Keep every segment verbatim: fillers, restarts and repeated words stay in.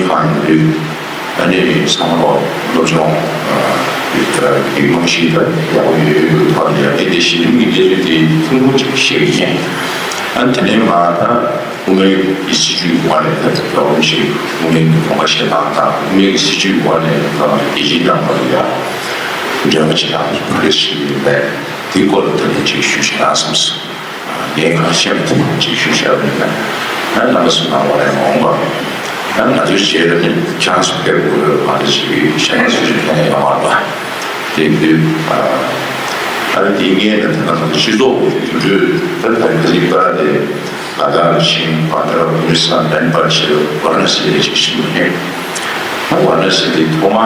ཁང་ཡིན་དུས། ཨ་ནི་ཚང་མ་སློབ་སྦྱོང་ཡིག་རྨང་གཞི་ད་ཡག་པོ་ཡོད་ཡོད་ཐོག་ནས་ཡང་དེ་དེ་གཞི་རིམ་གྱི་སློབ་སྦྱོང་དེ་ཐུང་ཐུང་ཅིག་བཤད་ཀྱི་ཡིན། ཨ་ནི་དེ་ནས་མར་ད་དབུ་མའི་སྲིད་བྱུས་ཀྱི་སྒོ་ནས་ད་དེ་འདྲ་བོ་ཞིག་དབུ་མའི་གི་དགོངས་པ་བཞེས་སྟངས་དང་དབུ་མའི་གི་སྲིད་བྱུས་ཀྱི་སྒོ་ནས་ད་རྒྱལ་སྤྱིའི་ནང་ལ་ཡང་འབྲེལ་བ་བྱེད་སྟངས་ཀྱི་བར་ཞིག་ཡིན་པས་དེའི་སྐོར་ལ་ད་ནི་ཅིག་ཞུ་བྱེད་ན་བསམས་སོང་། ངས་གང་ཤེས་པ་དེ་ཅིག་ཞུ་བྱ་བ་ཡིན་ན། ཡང་རྣམ་པ་ཚོ་ནང་ལོགས་ལ་ཡང་འོང་བ། ཡང་ང་ཚོའི་རྗེས་ལ་ནི་ཁྱེད་རང་ཚོ་ཕེབས་དགོས་ཡོད་མ་རེད་ཅིག་གཞན་ཚོ་ཅིག་ཕན་ཡོད་མ་རེད་པ། དེ་ཡིན་དུས་ཨ་རེ་དེ་ངས་ནི་ད་ང་ཚོ་སྤྱི་ཚོགས་ཀྱི་འགྲོ་གྲོན་ད་ད་ག་ཅིག་པ་དེ་ལ་དྭགས་ལ་ཕྱིན་བྷན་དྷ་ར་པུ་རི་སན་ལན་པར་བྱས་ཝཱ་ར་ཎ་སི་ལ་ཅིག་ཕྱིན་པ་རེད། ད་ཝཱ་ར་ཎ་སི་དེ་ཐོག་མ་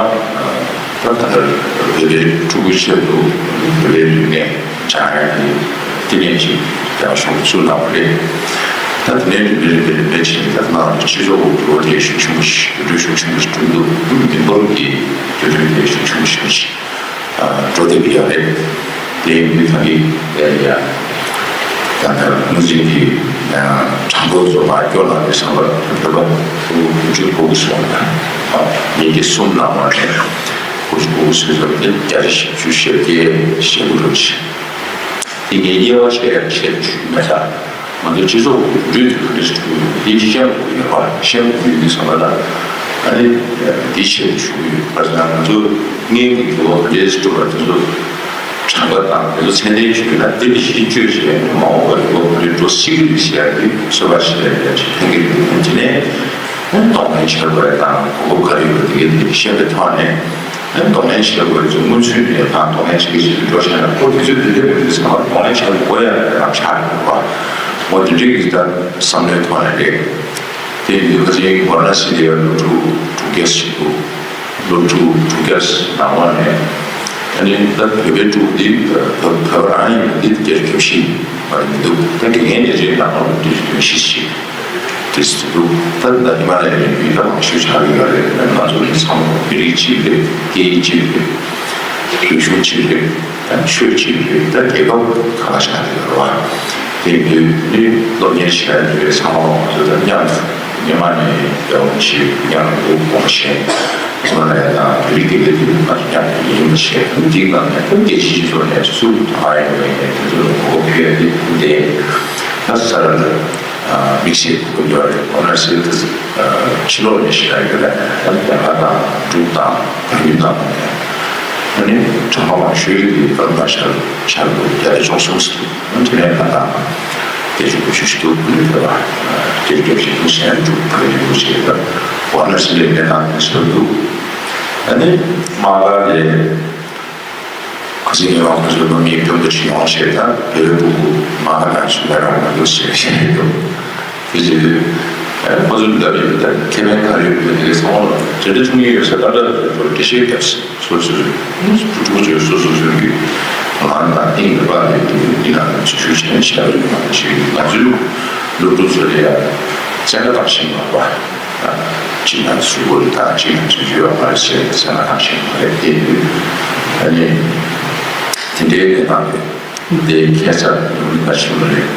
ད་ད་ལྟ་བོད་པའི་ཕྲུ་གུའི་ཆེད་དུ་བོད་པའི་རིག་གནས་སྦྱང་ཡག་གི་བསྟི་གནས་ཅིག་ཀྱང་གཞུང་གིས་བཙུགས་གནང་བ་རེད། ད་དེ་ནས་རིམ་པས་རིམ་པས་རིམ་པས་བྱས་ནས་ད་ནང་དུ་སྤྱི་ཚོགས་འགྲོ་བ་རྒྱས་ཤུགས་ཆེན་པོ་ཞིག་འགྲོ་གྲོན་ཤུགས་ཆེན་པོ་ཞིག་འགྲོ་འདུག་མི་འབོར་གྱི་འགྲོ་གྲོན་རྒྱས་ཤུགས་ཆེན་པོ་ཞིག་འགྲོ་བསྡད་ཀྱི་ཡོད་རེད། དེ་ཡིན་དུས་ད་གིན་ཡ་ད་ལྟ་སྔོན་ཆད་ཀྱི་གྲངས་འབོར་ཚོ་མར་སྐྱོར་གནང་དུས་ཙམ་པ་བོད་པ་དགུ་བཅུ་གོ་དགུ་སོང་ལ་ཉིས་བརྒྱ་གསུམ་ནང་ལ་དགུ་བཅུ་གོ་དགུ་སོང་ཙམ་དེ་བརྒྱ་ཆ་བཞི་བཅུ་ཞེ་བརྒྱད་ཞེ་དགུ་རེད། དེ་ངས་དབྱེ་བ་ཕྱེ་ཡག་ཆེད་དུ་ཞུས་མེད་ད། ང་ཚོའི་སྤྱི་ཚོགས་ཀྱི་འགྲོ་གྲོན་དེ་ག་འདྲ་ཞིག་འགྲོ་གི་ཡོད་པ་དེ་ཅིག་ཤེས་དགོས་ཀྱི་ཡོད་པ་ཤེས་དགོས་ཀྱི་ཡོད་དུས་ཙམ་པ་ལ་ཨ་ནི་དེ་ཆེད་དུ་ཞུ་གི་ཡོད། ག་རེ་ཟེར་ན་ང་ཚོ་སྔོན་གྱི་འགྲོ་བ་ག་འདྲ་ཞིག་འགྲོ་བ་དེ་ཚོ་གྲངས་ཀ་དང་དེ་ཚོ་མཚན་ལྡན་ཞིག་ཡོད་ན་དེ་ལ་གཞི་བཅོལ་བྱས་ནས་མ་འོངས་པར་འགྲོ་བ་ག་འདྲ་འགྲོ་སྲིད་ཀྱི་རེད་ཟེར་ཡག་གི་ཚོད་དཔག་བྱེད་ཡག་ཡག་ཅིག་ཕན་གྱི་རེད། དེ་ནས་གདོང་ལེན་བྱེད་དགོས་ཡག་དང་གོ་སྐབས་ག་རེ་ཡོད་པ་དེ་གའི་དེ་ཤེས་པའི་ཐོག་ནས། ཨ་ནི་གདོང་ལེན་བྱེད་དགོས་ཚུལ་མུ་མཐུད་ནས་ད་གདོང་ལེན་བྱེད་ཀྱི་ཞིག་འགྲོ་བྱས་ན་ཁོ་དུས་ཚོད་དེ་འདྲའི་མུ་མཐུད་ཚང་མ་གདོང་ལེན་བྱེད་དགོས་ཡ་རང་ཆགས་ཡོད་པ། འོ་དེ་འདྲའི་གི་ད་བསམ་བློའི་ཐོག་ནས་རེད། དེ་ཡིན་དུས་ཁ་སང་ཝཱ་ར་ཎ་སི་ལ་ཡ་སློབ་ཕྲུག་དྲུག་བརྒྱ་ཞིག་འདུག་སློབ་ཕྲུག་དྲུག་བརྒྱ་ནང་ལོགས་ནས་ཨ་ནི་ད་བོད་པའི་ཕྲུ་གུ་འདི་བོད་བོད་པ་རང་ཡིན་པ་འདི་བརྒྱ་ཆ་བརྒྱད་ཅུ་ཡིན་པ་མི་འདུག་ད་དགེ་རྒན་ལས་བྱེད་ནང་ལོགས་ལ་བརྒྱ་ཆ་དོན་བཞི་ཞིག་དེ་སུ་འདུག་ད་ད་ཧི་མ་ལ་ཡའི་རི་རྒྱུད་ད་མང་ཤོས་ཆགས་ཀྱི་ཡོད་རེད། ང་ཚོ་ནི་ཚང་མ་མི་རིགས་གཅིག་རེད། སྐད་ཡིག་གཅིག་རེད། རིག་གཞུང་གཅིག་རེད། ད་ཆོས་གཅིག་རེད། ད་རྒྱལ་ཁབ་ཁ་ཁ་ཆགས་ཀྱི་ཡོད་རེད་བ། དེ་ཡིན་དུས་ནི་སློབ་གཉེར་བྱས་ཡོད་ཚང་མ་ང་ཚོ་ད་མཉམ་དུ་ཉི་མ་ནས་ཡོང་ཞིག་མཉམ་དུ་དགོངས་བཞེས་ཧི་མ་ལ་ཡ་དང་བོད་རིགས་སྡེ་བའི་སྡེ་མི་ང་ཚོ་མཉམ་དུ་ཡིན་བྱས་འདི་ནང་ནས་ད་རྒྱལ་སྤྱིའི་ཕྱོགས་ནས་སུ་ད་ཡོང་བའི་དེ་ཚོ་ལ་གོ་སྐབས་ཕུལ་ཡ་དེ་དེ་ད་ས་ར་ལ། དམིགས་བསལ་གོ་སྐབས་ཡོད་རེད། ཨོ་ན་སི་ཏི་ཕྱི་ལོགས་ནས་ཞིག་ཡོད་རེད། ཨ་ནི་རྒྱ་གར་དང་འབྲུག་དང་བལ་ཡུལ་དང་ཨ་ནི་གྲངས་ཀ་མང་ཤོས་ཀྱི་ཨ་ནི་ཤར་ཤར་དུ་རྒྱ་རིགས་ཅུང་གསུམ་ཙམ་འདུག་ཨ་ནི་དེ་ནས་ང་དང་བདེ་སྐྱིད་ཀུ་ཤུ་ཞིག་འདུག་ཨ་ནི་བོད་པ་བདེ་སྐྱིད་ཞིག་འདུག་གཞན་འབྲུག་བལ་ཡུལ་ཞིག་ཡོད། ཨོ་ན་སི་ལས་ངས་དང་དེ་ཚོ་འདུག་ཨ་ནི་མ་ག་ལས། ཁ་སང་ཉི་མ་ཁོ་ཚོའི་སློབ་གཉེར་སྐྱོང་བརྡ་ཞིག་ཡོང་བྱས་ད་བོད་རིགས་ཕྲུ་གུ་མ་ཧ་ནང་ཞིག་ལ་རང་མ་འདུག་ཟེར་བཤད་ཀྱི་འདུག་དེ་བྱེད་དུས་ཁོ་ཚོ་འདྲ་བའི་ད་ཁེ་ཕན་ག་རེ་ཡོད་མེད་དེ་ཚང་མ་ལ་དེ་འདྲ་བྱུང་ཡོད་ཟེར་ད་འདྲ་འདྲ་འགྲེལ་བཤད་བརྒྱབ་སོ་སོ་སོ་ཕྲུ་གུ་ཚོས་སོ་སོ་སོ་སོའི་ངང་དང་སྟེང་དུ་པར་ལས་དེ་འདི་ནང་ཞུ་ཞུ་བྱས་ནས་བྱས་པ་ཡོད་མ་རེད། ཞེས་ང་ཚོའི་སློབ་ཕྲུག་ཚོ་ལ་ཡང་བཙན་བཀའ་བཏང་བཞིན་པ། གཅིག་ན་ཚུལ་བོ་རེ་དང་གཅིག་ན་ཚུལ་བཅོས་པ་མ་རེད་ཟེར་ནས་སེམས་ལ་བཏང་བཞིན་པ་རེད། དེ་ཡིན་དུས་ཨ་ནི་དེ་འདྲའི་གནས་སྟངས་རེད། དེ་ཁྱད་མཚར་ནོར་བུ་གླིང་ག་ཕྱིན་པ་རེད།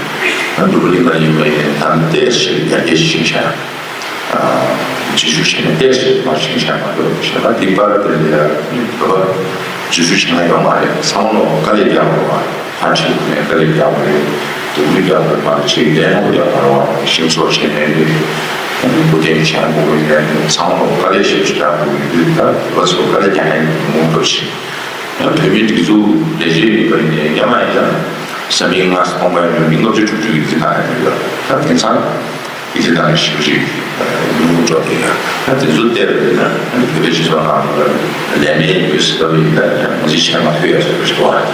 ད་ནོར་བུ་གླིང་ག་ཡིན་པ་ཡིན་ད་ནི་ཏོག་ཙམ་ཡར་རྒྱས་ཕྱིན་ཤག་རྗེས་ཤུལ་བྱས་ནས་ཏོག་ཙམ་མར་ཕྱིན་ཤག་མ་གཏོགས་གཞན་པ་དེ་པར་དེ་ལ་ཡང་བོད་པ་རྗེས་ཤུལ་བྱས་ན་ཡོད་མ་རེད། ཚང་མ་ལ་དཀའ་ལས་རྒྱག་དགོས་པ། ཕར་ཁྲིད་དགོས་ནས་དཀའ་ལས་རྒྱག་དགོས་རེད། སྡུག་རུས་རྒྱག་དགོས་པ་ཅིག་ལས་སྣོན་རྒྱག་དགོས་རེད་བ། ཤིང་བཟོ་བྱས་ནས་རེད། ཨ་ནི་སྐུ་རྟེན་བྱས་དགོས་རེད། ཚང་མ་ལ་དཀའ་ལས་ཞེ་པོ་ཅིག་རྒྱག་དགོས་ཡོད་དུས་ད་བོད་པ་ཚོ་དཀའ་ལས་རྒྱག་མཁན་མང་པོ་ཞིག་ཡང་བོད་མིའི་སྒྲིག་འཛུགས་ལས་བྱེད་ཡིན་པ་ཡིན་ནའི་སྔོན་མ་ཡིན་ན་ས་མིག་ལྔ་སྟོང་པ་ཡིན་ན་མི་ལྔ་བཅུ་དྲུག་ཅུ་ཡི་ཚེ་ཐང་ཡོད་ཡོད། ད་དེང་སང་ཡི་ཚེ་ཐང་ཞེ་པོ་ཅིག་ཉུང་དུ་འགྲོ་བསྡད་ཡོད། ད་དེ་ཚོ་བལྟས་པ་ཡིན་ན་ཨ་ནི་བོད་པའི་སྤྱི་ཚོགས་ནང་ལ་ལས་མེད་ཡོད་ཟེར་ལབ་པ་ཡིན་ན་ཡང་ངོས་འཛིན་བྱས་མ་ཐུབ་ཡ་ཟེར་བ་ཞིག་འདུག་བ།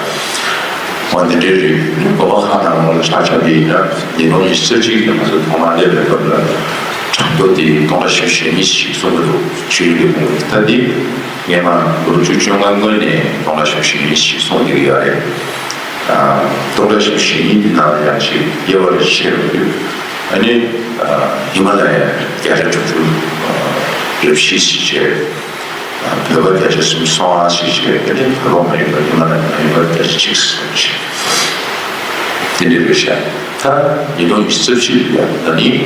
འོ་འདི་འདྲའི་རིགས་ནི་བོད་པ་ཁག་ནང་ལོགས་ལ་ཆ་བཞག་པ་ཡིན་ན་ཉིས་སྟོང་ཉི་ཤུ་རྩ་གཅིག་ནས་ང་ཚོ་ཐོག་མར་སླེབས་པའི་སྐབས་ལ་གྲངས་ཐོ་དེ་སྟོང་ཕྲག་བཞི་བཅུ་ཞེ་གཉིས་ཤིག་སོང་གི་འདུག་ཆོས་རིག་པའི་ངོས་ནས། ད་འདི་སྔོན་མ་ལོ་བཅུ་བཅོ་ལྔ་སྔོན་ནས་སྟོང་ཕྲག་བཞི་བཅུ་ཞེ་གཉིས་ཤིག་སོང་བསྡད་ཀྱི་ཡོད་རེད། སྟོང་ཕྲག་བཞི་བཅུ་ཞེ་གཉིས་འདི་ནང་ལ་ཡང་ཅིག་དབྱེ་བ་རེ་ཕྱེ་རུང་དུས་ཨ་ནི་ཧི་མ་ལ་ཡའི་བརྒྱ་ཆ་དྲུག་ཅུ་རེ་བཞི་ཞིག་བྱས། བོད་པ་བརྒྱ་ཆ་སུམ་ཅུ་སོ་ལྔ་ཞིག་བྱས། དེ་ནས་བོད་པ་མ་ཡིན་པ་ཧི་མ་ལ་ཡ་མ་ཡིན་པ་བརྒྱ་ཆ་གཅིག་ཙམ་ཞིག་དེ་འདྲ་རེད་ཤག་ད་ཉིས་སྟོང་ཉི་ཤུ་རྩ་བཞི་ལ་ཡང་ད་ནི་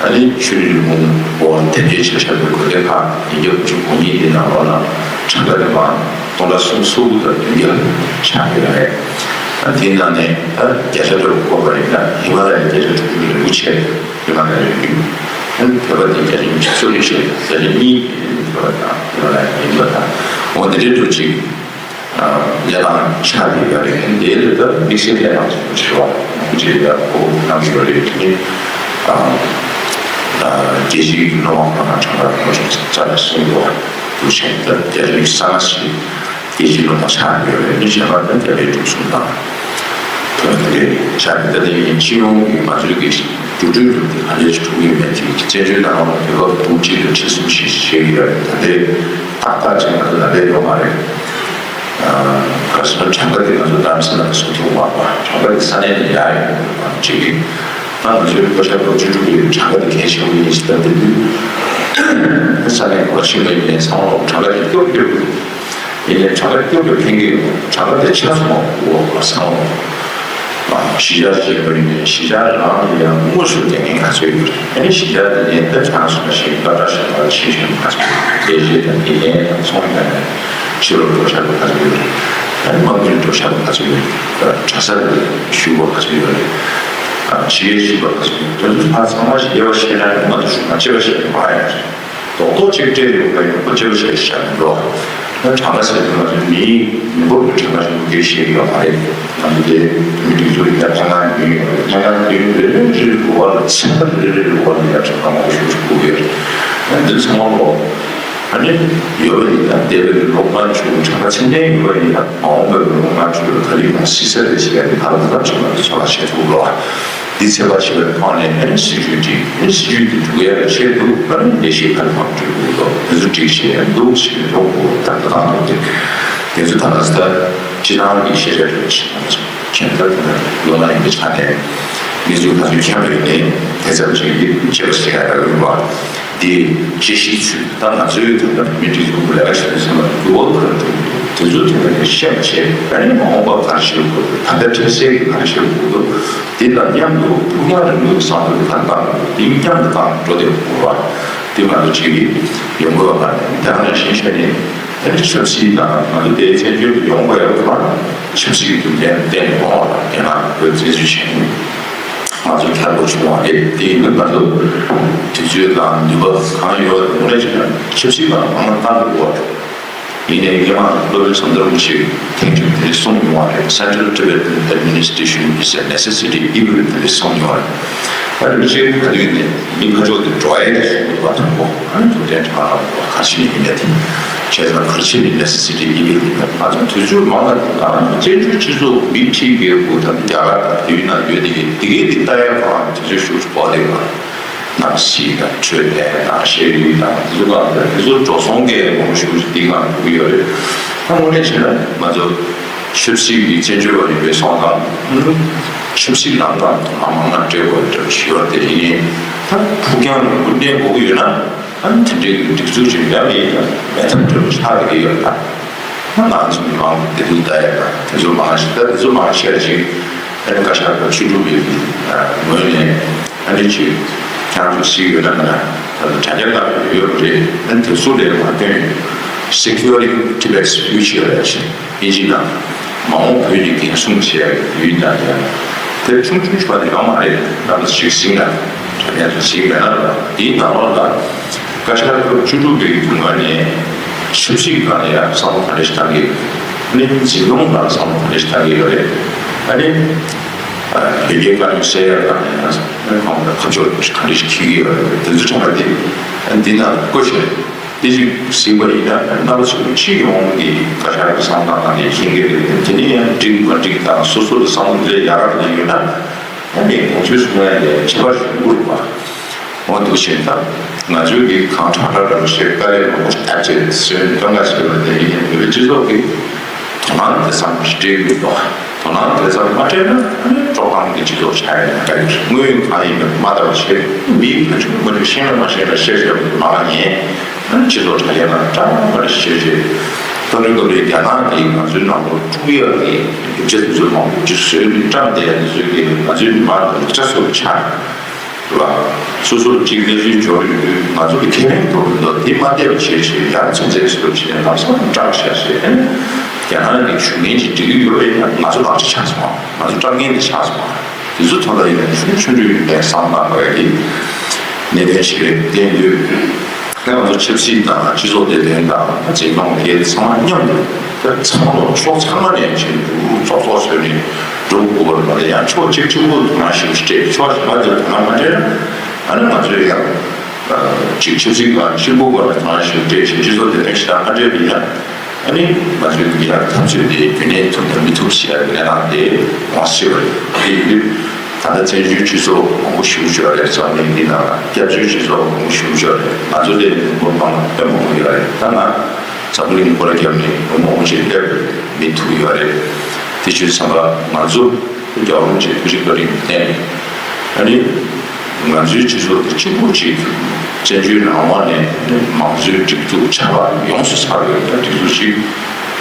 ཨ་ནི་ཆོས་རིག་ལས་ཁུངས་འོག་དེབ་སྐྱེལ་བྱས་བཞག་པའི་དགོན་སྡེ་ཁག་ཉིས་བརྒྱ་དགུ་བཅུ་གོ་གཉིས་དེ་ནང་ལོགས་ལ་གྲངས་ཀ་དེ་མ་སྟོང་ཕྲག་སུམ་ཅུ་སོ་དགུ་དང་བདུན་བརྒྱ་ཆགས་ཡོད་རེད། ཨ་དེའི་ནང་ནས་ཨ་བརྒྱ་ཆ་ལྔ་བཀོད་པ་ཡིན་ན་ཧི་མ་ལ་ཡའི་བརྒྱ་ཆ་དྲུག་ཅུ་རེ་དགུ་བྱས། ཧི་མ་ལ་ཡའི་རི་རྒྱུད། ཨ་ནི་བོད་པ་དེ་བརྒྱ་ཆ་ཉི་ཤུ་རྩ་གཅིག་བྱས། བརྒྱ་ཆ་གཉིས་དེ་བོད་པ་དང་ཧི་མ་ལ་ཡའི་རི་རྒྱུད་དང་འོ་དེ་འདྲའི་འདྲ་ཅིག་ལས་ཁང་ཆགས་ཡོད་རེད། དེའི་ལས་ཀ་དམིགས་བསལ་ལས་ཁང་ཞིག་ཆེ་བ་ནང་བཅས་ཡག་པོ་གནང་གི་ཡོད་རེད། དེ་ནི་རྒྱལ་སྤྱིའི་སློབ་མ་ཁོ་ན་གྲངས་ཀ་ལྔ་བཅུ་རྩ་ལ་སོན་ཡོད་པ་འདུག་བྱས་ད་རྒྱ་རིགས་གསར་ཞིག་རྒྱལ་སྤྱིའི་སློབ་མ་ཆགས་ཡོད་རེད། མི་གཞན་པ་ད་རྒྱ་རིགས་གྲོང་གསུམ་དང་དེ་འདྲའི་ཆགས་ཡོད། ད་དེ་ཡིན་སྤྱི་ཡོངས་ཀྱི་ང་ཚོའི་གི་འགྲོ་གྲོན་དེ་ག་འདྲས་ཐུབ་ཀྱི་མེད་དེ་བཙན་བྱོལ་ནང་ལ་བོད་པ་དུང་གཅིག་ཏུ་ཁྲི་གསུམ་བཞི་བཞེས་ཀྱི་ཡོད་རེད། ད་ལྟའི་ཏག་ཏག་ཅིག་ང་ཚོ་ད་ལྟའི་ཡོད་མ་རེད། ག་རེ་ཟེར་ན་གྲངས་ཀ་དེ་ང་ཚོ་རྡ་རམ་ས་ལ་ནས་བཟུང་ཐུབ་མ་པ་གྲངས་ཀ་དེ་ས་གནས་ནས་ཡར་ཡོང་དགོས་པ་ཅིག་རེད། ད་ང་ཚོའི་བོད་ཤར་བོད་བཅུ་དྲུག་གི་གྲངས་ཀ་དེ་གལ་ཆེན་པོ་ཡིན་ཞེས་ད་ལྟ་དུས་ས་གནས་ག་པར་ཕྱིན་པ་ཡིན་ནའི་ཚང་མ་གྲངས་ཀ་དེ་སྐྱོབ་སྐྱོབ་དགོས། ཡིན་ནའི་གྲངས་ཀ་སྐྱོབ་སྐྱོབ་ཕན་གྱི་ཡོད། གྲངས་ཀ་དེ་ཆ་ཚང་མ་འོ་བ་ཚང་མ། གཞིས་ཆགས་ཤིག་ཡིན་པ་ཡིན་ནའི་གཞིས་ཆགས་རང་ལ་ཡང་དངོས་སུ་དགེ་རྒན་ག་ཚོད་ཡོད་རེད། ཨ་ནི་གཞིས་ཆགས་དེ་ནས་ད་ཆ་སོང་ཞིག་སློབ་གྲྭ་ཞིག་ལ་ཕྱིན་ཞིང་ག་ཚོད་ལས་བྱེད་དང་དགེ་རྒན་དང་ཚོང་རྒྱག་ནས་ཕྱི་ལོགས་འགྲོ་བཞག་པ་ག་ཚོད་ཡོད་རེད། ཨ་ནི་དམག་མིར་འགྲོ་བཞག་པ་ག་ཚོད་ཡོད་རེད། གྲྭ་ས་ལ་བཞུགས་པ་ག་ཚོད་ཡོད་རེད། ཨ་ཕྱི་རྒྱལ་ཕྱིན་པ་ག་ཚོད་ཡོད་རེད། དེ་ཚོ་ཚང་མ་ཞིག་དབྱེ་བ་ཕྱེ་ན་ནི་མ་གཏོགས་ཞུ་ན་དབྱེ་བ་ཕྱེ་ཡོད་མ་རེད། རྡོག་རྡོག་གཅིག་སྤྲད་ཡོད་པ་ཡིན་ན་ཁོ་ཅི་བྱས་བཞག་མི་འགྲོ། ད་གྲངས་ཀ་ཟེར་དུས་ང་ཚོའི་མིའི་མི་འབོར་གྱི་གྲངས་ཀ་ཞིག་སྐད་བཤད་ཡོད་མ་རེད། ང་ཚོ་དེ་བོད་མི་སྒྲིག་འཛུགས་ཡིན་ན་ལྷན་ཁང་ཡིན་ཡོད་རེད། ལྷན་ཁང་དེའི་རེ་རེ་རེ་རེ་ལོ་བར་ལ་ཚན་པ་རེ་རེ་རེ་ལོ་བར་ལ་ཡར་གྲངས་ཀ་མང་པོ་ཞིག་ཞིག་དགོས་ཀྱི་རེད། ཨ་འདི་ཚང་མ་ལོ་ཨ་ནི་ཡོད་པ་ཡིན་ན་འདས་པའི་ལོ་ལྔ་བཅུ་གྲངས་ཀ་ཚད་ལྡན་ཡོད་པ་ཡིན་ན་མ་འོངས་པའི་ལོ་ལྔ་བཅུ་ལ་ག་རེ་ཡོང་སྲིད་ས་རེད་ཅེས་ཡ་འདི་ད་ལྟ་ཙམ་ཞིག་ང་ཚོ་ཚོད་དཔག་བྱེད་ཐུབ་ལོ། འདི་ཚད་པ་ཞིག་ལ་ཐོག་ནས་ཨ་ནི་སྲིད་ཇུས་འདི་ཨ་ནི་སྲིད་ཇུས་འདི་འགྲུབ་ཡ་ལ་ཆེད་དུ་ཨ་ནི་ལས་གཞི་ག་རེ་མང་སྤྲོད་དགོས་འདུག་དེ་ཚོ་སྒྲིག་གཞི་འདུག་ཞིག་འགྲོ་དགོས་ད་ལྟ་དང་འགྲོ་དེ་དེ་ཚོ་ད་ལྟ་ད་སྤྱི་བཏང་གི་ཤེས་བྱ་སྒྲོག་ཞིག་ང་ཚོ་མཁྱེན་ཐབས་ལོ་ན་ཡིན་པའི་ཆ་ནས་གནས་ཚུལ་ག་ཚོད་མཁྱེན་པ་ཡིན་ནའི་དེ་ཙམ་ཞིག་གིས་དཔྱད་པ་ཞིག་ཡ་རག་ཡོད་པ། དེ་དཔྱད་གཞིའི་ཚུལ་ད་ང་ཚོའི་ད་ལྟ་མི་སྒྲིག་འཛུགས་ལས་ཀ་བྱེད་པའི་སེམས་པ་འགྱུར་བ་ག་རེ་འགྲོ་གི་འདུག་དེ་ཚོའི་ཐད་ལ་ནས་ཤེས་པ་བྱས་ཨ་ནི་མ་འོངས་པ་ག་རེ་བྱེད་དགོས་འདུག་ད་ལྟ་འཕྲལ་སེལ་གྱི་ག་རེ་བྱེད་དགོས་འདུག་དེ་དང་མཉམ་དུ་ཕུགས་རྒྱང་རིང་པོའི་བསམ་བློ་དེ་ག་རེ་བཏང་དགོས་འདུག་དེ་མཉམ་དུ་བཏང་འགྲོ་བསྡད་དགོས་པ་དེ་ང་ཚོ་གཅིག་གིས་ཡོང་དགོས་པ་མ་རེད། དེ་ནང་བཞིན་བྱས་ནས་ཨ་ནི་ཆབ་སྲིད་དང་ང་ཚོ་དེའི་བཙན་བྱོལ་དུ་ཡོང་དགོས་ཡ་ག་ཆབ་སྲིད་ཀྱི་རྒྱུ་མཚན་བསྟན་ནས་ཡོང་བ་དང་དེ་ནང་བོད་བཙན་འཛུལ་བྱས་ནས། ང་ཚོ་ཁྱབ་པོ་བྱུང་བ་རེད། དེ་ཡིན་དུས་ང་ཚོ་དུས་ཚོད་དང་ནུས་པ་གང་ཡོད་དེ་དངོས་གནས་བྱས་ན་ཆབ་སྲིད་ལ་མང་བཏང་དགོས་པ་རེད། ཡིན་ནའི་སྔོན་མ་སློབ་དཔོན་ཟམ་གདོང་རིན་པོ་ཆེས་ཐེངས་གཅིག་དེ་འདྲ་གསུངས་མྱོང་བ་རེད། Central Tibetan administration is a necessity evil དེ་འདྲ་གསུངས་མྱོང་བ་རེད། ད་རིན་པོ་ཆེ་ག་དུས་ནས་མི་ཁ་ཕྱོགས་དེ་འགྲོ་ཡ་རེད་གསུངས་འདུག་བ། དང་པོ་ཨ་ནི་ཐུབ་བསྟན་ཕྲེང་བ་ལ་ག་རེ་བྱས་ནས་ཡིན་ནའི་དེ་བྱས་ཙང་ག་རེ་བྱས་ནས་necessity evil དེ་ང་ཚོ་དུས་ཚོད་མང་ང་ང་རང་ཚོ་བཙན་བྱོལ་སྤྱི་ཚོགས་མི་ཁྲི་བརྒལ་དགུ་དང་རྒྱ་གར་དང་བོད་ནང་ཡོད་དེ་གི་དེ་གའི་དེ་ལྟ་ཡ་གང་དུས་ཚོད་ཤུགས་ཆེ་འགོར་དེ་གང་ནང་སྲིད་དང་འཕྲོད་བསྟེན་དང་ཤེས་རིག་དང་དེ་ཚོ་གང་དེ་ཚོ་འགྲོ་སོང་གི་ངོ་ཤུགས་ཆེ་དེ་གང་འགྲོ་གི་ཡོད་རེད། ད་དངོས་གནས་བྱས་ན་ང་ཚོ་ཆབ་སྲིད་ཀྱི་བཙན་བྱོལ་བ་ཡིན་པའི་སོང་ཙང་ཆབ་སྲིད་ནང་དང་དོ་སྣང་མང་ང་སྤྲད་དགོས་འདྲ་ཞུ་ཡོད་དེ་ཡིན། ད་ཕུགས་རྒྱང་རིང་པོ་འདྲེན་དགོས་ཀྱི་ཡོད་ན། ཨ་ནི་དེ་འདྲའི་གི་སྒྲིག་འཛུགས་ཅིག་ཡང་མེད་ཡིན་ན་མེད་ཐབས་བྲལ་བ་ཆགས་ཀྱི་ཡོད་ད། ང་ཚོ་མི་མང་བདེ་སྡུག་ལྟ་ཡ་དང་དེ་ཚོ་མང་ཞིག་ད་དེ་ཚོ་མང་ཤས་ཅིག་ཨ་ནི་བཀའ་ཤག་དང་ཆོས་སྒྲུབ་པའི་ངོས་ནས་ཨ་ནི་ཅིག་ཁྱེད་རང་ཚོ་སྲིད་ཡོད་ན་མེད་ན་ད་དྲ་རྒྱ་ལྟ་བུ་ཡོད་པ་རེད། ཨ་ནི་དེ་ཚོ་ལས་མ་ཐོན་Securing Tibet's Future ལ་ཞིག་ཨིན་ཇི་ནང་མ་འོངས་བོད་ཀྱི་འགན་སྲུང་བྱེད་ཡག་ཡུལ་དང་ཡང་དེ་ཆུང་ཆུང་ཆུང་བ་དེ་ཡོད་མ་རེད། རྣམ་པ་ཞིག་ཟིན་ན་དྲ་རྒྱ་ཚོ་ཟིན་མེད་ན་ར་དེའི་ནང་ལོགས་ལ་བཀའ་ཤག་སྐབས་བཅུ་དྲུག་པའི་ངོས་ནས་ཆབ་སྲིད་སྒང་ལ་ཡང་བསམ་བློ་ག་འདྲ་ཞིག་བཏང་གི་ཡོད། ཨ་ནི་འཛིན་སྐྱོང་སྒང་ལ་བསམ་བློ་ག་འདྲ་ཞིག་བཏང་གི་ཡོད་རེད། ཨ་ནི་ལས་ཀའི་དཀའ་རྙོག་སེལ་ཡག་སྒང་ལ་ཡང་ཁོང་ལ་ཁ་ཕྱོགས་ག་འདྲ་ཞིག་འཁྱེར་གི་ཡོད་རེད། དེ་ཚོ་ཚང་མ་དེ་འདི་ནང་བཀོད་བཞག་དེ་ཅིག་གཟིགས་པ་ཡིན་ན་རྣམ་པ་ཚོ་སྤྱི་ཡོངས་ཀྱི་བཀའ་ཤག་གི་བསམ་སྟངས་སྟེང་ནས་མཁྱེན་གྱི་རེད། དེ་ནས་ཡང་འགྲིག་མ་འགྲིག་དང་སོ་སོ་ལ་བསམ་བློ་དེ་ཡག་ག་ཡོད་ན་ཡང་ངས་དགོངས་ཚུལ་གསུང་ཡ་ལས་ཁྱད་པར་ཞིག་མི་འདུག་པ། འོ་འདུག་བྱས་ད་ང་ཚོའི་གི་གང་དྲག་དྲག་རང་བཤད་དཀའ་ལས་མང་པོ་ཞིག་བརྒྱབ་བྱས་ཟོན་སྟོན་ག་བྱས་པ་དེ་ཡིན་ནའི་བོད་པའི་སྤྱི་ཚོགས་ཀྱི་དོ་སྣང་དེ་ཙམ་ཞིག་སྤྲད་ཀྱི་མི་འདུག་དོ་སྣང་དེ་ཙམ་མ་སྤྲད་ན་ཨ་ནི་དཀྲོག་གཏམ་གྱི་སྤྱི་ཚོགས་ཆགས་ཡོད་ན་དགའ་གི་རེད། དངོས་ཡོད་གང་ཡིན་མིན་མ་ལྟ་བ་བྱས་མི་ཕན་ཚུན་མ་འགྲིག་ཤེས་ན་མ་ཤེས་ན་བཤད་བཤད་པ་མ་ལ་ཉན། ཨ་ནི་སྤྱི་ཚོགས་དྲ་རྒྱ་ནང་བཀྲམ་པ་རེ་བཤད་བྱས། ད་རེས་ད་རེས་རྒྱ་ནག་གིས་ང་ཚོའི་ནང་ལོགས་དཀྲུག་ཡག་གི་རྒྱུ་ཆ་དེ་ཚོ་མང་པོ་ཅིག་བཟོས་ནས་བཀྲམ་བསྡད་ཡག་དེ་ཚོ་གིས་ང་ཚོའི་མི་མང་ལ་ལེགས་ཆ་བཟོ་བ་ཆགས། ལ། སོ་སོར་གཅིག་བསླབ་གཞི་འབྱོར་ཡོད་དུས་ང་ཚོ་གི་ཁེ་ཕན་འགྲོ་གི་འདུག་དེ་མ་བལྟས་པ་བྱས་བྱས་ཡང་ཚོད་འཛིན་སོ་བྱས་ནས་ལམ་སང་སྐྲག་བཞག་བྱས། རྒྱ་ནག་གི་ཞུ་མཁན་གྱི་འགྲིག་གི་ཡོད་པས་ཡང་ང་ཚོ་ལག་ཆ་ཆགས་སོང་། ང་ཚོ་སྐྲག་མཁན་དེ་ཆགས་སོང་། དེ་ཚོ་ཐོག་ལ་ཡིན་ན་ཆུང་ཆུང་ཆུང་ཆུང་ཡིན་པའི་བསམ་བློ་བཏང་དགོས་ཡ་གི་གནད་དོན་ཞིག་རེད། དེ་ཡིན་དུས་ད་ང་ཚོ་ཆབ་སྲིད་དང་སྤྱི་ཚོགས་བདེ་དོན་དང་འཛིན་སྐྱོང་དེ་ཚང་མ་མཉམ་དུ་ད་ཚང་མ་ཕྱོགས་ཚང་མ་ནས་བྱེད་དུ་ཚོགས་ཚོགས་བཟོས་ནས་འགྲོ་དགོས་པ་རེད་མ་གཏོགས། ཡང་ཕྱོགས་གཅིག་གཅིག་པུ་དོ་སྣང་ཞིག་སྤྲད། ཕྱོགས་གཞན་པ་དེར་དོ་སྣང་མ་སྤྲད་ན། ཨ་ནི་ང་ཚོས་ཡང་ཅིག་ཆབ་སྲིད་སྒང་སྤྱི་ཁོག་སྒང་ལ་དོ་སྣང་ཞིག་སྤྲད་ཅིང་སྤྱི་ཚོགས་བདེ་དོན་ཞིག་དང་མ་སྤྲད་པ་ཡིན་ན། ཨ་ནི་ང་ཚོའི་ཡང་འཐབ་རྩོད་དེ་རྒྱུན་གནས་ཐུབ་དང་མི་ཐུབ་ཞེས་པའི་གནས་སྟངས་དེ་མང་སྲིད་པ་རེད། དེ་ཡིན་དུས་ད་ལྟ་བཙན་བྱོལ་སྤྱི་ཚོགས་མང་པོ་ཞིག་ཡོད་རེད། འཛམ་གླིང་འདི་ནང་ལ་སྐྱབས་བཅོལ་སྤྱི་ཚོགས་མང་པོ་ཞིག་ཡོད་རེད། ང་ཚོ་ལས་མི་འབོར་མང་པོ་དཔེ་མང་པོ་ཡོད་རེད། ད་ང་འཛམ་གླིང་སྐོར་བརྒྱབ་ནས་ལོ་མང་པོ་ཞིག་སླེབས་རེད། མི་ཐུག་ཡོད་རེད། དེ་བྱས་ཙང་ང་ཚོ་རྒྱལ་བ་རིན་པོ་ཆེའི་ཐུགས་རྗེ་བཀའ་དྲིན་བརྟེན། ཨ་ནི། ང་ཚོའི་སྤྱི་ཚོགས་འདི་གཅིག་པུ་གཅིག་བཙན་བྱོལ་ནང་ལོགས་ནས་མང་གཙོའི་སྒྲིག་འཛུགས་ཆགས་པ་ཡོངས་སུ་ཚར་བའི་ད་སྒྲིག་འཛུགས་ཤིག་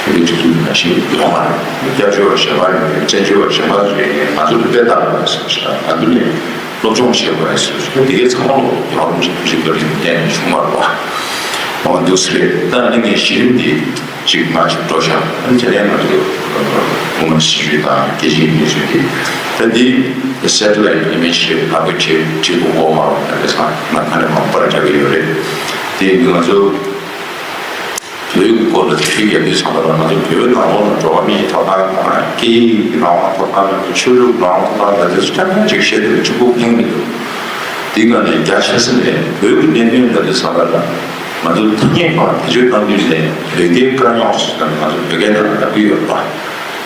བོད་ཀྱི་སྒྲིག་འཛུགས་ནང་བཞིན་ཡོང་བ་རེད། སྐྱབས་བཅོལ་བ་གཞན་པ་ཡིན་པའི་བཙན་བྱོལ་བ་གཞན་པ་ཚོ་ཡིན་ནའི་ང་ཚོ་ལ་དཔེ་བལྟ་དགོས་པ་བཟོ་ཞིག་ང་ཚོ་ནས་སློབ་སྦྱོང་བྱེད་དགོས་པ་བཟོ་ཞིག་འདི་གའི་ཚང་མ་ལོ་རྒྱལ་བ་རིན་པོ་ཆེ་ཐུགས་རྗེ་བཀའ་དྲིན་བརྟེན་ནས་བྱུང་བ་རེད་པ། འོ་འདུག་སེ་རེད། ད་ནི་ངས་གཞི་རིམ་འདི་གཅིག་མ་གཅིག་འགྲོ་བཞག་ཨ་ནི་དེ་ནས་ང་ཚོ་ཨུ་མ་སྲིད་བྱུས་དང་རྒྱལ་སྤྱིའི་གནས་ཚུལ་འདི་ད་འདི་སེ་ཊི་ལའིཊ་ཨི་མེ་ཇི་རེད། ལྷག་པའི་བྲིས་བྲིས་སྐུ་འོག་མ་རུ་ད་དེ་སང་ང་ཁ་ནས་མང་པར་རྒྱག་གི་ཡོད་རེད། དེ་ཡིན་དུས་ང་ཚོ་བོད་ཀྱི་སྐོར་ལ་ཁྲིད་རྒྱག་དུས་ཚང་མ་ལ་ང་ཚོ་བོད་ནང་ལོགས་ལ་འགྲོ་བ་མིའི་ཐོབ་ཐང་དང་སྐད་ཡིག་གི་རང་དབང་ཐོབ་ཐང་དང་ཆོས་ལུགས་རང་དབང་ཐོབ་ཐང་ལ་དེ་ཚོ་ཐམས་ཅད་ཅིག་བཤད་དུས་གཅིག་པུ་ཕན་གྱི་འདུག་དེ་ག་ནས་རྒྱ་ཆེ་ས་ནས་བོད་ཀྱི་གནད་དོན་ལ་དེ་ཚང་མ་ལ། ང་ཚོ་ཐ་སྙད་ཁག་བེད་སྤྱོད་གཏང་དུས་ནས་བོད་སྐད་དཀའ་རྙོག་ཟེར་ན་ང་ཚོ་བོད་སྐད་ནང་ལ་ལབ་ཀྱི་ཡོད་པ།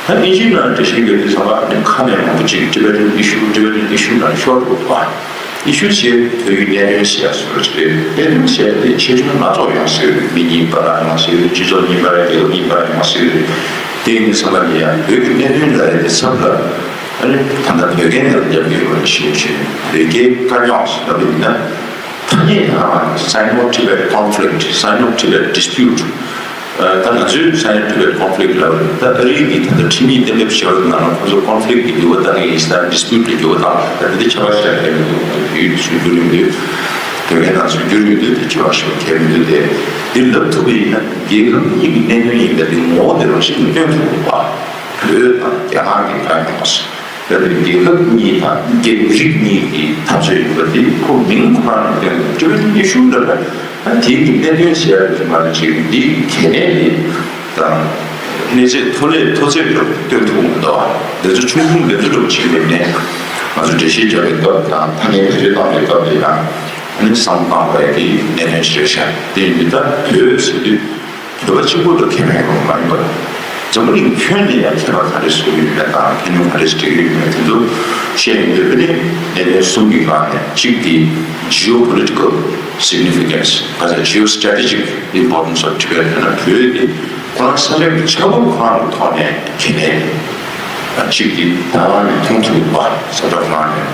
ད་ཨིན་ཇིའི་ནང་འགྲེལ་བཤད་ཡོད་དུས་ཚང་མ་ནི་ཁ་ནས་མང་པོ་ཅིག་Tibetan issue, Tibetan issue ལ་ཤོར་འགྲོ་བ། ཨི་ཤུ་ཞེས་བོད་ཀྱི་གནད་དོན་ཞེས་སོགས་ཅིག་རེད། གནད་དོན་ཞེས་དེ་ཆེ་ཆུང་སྣ་ཚོགས་ཡོང་སྲིད་རེད། མི་གཉིས་བར་ལ་ཡོང་སྲིད་རེད། སྤྱི་ཚོགས་གཉིས་བར་རྒྱལ་ཁབ་གཉིས་བར་ཡོང་སྲིད་རེད། དེ་ཡིན་དུས་ཚང་མ་ལ་ཡང་བོད་ཀྱི་གནད་དོན་ལ་རེད་དེ་ཚབ་ལ་ཨ་ནི་ད་ལྟ་བོད་སྐད་ནང་ལ་རྒྱབ་ཀྱི་ཡོད་པ་ཞིག་བྱས་བོད་སྐད་དཀའ་རྙོག་ཟེར་ལབ་པ་ཡིན་ན། ཐ་སྙད་ནང་Sino-Tibet conflict, Sino-Tibet dispute. ད་ང་ཚོའི་Sino-Tibet conflict ལབ་རེད། ད་ཨ་རིའི་གི་ད་ལྟ་ཁྲིམས་ཡིག་གཏན་འབེབས་བྱས་པ་ནང་ལ་ཁོ་ཚོ་conflict གི་འགྱུར་བ་བཏང་གི་ཡིན་ཟེར། dispute ལ་འགྱུར་བ་བཏང་། ད་དེ་འདྲ་ཁྱད་པར་ཞིག་ལ་ཁྱད་མི་འདུག་ང་ཚོ་ཡུལ་དེ་ཚོ་འགྱུར་ཡོང་དུས་བོད་སྐད་ནང་ཚོ་འགྱུར་ཡོང་དུས་དེ་ཁྱད་པར་ཞིག་ལ་ཁྱད་མི་འདུག་དེ་འདི་ལབ་ཐུབ་པ་ཡིན་ན་རྒྱལ་ཁབ་གཉིས་ཀྱི་གནད་དོན་ཡིན་པ་དེ་ངོ་བོ་དེ་རང་བཞིན་གྱིས་སྟོན་ཐུབ་འདུག་པ། བོད་དང་རྒྱ་ནག་གི་དཀའ་རྙོག་ཟེར། ད་ལྟ་རྒྱལ་ཁབ་གཉིས་དང་རྒྱལ་རིགས་གཉིས་ཀྱི་འཐབ་རྩོད་ཡིན་པ་དེ་ཁོ་མིང་ཁོ་རང་ནས་སྟོན་དགོས། Tibetan issue ལབ་ན་ད་དེའི་གི་གནད་དོན་ཟེར་ཡ་དེ་མ་རེད། ཅིག་འདི་གལ་གནད་དེ་དང་གནས་ཚད་མཐོ་ལས་མཐོ་ཚད་འདྲ་བོ་སྟོན་ཐུབ་མི་འདུག་བ། འདི་ཚོ་ཆུང་ཆུང་འདི་ཚོ་འདྲ་བོ་བྱས་ནས་ནས་ང་ཚོ་འགྲེལ་བཤད་རྒྱག་པའི་སྐབས་དང་ཐ་སྙད་བེད་སྤྱོད་བཏང་བའི་སྐབས་དེ་ཡང་ཨ་ནི་བསམ་བློ་བཏང་དགོས་ཡ་གི་གནད་དོན་ཞིག་རེད་ཤག་དེ་ཡིན་དུས་ད་བོད་ཟེར་དུས། བོད་པ་གཅིག་པུ་ལ་ཁེ་ཕན་ཡོང་མ་ཡིན་པར། འཛམ་བུ་གླིང་ཁྱོན་ནས་ཡང་ཁྱད་པར་ག་རེ་བཟོ་གི་ཡོད་མེད་དང་ཕན་ཡོན་ག་རེ་སྤྲད་ཀྱི་ཡོད་མེད་དེ་ཚོ་བཤད་ཡོང་དུས་ཨ་ནི་གནད་དོན་གསུམ་གྱི་སྒང་ནས་གཅིག་དེ་geopolitical significance ག་ཚོད་geostrategic importance of Tibet ཡང་ན་བོད་དེ་ཁོ་རང་ས་ཆ་གི་ཆགས་བབ་ཁོ་རང་གི་ཐོག་ནས་གལ་གནད་གཅིག་དེ་ད་རང་ནས་མཐོང་ཐུབ་པ་ས་ཆ་ཁོ་རང་ནས་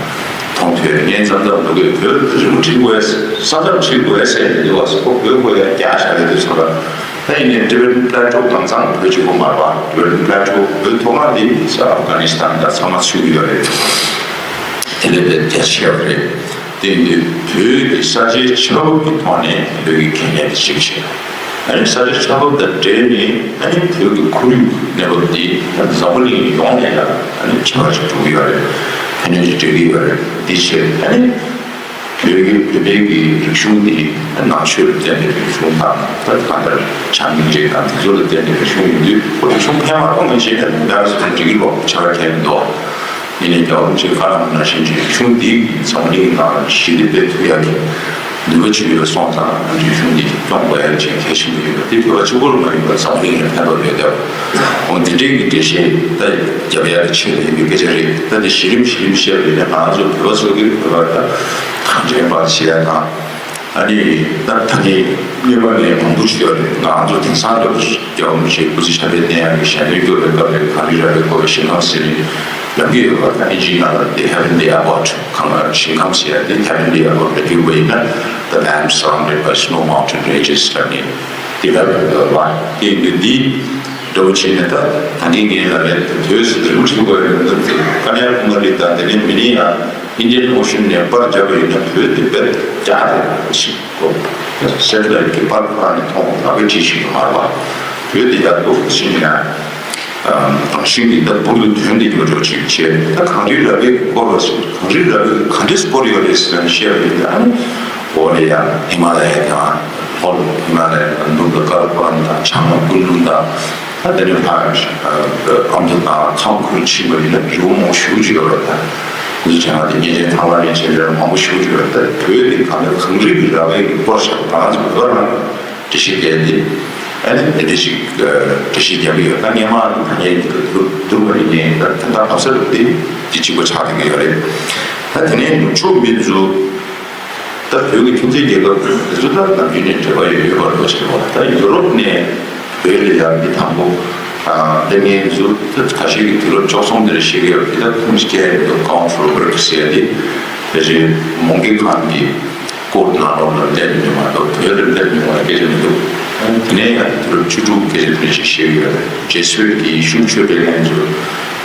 མཐོང་ཐུབ་ངས་མཚམས་མཚམས་འདུག་གས་བོད་རི་མོ་བྲིས་དགོས་ས་མཚམས་བྲིས་དགོས་ཟེར་ནས་འདུག་བ། ཁོ་བོད་ཁོ་ཡང་རྒྱ་ཆ་རེད་འདུག་ཟེར་བ། ད་ཡིན་ནའི་Tibetan Plateau གང་ཚང་བོད་གཅིག་པོ་མ་རེད་པ། Tibetan Plateau བོད་མཐོ་སྒང་འདི་ཨབ་གྷ་ནི་སི་ཐན་དང་ཚང་མ་ཚུད་ཀྱི་ཡོད་རེད། དེ་ལས་དཔེ་རྒྱ་ཆེ་བ་རེད། དེ་ཡིན་དུས་བོད་ཀྱི་ས་ཆའི་ཆགས་བབ་ཀྱི་ཐོག་ནས་བོད་ཀྱི་གལ་གནད་དེ་གཅིག་བྱས། ཨ་ནི་ས་ཆའི་ཆགས་བབ་དང་འབྲེལ་ནས་ཨ་ནི་བོད་ཀྱི་ཁོར་ཡུག་གནས་བབ་འདི་འཛམ་བུ་གླིང་ཡོངས་ནས་ལ་ཨ་ནི་ཁྱད་པར་ཅིག་འགྲོ་གི་ཡོད་རེད། ཕན་ནུས་ཅིག་འགྲོ་གི་ཡོད་རེད། འདི་བྱས་ཨ་ནི། བོད་ཀྱི་བོད་པའི་གི་རིག་གཞུང་འདི་ནང་ཆོས་ལ་བརྟེན་པའི་རིག་གཞུང་དང་ད་གང་ལྟར་བྱམས་སྙིང་རྗེ་དང་དེ་ཚོ་ལ་བརྟེན་པའི་རིག་གཞུང་ཡིན་དུས་ཁོ་རིག་གཞུང་ཕན་མ་ཐོགས་མཁན་ཞིག་ནས་མེད་པ་སོང་འགྲིག་གི་ལོག་ཆགས་ཁྱད་མི་འདུག་ཡིན་ནའི་རྒྱལ་བ་རིན་པོ་ཆེས་བཀའ་གནང་བ་ནང་བཞིན་གྱི་རིག་གཞུང་འདི་འཛམ་གླིང་ནང་ཞི་བདེ་སྤེལ་ཐུབ་ཡག་གི་ནུས་པ་ཅིག་ཡོད་པ་སོང་ཙང་རིག་གཞུང་འདི་སྐྱོང་དགོས་ཡག་ཅིག་གལ་ཆེན་པོ་ཡིན་པ་འདི་བོད་པ་གཅིག་པུར་མ་ཡིན་པར་འཛམ་གླིང་ལ་ཕན་ཐོགས་ཡོད་བསྡད་པ། འོ་འདི་འདྲའི་གི་འགྲེལ་བཤད་ད་རྒྱབ་ཡག་གི་ཆེད་དུ་ཡིན་པའི་སྐད་ཆ་རེད། ད་འདི་གཞི་རིམ་གཞི་རིམ་བཤད་པ་ཡིན་ན་ང་ཚོ་བོད་པ་ཚོ་གི་བོད་པ་ད་གང་དྲན་པ་བྱེད་ཡག་དང་། ཨ་ནི་ད་ད་ནི་སྔོན་མ་ནས་མང་པོ་ཞིག་ཡོད་རེད། ང་ཚོ་དེང་སང་འདྲ་པོ་ཞིག་རྒྱལ་བ་རིན་པོ་ཆེའི་སྐུ་ཚེ་ཞབས་པད་བརྟན་ཡག་གི་ཞལ་འདོན་སྐྱོར་བའི་སྐབས་ལ་གངས་རི་ར་བས་བསྐོར་བའི་ཞིང་ཁམས་ཟེར་ནས་ལབ་ཀྱི་ཡོད་པ། ད་ཨིན་ཇིའི་ནང་ལ་The Heavenly Abode གང་ལ་ཞིང་ཁམས་ཟེར་ཡ་དེ་Heavenly Abode ལ་བསྒྱུར་བ་ཡིན་ན། The land surrounded by snow mountain ranges ལབ་ནས་དེ་ལབ་ཡོད་པ། དེ་ཡིན་དུས་འདི་འདྲ་པོ་བྱས་ནས་ད་ད་ནི་ངས་ལབ་ཡ་དེ་དུས་སུ་རིན་པོ་ཆེ་བཀའ་ཡོད་འདུག་དེ་ཀ་ནྱ་ཀུ་མ་རི་དང་དེ་ནས་མི་ནི་ཡང་། Indian Ocean ནས་པར་བརྒྱབ་པ་ཡིན་ན་བོད་དེ་དཔེ་རྒྱ་དེ་ཞིག་གོ། སེ་ཊི་ལའིཊ་གི་པར་ཁོ་རང་ནས་མཐོང་བ་ལ་དཔེ་ཁྲིད་ཞིག་མ་རེད་པ། བོད་དེ་ཡག་འདུག་ཕྱིན་ཡང་། རང་བཞིན་གྱིས་ད་འབུར་དུ་ཐོན་ཏེ་ཡོད་འགྲོ་ཅིག་བྱས། ད་གངས་རི་ར་བས་སྐོར་བ་ཞིག་གངས་རི་ར་བས་ག་འདྲས་སྐོར་ཡོད་རེད་ཟེར་ནས་བཤད་པ་ཡིན་ན། འོ་ལེ་ཡ་ཧི་མ་ལ་ཡ་དང་། ལྷོ་ལ་ཧི་མ་ལ་ཡ་དང་། ནུབ་ལ་ཀ་ར་ཀོ་རམ་དང་། བྱང་ལ་ཀུན་ལུང་དང་། ད་དེ་ནས་ཕར་ཨ་མདོ་དང་ཁམས་ཁུལ་ཕྱིན་པ་ཡིན་ན་རི་བོ་མང་པོ་ཞེ་པོ་ཅིག་ཡོད་རེད། ད་འདི་ཚོ་བྱས་ན་དེ་མཉེན་ཆས་ཐང་ལ་ཡན་ཆད་རེད། མང་པོ་ཞེ་པོ་ཅིག་ཡོད་རེད། ད་བོད་དེ་གང་ལྟར་གངས་རི་གི་ར་བས་སྐོར་བཞག་པ་ང་ཚོ་བོད་རང་འགྲེལ་བཤད་བརྒྱབ་སྟེ། ཨ་ནི་དེ་འདྲ་ཞིག་འགྲེལ་བཤད་རྒྱག་གི་ཡོད། ད་སྔས་མ་ནང་ད་ངས་འདི་ག་བསྡུར་བསྡུར་བ་ཡིན་ནའི་ད་ད་ལྟ་བབས་ས་རུ་དེ་དེ་གཅིག་པ་ཆགས་བསྡད་ཀྱི་ཡོད་རེད། ད་དེ་ནས་ནུབ་ཕྱོགས་མི་ཚོ་ད་བོད་ཀྱི་ཁྱིམ་མཚེས་རྒྱལ་ཁབ་དེ་ཚོ་ད་ནམ་རྒྱུན་ནས་འབྲེལ་བ་ཡོད་ཡོད་པ་འདྲ་བོ་ཞིག་རེད་པ། ད་ཡུ་རོབ་ནས་བོད་ལ་ཡར་མི་དང་པོ་ཨ་ལྟས་ངན་ཚོ་ད་ཁ་ཤས་ཀྱིས་དུས་རབས་བཅུ་གསུམ་དེར་བཤད་ཀྱི་ཡོད་རེད། ད་ཁུངས་སྐྱེལ་མི་འདུག་ཀོང་ཧྥུ་རོ་བེར་ཟེར་ཡ་དེ་ཕལ་ཆེར་མོང་སྒར་ཁང་གི་ཀོར་ནང་ལོགས་ལ་སླེབས་མྱོང་མ་གཏོགས་བོད་ལ་སླེབས་མྱོང་བ་སྐད་ཆ་མི་འདུག་དེ་ནས་ཡང་དུས་རབས་བཅུ་དྲུག་སྐད་ཆ་དེ་འདྲ་ཞིག་བཤད་ཀྱི་ཡོད་རེད། ཇེ་སུ་ཝིད་ཀྱི་ཡེ་ཤུ་ཆོས་སྤེལ་མཁན་ཚོ་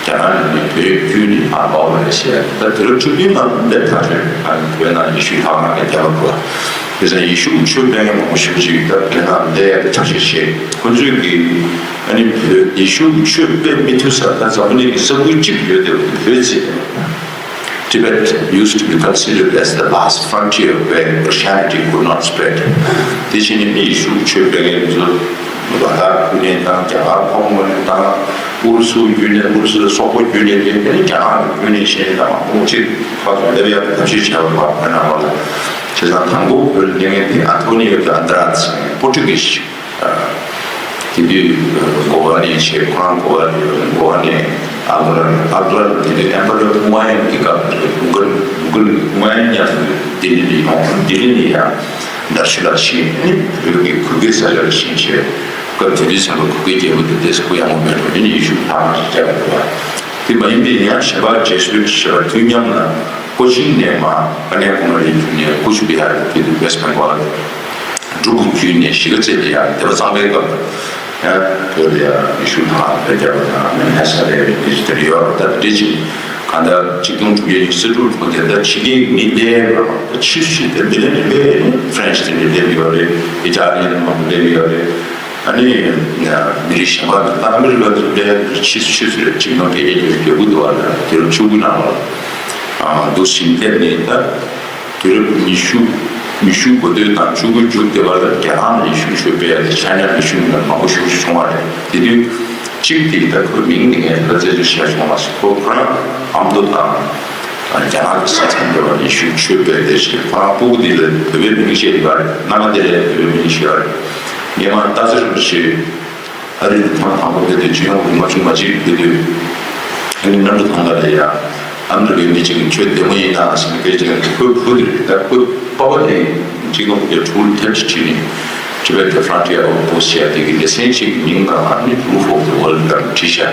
རྒྱ་ནག་ནས་བོད་བརྒྱུད་ནས་ཕར་ལོག་པ་རེད་ཟེར། ད་དུས་རབས་བཅུ་བདུན་ནང་སླེབས་ཐག་ཆོད་རེད། ཨ་ནི་བོད་ནང་ཡེ་ཤུའི་ལྷ་ཁང་གི་རྒྱབ་ལ་འགྲོ་བ། དེ་ཚོ་ཡེ་ཤུ་ཆོས་སྤེལ་མཁན་མང་པོ་ཞེ་པོ་ཅིག་ད་བོད་ནང་སླེབས་ཡག་གི་ཐབས་ཤེས་བྱས། ཁོ་ཚོས་ཀྱིས་ཨ་ནི་བོད་ཡེ་ཤུ་ཆོས་སྤེལ་མི་ཐུབ་ས་ད་འཛམ་བུ་གླིང་གི་ས་ཁུལ་གཅིག་ཡོད་དེ་བོད་ཟེར། Tibet used to be considered as the last frontier where Christianity could not spread. དེ་བཞིན་ནི་ཡེ་ཤུ་ཆོས་སྤེལ་མཁན་ཚོ་ལ་དྭགས་ཁུལ་ནས་དང་རྒྱ་གར་ཁོངས་ངོས་ནས་དང་ཨུ་རུ་སུ་བརྒྱུད་ནས་ཨུ་རུ་སུ་སོག་པོ་བརྒྱུད་ནས་དེ་ནས་རྒྱ་ནག་གི་བརྒྱུད་ནས་གཞན་དང་མང་པོ་ཅིག་ཕར་ཚུར་སླེབས་ཡག་གི་ཐབས་ཤེས་བྱས་པ་རེད་བོད་ནང་ལོགས་ལ། བྱས་ཙང་དང་པོ་བོད་ལ་སླེབས་མཁན་དེ་ཨན་ཐོ་ནིའོ་དེ་ཨན་དྲ་ཟེར་པོར་ཊུ་གིས་ཤིག་དེ་དུས་གོ་བ་ནས་བྱས། ཁོ་རང་གོ་བ་ནས་གོ་བ་ནས་ཨ་ལོ་ར་ཨ་ལོ་ར་དེ་དུས་ཨེམ་པ་རར་ཧུ་མ་ཡུན་གྱི་སྐབས་དེ་མུ་གལ་མུ་གལ་ཧུ་མ་ཡུན་མཉམ་དུ་ལྡི་ལི་ལ་ཡོང་། ལྡི་ལི་ནས་ཡང་དར་ཤུ་ལ་ཕྱིན། ཨ་ནི་བོད་ཀྱི་གུ་གེ་ས་ཆ་ལ་ཕྱིན་བྱས། སྐབས་དེ་དུས་ཚང་མ་གུ་གེ་རྒྱལ་པོ་དེ་དེ་སྐུ་ཡག་པོ་མེད་འགྲོ། ཨ་ནི་ཡེ་ཤུ་ལྷ་ཁང་ཞིག་བརྒྱབ་པ་རེད་བ། དེ་མ་ཡིན་པའི་ཡང་གཞན་པ་ཇེ་སུ་ཝིད་ཞེས་པ་དུས་མཉམ་ལ་ཀོ་ཆིན་ནས་མར་ཀ་ནྱ་ཀུ་མ་རིའི་བརྒྱུད་ནས་ཀུཆ་བི་ཧར་དེ་དུས་ཝེསྟ་བེང་གོལ་འབྲུག་གི་བརྒྱུད་ནས་གཞིས་ཀ་རྩེ་ལ་ཡང་སྡེ་པ་གཙང་པའི་སྐབས་ལ་ཡང་བོད་ལ་ཡང་ཡེ་ཤུ་ལྷ་ཁང་བརྒྱབ་པ་དང་ནས་ཧེ་ས་རེ་རེ་དེ་དེར་ཡོད་རེད། ད་དེ་ཅིག་གང་ལྟར་ཆིག་སྟོང་དྲུག་བརྒྱ་ཉི་ཤུ་རྩ་དྲུག་ལོ་དེ་ད་ཕྱི་རྒྱལ་མི་སླེབས་རོགས་ད་ཕྱི་སུ་ཞིག་དེ་མི་སླེབས་རེད། ཕེ་རན་ཆི་དེ་འདྲ་སླེབས་ཡོད་རེད། ཨི་ཊ་ལི་ཡན་མང་པོ་སླེབས་ཡོད་རེད། ཨ་ནི་མི་རིགས་གཞན་པ་ད་ཨ་མི་རི་ཀ་དེ་འདྲ་ཕྱི་སུ་ཕྱི་སུ་རེད། ཆིག་སྟོང་བརྒྱད་བརྒྱ་བརྒྱད་ཅུ་གྱ་དགུ་དུ་བ་ལ་དེ་རུ་ཆུ་བོ་ནང་ལ་འདུག་ཟིན་སླེབས་ནས་ད། དུས་རབས་ཉི་ཤུ། ཉི་ཤུ་འགོ་སྟོད་དང་བཅུ་དགུ་མཇུག་སྡེ་བར་ལ་རྒྱ་ནག་ནས་ཡེ་ཤུ་ཆོས་སྤེལ་ཡ་དེ་ཆ་ཉམས་ཡེ་ཤུ་མི་མང་པོ་ཞེ་པོ་ཞིག་བྱུང་བ་རེད། དེ་དུས་གཅིག་དེ་ད་ཁོའི་མིང་དེ་ངས་ད་རྩད་གཅོད་བྱས་སོང་མ་སོང་། ཁོ་ཁོ་རང་ཨ་མདོ་དང་རྒྱ་ནག་གི་ས་མཚམས་སྡེ་བར་ཡེ་ཤུ་ཆོས་སྤེལ་དེ་བྱས། ཁོ་རང་སྤུ་གུ་དེ་ལ་བོད་པའི་མིང་བཤད་ཡོད་རེད། མནའ་མ་དེ་ལ་བོད་པའི་མིང་བཤད་ཡོད་རེད། སྔས་མ་སྟག་འཚེར་རིན་པོ་ཆེ། ཨ་རི་ནས་ཐེངས་དང་པོ་ཕེབས་དུས་སྤྱི་ནོར་ལུང་པ་ཆུང་མ་གཅིག་ཕེབས་དུས། ཨ་ནི་གནམ་གྲུ་ཐང་ཀ་ལ་ཡ། ཨ་མི་རི་ཀའི་མི་གཅིག་གིས་ཁྱོད་བདེ་མོ་ཡིན་ན་ཟེར་ནས་སྐད་ཆ་དྲིས། ཁོའི་བུ་དེ་རེད། ད་ཁོའི་པ་ཕ་དེ་སྤྱི་ནོར་ལུང་པ་དྲུག་ལ་ཐེངས་གཅིག་ཁྲིད་ནས། Tibet Frontier Outpost ཟེར་ཡ་དེ་གི་སྡེ་ཚན་གཅིག་གི་མིང་ལ་ཨ་ནི་Roof of the World ལབ་བྲིས་ཤག་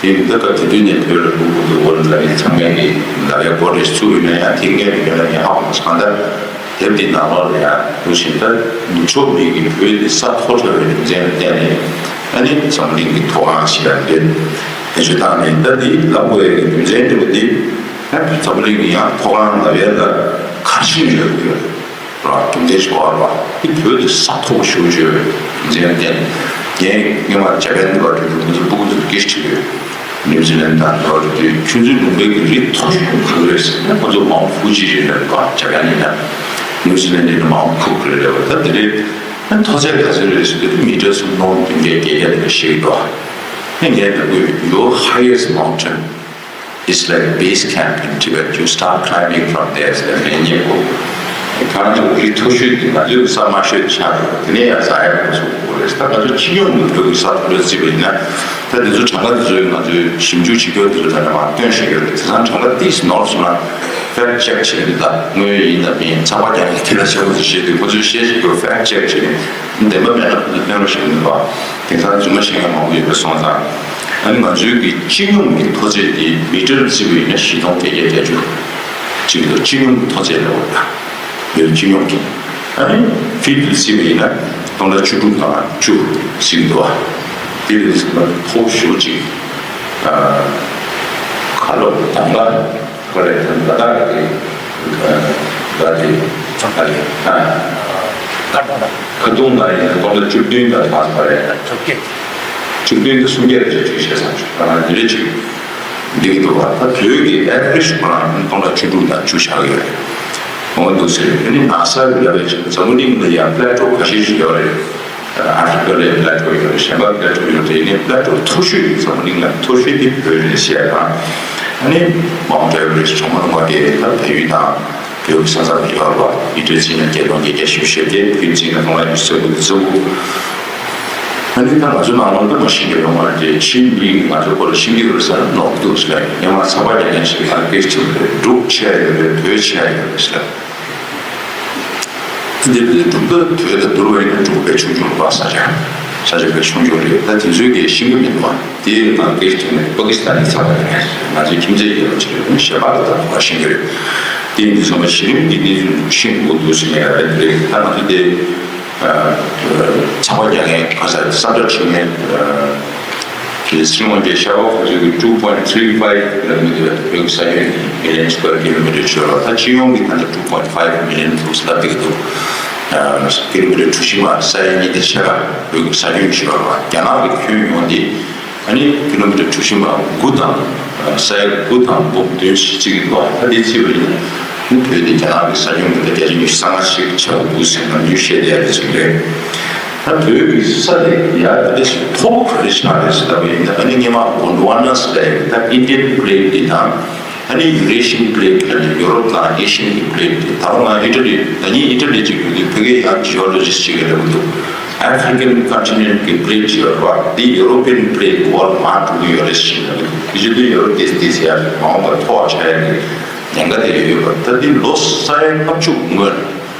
དེ་ཡིན་ད་སྐབས་དེ་དུས་ནས་བོད་ལ་Roof of the World ལབ་ཡ་ཚང་མས་ནི་ལབ་ཡ་འགོ་རེ་ཚུགས་ཡོད་ན་ཡང་དེ་སྔས་ནས་ཡོད་ན་ངས་ཧ་གོ་མ་སོང་། གང་ལྟར། དེབ་འདི་ནང་ལོགས་ལ་ཡང་འདུག་བཞིན་ད་ནུབ་ཕྱོགས་མི་གིས་བོད་འདི་ས་མཐོ་དྲགས་པའི་རྒྱུ་མཚན་ལ་བརྟེན་ནས་ཨ་ནི་འཛམ་གླིང་གི་མཐོ་སྒང་ཞིག་ལ་འདོད་བེད་སྤྱོད་བཏང་ནས། ད་འདི་ལབ་དགོས་ཡ་གི་རྒྱུ་མཚན་འདྲ་པོ་འདི་ཨ་འཛམ་གླིང་གི་ཡང་མཐོ་སྒང་ལབ་ཡ་ལ་ཁ་ཆེམས་ཡོད་དགོས་ར། རྒྱུ་མཚན་ཞིག་བར་བ་འདི་བོད་འདི་ས་མཐོ་པོ་ཞེ་པོ་ཅིག་ཡོད་པའི་རྒྱུ་མཚན་ལ་བརྟེན་ནས། ངས་སྔོན་མ་ཇ་པན་འདི་བར་དུ་ཁོ་ཚོ་སྤུ་གུ་ཚོ་སྐད་ཆ་དྲིས་ཡོད། ནིའུ་ཛི་ལན་དང་འདྲ་བ་དེ་ཆུ་མཛོད་ལུང་པའི་གི་རི་མཐོ་ཤོས་ག་རེ་རེད་ཟེར་ན། ཁོ་ཚོ་མའུནཊ་ཧྥུ་ཇི་རེད་ལབ་པ། ཇ་པན་ཡིན་ན། ནིའུ་ཛི་ལན་ཡིན་ན་མའུནཊ་ཁུག་རེད་ལབ་པ། ད་དེ་རེད། ཨ་མཐོ་ཚད་ག་ཚོད་རེད་ཟེར་དུས་མི་ཊར་སུམ་སྟོང་བདུན་བརྒྱ་བརྒྱད་བརྒྱ་དེ་འདྲ་བཤད་ཀྱི་འདུག་ཨ་ངས་ལབ་དགོས། Your highest mountain is like base camp in Tibet. You start climbing from there ཟེར་ནས་ཉེ་པོ། ཁོ་རང་ཚོ་རི་མཐོ་ཤོས་དེ་ང་ཚོའི་ས་དམའ་ཤོས་དེ་ཆགས་འདུག་དེ་ནས་ཡང་ཟ་ཡག་པོ་བཟོ་དགོས་རེད། ད་ང་ཚོ་སྤྱི་ཡོངས་ཀྱི་བོད་ཀྱི་ས་མཐོ་རིར་བརྩིས་པ་ཡིན་ན། ད་དེ་ཚོ་གྲངས་ཀ་དེ་ཚོ་ང་ཚོའི་ཞིབ་འཇུག་བྱེད་མཁན་དེ་ཚོ་ནང་ནས་མར་བཏོན་བཞག་ཡོད་རེད། དེང་སང་གྲངས་ཀ་ཏིས་ནོར་སོང་ན་ཕེག་ཊི་ཅེག་བྱེད་ཀྱི་འདུག་ད་དངོས་ཡོད་ཡིན་དང་མིན་ཚགས་པར་རྒྱག་མཁན་དེ་ལ་ཞེ་པོ་ཅིག་བཤད་དུས་ཁོ་ཚོས་བཤད་བཞག་ཡོད། ཕེག་ཊི་ཅེག་བྱས་ནས་བདེན་པ་མེད་ན་ཁོ་ཚོས་བཏོན་རོགས་བྱེད་ཀྱི་འདུག་བ། དེང་སང་རྫུན་མ་བཤད་མཁན་མང་པོ་ཡོད་པ་སོང་ཙང་། ཨ་ནི་ང་ཚོའི་གི་སྤྱི་ཡོངས་ཀྱི་མཐོ་ཚད་དེ་མི་ཊར་བརྩིས་པ་ཡིན་ན་བཞི་སྟོང་བརྒྱད་བརྒྱ་བརྒྱད་ཅུ་ཅིག་འདུག་སྤྱི་ཡོངས་ཀྱི་མཐོ་ཚད་ལ་འོ་ད་བོད་སྤྱི་ཡོངས་ཀྱི། ཨ་ནི་ཕིཊ་བརྩིས་པ་ཡིན་ན་སྟོང་ཕྲག་བཅུ་དྲུག་དང་བཅུ་ཟིན་འདུག་བ། དེ་ལས་ཟིན་པ་མཐོ་ཤོས་ཅིག་ཨ་ཁ་ལོ་གདམ་ག་པ་རེད། ད་ལྟ་གི་ད་དེ་ད་དེ་ད་དེ་ད་ཁ་ཏུང་ད་ཡིན་ན་སྟོང་ཕྲག་བཅུ་བདུན་ད་ལྷག་པ་རེད། བཅུ་བརྒྱད། བཅུ་བདུན་དང་སུམ་བརྒྱ་རེ་བཅུ་བཤད་ས་ཆུ་ད་ང་འདི་རེ་ཅིག་འདི་གི་འདུག་བ། ད་བོད་ཀྱི་ཨེ་ཝ་རེ་ཇི་ཁོ་རང་སྟོང་ཕྲག་བཅུ་དྲུག་དང་བཅུ་ཆགས་ཡོད་རེད། འོ་འདུག་ཟེར། ཨ་ནི་ན་ས་ལ་བའི་འཛམ་བུ་གླིང་ལ་ཡང་པླེ་ཊོ་ཁ་ཤས་ཤིག་ཡོད་རེད། ཨ་ཧྥི་རི་ཀ་ལ་པླེ་ཊོ་ཡོད་རེད། གཞན་པ་པླེ་ཊོ་ཡོད་རེད། ཡིན་ནའི་པླེ་ཊོ་མཐོ་ཤོས་ཀྱི་འཛམ་བུ་གླིང་ལ་མཐོ་ཤོས་དེ་བོད་རེད་ཟེར་ཡ་དང་། ཨ་ནི་མའུན་ཊི་ཨེ་ཝ་རེ་ཇི་གྲོང་ཁྱེར་དེ་ད་བལ་ཡུལ་དང་བོད་ཀྱི་ས་མཚམས་ལ་ཡོད་རེད་བ། ཡུལ་གྲུ་བརྩིས་ན་བརྒྱད་སྟོང་བརྒྱད་བརྒྱ་བཞི་བཅུ་ཞེ་བརྒྱད། བོད་བརྩིས་ན་སྟོང་ཕྲག་ཉི་ཤུ་རྩ་དགུ་དང་བཅུ་དགུ། ཨ་ནི་ད་ང་ཚོ་ནང་ལོགས་ད་མ་ཤེས་མཁན་ཡོད་མ་རེད། ཆིན་གྱིས་ང་ཚོ་སྐོར་ལ་ཤེས་ཀྱི་ཡོད་ས་ནོར་འདུག་ཟེར། སྔོན་མ་ཚགས་པར་རྒྱག་མཁན་ཞིག་གིས་ད་སྐད་ཆ་དྲིས་པ་རེད། འབྲུག་ཆེ་ཡོད་རེད། བོད་ཆེ་ཡོད་རེད་ཟེར། འདི་འདི་འབྲུག་ད་བོད་དང་བསྡུར་བ་ཡིན་ན་འབྲུག་དཔེ་ཆུང་ཆུང་རེད་པ། ས་ཆ་ས་ཆ་དཔེ་ཆུང་ཆུང་རེད། ད་དེ་ཚོའི་གི་ཤེས་ཀྱི་མི་འདུག་པ། དེ་ང་སྐད་ཆ་དྲིས་ནས་པ་ཀི་སི་ཐན་གྱི་ཚགས་པར་རྒྱག་མཁན་ཞིག་རེད། ང་ཚོའི་ཁྱིམ་མཚེས་ཡོད་པ་ཅིག་རེད། ཞལ་པར་ལ་ད་ག་ཤེས་ཀྱི་རེད། དེ་ཡིན་དུས་ཙམ་པ་གཞི་རིམ་གྱི་གནས་ཚུལ་ཤེས་དགོས་འདུག་ཟེར་མཁན་རེད། དེ་རེད། ད་ང་ཚོ་དེ། ཚགས་པར་རྒྱག་མཁན་ག་ས་གསར་བསྒྲགས་བྱེད་མཁན། གི་སྲིད་དབང་གི་ཤ་བ་ཁོ་ཚོས་གི་two point three five ལབ་མི་འདུག་བོད་ཀྱི་ས་ཁྱོན་གྱི་million square kilometre ཆོད་ལ། ད་སྤྱི་ཡོངས་ཀྱི་ད་ལྟ་two point five million ལབ་ཀྱི་འདུག་ཀི་ལོ་མི་ཊར་གྲུ་བཞི་མ་ས་ཡ་གཉིས་དང་ཕྱེད་ཀ་བོད་ཀྱི་ས་ཁྱོན་ཆོད་ལ། རྒྱ་ནག་གི་ཁྱོན་ཡོངས་དེ་ཨ་ནི་ཀི་ལོ་མི་ཊར་གྲུ་བཞི་མ་དགུ་དང་ས་ཡ་དགུ་དང་འབུམ་བདུན་ཞིག་བརྩི་གི་འདུག་ད་དེ་བརྩིས་པ་ཡིན་ན་བོད་དེ་རྒྱ་ནག་གི་ས་ཁྱོན་གྱི་ད་བརྒྱ་ཆ་ཉི་ཤུ་རྩ་ལྔ་ཞིག་ཆགས་འདུག་ཟེར་ན་ཉུང་ཤས་དེ་ཡ་རེད་ཟེར་གི་རེད། ད་བོད་ཀྱི་ས་དེ་ཡ་དེ་འདྲ་ཞིག་མཐོ་པོ་ག་རེ་ཆགས་རེད་ཟེར་ལབ་པ་ཡིན་ན། ཨ་ནི་སྔོན་མ་གོན་ཌི་ཝ་ན་ཟེར་ཡ་གི་ད་ཨིན་ཌི་ཡན་པི་ལེ་ཊི་དེ་དང་། ཨ་ནི་ཡུ་རེ་ཤི་ཡན་པི་ལེ་ཊི་ལབ་ནས་ཡུ་རོབ་དང་ཨེ་ཤི་ཡན་གྱི་པི་ལེ་ཊི་དེ། ད་རུང་ང་ཨི་ཊ་ལི་ད་ནི་ཨི་ཊ་ལི་ཅིག་ཡོད་དུས་བོད་སྐད་ཡང་ཇི་ཨོ་ལོ་ཇི་སི་ཊི་ཅིག་གིས་ལབ་ཀྱི་འདུག་ཨ་ཧྥི་རི་ཀན་ཀོན་ཊི་ནེན་ཊི་གི་པི་ལེ་ཊི་ཅིག་ཡོད་རེད་བ། དེ་ཡུ་རོ་པི་ཡན་པི་ལེ་ཊི་གི་འོག་ལ་མར་འགྲོ་གི་ཡོད་རེད་ཟེར་ལབ་ཀྱི་འདུག་དེ་བྱེད་དུས་ཡུ་རོབ་དེ་དེ་ཟེར་ཡ་རེད། མ་འོངས་པར་མཐོ་བ་ཆགས་ཡ་གི་ཉེན་ཁ་དེ་ཡོད་པ། ད་འདི་ལོ་ས་ཡ་ལྔ་བཅུ་སྔོན།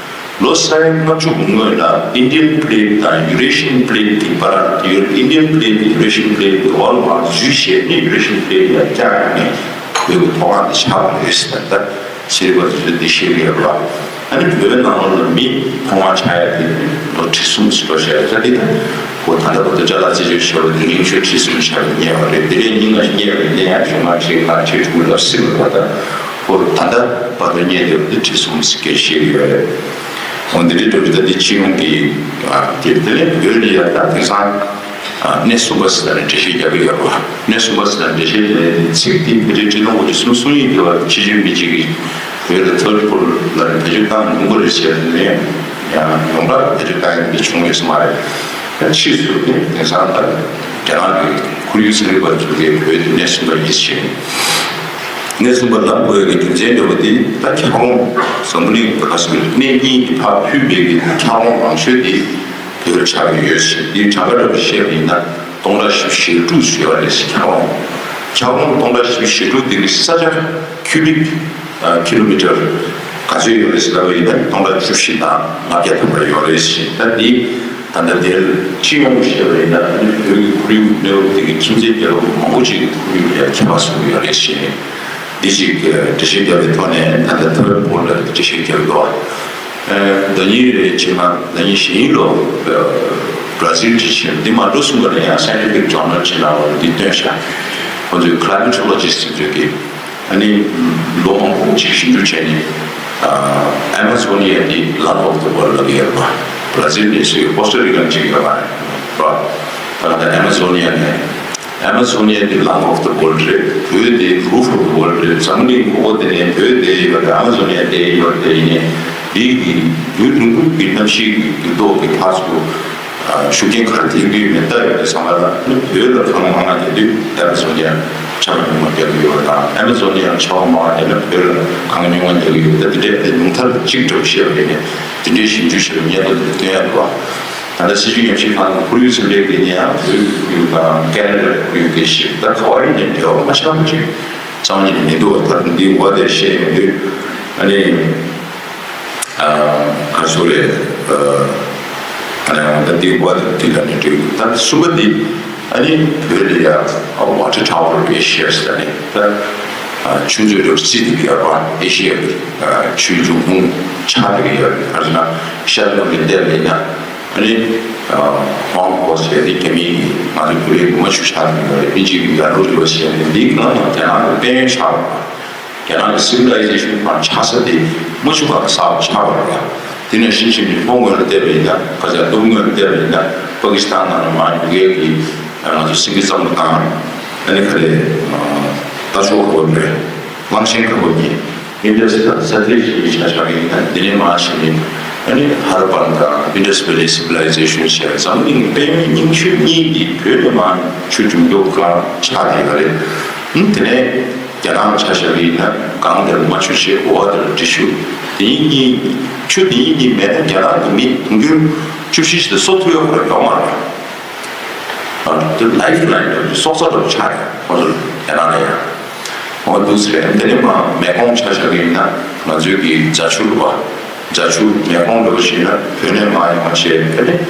ལོ་ས་ཡ་ལྔ་བཅུ་སྔོན་ལ་ཨིན་ཌི་ཡན་པི་ལེ་ཊི་དང་ཡུ་རེ་ཤི་ཡན་པི་ལེ་ཊི་གི་བར། ཨིན་ཌི་ཡན་པི་ལེ་ཊི་དང་ཡུ་རེ་ཤི་ཡན་པི་ལེ་ཊི་གི་འོག་ལ་མར་འཛུལ་བྱས་ནས་ཡུ་རེ་ཤི་ཡན་པི་ལེ་ཊི་ལ་བཅར་ནས་བོད་ཀྱི་མཐོ་སྒང་དེ་ཆགས་པ་རེད་ཟེར། ད་ཤེས་རིག་པ་དེ་ཚོས་འདི་ཤེས་ཀྱི་ཡོད་པ། ཨ་ནི་བོད་ནང་ལོགས་ལ་མི་མཐོང་བ་ཆགས་ཡ་དེ་ལོ་ཁྲི་གསུམ་ཞིག་ལོ་བྱས་ཡོད་ས་དེ། ད་ཁོ་ད་ལྟ་བར་དུ་ཅ་ལག་རྩད་གཅོད་བྱས་པ་དེ་རིང་ཤོས་ཁྲི་གསུམ་ཆགས་པ་རྙེད་པ་རེད། དེ་རིང་ཉིན་ང་རྙེད་པ་རེད། ཡང་གཞུག་མ་ཁྲི་ལྔ་ཁྲི་དྲུག་ལ་སྲིད་པ་ད། ཁོ་ད་ལྟ་བར་དུ་རྙེད་བསྡད་པ་དེ་ཁྲི་གསུམ་ཞིག་སྐད་བཤད་ཀྱི་ཡོད་རེད། འོ་འདི་འདྲའི་འགྲོ་རྒྱུ་ད་འདི་སྤྱི་ཡོངས་ཀྱི་དེ་དེ་ནས་བོད་ལ་ཡ་ད་དེང་སང་གནས་གསུམ་པ་ཟེར་ནས་འགྲེལ་བཤད་རྒྱག་གི་ཡོད་རེད་བ། གནས་གསུམ་པ་ཟེར་ནས་འགྲེལ་བཤད་དེ་ཚིག་དེ་ཕལ་ཆེར་ཁྲི་སྟོང་དགུ་བརྒྱ་སུམ་ཅུ་སོ་གཉིས་ཀྱི་བར་ཕྱི་རྒྱལ་མི་གཅིག་གིས་བོད་ལ་ཐར་ཌི་པོལ་ལ་བེད་སྤྱོད་བཏང་མྱོང་གི་རེད་ཟེར་ནས་ཡང་ཡོངས་གྲགས་བེད་སྤྱོད་བཏང་ཡོང་གི་བྱུང་ཡོད་ས་མ་རེད། ཕྱིས་སུ་དེ་དེང་སང་ད་རྒྱ་ནག་གི་ཁོར་ཡུག་ཚན་རིག་པ་ཚོ་གིས་བོད་དེ་གནས་གསུམ་པ་ཡིན་ཞེས། གནས་གསུམ་པ་ལབ་དགོས་ཀྱི་རྒྱུ་མཚན་འདྲ་བོ་དེ་ད་འཁྱགས་རོམ་འཛམ་བུ་གླིང་ག་ས་གནས་གཉིས་ཀྱི་ཕར་ཕུད་པའི་གི་འཁྱགས་རོམ་མང་ཤོས་དེ་བོད་ཆགས་ཀྱི་ཡོད་ཞེས། དེའི་གྲངས་ཀ་འདྲ་བོ་བཤད་པ་ཡིན་ན་སྟོང་ཕྲག་བཞི་བཅུ་ཞེ་དྲུག་ཡོད་རེད་ཞེས། འཁྱགས་རོམ་འཁྱགས་རོམ་སྟོང་ཕྲག་བཞི་བཅུ་ཞེ་དྲུག་དེ་གི་ས་ཆ་ཁྱུ་བིག་ཀི་ལོ་མི་ཊར་ག་ཚོད་ཡོད་རེད་ཟེར་ལབ་པ་ཡིན་ན་སྟོང་ཕྲག་བཅུ་བཞི་དང་ལྔ་བརྒྱ་ཐམ་པ་ཡོད་རེད་ཞེས། ད་འདི་ད་ལྟ་དེར་སྤྱི་ཡོངས་བཤད་པ་ཡིན་ན་ཨ་ནི་བོད་ཀྱི་ཁོར་ཡུག་གནས་བབ་དེ་གི་ཁྱིམ་མཚེས་རྒྱལ་ཁབ་མང་པོ་ཅིག་གི་ཁོར་ཡུག་ལ་ཁྱད་པར་བཟོ་གི་ཡོད་རེད་ཞེས་འདི་ཅིག་འགྲེལ་བཤད་བརྒྱབ་པའི་ཐོག་ནས་ད་ལྟ་ཐར་པོལ་ལ་འགྲེལ་བཤད་བརྒྱབ་འདུག་ཟླ་ཉིན་རེ་ཕྱིན་ན་ཟླ་ཉིན་གཞེས་ནིང་ལོ་བྷ་ར་ཟིལ་ཅིག་ཕྱིན། འདི་མ་འགྲོ་གསུམ་པ་ལ་ཡང་སའེན་ཊི་ཕིག་ཇོར་ནལ་ཅིག་ནང་ལ་འདི་བཏོན་ཤག་ཁོ་ཚོས་ཀི་ལའི་མེ་ཊོ་ལོ་ཇི་སི་ཊི་ཚོས་ཀྱིས། ཨ་ནི་ལོ་མང་པོ་ཅིག་ཞིབ་འཇུག་བྱས་ནས་ཨ་མ་ཛོ་ནི་ཡ་འདི་ལང་ཨོཕ་ཛ་ཝོལ་ལབ་ཀྱི་ཡོད་པ། བྷ་ར་ཟིལ་ནས་སུ་ཡོད། ཀོ་སྟ་རི་ཀ་ནས་ཅིག་ཡོད་པ་རེད་བ། ད་ལྟ་ཨ་མ་ཛོ་ནི་ཡ་ནས་ཨ་མ་ཛོ་ནི་ཡ་འདི་ལང་ཨོཕ་ཛ་ཝོལ་རེད། བོད་འདི་རུཕ་ཨོཕ་ཛ་ཝོལ་རེད། འཛམ་གླིང་གོ་བོ་དེ་ནས་བོད་དེ་ཡོད་རེད། ཨ་མ་ཛོ་ནི་ཡ་དེ་ཡོད་རེད། དེ་ཡིན་ནས་འདི་གི་ཡུན་རིང་པོ་གི་གནམ་གཤིས་ཀྱི་འགྱུར་ལྡོག་གི་ཕར་ཚུར། ཤུགས་རྐྱེན་ག་རེ་ཐེབས་ཀྱི་ཡོད་མེད་ལྟ་ཡོང་དུས་ཙམ་པ་ལ་ནི་བོད་ལ་དཀའ་ངལ་མང་བ་དེ་དུས་ཨ་མ་ཛོ་ནི་ཡ་ཆར་པ་ཉུང་བ་རྒྱག་གི་ཡོད་པ་དང་། ཨ་མ་ཛོ་ནི་ཡ་ཆར་པ་མང་བ་དེ་ནི་བོད་ལ་དཀའ་ངལ་ཉུང་བ་རྒྱག་གི་ཡོད། ད་དེ་འདྲའི་དེ་ཉུང་མཐར་གཅིག་འདྲ་བོ་བཤད་པ་ཡིན་ནས་དེ་འདྲའི་ཞིབ་འཇུག་བྱས་པའི་སྙན་ཐོ་དེ་བཏོན་ཡ་འདུག་བ། ད་ལྟ་སྲིད་བྱུས་ཉམས་ཞིབ་ཁང་གི་ཁོར་ཡུག་ཚན་པའི་གི་ཉེ་ཡང་བོད་ཀྱི་ཁོར་ཡུག་དང་ཀ་ན་ཌ་ཁོར་ཡུག་དེ་ཞིབ་ད་ག་བ་ཡིན་ནས་འབྲེལ་བ་མ་ཆགས་པ་ཅིག་རྩ་བ་ཉིད་ནས་མི་འདུག་བ། ད་འདི་འོ་དེ་བཤད་ཡོང་དུས་ཨ་ནི། ག་སུ་རེད། ཨ་ནི་ད་འདི་བ་དེ་ལ་ནི་འགྲིག་ད་གསུམ་པ་འདི་ཨ་ནི་བོད་ལ་ཡ་ཝ་ཊར་ཊ་ཝར་ཨེ་ཤི་ཡ་ཟེར་ནས་ད་ཆུ་མཛོད་རེ་རྩིས་དེ་གི་ཡ་ར་ཨེ་ཤི་ཡ་གི་ཆུའི་འབྱུང་ཁུངས་ཆགས་དེ་གི་ཡ་ག་རེ་ན་ཤར་ནུབ་ཀྱི་ལྟེ་བ་ཡིན་ན་ཨ་ནི་ཧོང་ཀོ་ཟེར་དེ་རྒྱ་མིའི་ང་ཚོ་བོད་རིགས་ངོ་མ་ཆུ་ཆགས་དེ་གི་ཡ་རེད། དབྱིན་ཇི་གི་ཡ་ལོ་རི་བ་ཟེར་ནས་འདི་གི་ནང་ན་དེ་ནང་དཔལ་ཡོན་ཆགས། རྒྱ་ནག་གི་སི་ཝི་ལའི་ཟེ་ཤན་པར་ཆགས་ས་དེ་མ་བྱུང་བ་གསར་པ་ཆགས་པ་རེད་ཡ། དེ་ནས་ཕྱིན་ཕྱིན་ནས་ལྷོ་ངོས་ལ་བལྟས་པ་ཡིན་ན་ཁ་ཆག་སྟོད་ངོས་ལ་བལྟས་པ་ཡིན་ན་པ་ཀི་སི་ཐན་ནང་ལ་མར་ཡུ་གེ་གི་ང་ཚོ་སེང་གེ་གཙང་པོ་དང་ཨ་ནི་ག་རེ་རྟ་མཆོག་ག་པར་རེད། གླང་ཆེན་ག་པར་གྱི་ཨིན་ཌས་དང་ས་ཐིག་ཞིག་ཆ་ཆགས་ཡིན་ན་འདི་ནས་མར་ཕྱིན་ནས་ཨ་ནི་ཧ་ར་པན་དང་ཨིན་ཌས་ཝེ་ལི་སི་ཝི་ལའི་ཟེ་ཤན་བྱས་འཛམ་གླིང་དཔེ་མེད་རྙིང་ཤོས་གཉིས་འདི་བོད་ནས་མར་ཆུ་འབྱུང་འགྱུར་སྒང་ཆགས་བསྡད་ཡོད་རེད། ཨ་ནི་དེ་ནས། རྒྱ་ནག་ཆ་བཞག་པ་ཡིན་ན་སྒང་དེར་རྨ་ཆུ་བྱས་འོག་དེར་འབྲི་ཆུ། དེ་གཉིས་ཆུ་དེ་གཉིས་མེད་ན་རྒྱ་ནག་གི་མི་དུང་ཕྱུར་བཅུ་བཞི་ཞིག་ལ་སྲོག་ཐུབ་ཡག་ཁོ་རང་ཡོད་མ་རེད། ཨ་དེ་ལའིཕ་ལའིན་འདྲ་བོ་སྲོག་རྩ་འདྲ་བོ་ཆགས་རེད་ཁོ་ཚོ་རྒྱ་ནག་ལ་ཡང་། འོ་འདུག་ཟེར་རེད། དེ་ནས་མར་མེ་ཀོང་ཆ་བཞག་པ་ཡིན་ན་ང་ཚོའི་གི་རྫ་ཆུ་རེད་པ། རྫ་ཆུ་མེ་ཀོང་འདྲ་བོ་ཞིག་ན་བོད་ནས་མར་ཡོང་བ་བྱས་དེ་ནས་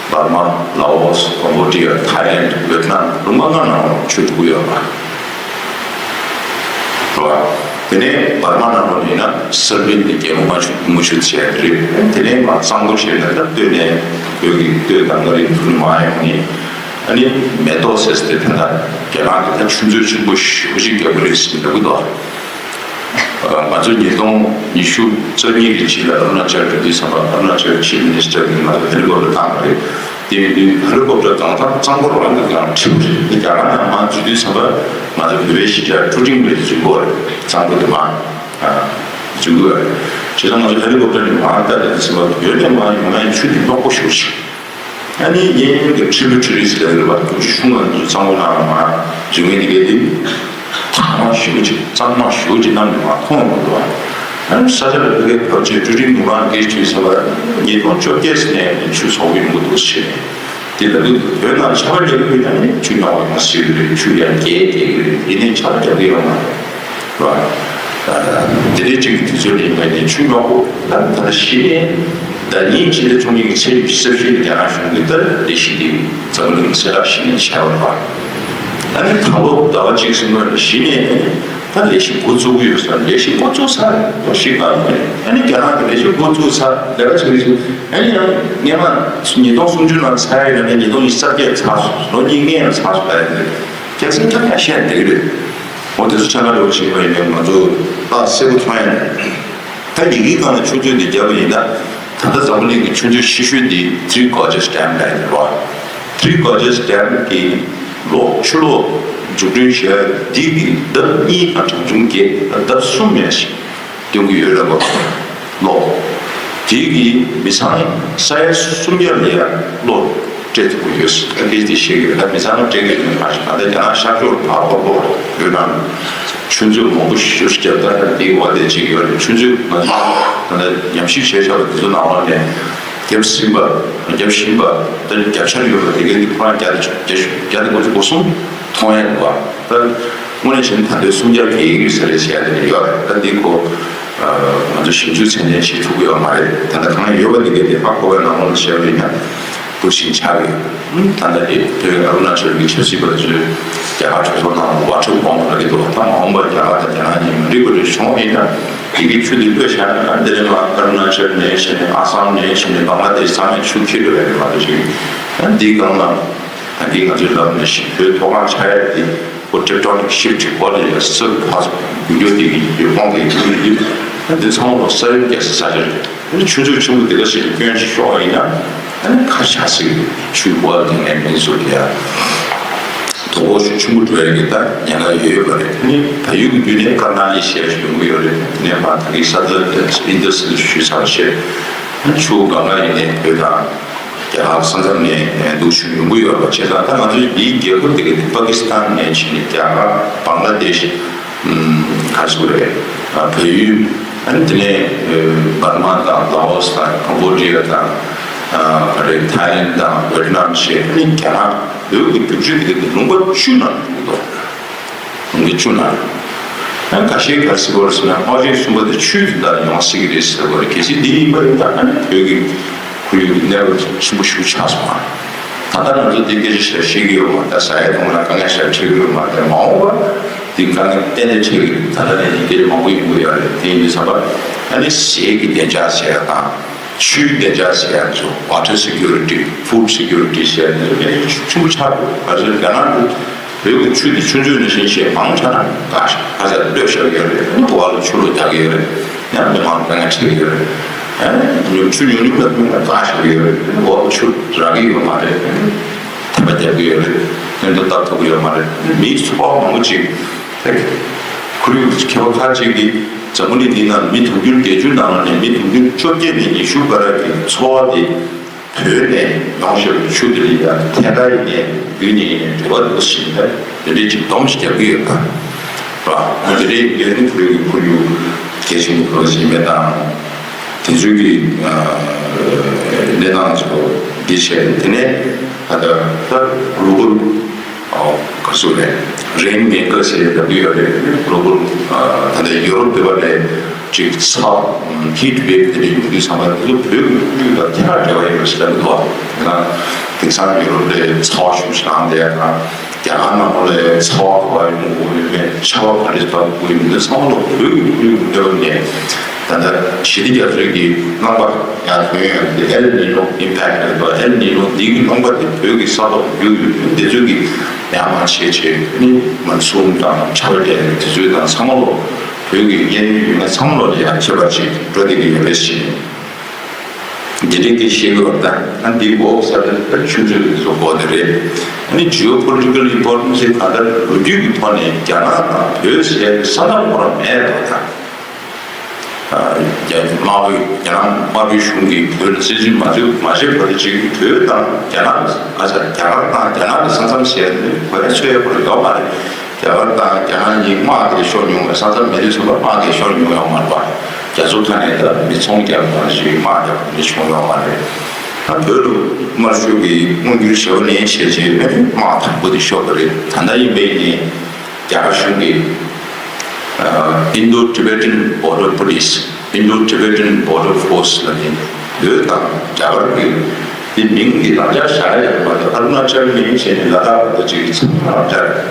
འབར་མ། ལའོ་སི། ཀོམ་བོ་ཌི་ཡ། ཐའི་ལེན། ཝེ་ཏི་ནམ། ལུང་པ་ལྔ་ནང་ལ་ཆུ་འགྲོ་གི་ཡོད་པ་རེད་པ། དེ་ནས་འབར་མ་ནང་ལོགས་ཡིན་ན་སེར་པིན་དེ་རྒྱལ་པོ་རྨ་ཆུ་རྨ་ཆུ་བྱས་དེ་རེད། དེ་ནས་མར་གཙང་པོ་བྱས་ན་ད་སྟོད་ནས་བོད་ཀྱི་སྟོད་དང་མངའ་རིས་ཁུལ་མར་ཡོང་ནས་ཨ་ནི་མེ་ཏོག་ཟེར་དེ་ད་ལྟ་རྒྱ་ནག་གི་ད་ཆུ་མཛོད་ཆེན་པོ་ཞེ་པོ་ཅིག་རྒྱབ་ཀྱི་རེད་ཟེར་འདྲ་པོ་འདུག་ང་ཚོ་ཉིས་སྟོང་ཉི་ཤུ་རྩ་གཉིས་ཀྱི་རྗེས་ལ་ཨ་རུ་ན་ཅལ་འགྲོ་དུས་ཙམ་པ་ཨ་རུ་ན་ཅལ་ཆིབ་མི་ནི་སི་ཊར་གྱིས་ང་ཚོ་ཧེ་ལི་ཀོབ་ཊར་བཏང་བ་རེད། དེ་ཡིན་དུས་ཧེ་ལི་ཀོབ་ཊར་བཏང་ཙང་གཙང་པོ་རང་གི་སྒང་ཁྲིད་པ་རེད། དེ་རྒྱ་གར་ནང་མར་འཛུལ་དུས་ཙམ་པ་ང་ཚོ་བོད་པའི་གཞིས་ཆགས་ཀྲུ་ཀྲིང་ལ་འཛུལ་དགོས་རེད། གཙང་པོ་དེ་མར་འཛུལ་དགོས་རེད། བྱས་ཙང་ང་ཚོ་ཧེ་ལི་ཀོབ་ཊར་ནས་མར་བལྟས་དུས་ཙམ་པ་བོད་ནས་མར་ཡོང་ཡའི་ཆུ་དེ་རྙོག་པོ་ཞེ་པོ་ཅིག་ཨ་ནི་གཡས་གཡོན་གྱི་ཁྲི་ལུ་ཁྲི་ལུ་ཟེར་ཡོད་པ་དུ་ཆུ་ཆུང་བ་ཚོ་གཙང་པོ་ནང་ལ་མར་འཛུལ་མཁན་དེ་གས་དེ་ཐང་མ་ཞེ་པོ་ཅིག་གཙང་མ་ཞེ་པོ་ཅིག་གནམ་ནས་མར་མཐོང་ཡོང་གི་འདུག་ཨ་ནི་ས་ཆ་ལ་ཕ་གིའི་བབ་ཆེན་ཀྲུ་ཀྲིང་མི་མང་སྐད་ཆ་ཟེར་བ་ཉིས་སྟོང་བཅོ་བརྒྱད་ནས་ཆུ་བཟོ་གི་ཡོང་གི་འདུག་ཟེར་ནས་དེ་ལྟ་བུ་བོད་ནང་ཆར་པ་རྒྱག་གི་ཡོད་ན་ནི་ཆུ་རྙོག་པ་ཡོང་སྲིད་ཀྱི་རེད། ཆུ་ཡར་རྒྱས་རྒྱས་ཀྱི་རེད། ཡིན་ནའི་ཆར་པ་རྒྱག་གི་ཡོད་མ་རེད། རེད་བ། དེ་རིང་གཅིག་གི་དུས་ཚོད་ལ་ཡིན་པ་ནས་ཆུ་རྙོག་པོ་ད་ད་ལྟ་གཞི་ནས་ད་ཉིན་གཅིག་ལ་ཚོགས་མི་གི་ཚེ་རིང་གསར་ཤོས་ཀྱི་རྒྱ་ནག་གཞུང་གི་ད་ལས་གཞི་འདི་འཛམ་བུ་གླིང་གི་གསལ་བསྒྲགས་གཞི་ནས་བྱས་པ་རེད་བ། ད་ནི་ད་ལོ་ཟླ་བ་གཅིག་གསུམ་ལ་གཞི་ནས་ད་ལས་གཞི་འགོ་བཙུགས་ཀྱི་ཡོད་ས་ལས་གཞི་འགོ་བཙུགས་ཚར་རེད་ཞིག་ག་མ་རེད། ད་ནི་རྒྱ་ནག་གི་ལས་གཞི་འགོ་བཙུགས་ཚར་ལས་ཀ་བྱེད་ཀྱི་ཚུལ་ཨ་ནི་ཡང་སྔས་མ་ཉིས་སྟོང་སུམ་ཅུ་ནང་ཚར་ཡོད་ན་ནི་ཉིས་སྟོང་ཉི་ཤུ་རྩ་བརྒྱད་ཚར་སོང་། ལོ་གཉིས་སྔས་ལ་ཚར་སོང་ད་ཡིན་རེད། རྒྱལ་སྲིད་ཀྱང་ཡང་བཤད་བསྡད་ཀྱི་རེད། འོ་དེ་ཚོ་ཆ་ལ་རེ་བ་བྱེད་པ་ཡིན་ན་ང་ཚོ་ཏག་གསལ་པོ་མཐོང་ཡ་རེད། ད་ཡི་གེའི་སྒང་ལ་ཆུ་མཛོད་འདི་བརྒྱབ་པ་ཡིན་ན་ད་ལྟ་འཛམ་བུ་གླིང་གི་ཆུ་མཛོད་ཆེ་ཤོས་འདི་Three Gorges Dam་ལབ་ཡ་རེད་བ། Three Gorges Dam་གི་ལོ་ཆུ་ལོག་འཛུགས་སྐྲུན་བྱས་འདི་གི་ལྡབ་གཉིས་དང་གྲངས་ཆུང་བརྒྱད་ལྡབ་གསུམ་ཡན་ཞིག་སྟོན་གྱི་ཡོད་རེད་བ། ལོ། དེ་གི་མི་ཚང་ས་ཡ་སུམ་བརྒྱ་ལ་ཡ་གློག་སྤྲད་ཐུབ་ཀྱི་ཡོད། ཨ་ཕྱི་དེ་ཤེས་ཀྱི་རེད། ད་མི་ཚང་མ་སྤྲད་ཀྱི་ཡོད་མ་རེད། ད་ལྟ་རྒྱ་ནག་ཤར་ཕྱོགས་ལ་ཕར་ཧོར་པོ་ཡོད་ན་ཆུ་མཛོད་མང་པོ་ཞེ་པོ་ཞིག་བརྒྱབ། ད་ལྟ་དེའི་འོག་དེ་ཅིག་ཡོད་རེད། ཆུ་མཛོད་ང་ཚོ་ད་ལྟ་ཉམས་ཞིབ་བྱས་བཞག་པ་དེ་ཚོ་ནང་ལོགས་ནས་བརྒྱབ་ཟིན་པ་བརྒྱབ་བཞིན་པ་ད་བརྒྱབ་འཆར་ཡོད་པ་དེ་གའི་དེ་ཁོ་རང་བརྒྱབ་བརྒྱབ་བརྒྱབ་དེ་ཁོ་ཚོ་སྒོ་གསུམ་མཐོང་ཡ་འདུག་བ། ད་དངོས་གནས་བྱས་ན་ད་ལྟའི་སུམ་བརྒྱ་བརྒལ་ཡོད་ས་རེད་བཤད་ཡ་དེ་ཡོད་རེད། ད་འདི་ཁོ་ང་ཚོ་ཞིབ་འཇུག་ཚད་ལྡན་བྱེད་ཐུབ་ཀྱི་ཡོད་མ་རེད། ད་ལྟ་གང་ཡོད་པ་འདི་གའི་དེ་ཧ་གོ་བའི་ནང་ལོགས་ལ་བཤད་པ་ཡིན་ན་འདུག་བཞིན་ཆགས་ཀྱི་ཡོད། ད་ལྟ་དེ་བོད་ཨ་རུ་ན་ཅལ་གྱི་ཆབ་སྲིད་པ་ཚོས་རྒྱ་གར་གྲོས་ཚོགས་ནང་ལ་ཝ་ཊར་བོམ་རག་གི་འདུག་ད་མ་འོངས་པར་རྒྱ་གར་དང་རྒྱ་ནག་གཉིས་མ་འགྲིག་པ་རེ་བྱུང་བ་ཡིན་ན་དེ་གའི་ཆུ་དེ་གློད་བཞག་ན་ད་འདི་ནས་མར་ཨ་རུ་ན་ཅལ་ནས་བྱས་ནས་ཨ་སམ་ནས་བྱས་ནས་བང་ལ་དེཤ་ཚང་མས་ཆུ་འཁྱེར་འགྲོ་ཡ་རེད་མ་གཏོགས་ཅིག་ད་འདིའི་སྒང་ལ། ད་གིན་ང་ཚོས་ལབ་ནས་ཤིང་བོད་མཐོ་སྒང་ཆགས་ཡ་དེ་ཁོ་tectonic shift་གོ་ལ་ཡ་ས་ཁ་ས་རྒྱུ་རྒྱུ་དེ་གི་ཡོད་དབང་གི་རྒྱུ་ཡོད་དུས་ད་འདི་ཚང་མ་ས་ཡོམ་རྒྱག་ས་ས་ཆ་རེད། ཆུ་མཛོད་ཆེན་པོ་དེ་ག་ཞིག་ལ་སྐྱོན་ཞིག་ཤོར་བ་ཡིན་ན་ཨ་ནི་ཁ་ཆག་སྲིད་ཆུ་གོ་ལ་དེ་ནས་མིན་ཟུར་ཡ་དོ་ཕོག་ཤུགས་ཆེན་པོ་འགྲོ་ཡ་གི་ད་ཉེན་ཁ་ཡོད་ཡོད་པ་རེད། ཨ་ནི་བལ་ཡུལ་གི་བརྒྱུད་ནས་ཀར་ནཱ་ལི་ཞེས་ཡོང་གི་ཡོད་རེད། དེ་ནས་མ་ད་གིན་ས་ད་ཨིན་དུ་སི་ཞུས་ཚར་བ་བྱས་ཆུ་གང་ག་ཡིན་ནའི་བོད་དང་། རྒྱ་གར་ས་མཚམས་ནས་འདུག་ཆུ་ཡོང་གི་ཡོད་པ་བྱས་ཙང་ད་ང་ཚོའི་འདིའི་རྒྱལ་ཁབ་དེ་ག་དེ་པ་ཀི་སི་ཐན་ནས་ཕྱིན་ནས་རྒྱ་གར་བང་ལ་དེཤ་ག་ཚོད་རེད། བལ་ཡུལ་ཨ་ནི་དེ་ནས་འབར་མ་དང་ལའོ་སི་དང་ཀམ་བོ་ཌི་ཡ་དང་རེད་ཐའི་ལེན་དང་ཝེ་ཏི་ནམ་བྱས་ཨ་ནི་རྒྱ་ནག་བོད་ཀྱི་རྒྱུག་ཆུ་དེ་ག་དེ་ལུང་པ་བཅུ་ནང་འདུག་དོ། ལུང་པ་བཅུ་ནང་། ཡང་ཁ་ཤས་ག་རེ་ཟེར་གྱི་ཡོད་རེད་ཟེར་ན་ཨོ་རྒྱན་གསུམ་པ་དེ་ཆུའི་དོན་དག་ལ་ཡོང་སྲིད་ཀྱི་རེད་ཟེར་གྱི་ཡོད་རེད། གལ་སྲིད་འདི་ཡིན་པ་ཡིན་ན་ཨ་ནི་བོད་ཀྱི་ཁོར་ཡུག་གི་གནས་བབ་ཆེན་པོ་ཞིག་ཆགས་སོང་ཨ། ད་ལྟ་ང་ཚོ་འདི་སྐད་ཆ་བཤད་ཤེས་ཀྱི་ཡོད་མ་རེད། ད་ཟ་ཡ་འཐུང་ཡ་ལ་དཀའ་ངལ་ཞེ་དྲག་འཕྲད་ཀྱི་ཡོད་མ་རེད། མ་འོངས་པ་འདི་དཀའ་ངལ་གཏན་ནས་འཕྲད་ཀྱི་རེད། ད་ལྟ་ནས་འདི་སྐད་ཆ་མང་པོ་ཡོང་གི་ཡོད་རེད། དེ་ཡིན་དུས་ཙམ་པ་ཨ་ནི་ཟས་ཀྱི་བདེ་འཇགས་ཟེར་ཡ་དང་། ཆུའི་བདེ་འཇགས་ཟེར་ཡ་ཚོ་water security, food security་ཟེར་ཡ་འདི་ཚོ་གལ་ཆེན་པོ་ཆགས་འདུག་ག་ཚོད་རྒྱ་ནག་གི་ བོད་ཀྱི་ཆུ་དེ་ཆུང་ཆུང་ནས་བཞིན་ཆེས་མང་ཆ་ན་དཀའ་ཤག་ཁ་ཤས་ལ་ལྟོས་བཞག་གི་ཡོད་རེད། ཨ་ནི་འོག་ལ་ཆུ་ལོག་རྒྱག་གི་ཡོད་རེད། ཡང་མི་མང་དཀའ་ངལ་འཕྲད་ཀྱི་ཡོད་རེད། ཨ་ནི་ཆུ་ཉུང་ཉུང་ལ་ཐུག་ན་དཀའ་ཤག་ཡོད་རེད། ཨ་ནི་འོག་ལ་ཆུ་རག་གི་ཡོད་མ་རེད། ཨ་ནི་ཐལ་བ་རྒྱག་གི་ཡོད་རེད། སྔོན་དུ་བཏབ་ཐུབ་ཀྱི་ཡོད་མ་རེད། མིའི་ཚོགས་མང་པོ་ཅིག་ཁོར་ཡུག་མཁས་པ་ཁག་ཅིག་གིས་འཛམ་བུ་གླིང་འདིའི་ནང་མི་དུང་ཕྱུར་བརྒྱད་ཅུ་ནང་ནས་མི་དུང་ཕྱུར་བཅོ་བརྒྱད་ནས་ཉི་ཤུ་བར་གྱི་འཚོ་བ་དེ་བོད་ནས་ཡོང་བཞིན་པའི་ཆུ་དེ་ལ་ཡང་ཐད་ཀར་ཡིན་ནའི་བརྒྱུད་ནས་ཡིན་ནའི་འབྲེལ་བ་འདུག་ཟེར་ནས་དེ་འདྲའི་ཅིག་སྡོམ་ཞིག་རྒྱག་གི་ཡོད་པ། རེད་པ། དེ་འདྲའི་ངེས་ནི་བོད་ཀྱི་ཁོར་ཡུག་གལ་ཆེན་པོ་ཞིག་མེད་དང་། དེ་ཚོའི་གི་གནས་སྟངས་ཚོ་འདི་བྱས། དེ་ནས་ད་ལྟ་ད་གློ་བལ་ག་ཚོད་རེད། རེན་མེ་ཀར་ཟེར་ལབ་ཀྱི་ཡོད་རེད། གློ་བལ་ད་ལྟ་ཡུ་རོབ་སྡེ་བ་ལས་ཅིག་ཚ་ཧིཊ་ཝེབ་དེ་འདྲ་ཡོང་དུས་ཙམ་པ་དེ་ཚོ་བོད་ཀྱི་ཁོར་ཡུག་དང་ཐད་ཀར་འབྲེལ་བ་ཡོད་པ་ཞིག་ལབ་འདུག་བ། དེང་སང་ཡུ་རོབ་ལས་ཚ་བ་ཤུགས་ཆེ་ལངས་བསྡད་ཡ་དང་། རྒྱ་གར་ནང་ལོགས་ལ་ཚ་བ་ག་པར་ཡོང་གི་ཡོད་མེད། ཆར་པ་ག་རེ་བབས་ཀྱི་ཡོད་མེད། འདི་ཚང་མ་ལོག་བོད་ཀྱི་ཁོར་ཡུག་གི་གནོད་པ་ནས། ད་ལྟ་ཞི་བདེ་རྒྱ་མཚོའི་གི་རྣམ་པ་ཡང་ཐོན་ཡོད་འདི་ཨེལ་ནི་ནོ་ཨིམ་པེག་ཊི་ལབ་པ། ཨེལ་ནི་ནོ་འདི་གི་རྣམ་པ་དེ་བོད་ཀྱི་ས་ཐོག་འགྱུར་ཡོད། འདི་ཚོའི་གི་ཡར་མར་བྱས་བྱས་ནི་མོན་སུན་དང་ཆར་པ་དེ་འདི་ཚོའི་དང་ཚང་མ་ལོག་བོད་ཀྱི་གཡས་གཡོན་ཡུལ་ཚང་མ་ལོག་ལ་ཡང་ཁྱབ་པ་ཅིག་འགྲོ་བསྡད་ཀྱི་ཡོད་རེད་ཟེར། འདི་འདྲའི་སྐད་ཆ་བཤད་ཀྱི་ཡོད་པ་དང་། ཨ་འདི་འོག་ས་ཆ་ཆུང་ཆུང་རེད་བཟོ་དགོས་དེ་རེད། ཨ་ནི་ཇི་ཨོ་པོ་ལི་ཊི་ཀལ་ཨིམ་པོར་ཊན་སི་ཟེར་གང་ལྟར་ལོ་རྒྱུས་ཀྱི་ཐོག་ནས་རྒྱ་ནག་དང་བོད་ཟེར་ཡ་གི་ས་མཚམས་ཁོ་རང་མེད་པ་དང་། ཨ་རྒྱ་དམར་པོའི་རྒྱ་ནག་དམར་པོའི་གཞུང་གིས་བོད་ལ་བཙན་འཛུལ་མ་བྱས་མ་བྱས་བར་དུ་ཅིག་བོད་དང་རྒྱ་ནག་ཨ་ས་རྒྱ་གར་དང་རྒྱ་ནག་གི་ས་མཚམས་ཟེར་ཡ་དེ་གོ་ཡ་ཚོད་ཡ་ཁོ་རང་ཡོད་མ་རེད། རྒྱ་གར་དང་རྒྱ་ནག་གཉིས་དམག་དེ་ཤོར་མྱོང་བའི་ས་མཚམས་མེད་དུས་ཙམ་པ་དམག་དེ་ཤོར་མྱོང་ཡོད་མ་རེད་པ། རྒྱ་མཚོ་མཐའ་ནས་ད་མི་ཚོང་རྒྱག་པ་ཞིག་དམག་རྒྱག་པ་འདི་བྱུང་ཡོད་མ་རེད། ད་བོད་ལ་དམར་ཤོག་གིས་དབང་བསྒྱུར་བྱས་པ་ནས་བྱས་རྗེས་དམག་དང་པོ་དེ་ཤོར་བ་རེད། ད་ལྟ་ཡིན་པའི་ནི་རྒྱ་གར་གཞུང་གིས་Indo-Tibetan Border Police, Indo-Tibetan Border Force ལ་ནི་བོད་དང་རྒྱ་གར་གྱི་དེ་མིང་འདི་རང་འཇགས་བཞག་ཡ་ཡོད་མ་རེད། ཨ་རུ་ན་ཅལ་ནས་བྱས་ནས་ལ་དྭགས་བར་དུ་ཅིག་ཚང་མ་རང་འཇགས་རེད། རེད་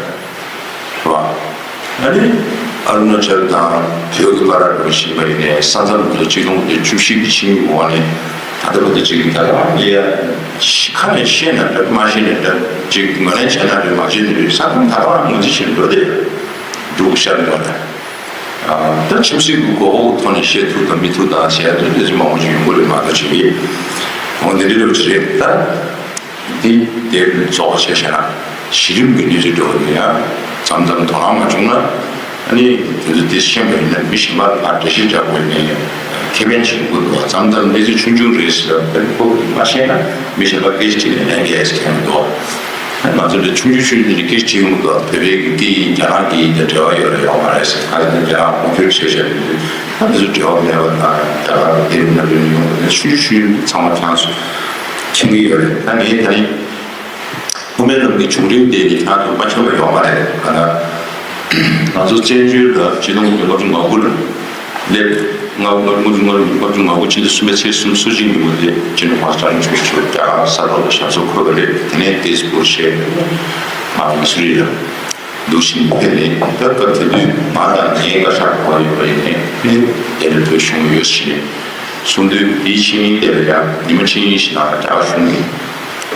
བ། ཨ་ནི་ཨ་རུ་ན་ཅལ་དང་བོད་ཀྱི་བར་ལ་འགྲོ་བཞིན་པ་ཡིན་ནའི་ས་མཚམས་དེ་ཚོ་ཆིག་སྟོང་དགུ་བརྒྱ་བཅུ་བཞི་གི་ཆིངས་ཡིག་འོག་ནས་ད་ལྟ་བར་དུ་ཅིག་ད་ག་རང་ལ་ཡ་ཁ་ནས་བཤད་ན་འདྲ་མ་བཤད་ན་འདྲ་ཅིག་ངོས་ལེན་བྱས་ན་རེད་མ་བྱས་ན་རེད། ས་མཚམས་ད་ག་རང་ངོས་འཛིན་བྱས་འགྲོ་བསྡད་འདུག་ཤར་འགྲོ་ན། ད་ཆབ་སྲིད་ཀྱི་དགོས་མཁོ་ཐོག་ནས་བཤད་ཐུབ་དང་མི་ཐུབ་དང་བཤད་ཐུབ་དེ་ཚོ་མང་པོ་ཞིག་ཡོང་གི་རེད་མ་གཏོགས་ཅིག་འོ་འདི་འདྲ་རེད་ཅིག་རེད་ད། འདི་དེབ་རྩོག་བྱས་བྱས་ན་གཞི་རིམ་གྱི་གནས་ཚུལ་འགྲོ་གི་འདུག་ཡ། མཚམས་མཚམས་དོ་སྣང་མ་བྱུང་ན་ཨ་ནི་དེ་ཚོ་དེ་ཤེས་པ་ཡིན་ན་མི་གཞན་པ་ལ་འགྲེལ་བཤད་རྒྱག་དགོས་ནས་ཁེ་ཕན་བྱེད་དགོས་འདུག་མཚམས་མཚམས་གནས་ཚུལ་ཆུང་ཆུང་རེད་ཟེར་བ་ཁོ་མ་ཤེས་ན་མི་གཞན་པ་སྐད་ཆ་དྲིས་ནས་ལན་རྒྱག་ཡས་ཁེ་ཕན་འདུག་ང་ཚོ་འདི་ཆུང་ཆུང་ཆུང་ཆུང་འདི་སྐད་ཆ་དྲིས་ཡོང་གི་འདུག་བོད་པའི་གི་སྐད་ཡིན་རྒྱ་ནག་གི་ཡིན་དེ་འབྲེལ་བ་ཡོད་རེད་ཡོད་མ་རེད་ཟེར། ད་དེ་རྒྱ་ནག་གོང་བསྒྱུར་བྱས་བྱས་ད་འདི་ཚོ་འབྲེལ་བ་མེད་པ་དང་རྒྱ་གར་དེ་རིང་ནམ་རྒྱུན་ཡོང་གི་འདུག་ཆུང་ཆུང་ཆུང་ཆུང་ཚང་མ་ཁྱེད་རང་ཚོ་མཁྱེན་གྱི་ཡོད་རེད། ད་ངས་ད་ནི་དབུ་མའི་ལམ་གྱི་བྱུང་རིམ་དེ་ནི་ཁྱེད་རང་ཚོ་མ་མཁྱེན་པ་ཡོད་མ་རེད། གང་ལྟར་ང་ཚོ་བཙན་བྱོལ་ལ་ཆིག་སྟོང་དགུ་བརྒྱ་ལྔ་བཅུ་ང་དགུ་ལ་སླེབས། ལྔ་བཅུ་ང་དགུ་ལྔ་བཅུ་ང་དགུ་ཕྱི་ཟླ་གསུམ་པའི་ཚེས་སུམ་ཅུ་ཉིན་མོ་དེ་སྤྱི་ནོར་༸གོང་ས་༸སྐྱབས་མགོན་ཆེན་པོ་མཆོག་རྒྱ་གར་ས་ཐོག་ལ་ཞབས་སོར་འཁོད་པ་རེད། དེ་ནས་ཏེས་པུར་བྱས། ང་མི་སུ་རི་ལ་འདུག་བཞིན་ཕེབས་ནས། ད་སྐབས་དེ་དུས་ང་དང་ངའི་བཀའ་ཤག་གོ་བ་ཡོད་པ་ཡིན་ནས་ཕེབས་དེ་ལ་བོད་གཞུང་ཡོད་ཞེས་གསུངས་དུས། དེའི་ཕྱི་ཉིན་དེ་ལ་ཡང་ཉི་མ་གཅིག་གཉིས་ཤིག་ནང་ལ་རྒྱ་གར་གཞུང་གིས་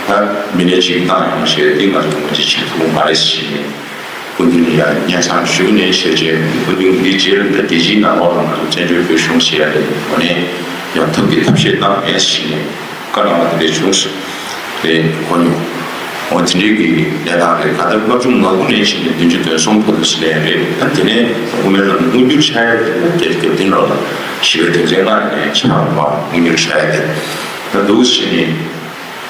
ད་མི་སྣ་གཅིག་བཏང་ཡོང་བྱས་ཏེ་ང་ཚོ་ངོས་འཛིན་བྱེད་ཐུབ་མ་རེད་ཞེས་ནས། སྐུ་མདུན་ལ་ཡང་སྙན་སེང་ཞུས་ནས་བྱས་རྗེས་སྐུ་མདུན་འདི་རྗེས་ལ་ད་རྒྱལ་སྤྱིའི་ནང་ལོགས་ལ་ང་ཚོ་བཙན་བྱོལ་བོད་གཞུང་ཞེས་ཡ་ལས་ངོས་ནས་ཡང་ཐབས་ཀྱི་ཐབས་ཤེས་གནང་མེད་ཞེས་ནས་བཀའ་གནང་བ་དེ་འདྲ་བྱུང་སོང་། རེད་གོ་མྱོང་། འོ་དེ་འདྲའི་གི་གནས་སྟངས་རེད། གང་ལྟར་ལྔ་བཅུ་ང་དགུ་ནས་བྱས་ནས་བདུན་ཅུ་དོན་གསུམ་བར་དུ་ཟེར་ཡ་རེད། ད་དེ་ནས་དབུ་མའི་ལམ་དངོས་འགྱུར་ཆགས་ཡ་རེད། ད་དེ་རྒྱབ་རྟེན་ལོགས་ལ་ཞི་བའི་དོན་ཚན་ལྔ་ནས་ཆགས་པ་དངོས་འགྱུར་ཆགས་ཡ་རེད། ད་འདུག་བྱས་ནས།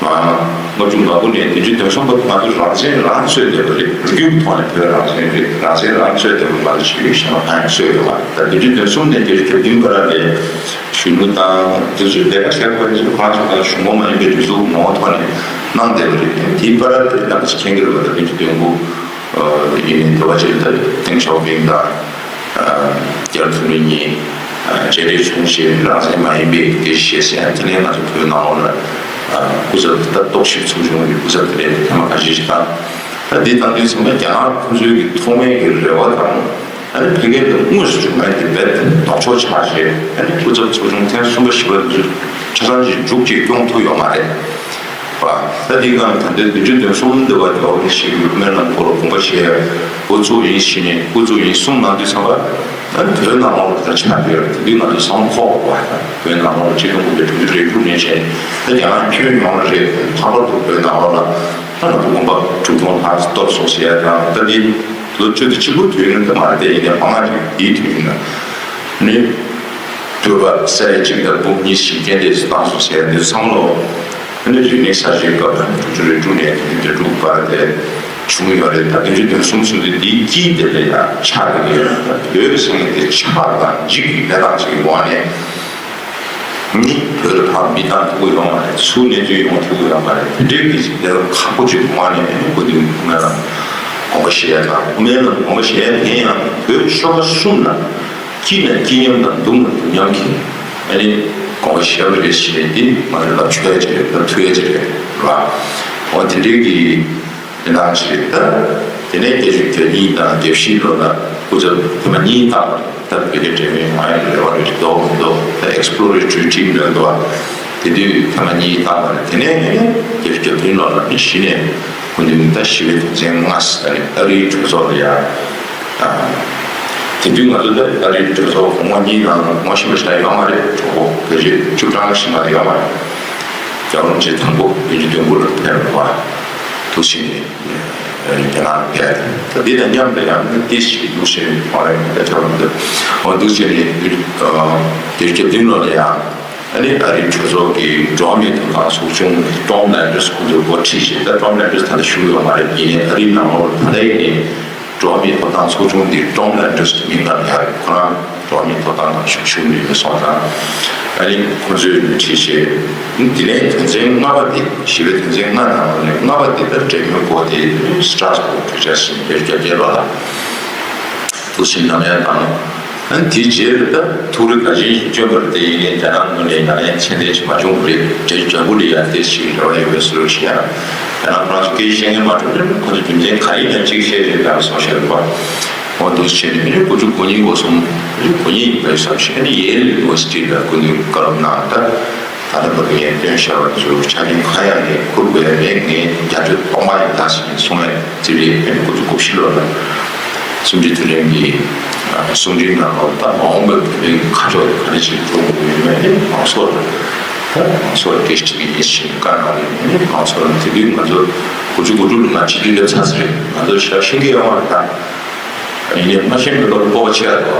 ལྔ་བཅུ་ང་དགུ་ནས་བདུན་ཅུ་དོན་གསུམ་བར་དུ་ང་ཚོ་རང་བཙན་རང་རྩོད་བསྡད་པ་རེད། ལོ་རྒྱུས་ཀྱི་ཐོག་ནས་བོད་རང་བཙན་རེད། རང་བཙན་རང་རྩོད་བསྡད་པ་མ་གཏོགས་ཅིག་གཞན་པ་གང་ཡང་རྩོད་ཡོད་མ་རེད། ད་བདུན་ཅུ་དོན་གསུམ་ནས་བརྒྱད་ཅུ་གྱ་བདུན་བར་ལ་གཞོན་ནུ་དང་དེ་ཚོའི་ལས་ཀ་བྱེད་པ་ཚོ་ཁོ་རང་ཚོ་དང་གཞུང་གོང་མ་ཡིན་པའི་གྲོས་ཚོགས་ངོ་བོ་ཐོག་ནས་གནང་བསྡད་པ་རེད། དེའི་བར་དེ་རྣམ་པ་ཚོ་མཁྱེན་གྱི་རེད་པ། ད་བདུན་ཅུ་དོན་དགུ། ཡིན་ནའི་དེ་བ་ཅིག་ད་ཏེང་ཞའོ་ཕིང་དང་། རྒྱལ་ཐོན་མི་གཉིས་མཇལ་འཕྲད་བྱུང་ཞེས་རང་བཙན་མ་ཡིན་པའི་སྐད་ཆ་བཤད་ཟེར། དེ་ནས་ང་ཚོ་བོད་ནང་ལོགས་ལ་སྐུ་ཚབ་ད་རྟོག་ཞིབ་ཚོགས་ཆུང་གི་སྐུ་ཚབ་དེ་འདྲའི་ཐེངས་མ་ཁ་ཤས་ཤིག་བཏང་། ད་འདི་བཏང་དུས་ཚང་མ་རྒྱ་ནག་ཁོ་ཚོའི་གི་ཐོག་མའི་གི་རེ་བ་དང་ཨ་ནི་ཕ་གིར་དུ་དངོས་སུ་བྱུང་མེད་དེ་རྦད་དེ་ལྡོག་ཕྱོགས་ཆགས་བྱས། ཨ་ནི་སྐུ་ཚབ་ཚོགས་ཆུང་ཐེངས་གསུམ་པ་བཞི་པ་འདི་ཚོ་ཆ་ཚང་ཞིག་མཇུག་ཅིག་སྐྱོང་ཐུབ་ཡོད་མ་རེད། པ། ད་འདི་གང་ད་ལྟའི་བདུན་ཅུ་དོན་གསུམ་འདི་བ་རྒྱལ་བ་རིན་པོ་ཆེ་གི་སྨོན་ལམ་སྐོར་ལ་དགོངས་པ་བཞེས་འགོ་བཙུགས་ཡིན་ཞེས་ནས་འགོ་བཙུགས་ཡིན་གསུངས་གནང་དུས་ཙམ་པ། ད་བོད་ནང་ལོགས་ལ་ད་ཆགས་ཡོད་རེད། དེ་དུས་ང་ཚོ་བསམ་ཁོག་པ་བོད་ནང་ལོགས་ལ་ཆིག་སྟོང་དགུ་བརྒྱ་དྲུག་ཅུ་རེ་དྲུག་ནས་བྱས་ནས་ད་རྒྱ་ནག་ཁྱོན་ཡོངས་ལ་རེད། ལྷག་པར་དུ་བོད་ནང་ལོགས་ལ་ད་ང་ཚོ་དགོན་པ་དྲུག་སྟོང་ལྷག་གཏོར་སོང་ཟེར་ཡ་དང་། ད་འདི་ལོ་བཅུ་དང་གཅིག་པོ་དུས་ཡུན་དུ་མ་རེད་དེ། ཡིན་ནའི་མང་ང་ཅིག་དེའི་དུས་ཡུན་ན་ནི་བོད་པ་ས་ཡ་གཅིག་དང་འབུམ་གཉིས་ཤིག་རྐྱེན་འདས་སུ་བཏང་སོང་ཟེར་ཡ་འདི་ཚང་ལོ། ཨ་ནི་རིག་གནས་གསར་བརྗེའི་སྐབས་དང་དྲུག་ཅུ་རེ་དྲུག་ནས་དྲུག་ཅུ་རེ་དྲུག་བར་དེ་བྱུང་ཡོད་རེད། ད་དེ་ཚོ་དོན་གསུམ་གསུམ་དེ་འདིའི་དཀྱིལ་དེ་ལ་ཡང་ཆགས་ཀྱི་ཡོད། ད་བོད་ཟེར་མཁན་དེ་ཆགས་དང་འཇིག་གི་གནས་སྟངས་ཤིག་གི་འོག་ནས་ནི་བོད་ལ་ཕར་མི་བཏང་ཐུབ་ཀྱི་ཡོད་མ་རེད། ཚུར་གནས་ཚུལ་ཡོང་ཐུབ་ཀྱི་ཡོད་མ་རེད། དེ་འདྲའི་གི་གནས་སྟངས་ཁག་པོ་ཅིག་གི་འོག་ནས་ནི་སྐུ་མདུན་སྨོན་ལམ་དགོངས་པ་བཞེས་ཡ་དང་། སྨོན་ལམ་དགོངས་པ་བཞེས་ཡ་དེ་ཡང་བོད་ཤོག་ཁག་གསུམ་ལ། སྐྱིད་ན་སྐྱིད་མཉམ་དང་སྡུག་ན་སྡུག་མཉམ་གྱི་ཨ་ནི་དགོངས་པ་བཞེས་པ་རེད་ཞེས་ནས། འདི་ང་ཚོའི་ལ་ཆོས་ཅིག་རེད། ལ་ཐུགས་ཡ་ཅིག་རེད་ར། འོ་དེ་འདྲའི་གི་དེ་ནང་ཞིག་རེད། ད་དེ་ནས་བརྒྱད་ཅུ་གྱ་གཉིས་དང་གྱ་བཞི་ལོ་ལ་སྐུ་ཚབ་ཐེངས་མ་གཉིས་བཏང་བ་རེད། ད་བོད་རྒྱ་འབྲེལ་མོལ་མ་ཡིན་རེ་བ་རེ་འདོགས་མི་འདོགས། ད་exploratory team་ལ་འདུག་བ། དེ་དུས་ཐེངས་མ་གཉིས་བཏང་བ་རེད། དེ་ནས་བརྒྱད་ཅུ་གྱ་བདུན་ལོ་ལ་ནི་གཞི་ནས་སྐུ་མདུན་ད་ཞི་བའི་དོན་ཚན་ལྔ་ཟེར་ནས་ཨ་རིའི་གྲོས་ཚོགས་ལ་ཡང་། དེ་དུས་ང་ཚོ་ད་ཨ་རིའི་གྲོས་ཚོགས་གོང་མ་གཉིས་ནང་ངོ་ཤེས་པ་ཞིག་ཡོད་མ་རེད། གྲོགས་པོ་བོད་རིགས་བཅུ་གྲངས་ཤིག་མ་ཡོད་མ་རེད། རྒྱལ་བ་རིན་པོ་ཆེ་དང་པོ་བདུན་ཅུ་དོན་དགུ་ལ་ཕེབས་པ་འདུག་ཕྱིན་ནས་རྒྱ་ནག་ལ་ཕེབས། ད་འདི་དང་མཉམ་དུ་ཡང་ཏིས་ཞིག་འདུག་ཕྱིན་ནས་མ་རེད། ད་ཆ་མི་འདུག་འོ་འདུག་ཕྱིན་ནས་བརྒྱད་ཅུ་གྱ་བདུན་ལོ་ལ་ཡང་ཨ་ནི་ཨ་རིའི་གྲོས་ཚོགས་ཀྱི་འགྲོ་བ་མིའི་ཐོབ་ཐང་ཚོགས་ཆུང་Tom Landers་ཁོང་ཚོས་འགོ་ཁྲིད་བྱས། ད་Tom Landers་ད་ལྟ་བཞུགས་ཡོད་མ་རེད། ཡིན་ནའི་ཨ་རིའི་ནང་ལོགས་ད་ལྟའི་ནས་འགྲོ་བ་མིའི་ཐོབ་ཐང་ཚོགས་ཆུང་འདི་Tom Landers་གི་མིང་ལ་ཡང་ཁོ་རང་འགྲོ་བ་མིའི་ཐོབ་ཐང་ལ་ཞུགས་ཞུགས་མེད་པ་སོང་ཙང་། ཨ་ནི་ཁོང་ཚོས་ཁྲིད་བྱས། དེ་ནས་དོན་ཚན་ལྔ་པ་དེ་ཞི་བའི་དོན་ཚན་ལྔ་ནང་ནས་ལྔ་པ་དེ་ལྟར་འབྲེལ་མོལ་སྐོར་དེ་Strasbourg་གྲོས་འཆར་ཞིག་བརྒྱད་ཅུ་གྱ་བརྒྱད་ལོ་ལ་དུ་ཕྱིན་ནམ་ཡང་དང་། ཨ་ནི་དེའི་རྗེས་ལ་ད་ཐུགས་རེ་ག་ཅན་ཞིག་བསྐྱོན་པ་རེད་དེ། ཡིན་ནའི་རྒྱ་ནག་ངོས་ནས་ཡང་ཡང་མཚན་ལྡན་ཞིག་མ་བྱུང་བ་རེད། དེ་རྒྱ་བོད་ལ་ཡང་དེ་ཞིག་རེ་བ་ཡོད་པའི་བཟོ་འདྲ་ཞིག་ཡང་། རྒྱ་ནག་ཁོ་རང་ཚོ་སྐད་ཆ་བཤད་མཁན་མ་གྲུབ་ན་ཁོ་ཚོ་རྒྱུ་མཚན་ག་རེ་ཡིན་ན་གཅིག་བཤད་རེད་ལབ་སོང་ཤག་རེད་པ། འོ་འདུག་བྱས་ནས་མི་རེ་དགུ་བཅུ་གོ་གཉིས་གོ་གསུམ། མི་རེ་གོ་གཉིས་ཡིན་པའི་བསམ་ཤེས་ནི་Yale University་ལ་སྐུ་མདུན་བཀའ་སློབ་གནང་། ད་ད་ལྟ་བར་དུ་ངས་བཏོན་བཞག་པ་ཚོ་ཆ་རྐྱེན་གང་ཡང་ངས་འཁུར་དགོས་ཡ་མེད། ངས་རྒྱ་ཆོས་ཐོག་མ་ཡིན་ད་ཟེར་ནས་གསུངས་ཡ། རྩིས་རིག་ཨ་ནི་དགུ་བཅུ་གོ་བཞི་ལོ་ལ་གསུམ་བཅུའི་དུས་དྲན་གྱི་གསུང་འཕྲིན་ནང་ལོགས་ད་མ་འོངས་པའི་བོད་པའི་ཁ་ཕྱོགས་དེ་ག་འདྲ་ཞིག་འགྲོ་དགོས་ཡོད་མེད་ནི་མང་ཚོགས་ལ། ད་མང་ཚོགས་ལ་སྐད་ཆ་དྲིས་ཀྱི་ཡིན་ཞེས་བཀའ་གནང་བ་ཡིན། ནི་མང་ཚོགས་ལ་དེ་དུས་ང་ཚོ་དགུ་བཅུ་གོ་དྲུག་ལོ་ང་སྤྱི་འཐུས་སླེབས་ཚར་ཟེར་རེད། ང་ཚོ་ཞེ་དྲག་ཤེས་ཀྱི་ཡོད་མ་རེད་ད། ཡིན་ནའི་མ་ཤེས་པའི་བློ་ལ་སྤོབས་པ་ཆེ་བ་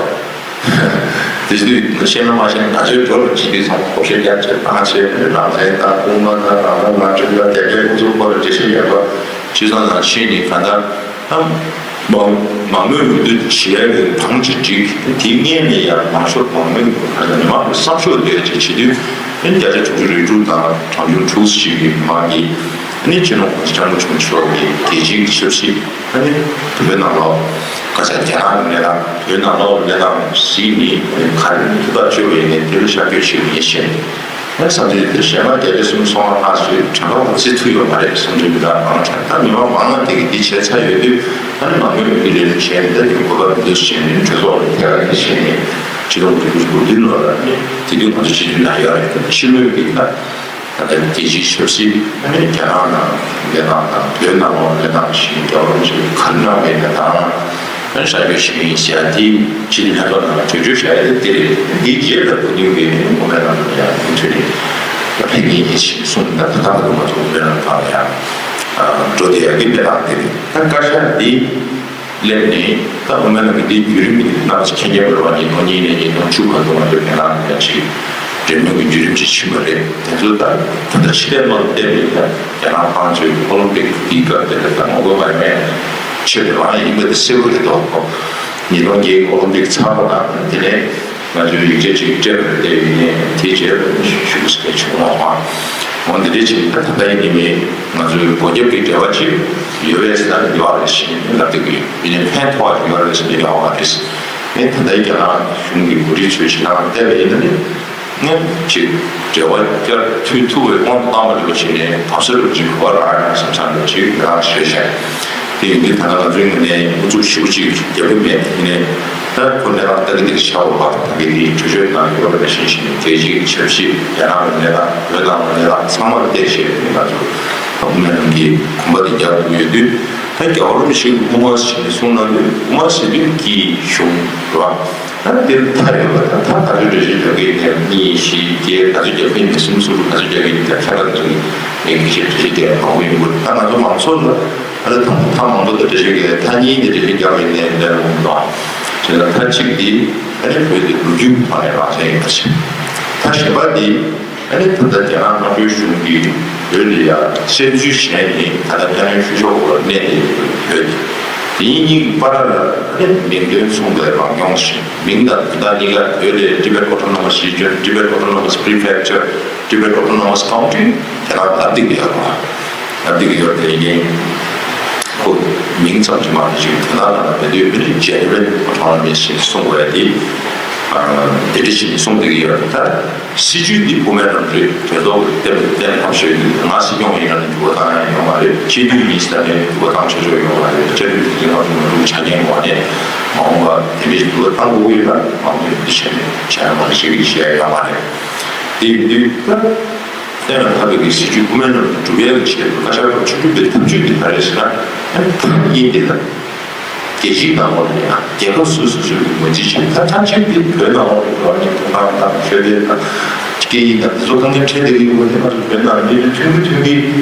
འདུག་དེ་དུས་ཤེས་ན་མ་ཤེས་ན་ང་ཚོའི་འགྲོ་རུ་ཇི་དུས་ཚང་བགོ་བཤའ་རྒྱག་བྱེད་བཏང་བྱེད་རང་བཙན་དང་དབུ་མ་དང་རང་དབང་ང་ཁྲིམས་དང་དེ་འདྲའི་ཁོ་ཚོའི་སྐོར་ལ་འགྲེལ་བཤད་ཡོད་པ། སྤྱི་ཚོགས་ནང་ཕྱིན་ནས་གང་ལྟར་ཨ་མང་མང་མོས་འོས་བསྡུ་བྱེད་ཡ་གི་གྲངས་ཅིག་བསྒྲིགས། དེ་སྔོན་ནས་ཡང་མང་ཤོས་མང་མོས་གང་ལྟར་མི་མང་གི་བསམ་ཤོག་འདོན་ཡ་ཅིག་བྱེད་དུས་ཨ་ནི་བརྒྱ་ཆ་དྲུག་ཅུ་རེ་དྲུག་དང་གྲངས་ཆུང་དྲུག་ཅིག་གི་མི་མང་གིས་ཨ་ནི་སྤྱི་ནོར་༸གོང་ས་༸སྐྱབས་མགོན་ཆེན་པོ་མཆོག་གི་རྒྱལ་སྤྱིའི་ཆབ་སྲིད། ཨ་ནི་བོད་ནང་ལོགས་སྐད་ཆ་རྒྱ་ནག་གི་གནས་སྟངས། བོད་ནང་ལོགས་གནས་སྟངས་གཟིགས་ནས་ག་རེ་ཐུགས་ཐག་གཅོད་པ་ཡིན་ནའི་དེ་ལ་ཤར་བསྐྱོད་བྱེད་དགོས་ཡིན་ཞེས་ནས་བསམ་ཚུལ་དེ་གཞན་མ་བརྒྱ་ཆ་གསུམ་སོང་བ་ལྷག་ཚོས་དྲན་པ་བརྩི་ཐུབ་ཡོད་མ་རེད། བསམ་ཚུལ་མི་འདྲ་མང་དྲན། ད་མི་མང་མང་ང་དེ་གི་འདི་བྱས་ཚར་ཡོད་དུས་ཨ་ནི་མང་མོས་ཀྱི་ལས་རིམ་བྱས་ནས་ད་དེ་གོ་སྐབས་འདི་བྱས་ནས་གྲོས་ཚོགས་ལ་ཐད་ཀར་དེ་བྱས་ནས་སྤྱི་ལོ་དགུ་བཅུ་གོ་བདུན་ལོ་ལ་ནི་དེ་དུས་ང་ཚོ་སྤྱི་འཐུས་ནང་ཡོད་རེད། ད་ཕྱི་ལོའི་གི་ད། ད་ལྟའི་རྒྱལ་སྤྱིའི་ཆབ་སྲིད། ཨ་ནི་རྒྱ་ནག་ནང་གནས་སྟངས་དང་བོད་ནང་ལོགས་གནས་སྟངས་ཤིག་རྒྱལ་བ་རིན་པོ་ཆེས་ག་རེ་གནང་མེད་ན་དང་། ཨ་ནི་ཧྲ་རྒྱ་ཞིག་ཡིན་ཟེར་ཡ་དེ་ཕྱི་ལྷན་ཚོགས་ནང་གྲོས་ཆོད་བཞག་ཡ་དེ་དེ་རེད། འདིའི་རྗེས་ལ་སྐུ་མདུན་གྱིས་དབུ་མའི་ལམ་ལ་ཡང་མུ་མཐུད་ནས་ཕེབས་ངེས་ཡིན་ཞེས་གསུངས། ད་ད་ལྟ་བར་དུ་ང་ཚོ་དབུ་མའི་ལམ་སྒང་ལ་ཡང་འགྲོ་བསྡད་ཡ་གི་གནས་སྟངས་དེ་རེད། ད་བཀའ་ཤག་འདི། སླེབས་ནས་ད་དབུ་མའི་ལམ་གྱི་འདིའི་བརྒྱུད་རིམ་གྱི་རྣམ་པ་ཚོ་མཁྱེན་མཁྱེན་པ་རེད་བ། ཉིས་སྟོང་གཉིས་ནས་ཉིས་སྟོང་བཅུ་བར་དུ་ང་ཚོའི་བོད་ནང་ལ་ཡང་ཅིག་འབྲེལ་མོལ་གྱི་བརྒྱུད་རིམ་ཅིག་ཕྱིན་པ་རེད། དེ་ཚོ་ད་ད་ལྟ་ཕྱི་ལས་མང་བལྟས་པ་ཡིན་ན་རྒྱ་ནག་དམངས་གཙོའི་ཨོ་ལིམ་པིག་འདིའི་སྐབས་དེ་ལ་ད་ངོ་རྒོལ་མ་ཡོང་ཡ་ཆེད་དུ་རང་ཡིན་པ་དེ་གསལ་པོ་རེད་འདུག་ཉིས་སྟོང་བརྒྱད་ཀྱི་ཨོ་ལིམ་པིག་ཚར་བ་དང་དེ་ནས། ང་ཚོའི་ཡིག་ཆ་ཅིག་སྤྲད་པ་རེད་དེ། ཡིན་ནའི་དེའི་རྗེས་ལ་ཞུ་སྐད་བྱུང་བ་མ། འོ་འདི་འདྲ་ཅིག་ད་ད་ལྟ་ཡིན་ནའི་ང་ཚོའི་སྒོ་རྒྱབ་ཀྱི་འབྲེལ་བ་ཅིག་ཡོད་པས་ཟེར་ན་ཡོད་རེད་ཞེས་ལབ་བསྡད་ཀྱི་ཡོད། ཡིན་ནའི་ཕན་ཐོགས་ཡོད་རེད་ཟེར་ན་ཡོད་རེད། ངས་ད་ལྟའི་རྒྱ་ནག་གཞུང་གི་འགོ་ཁྲིད་ཚོའི་བྱེད་སྟངས་བལྟས་པ་ཡིན་ན་ནི། ངས་ཅིག་འབྲེལ་བ་བསྐྱར་མཐུད་ཐུབ་པའི་དབང་དུ་བཏང་བ་འདྲ་པོ་བྱས་ནས་བབས་ས་རུ་ཅིག་གོ་བ་རག་ཡོང་བསམ་བསམ་འདྲ་ཅིག་ང་རང་བྱས་ཤག་དེ་ཡིན་དུས་ད་ལྟ་ང་ཚོའི་ངོས་ནས་ཨུ་ཚུགས་ཞེ་པོ་ཅིག་རྒྱབ་ཀྱི་མེད། ཡིན་ནའི། ད་ཁོ་གནས་སྟངས་ལྟ་གི་འདུག་ཤ་བོ་བ་ད་གི་དེའི་གྲོས་ཆོད་ནང་ཡོད་པ་ནང་བཞིན་བྱས་ནས་རྒྱལ་སྤྱིའི་ཆབ་སྲིད་རྒྱ་ནག་གི་གནས་སྟངས་བོད་ནང་གི་གནས་སྟངས་ཚང་མ་ལ་བལྟས་བྱས་ནས་ང་ཚོ་དབུ་མའི་ལམ་གྱི་གོམ་པ་དེ་རྒྱག་ཐུབ་ཡོད་དུས། ད་རྒྱལ་བ་རིན་པོ་ཆེ་གིས་དབུ་མ་ཟེར་ནས་གསུངས་གནང་དུས་དབུ་མ་ཟེར་དུས་དཀྱིལ་གཞུང་རེད་བ། ད་དེར་མཐའ་ཡོད་པ་ད་མཐའ་ག་ཚོད་འགྲེལ་བཤད་རྒྱག་གི་ཡིན་ནའི་གཉིས་བཞི་བརྒྱད་ག་ཚོད་རྒྱག་གི་ཡིན་ནའི་གསུམ་གསུམ་དྲུག་ག་ཚོད་རྒྱག་གི་ཡིན་ནའི་ད་ཁྱད་པར་ཚོད་ངས་འགྲེལ་བཤད་འགྲེལ་བཤད་རྒྱག་ཡ་མང་པོ་ཡོང་གི་རེད། ད་ང་ཚོ་མང་ཚོགས་ལ་ཨ་ལ་ཐང་ཐང་མང་པོ་དང་འགྲེལ་བཤད་རྒྱག་ཡ་ཐ་སྙད་འདི་འགྲེལ་བཤད་རྒྱག་པའི་གནས་འདྲ་ཡོང་གི་འདུག་བྱས་ན་མཐའ་གཅིག་འདི་ཨ་ནི་བོད་འདི་ལོ་རྒྱུས་ཐོག་ནས་རང་བཙན་ཡིན་པ་ཞིག་མཐའ་གཞན་པ་འདི་ཨ་ནི་ད་ལྟ་རྒྱ་ནག་དམར་པོའི་གཞུང་གིས་བོད་ལ་ཡ་བཙན་འཛུལ་བྱས་ནས་ད་ལྟ་ཨ་ནི་ཆོས་ཕྱོགས་སྐོར་ལ་གནས་ཏེ་ཡོད་པའི་བོད་དེ་དེ་གཉིས་གཉིས་ཀྱི་བར་ལ་ཨ་ནི་མིང་དོན་མཚུངས་པའི་རང་སྐྱོང་ཞིག་མིང་དང་དོན་དག་གཉིས་ཀ་བོད་ལ་Tibet Autonomous Region, Tibet Autonomous Prefecture, Tibet Autonomous County དེ་ལ་ལབ་བསྡད་ཀྱི་ཡོད་པ། ལབ་བསྡད་ཀྱི་ཡོད་པ་དེ་ཡིན། ཁོ་མིང་ཙམ་གྱིས་མ་གཏོགས་ཅིག་དོན་དག་ལ་མེད་དུས་མི་རིགས་Genuine Autonomy ཞེས་གསུངས་པ་དེ་དེ་འདྲ་ཞིག་གསུངས་བསྡད་ཀྱི་ཡོད་པ་ད། སྲིད་ཇུས་འདི་དབུ་མའི་ལམ་རེད། གྲོས་ཚོགས་ཀྱིས་གཏན་གཏན་ཕབ་ཤོད་ཡིན། ང་སྲིད་སྐྱོང་ཡིན་ན་ནི་འགྱུར་བ་བཏང་ཡ་ཡོད་མ་རེད། སྤྱི་འཐུས་ཡིན་ཟེར་ནས་འགྱུར་བ་བཏང་ཆོག་ཆོག་ཡོད་མ་རེད། སྤྱི་འཐུས་དེ་ང་ཚོ་མི་འདུག་ཆ་རྐྱེན་ངོ་ནས་མ་འོངས་པ་དེ་འདྲའི་འགྱུར་བ་བཏང་དགོས་ཀྱི་ཡོད་ན་མང་པོས་འདི་བྱས་ནས་བྱས་ན་མ་རེད་ཞེས་ཀྱི་བཤད་ཡ་ཡོད་མ་རེད། དེ་ཡིན་དུས་ད་གཏན་ལ་ཕབ་པའི་གི་སྲིད་ཇུས་དབུ་མའི་ལམ་དུ་སྒྲུབ་ཡ་གི་ཆེད་དུ་བཀའ་ཤག་ཁག་བཅུ་དྲུག་པའི་ཐབས་ཇུས་འདི་ག་རེ་ཟེར་ན་ཐབས་ཡིན་དེ་ལ། རྒྱལ་སྤྱིའི་ནང་ལོགས་ལ་ཡང་རྒྱལ་ཁབ་སོ་སོ་སོ་སོའི་ངོས་འཛིན་བྱེད་ཐབས་ཐམས་ཅད་དེ་བོད་ནང་ལོགས་ལ་འགྲོ་བ་མིའི་ཐོབ་ཐང་དང་ཆོས་དད་དང་སྐད་ཡིག་དང་དེ་ཚོ་གང་ག་འཕྲད་བསྡད་ཀྱི་ཡོད་པ་དེ་ང་ཚོ་བོད་ནང་མི་རེ་ཐོན་གི་ཐོན་གི་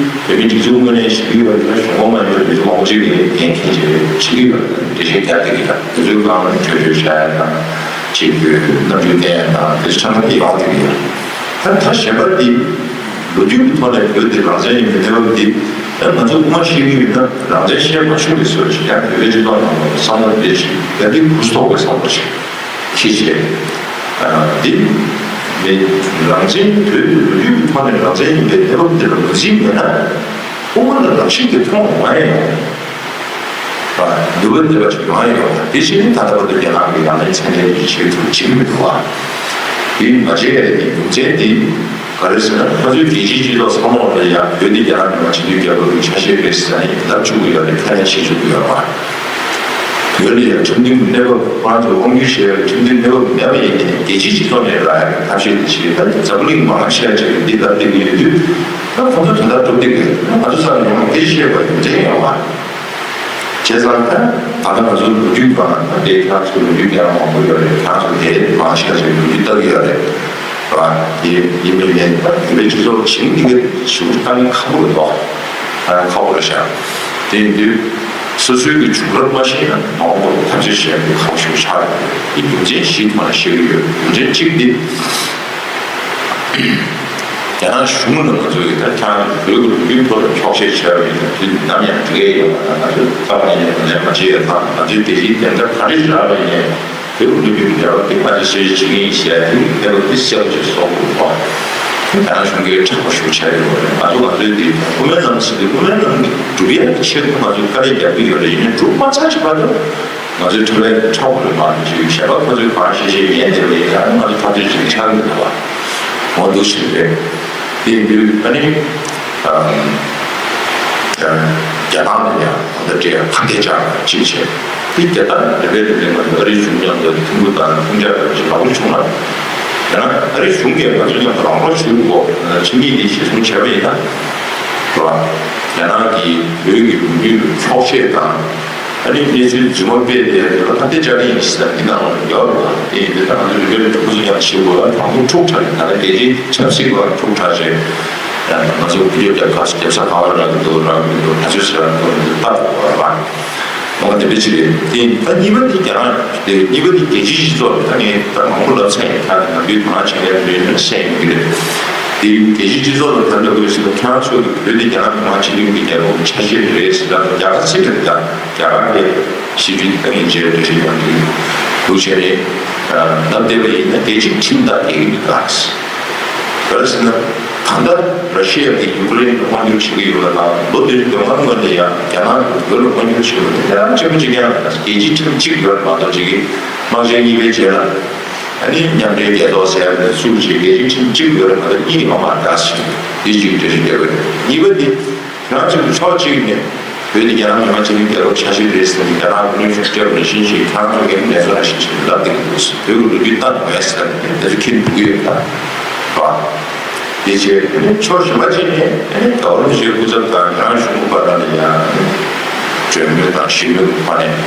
བོད་མིའི་སྒྲིག་འཛུགས་ངོས་ནས་ཞུ་གི་ཡོད་རེད་ན་གཞུང་གོ་མ་ཡོད་པའི་མི་ཚོ་མང་པོ་ཅིག་གིས་འགན་འཁྱེར་བྱེད་བྱེད་ཀྱི་ཡོད་རེད། འགྲེལ་བཤད་རྒྱག་བསྡད་ཀྱི་རེད། དེ་ཚོའི་སྒང་ལ་གྲོས་ཆོད་བཞག་ཡ་དང་ཆེད་དུ་རྣམ་འགྱུར་བསྟན་ཡ་དང་དེ་ཚོ་ཆ་ཚང་གི་ཡོང་བསྡད་ཀྱི་ཡོད་རེད། ད་ད་གཞན་པ་འདི། ལོ་རྒྱུས་ཀྱི་ཐོག་ནས་བོད་འདི་རང་བཙན་ཡིན་པའི་གནས་བབ་འདི་ཡང་ང་ཚོ་དབུ་མ་ཤེས་ཀྱི་ཡོད་ན་རང་བཙན་བཤད་མ་ཆོག་པའི་བཟོ་ཞིག་ཡང་བོད་པའི་སྤྱི་ཚོགས་ནང་ལ་བསམ་བློ་བདེ་ཞིང་ཡང་འདི་གུ་དོག་པའི་བསམ་བློ་ཞིག་ཁྱེད་ཀྱིས་འདི་མི་རང་བཙན་བོད་ཀྱི་ལོ་རྒྱུས་ཀྱི་ཐོག་ནས་རང་བཙན་ཡིན་པའི་གནས་བབ་འདི་ལ་ངོས་འཛིན་མེད་ན་དབུ་མ་ལ་རང་བཞིན་གྱིས་མཐོང་མ་ཡོང་། ནུས་པ་ལྡན་པ་ཞིག་ཡོང་ཡ་ཡོད་པ་དེ་བཞིན་ད་ལྟ་བར་དུ་རྒྱ་ནག་གི་ཡང་ན་མཚན་ལྡན་གྱི་བྱེད་ཐུབ་བྱེད་ཀྱི་མི་འདུག་བ། དེ་མ་བྱས་ཡ་གི་རྒྱུ་མཚན་དེ་ག་རེ་ཟེར་ན་ང་ཚོའི་རྒྱལ་སྤྱིའི་སྤྱི་ཚོགས་ཚང་མ་ལ་ཡང་བོད་འདི་རྒྱ་ནག་གི་མ་བྱེད་དུས་རྒྱལ་ཁབ་ཀྱི་ཆ་ཤས་རེད་ཟེར་ནས་ལབ་བཅུག་གི་ཡོད་རེད། ཁ་ཡ་བྱེད་བཅུག་གི་ཡོད་རེད་བ། བོད་ལ་ཡང་ཁྲིམས་མཐུན་གྱི་གནས་བབ་ང་ཚོ་དབང་སྒྱུར་བྱེད་ཡ་གི་ཁྲིམས་མཐུན་གནས་བབ་མེད་པ་ཡིན་ནའི་རྒྱལ་སྤྱིའི་སྤྱི་ཚོགས་ནས་རག་ཡ་གི་ཐབས་ཤེས་དེ་བྱེད་ད་འཛམ་བུ་གླིང་མང་ཆེ་བ་ཅིག་གིས་འདི་ལབ་བསྡད་ཀྱི་ཡོད་དུས་ད་ཁོང་ཚོ་དོན་དག་སྒྲུབ་བསྡད་ཀྱི་ཡོད། ང་ཚོ་ས་ལ་ཡོང་བ་སྐད་ཆ་བཤད་པ་རྒྱུ་མཚན་ཡོད་བ། བྱས་ཙང་ད་ད་ལྟ་ང་ཚོ་ལོ་རྒྱུས་སྒང་ལ་ད་དེ་ཁྱེད་རང་ཚོ་ལོ་རྒྱུས་རྒྱག་མང་པོ་ཡོད་རེད། ཁྱེད་རང་ཚོ་དེ་མང་ཆེ་ཆེ་ལོ་རྒྱུས་ལྟ་གི་ཡོད་རེད་བ། དེ་ཡིན་པའི་ནས་ད་བོད་པའི་སྤྱི་ཚོགས་ཆེན་འདི་གའི་ཞུ་བཏང་གི་ཁག་པོ་རེད་དོ། ད་ཁག་པོ་རེད་ཤག་དེ་ཡིན་དུས་སོ་སོའི་གི་བྱུང་རབས་མ་ཤེས་ན་མ་འོངས་པར་ཐབས་ཤེས་བྱས་པའི་ཁག་པོ་ཞིག་ཆགས་རེད། དེ་རྒྱུ་མཚན་བཞིའི་ཐོག་ནས་བཤད་གི་ཡོད། རྒྱུ་མཚན་གཅིག་དེ། རྒྱ་ནག་གཞུང་ལ་ང་ཚོ་ཡིས་ད་ཆ་བོད་ཀྱི་ལོ་རྒྱུས་ཐོག་ལ་འཁྱོག་བཤད་བྱས་པ་ཡིན་ན་དེ་ནམ་ཡང་འགྲིག་གི་ཡོད་མ་རེད། ང་ཚོས་ཐབས་ལ་ཡིན་ནས་མ་བྱེད་ཡ་དང་ང་ཚོའི་རྒྱལ་སྤྱིའི་བདེན་མཐའ་ག་རེ་རག་པ་ཡིན་ནའི་བོད་ཀྱི་ལོ་རྒྱུས་ཀྱི་འབྲེལ་བ་དེ་ང་ཚོས་བཤད་བྱེད་ཀྱི་ཡིན་ཞེས་དེ་གི་གནས་བབ་དེ་གསལ་པོ་ཞིག་བཟོ་དགོས་པ། རྒྱ་ནག་གཞུང་གིས་དྲག་པོ་ཞིག་བྱས་ཡོད་རེད། ང་ཚོ་ང་ཚོའི་འདི་དབུ་མའི་ལམ་ཟེར་དུས་དབུ་མའི་ལམ་འདི་སྒྲུབ་ཡ་གི་ཆེད་དུ་ང་ཚོས་དཀའ་ལས་རྒྱག་གི་ཡོད་རེད། ཡིན་ནའི་སྒྲུབ་མ་ཚར་གྱི་བར་དུ། ང་ཚོའི་ཁྲོམ་རའི་ཁྲག་ཁོ་རེ་མ་རེད་ཅིག་ཞལ་པར་ཁོ་ཚོའི་གང་ཤེས་ཤེས་ཉན་བསྡད་པ་ཡིན་ན་ང་ཚོ་ཐག་གཅོད་བྱེད་ཆགས་ཀྱི་འདུག་བ། འོ་འདུག་ཞིག་རེད། དེ་ཡིན་དུས་ཨ་ནི་རྒྱ་ནག་ལ་ཡང་ད་ལྟ་འདྲའི་ཁ་གཏད་བཅག་གཅིག་བྱས། དེ་རྒྱ་ནག་རེ་བས་དེ་ལས་ང་ཚོ་ཨ་རིའི་གཞུང་མཉམ་དུ་ཐུག་འཕྲད་དང་ཁོང་ཅག་ལ་ཞིག་ལག་པ་བྱུང་ན། རྒྱ་ནག་ཨ་རིའི་གཞུང་གིས་ང་ཚོ་མཉམ་དུ་རང་རོགས་བྱེད་དགོས་ཁྲིམས་ཡིག་འདི་གཞིར་བཟུང་བྱས་པ་ཡིན་ན། རེད་བ། རྒྱ་ནག་གིས་བོད་ཀྱི་ལོ་རྒྱུས་འཁྱོག་བཤད་དང་། ཨ་ནི་གནས་ཚུལ་རྫུན་མ་སྤེལ་ཏེ་དེ་ལ་ཁ་གཏད་བཅག་གི་ཡིན་ཟེར་ན་འདི་ནང་ལ་ཡོད་རེད་བ། དེ་ཡིན་དུས་ད་ང་ཚོ་རིག་པའི་གྲོགས་པོ་ཚོ་ཡང་ཞིག་དགོས་ལ་དང་པོ་འཁྲུག་ཆ་རེད། ད་ལྟ་རྒྱལ་སྤྱིའི་ཆབ་སྲིད་ལ་འཁྲུག་ཆ་རེད། ཡང་ང་ཚོ་བི་ཌིའོ་རྒྱབ་ཁ་རྒྱབ་ས་ག་བ་རག་གི་འདུག་རག་གི་མི་འདུག་ག་ཚོད་ཟེར་རག་གི་འདུག་ལྟ་དགོས་རེད་བ། ང་དེ་འདྲ་ཅིག་རེད། དེ་ད་གཉིས་པ་དེ་རྒྱ་ནག་དེ་གཉིས་པ་དེ་རྒྱལ་སྤྱིའི་སྤྱི་ཚོགས་རེད། ད་ངས་ད་མང་པོ་ལབ་ཚར་ཡིན། ད་ནམ་རྒྱུན་དོ་སྣང་བྱེད་མཁན་མི་ཡོད་ན་བཤད་ཡོང་གི་རེད། དེ་རྒྱལ་སྤྱིའི་སྤྱི་ཚོགས་ལ་ག་འདྲ་དགོས་ཟེར་ན་ཁྱེད་རང་ཚོ་གི་བོད་དེ་རྒྱ་ནག་གི་མ་བྱེད་ཀྱི་རྒྱལ་ཁབ་ཆ་ཤས་རེད་ཟེར་ད་རྒྱ་གར་ཚིག་རེད། ད་རྒྱ་གར་གྱི་སྲིད་ཇུས་དེ་ད་ངས་རྗེས་འགྲེལ་བཤད་ཡོང་གི་འདུག་བྱས་ནས་ལབ་བསྡད་པ་ཡིན་ན་རྒྱལ་སྤྱིའི་ཁྲིམས་དང་འགལ་གྱི་མི་འདུག་ཨ། ག་རེ་ཟེར་ན། ད་ལྟ་ར་ཤི་ཡ་གིས་ཡུ་ཀེ་རེན་ལ་དབང་བསྒྱུར་བྱེད་ཀྱི་ཡོད་པ་དང་ལོ་བདུན་ཅུ་དོན་ལྔ་སྔོན་ནས་ཡང་རྒྱ་ནག་གིས་བོད་ལ་དབང་བསྒྱུར་བྱེད་པ་དེ་ཡང་གཅིག་པ་གཅིག་རྐྱང་རེད། རྒྱལ་སྤྱིའི་ཁྲིམས་གཅིག་ཡོད་རེད་མ་གཏོགས་གཅིག་གིས་དམག་ཆེན་གཉིས་པའི་རྗེས་ལ་ཨ་ནི་མཉམ་འབྲེལ་རྒྱལ་ཚོགས་ཟེར་ཡ་དེ་ཚུགས་བྱས་རྒྱལ་སྤྱིའི་ཁྲིམས་གཅིག་ཡོད་རེད་མ་གཏོགས་གཉིས་ཡོད་མ་རེད། ད་ཞིག་དེ་གཅིག་འགྲེལ་བཤད་རྒྱག་དགོས་རེད། གཉིས་པ་དེ་ང་ཚོས་ཕྱོགས་གཅིག་ནས་ བོད་དེ་རྒྱ་ནག་མི་དམངས་སྤྱི་མཐུན་རྒྱལ་ཁབ་ཆ་ཤས་རེད་ཟེར་ནས། རྒྱ་ནག་གི་གནོན་ཤུགས་སྤྲད་པ་ནང་བཞིན་ཞིག་ཁྱེད་རང་ཚོ་གིས་ལས་བཟོ་ནང་བཞིན་ཞིག་ལབ་བསྡད་ཀྱི་འདུག་བོད་ཀྱི་ལོ་རྒྱུས་ལྟ་དགོས་ཟེར་ནས་དེ་ཚོ་ཁྱེར་འདུག་གི་ཡོད་ད། རེད་པ། དེ་བྱས་ཕྱོགས་གཞན་པ་ཅིག་ནས་རྒྱལ་བ་རིན་པོ་ཆེའི་སྐུ་ཚབ་དང་རྒྱ་ནག་གཞུང་གི་བར་ལ་ཡང་གྲོས་མོལ་དང་ཞི་མོལ་གྱི་ཐོག་ནས་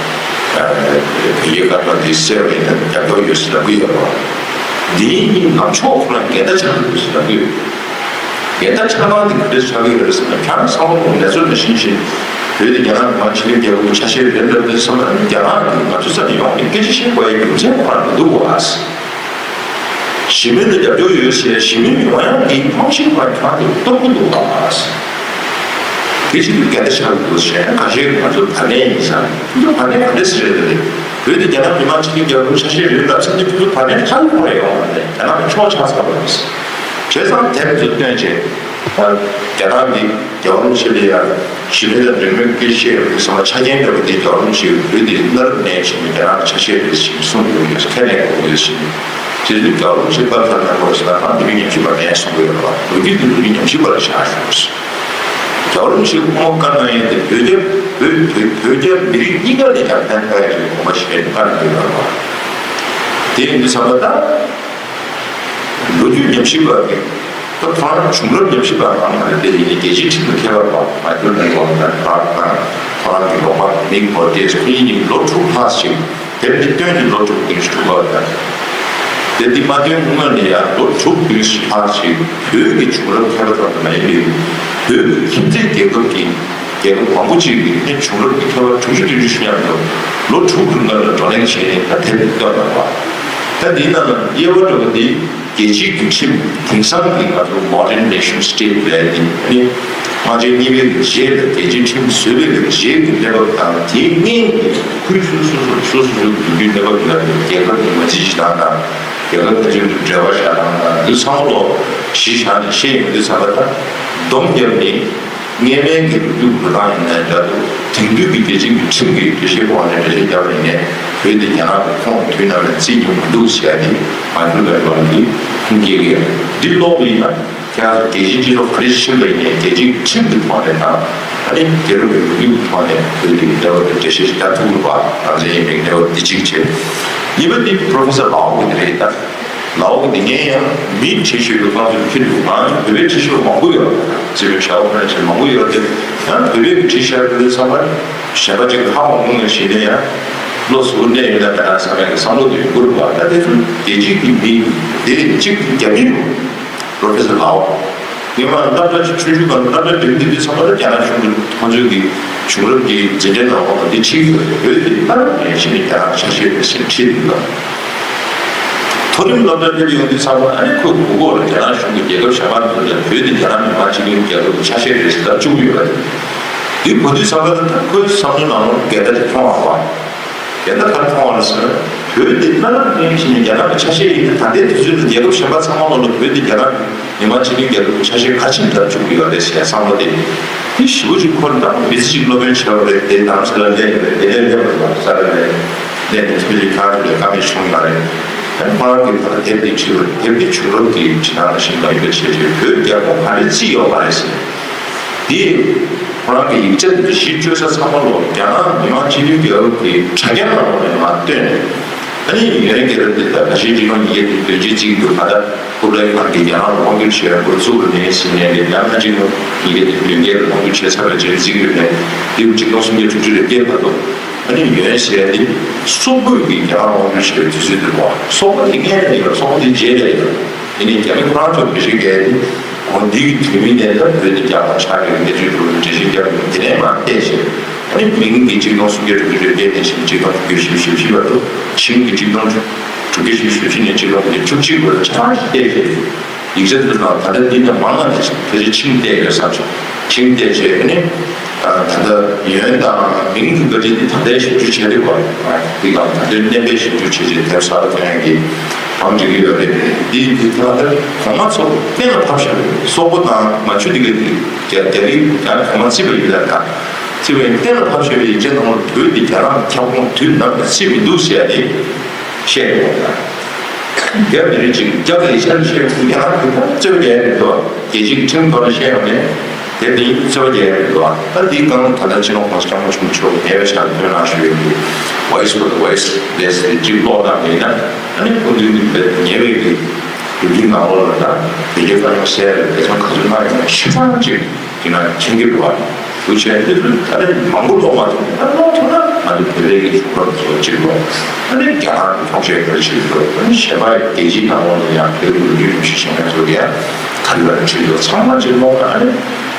བོད་རྒྱའི་དཀའ་རྙོག་འདི་སེལ་བ་ཡིན་ན་རྒྱབ་སྐྱོར་ཡོད་ཟེར་ལབ་ཀྱི་ཡོད་པ། འདིའི་ནང་ཕྱོགས་ཁོ་ན་འགལ་ཟླ་ཆགས་ཀྱི་ཡོད་ཟེར་ལབ་ཀྱི་ཡོད། འགལ་ཟླ་ཆགས་སྟངས་འདི་ག་འདྲ་ཆགས་ཀྱི་ཡོད་རེད་ཟེར་ན། ཁྱེད་རང་ཚང་མ་ལོ་ལས་ཚོགས་ནང་བཞིན་བཞིན་བོད་དེ་རྒྱ་ནག་མི་དམངས་སྤྱི་མཐུན་རྒྱལ་ཁབ་ཀྱི་ཆ་ཤས་རེད་ལབ་དུས་ཙམ་པ་ནི། རྒྱ་ནག་གིས་ང་ཚོའི་ས་ནས་ཡོང་ནས་སྐད་ཆ་བཤད་དགོས་ཡ་རྒྱུ་མཚན་ཁོ་རང་མི་འདུག་ག། ཞི་མོལ་ལ་རྒྱབ་སྐྱོར་ཡོད་ཟེར། ཞི་མོལ་ཡོང་ཡ་འདི་རྨང་གཞི་ཁོ་རང་ཁྱོད་རང་གིས་སྟོར་གི་འདུག་ག། དེ་བྱེད་དུས་འགལ་ཟླ་ཆགས་ཀྱི་འདུག་ཟེར། ཁ་ཤས་ང་ཚོ་བར་གནས་ཡིན་ས་རེད། ཁྱོད་ཚོ་བར་གནས་ག་འདྲ་ཟེར་རེད། བོད་དེ་རྒྱ་ནག་མི་དམངས་སྤྱི་མཐུན་རྒྱལ་ཁབ་ཆ་ཤས་རེད་ལབ་ཚེ་ནི་ཁྱོད་ཚོ་བར་གནས་ཧ་ལས་པ་རེད། ཡོང་བ་རེད། རྒྱ་ནག་གི་ཕྱོགས་ཆགས་ཚར་བ་རེད། བྱས་ཙང་དེབ་ཚོ་བཏོན་བྱས། རྒྱ་ནག་གིས་རྒྱལ་བ་རིན་པོ་ཆེ་ལ་ཡང་ཞི་བདེ་དང་འབྲེལ་མོལ་སྐད་ཆ་བཤད་ཡོད་པའི་ས་མ་ཆ་རྐྱེན་འདྲ་པོ་དེ། རྒྱལ་བ་རིན་པོ་ཆེས་བོད་དེ་སྔར་ནས་བྱས་ནས་རྒྱ་ནག་གི་ཆ་ཤས་རེད་ཅེས་གསུངས་ཡོད་ཡོད་ཁས་ལེན་དགོས་ཡོད་ཅེས། དེ་དུས་རྒྱལ་བ་རིན་པོ་ཆེས་པར་ཁ་ནང་བར་ཞིག་ལ་ད་བོད་ཀྱི་ཉམས་ཞིབ་པ་ངས་གསུང་གི་ཡོད་པ། ལོ་རྒྱུས་དེ་ལོ་རྒྱུས་ཉམས་ཞིབ་པ་ལ་བཞག་ཞུ། རྒྱལ་བ་རིན་པོ་ཆེས་དབུ་མ་བཀའ་གནང་ཡས་དེ་བོད་རྒྱ་བོད་བོད་བོད་རྒྱ་མི་རིགས་གཉིས་ཀ་ལ་ཡང་ཕན་ཐོགས་ཡས་ཀྱི་དགོངས་པ་བཞེས་ནས་བཀའ་གནང་གི་ཡོད་པ། དེ་ཡིན་དུས་ཙམ་པ་ད། ལོ་རྒྱུས་ཉམས་ཞིབ་པ་གི་ད་ཁོ་རང་བྱུང་རབས་ཉམས་ཞིབ་པ་གང་ཡང་རེད། དེ་ཡིན་ནའི་རྒྱལ་སྤྱིའི་ཁྲིམས་ལ་མཁས་པ་རེད་པ། མ་ཁྱོད་ནས་ལོ་དང་ཁོ་རང་དང་ཁོ་རང་གི་ལོག་པ་མིག་བོ་ཏེས་ཁོ་གཉིས་ནི་ལོ་དྲུག་ལྷག་ཅིག་དེབ་འདི་བཏོན་ནས་ལོ་དྲུག་བདུན་ཅུ་དྲུག་ལྷག་ཡོད། དེ་འདི་མ་བཏོན་སྔོན་ནས་ཡང་ལོ་དྲུག་བདུན་ཅུ་ལྷག་ཅིག་བོད་ཀྱི་བྱུང་རབས་མཁས་པ་ཙམ་དུ་མ་ཡིན་པའི་བོད་ཀྱི་ཁྱིམ་མཚེས་རྒྱལ་ཁབ་ཀྱི་རྒྱལ་ཁབ་མང་པོ་ཅིག་གི་ནི་བྱུང་རབས་ཀྱི་མཁས་པ་དྲུག་ཅུ་བདུན་ཅུ་ཞིག་མཉམ་དུ་ལོ་དྲུག་རིང་ལ་བགྲོ་གླེང་བྱས་ནས་ད་དེབ་འདི་བཏོན་གནང་བ། ད་འདིའི་ནང་ལ་དབྱེ་བ་འགྲོ་བ་འདི་རྒྱལ་སྤྱིའི་ཁྲིམས་དེང་སང་གི་ང་ཚོ་modern nation state་ལབ་ཡ་འདི་ནི་སྔ་ཕྱི་གཉིས་པའི་རྗེས་ལ་རྒྱལ་སྤྱིའི་ཁྲིམས་བཟོས་པའི་རྗེས་ཀྱི་གནས་བབ་དང་། དེའི་སྔོན་གྱི་ཁུལ་སོ་སོ་སོ་སོ་སོ་སོ་སོ་གི་རྒྱལ་ཁབ་ཀྱི་ནང་གི་རྒྱལ་ཁབ་ཀྱི་མ་ཇི་ཞིག་དང་དང་རྒྱལ་ཁབ་དེ་ཚོའི་འབྲེལ་བ་བཞག་སྟངས་དང་འདི་ཚང་མ་ལོ་གཞི་བཞག་ནས་བཤད་ཡོང་དུས་ཙམ་པ་ད་སྡོམ་བརྒྱབ་ནས། སྔོན་མའི་གི་ལོ་རྒྱུས་འགྲོ་སྟངས་ཡིན་ནའི་འདྲ་འདུག་དེང་དུས་ཀྱི་རྒྱལ་སྤྱིའི་ཁྲིམས་ཀྱི་འགྲེལ་བཤད་སྐོར་ནས་འགྲེལ་བཤད་བརྒྱབ་པ་ཡིན་ནའི། བོད་འདི་རྒྱ་ནག་གི་ཁོངས་མཐུན་ན་མེད་རྩིས་རྒྱུ་མི་འདུག་ཟེར་ཡ་དེ་མ་འགྱུར་བའི་ལོ་འདི་ཁུངས་སྐྱེལ་གི་ཡོད། འདི་ཀློག་པ་ཡིན་ན་ཁྱེད་རང་ཚོ་རྒྱལ་སྤྱིའི་སྤྱི་ཚོགས་ག་རེ་ཕྱིན་པ་ཡིན་ནའི་རྒྱལ་སྤྱིའི་ཁྲིམས་ཀྱི་ཐོག་ནས་དང་ཨ་ནི་རྒྱལ་རབས་ཀྱི་ལོ་རྒྱུས་ཀྱི་ཐོག་ནས་བོད་འདི་གནས་བབ་ཀྱི་འགྲེལ་བཤད་ཞིག་བརྒྱབ་ཐུབ་ཀྱི་རེད་པ། རང་བཙན་ཡིན་པའི་གནས་བབ་འདི་གཅིག་བྱས། གཉིས་པ་འདི་Professor Lau་གི་འདི་རེད་ད། ལའོ་གི་འདི་ངས་ཡང་མིང་བྲིས་ཤོད་ཀྱི་ཁོང་ཚོས་ཁྱེར་འདུག་ང་ཡང་བོད་པའི་བྲིས་ཤོད་མང་པོ་ཡོད། རྩིས་པའི་ཞའོ་ཕན་ཆེ་མང་པོ་ཡོད་དེ། ཡང་བོད་པའི་གི་བྲིས་ཤར་དུས་ཚང་མ་གཞན་པ་ཅིག་ཧ་མ་གོ་ངས་བྱས་ནས་ཡང་བློ་གཟུ་བོ་གནས་ཡོད་ན་མེད་ན་བསམ་ཡག་གི་བསམ་བློ་དེ་ཡོང་གི་རེད་པ། ད་དེ་ཚོ་རྒྱལ་སྤྱིའི་གི་མི་དེ་གཅིག་གི་རྒྱ་མི་རུ་Professor Lau་ངས་མ་སློབ་གྲྭ་ཆུང་ཆུང་སྒང་སློབ་གྲྭ་འགྲིམ་དུས་དུས་ཚང་མ་ལ་རྒྱ་ནག་གཞུང་གི་ཁོང་ཚོའི་གི་བྱུང་རབས་ཀྱི་འཛིན་གྲྭའི་ནང་ལོགས་ལ་འདི་ཁྲིད་ཀྱི་ཡོད་རེད། བོད་དེ་སླར་ཡང་ཕྱིན་ནས་རྒྱ་ནག་ཆ་ཤས་རེད་ཟེར་ཁྲིད་འདུག་ལ། མཐོ་རིམ་སློབ་གྲྭ་འགྲིམ་ཡོང་དུས་ཚང་མ་ཨ་ནི་ཁོས་གོ་གོ་ལ་རྒྱ་ནག་གཞུང་གི་རྒྱལ་ཁབ་གཞན་པ་ཚོ་ལ་བོད་དེ་རྒྱ་ནག་མི་དམངས་སྤྱི་མཐུན་རྒྱལ་ཁབ་ཀྱི་ཆ་ཤས་རེད་ཟེར་ལབ་བཅུག་གི་ཡོད་རེད། འདི་གོ་དུས་ཚང་མ་ལ་ད་ཁོའི་བསམ་བློའི་ནང་ལོགས་འགལ་ཟླ་དེ་མཐོང་བ་རེད་པ། དེ་ལྟར་ག་རེ་མཐོང་བ་རེད་ཟེར་ན། བོད་འདི་སྔར་ནས་བྱས་ནས་རྒྱ་ནག་གི་ཆ་ཤས་ཡིན་ན། ད་ལྟའི་དུས་ཚོད་ལ་རྒྱལ་ཁབ་གཞན་པ་ཚང་མ་ལོག་ལ་བོད་འདི་རྒྱ་ནག་གི་མི་དམངས་སྤྱི་མཐུན་རྒྱལ་ཁབ་ཀྱི་ཆ་ཤས་ག་ཕྱིན་ལྟར་བཅུག་གི་ཡོད་རེད་ཟེར་བསམ་བློ་དེ། དེ་ཞེ་པོ་ཅིག་འཁོར་ད། མི་ཚེ་གཅིག་སློབ་དཔོན་བྱས་པ་རེད། དེ་རྡ་རམ་ས་ལར་སླེབས་ཡོད་རེད། དེ་ནས་སླེབས་པ་རེད་པ། ས་ར་ལས་སླེབས་ནས་ཕལ་ཆེར་ཁ་ཐུག་ལ་ཀ་མེད་བྱུང་ཡོད་རེད། ཡང་ཁོ་རང་གིས་ད་ལྟ་དེབ་འདི་བྲིས་པ་རེད། དེབ་འདི་བྱུང་རབས་ཀྱི་བྱེད་སྟངས་ལ་ཤིན་ཏུ་ཡིད་ཆེས་བྱས། བོད་རྒྱལ་ཁོངས་ག་རེ་རྩིས་ཡོད་མ་རེད་ཟེར། དེ་ཁོ་རང་གི་ཡིག་ཆ་དེ་ཚོ་གཞི་བཅོལ་ས་ཚང་མ་ལོག་རྒྱ་ནག་མི་དམངས་སྤྱི་མཐུན་རྒྱལ་ཁབ་ཀྱི་དྲ་རྒྱ་ནང་ལོགས་ནས་མར་བཏོན་ནས། ཨ་ནི་ཡུན་རིང་རྒྱལ་རབས་དེ་དག་ཁ་ཤས་ཅིག་ལ་ཉིས་བརྒྱ་དང་བདུན་ཅུ་བརྩི་གི་འདུག་ག་ད་ཀུབ་ལའི་ཁཱན་གྱིས་རྒྱ་ནག་ལ་དབང་བསྒྱུར་བྱས་པ་འགོ་བཙུགས་པ་ནས་ཟིན་ནས་ནི་ཡང་ན་ཅིག་ལ་ཉིས་བརྒྱ་དང་བདུན་བརྒྱད་ལ་དབང་བསྒྱུར་བྱས་ཚར་བའི་རྗེས་བརྩི་གི་ཡོད་ནས། དེ་ཆིག་སྟོང་སུམ་བརྒྱ་དྲུག་ཅུ་རེ་བརྒྱད་བར་དུ། ཨ་ནི་ཡོན་ཟེར་ཡ་དེ་སོག་པོས་ཀྱིས་རྒྱ་ནག་དབང་བསྒྱུར་བྱས་པའི་དུས་ཚོད་དེ་རེད་པ། སོག་པོ་དེ་སྔོན་ལ་ཡོད། སོག་པོ་དེ་རྗེས་ལ་ཡོད། དེ་ནས་རྒྱ་མི་ཁོ་རང་ཚོ་མི་ཤེས་མཁན་དེ། འོ་འདི་གི་དུས་མིན་ནས་ད་བོད་དེ་རྒྱ་གར་ཆགས་ཡོད་གནས་ཚུལ་དུ་འགྲེལ་བཤད་རྒྱབ་ཡོང་། དེ་ནས་མར་བལྟས་བྱས། ཨ་ནི་མིང་གི་ཆིག་སྟོང་སུམ་བརྒྱ་དྲུག་ཅུ་རེ་བརྒྱད་ནས་བྱས་ཆིག་སྟོང་དགུ་བརྒྱ་བཞི་བཅུ་ཞེ་བཞི་བར་དུ། ཆིང་གི་ཆིག་སྟོང་དྲུག་བརྒྱ་བཞི་བཅུ་ཞེ་གཅིག་ནས་ཆིག་སྟོང་དགུ་བརྒྱ་བཅུ་གཅིག་བར་ཆ་ཚང་ཞིག་བལྟས་བྱས། ཡིག་ཆ་དེ་ཚོ་ནང་ད་ལྟ་འདི་ནས་མང་ང་ནས་ཕལ་ཆེར་ཆིང་བལྟས་ཡོད་བསམ་བྱུང་། ཆིང་བལྟས་བྱས་ཨ་ནི། ད་ལྟ་ཡོན་དང་མིང་གི་བཀའ་དྲིན་དེ་ད་ལྟའི་ཞིབ་འཇུག་བྱས་རེད་པ། འདི་ག་ད་ལྟའི་གནས་པའི་ཞིབ་འཇུག་བྱས་རྗེས་དེབ་གསར་པ་ཐོན་ཡག་གི་བང་སྒྲིག་གི་ཡོད་རེད། འདི་འདི་ད་ལྟ་གོང་མ་ཚོ་གཏན་ལ་ཕབ་བཞག་རེད། སོག་པོ་དང་མ་ཆུ་འདི་ག་འདི་རྒྱ་རྒྱ་རིགས་ཡང་གོང་མ་རྩིས་པ་ཡིན་ལ་ད་རྩིས་པ་ཡིན་གཏན་ལ་ཕབ་བཞག་པའི་ཡིག་ཆ་ནང་ལ་བོད་འདི་རྒྱ་ནག་གི་ཁྱབ་ཁོངས་དུས་ནམ་ཡང་རྩིས་མི་འདུག་ཟེར་ཡ་དེ་བཤད་ཡོད་པ་དང་། རྒྱ་མི་རིགས་ཅིག་རྒྱ་ལས་ཤར་བཤད་ཡོང་དུས་རྒྱ་ནག་གི་ད་རྩོད་པ་རྒྱག་ཡ་མི་འདུག་རྒྱལ་སྤྱིའི་ཁྲིམས་ཐོག་ནས་བཤད་ཡོང་ནས། དེ་ནི་རྩོད་པ་རྒྱག་ཡ་མི་འདུག་ད་འདིའི་སྒང་ད་ལྟ་སྤྱི་ནོར་གོང་ས་སྐྱབས་མགོན་ཆེན་པོ་མཆོག་ཉེ་བའི་ཆར་བཏོན་གནང་ཞུ་ཡོད་འདུག Voice for the Voiceless དེ་གཅིག་ཀློག་གནང་མེད་ན། ཨ་ནི་སྐུ་མདུན་གྱི་ཉེ་བའི་གི་ལོ་རྒྱུས་ནང་ལོགས་ལ་ད་བོད་རྒྱའི་དཀའ་རྙོག་སེལ་ཡ་ལ་འབད་བརྩོན་ག་ཚོད་གནང་ཡོད་ན་ཤེས་ཚང་ཅིག་དེ་ན་མཁྱེན་གྱི་རེད་བ། འདུག་བྱས་འདི་ཚོ་ད་ལན་མང་པོ་ཀློག་མ་ཐུབ་ན། ད་ཀློག་ཐུབ་ན་ང་ཚོ་བོད་པའི་གི་བྱུང་རབས་ཚོ་གཅིག་ཀློག་ཨ་ནི་རྒྱ་ནག་གི་ཐོག་ཤེས་ག་རེ་བྱེད་ཀྱི་འདུག་ཨ་ནི་གཞན་པ་རྒྱལ་སྤྱིའི་ནང་ལོགས་ལ་ཡང་བོད་ཀྱི་ལོ་རྒྱུས་ཉམས་ཞིབ་བྱེད་མཁན་ཚོ་གི་ཡང་ག་རེ་ག་རེ་བྲིས་འདུག་ཚང་མ་གཅིག་ཀློག་ན་ཨ་ནི་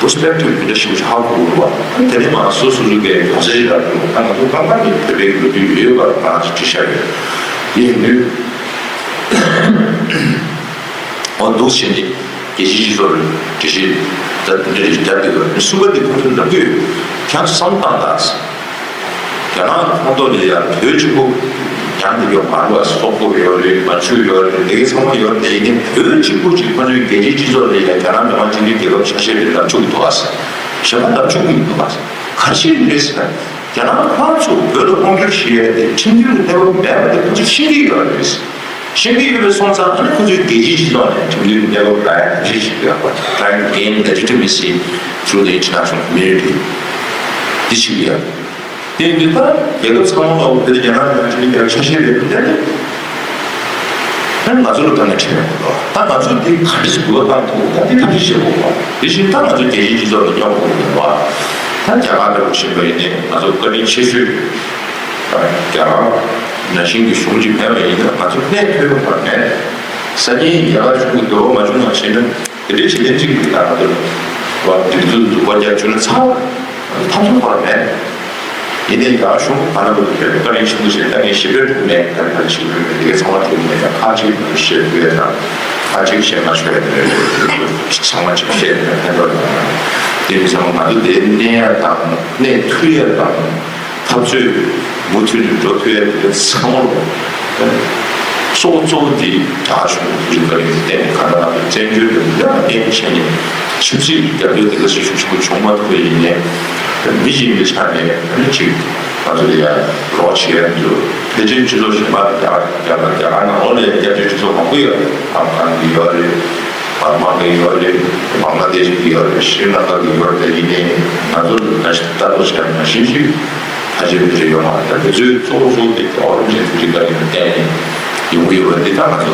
པར་སི་པེག་ཊིབ་འདི་འདྲ་ཞིག་ཧ་གོ་གི་རེད་བ། ཨ་ནི་དེ་ནས་མ་སོ་སོ་སོ་གི་ཡོང་ས་ཞིག་རག་གི་རེད། ད་ང་ཚོ་རྐང་པ་ནས་བོད་པའི་གི་ལོ་རྒྱུས་ཡོད་པ་རང་ཞིག་བྲིས་བཞག་ཡོད། དེ་ཡིན་དུས་འོ་འདུག་བྱས་ནས་རྒྱལ་སྤྱིའི་སྤྱི་ཚོགས་ལ་འགྲེལ་བཤད་ད་དེ་འདྲ་རེ་བརྒྱབ་ཀྱི་ཡོད། གསུམ་པ་དེ་ཁོང་ཚོས་ལབ་ཀྱི་ཡོད། ཁྱེད་ཚོ་བསམ་བློ་བཏང་དང་། རྒྱ་ནག་ཁོངས་གཏོགས་ལ་ཡང་བོད་གཅིག་པུ་ཡང་དེ་ཡོད་མ་རེད་བ། སོག་པོ་ཡོད་རེད། མན་ཇུ་ཡོད་རེད། དེ་གའི་ཚང་མ་ཡོད་རེད། དེ་ཡིན་ནའི་བོད་གཅིག་པུ་གཅིག་ཁོ་ཚོའི་རྒྱལ་སྤྱིའི་སྤྱི་ཚོགས་ལ་ཡང་རྒྱ་ནག་མི་དམངས་སྤྱི་མཐུན་རྒྱལ་ཁབ་ཆ་ཤས་རེད་ལབ་བཅུག་འདུག་བ། གཞན་པ་ལབ་བཅུག་གི་མི་འདུག་བ། ག་རེ་བྱས་ནས་རེད་ཟེར་ན། རྒྱ་ནག་ཁོ་རང་ཚོ་བོད་ལ་དབང་སྒྱུར་བྱེད་ཡས་དེ་ཁྲིམས་མཐུན་གྱི་གནས་བབ་མེད་པ་དེ་ཁོ་ཚོས་ཤེས་ཀྱི་ཡོད་རེད། ཤེས་ཀྱི་ཡོད་པའི་སོང་ཙང་ཨ་ནི་ཁོ་ཚོས་རྒྱལ་སྤྱིའི་སྤྱི་ཚོགས་ནས་ཁྲིམས་མཐུན་གྱི་གནས་བབ་རག་ཡ་ག་རེ་བྱེད་ཀྱི་ཡོད་པ། Trying to gain legitimacy through the international community འདི་བྱེད་ཀྱི་ཡོད། དེ་ཡིན་དུས་ད་རྒྱལ་ཁབ་ཚང་མ་ལ་བོད་དེ་རྒྱ་ནག་ནང་བཞིན་རྒྱལ་ཁབ་ཆ་ཤས་རེད་འདུག་ད་ནི། ད་ང་ཚོ་ལ་ད་ནི་ཁྲིམས་ཡོད་དོ། ད་ང་ཚོས་འདི་ག་འདྲ་ཞིག་འགུལ་བ་བཏང་ཐུབ། ད་འདི་ཐབས་ཤེས་བྱེད་དགོས་པ། དེ་བཞིན་ད་ང་ཚོ་རྒྱལ་སྤྱིའི་སྤྱི་ཚོགས་ལ་སྙོབ་དགོས་ཀྱི་ཡོད་པ། ད་རྒྱ་གར་འདྲ་པོ་ཕྱིན་པ་ཡིན་ནའི་ང་ཚོ་བཀའ་དྲིན་ཆེ་ཤོས་རྒྱ་གར་ནང་བཞིན་གྱི་གཞུང་ཅིག་མེད་པ་ཡིན་ན་ང་ཚོ་གནས་ཐུབ་ཡོད་པ་མེད། སང་ཉིན་རྒྱ་གར་གཞུང་གི་འདོད་པ་མ་བྱུང་བ་བྱས་ན། དེ་འདྲའི་བྱེད་ལས་འགྲིག་གི་ད་ང་ཚོ་བ་སྒྲིག་འཛུགས་འཛུགས་པ་རྒྱག་བཅུག་ན་ཚར་བ། ང་ཚོ་ཐབས་སུ་བར་མེད། ཡིན་ནའི་ཡང་གཞུང་ག་ན་བ་དུ་བྱས་བཀའ་དྲིན་ཆེན་པོ་བྱས་ད་ངས་ཞིབ་ཕྲ་ཐུག་མེད། ག་རེ་ག་རེ་ཞིབ་ཕྲ་མེད། དེ་གའི་ཚང་མ་ཐུག་མེད། ཡང་ཁ་ཅིག་བཤད་ཐུབ་ཡས་དང་ཁ་ཅིག་བཤད་མ་ཆོག་ཡས་ཚང་མ་ཅིག་བཤད་ན་ཕན་ཐོགས་ཡོང་། དེ་མིན་ཚང་མ་ང་ཚོ་དེ་གནས་ཡས་དང་གནས་ཐུབ་ཡས་དང་། འཐབ་རྩོད་མུ་མཐུད་ནས་འགྲོ་ཐུབ་ཡ་དེ་ཚང་མ་རུ་གཙོ་བོ་གཙོ་བོ་འདི་རྒྱ་གཞུང་གི་ཐུགས་རྗེ་བཀའ་དྲིན་དེ་བརྟེན་ནས་གང་ལྟར་ང་ཚོས་བཙན་བྱོལ་དུ་ཡར་བརྟན་བྱས་ནས་ཆབ་སྲིད་ཀྱི་རྒྱབ་སྐྱོར་དེ་ག་ཚོད་ཤུགས་ཆེན་པོ་བྱུང་མ་ཐུབ་པ་ཡིན་ནའི་མི་གཞན་གྱི་ཆ་ནས་ཨ་ནི་ཅིག་ང་ཚོ་ལ་ཡ་རོགས་བྱེད་ཡ་ཚོ་ཕལ་ཆེར་སྤྱི་ཚོགས་གཞན་པ་རྒྱ་རྒྱ་རྒྱ་གར་ནང་ལོགས་ལ་ཡ་སྐྱབས་བཅོལ་སྤྱི་ཚོགས་མང་པོ་ཡོད་རེད། ཨབ་གྷན་གྱི་ཡོད་རེད། བར་མ་གི་ཡོད་རེད། བང་ལ་དེ་ཤི་གི་ཡོད་རེད། ཤྲི་ལང་ཀ་གི་ཡོད་རེད། ཡིན་ནའི་ང་ཚོ་ལ་ལྟ་རྟོག་བྱས་ན་ཤིན་ཏུ་ཕལ་ཆེར་མི་རེ་ཡོད་མ་རེད། ད་དེ་ཚོའི་གཙོ་བོ་གཙོ་བོ་དེ་རྒྱལ་བ་རིན་པོ་ཆེའི་ཐུགས་རྗེ་བཀའ་དྲིན་ལ་བརྟེན་ནས་ཡོང་གི་ཡོད་པ་འདི་ད་ང་ཚོ་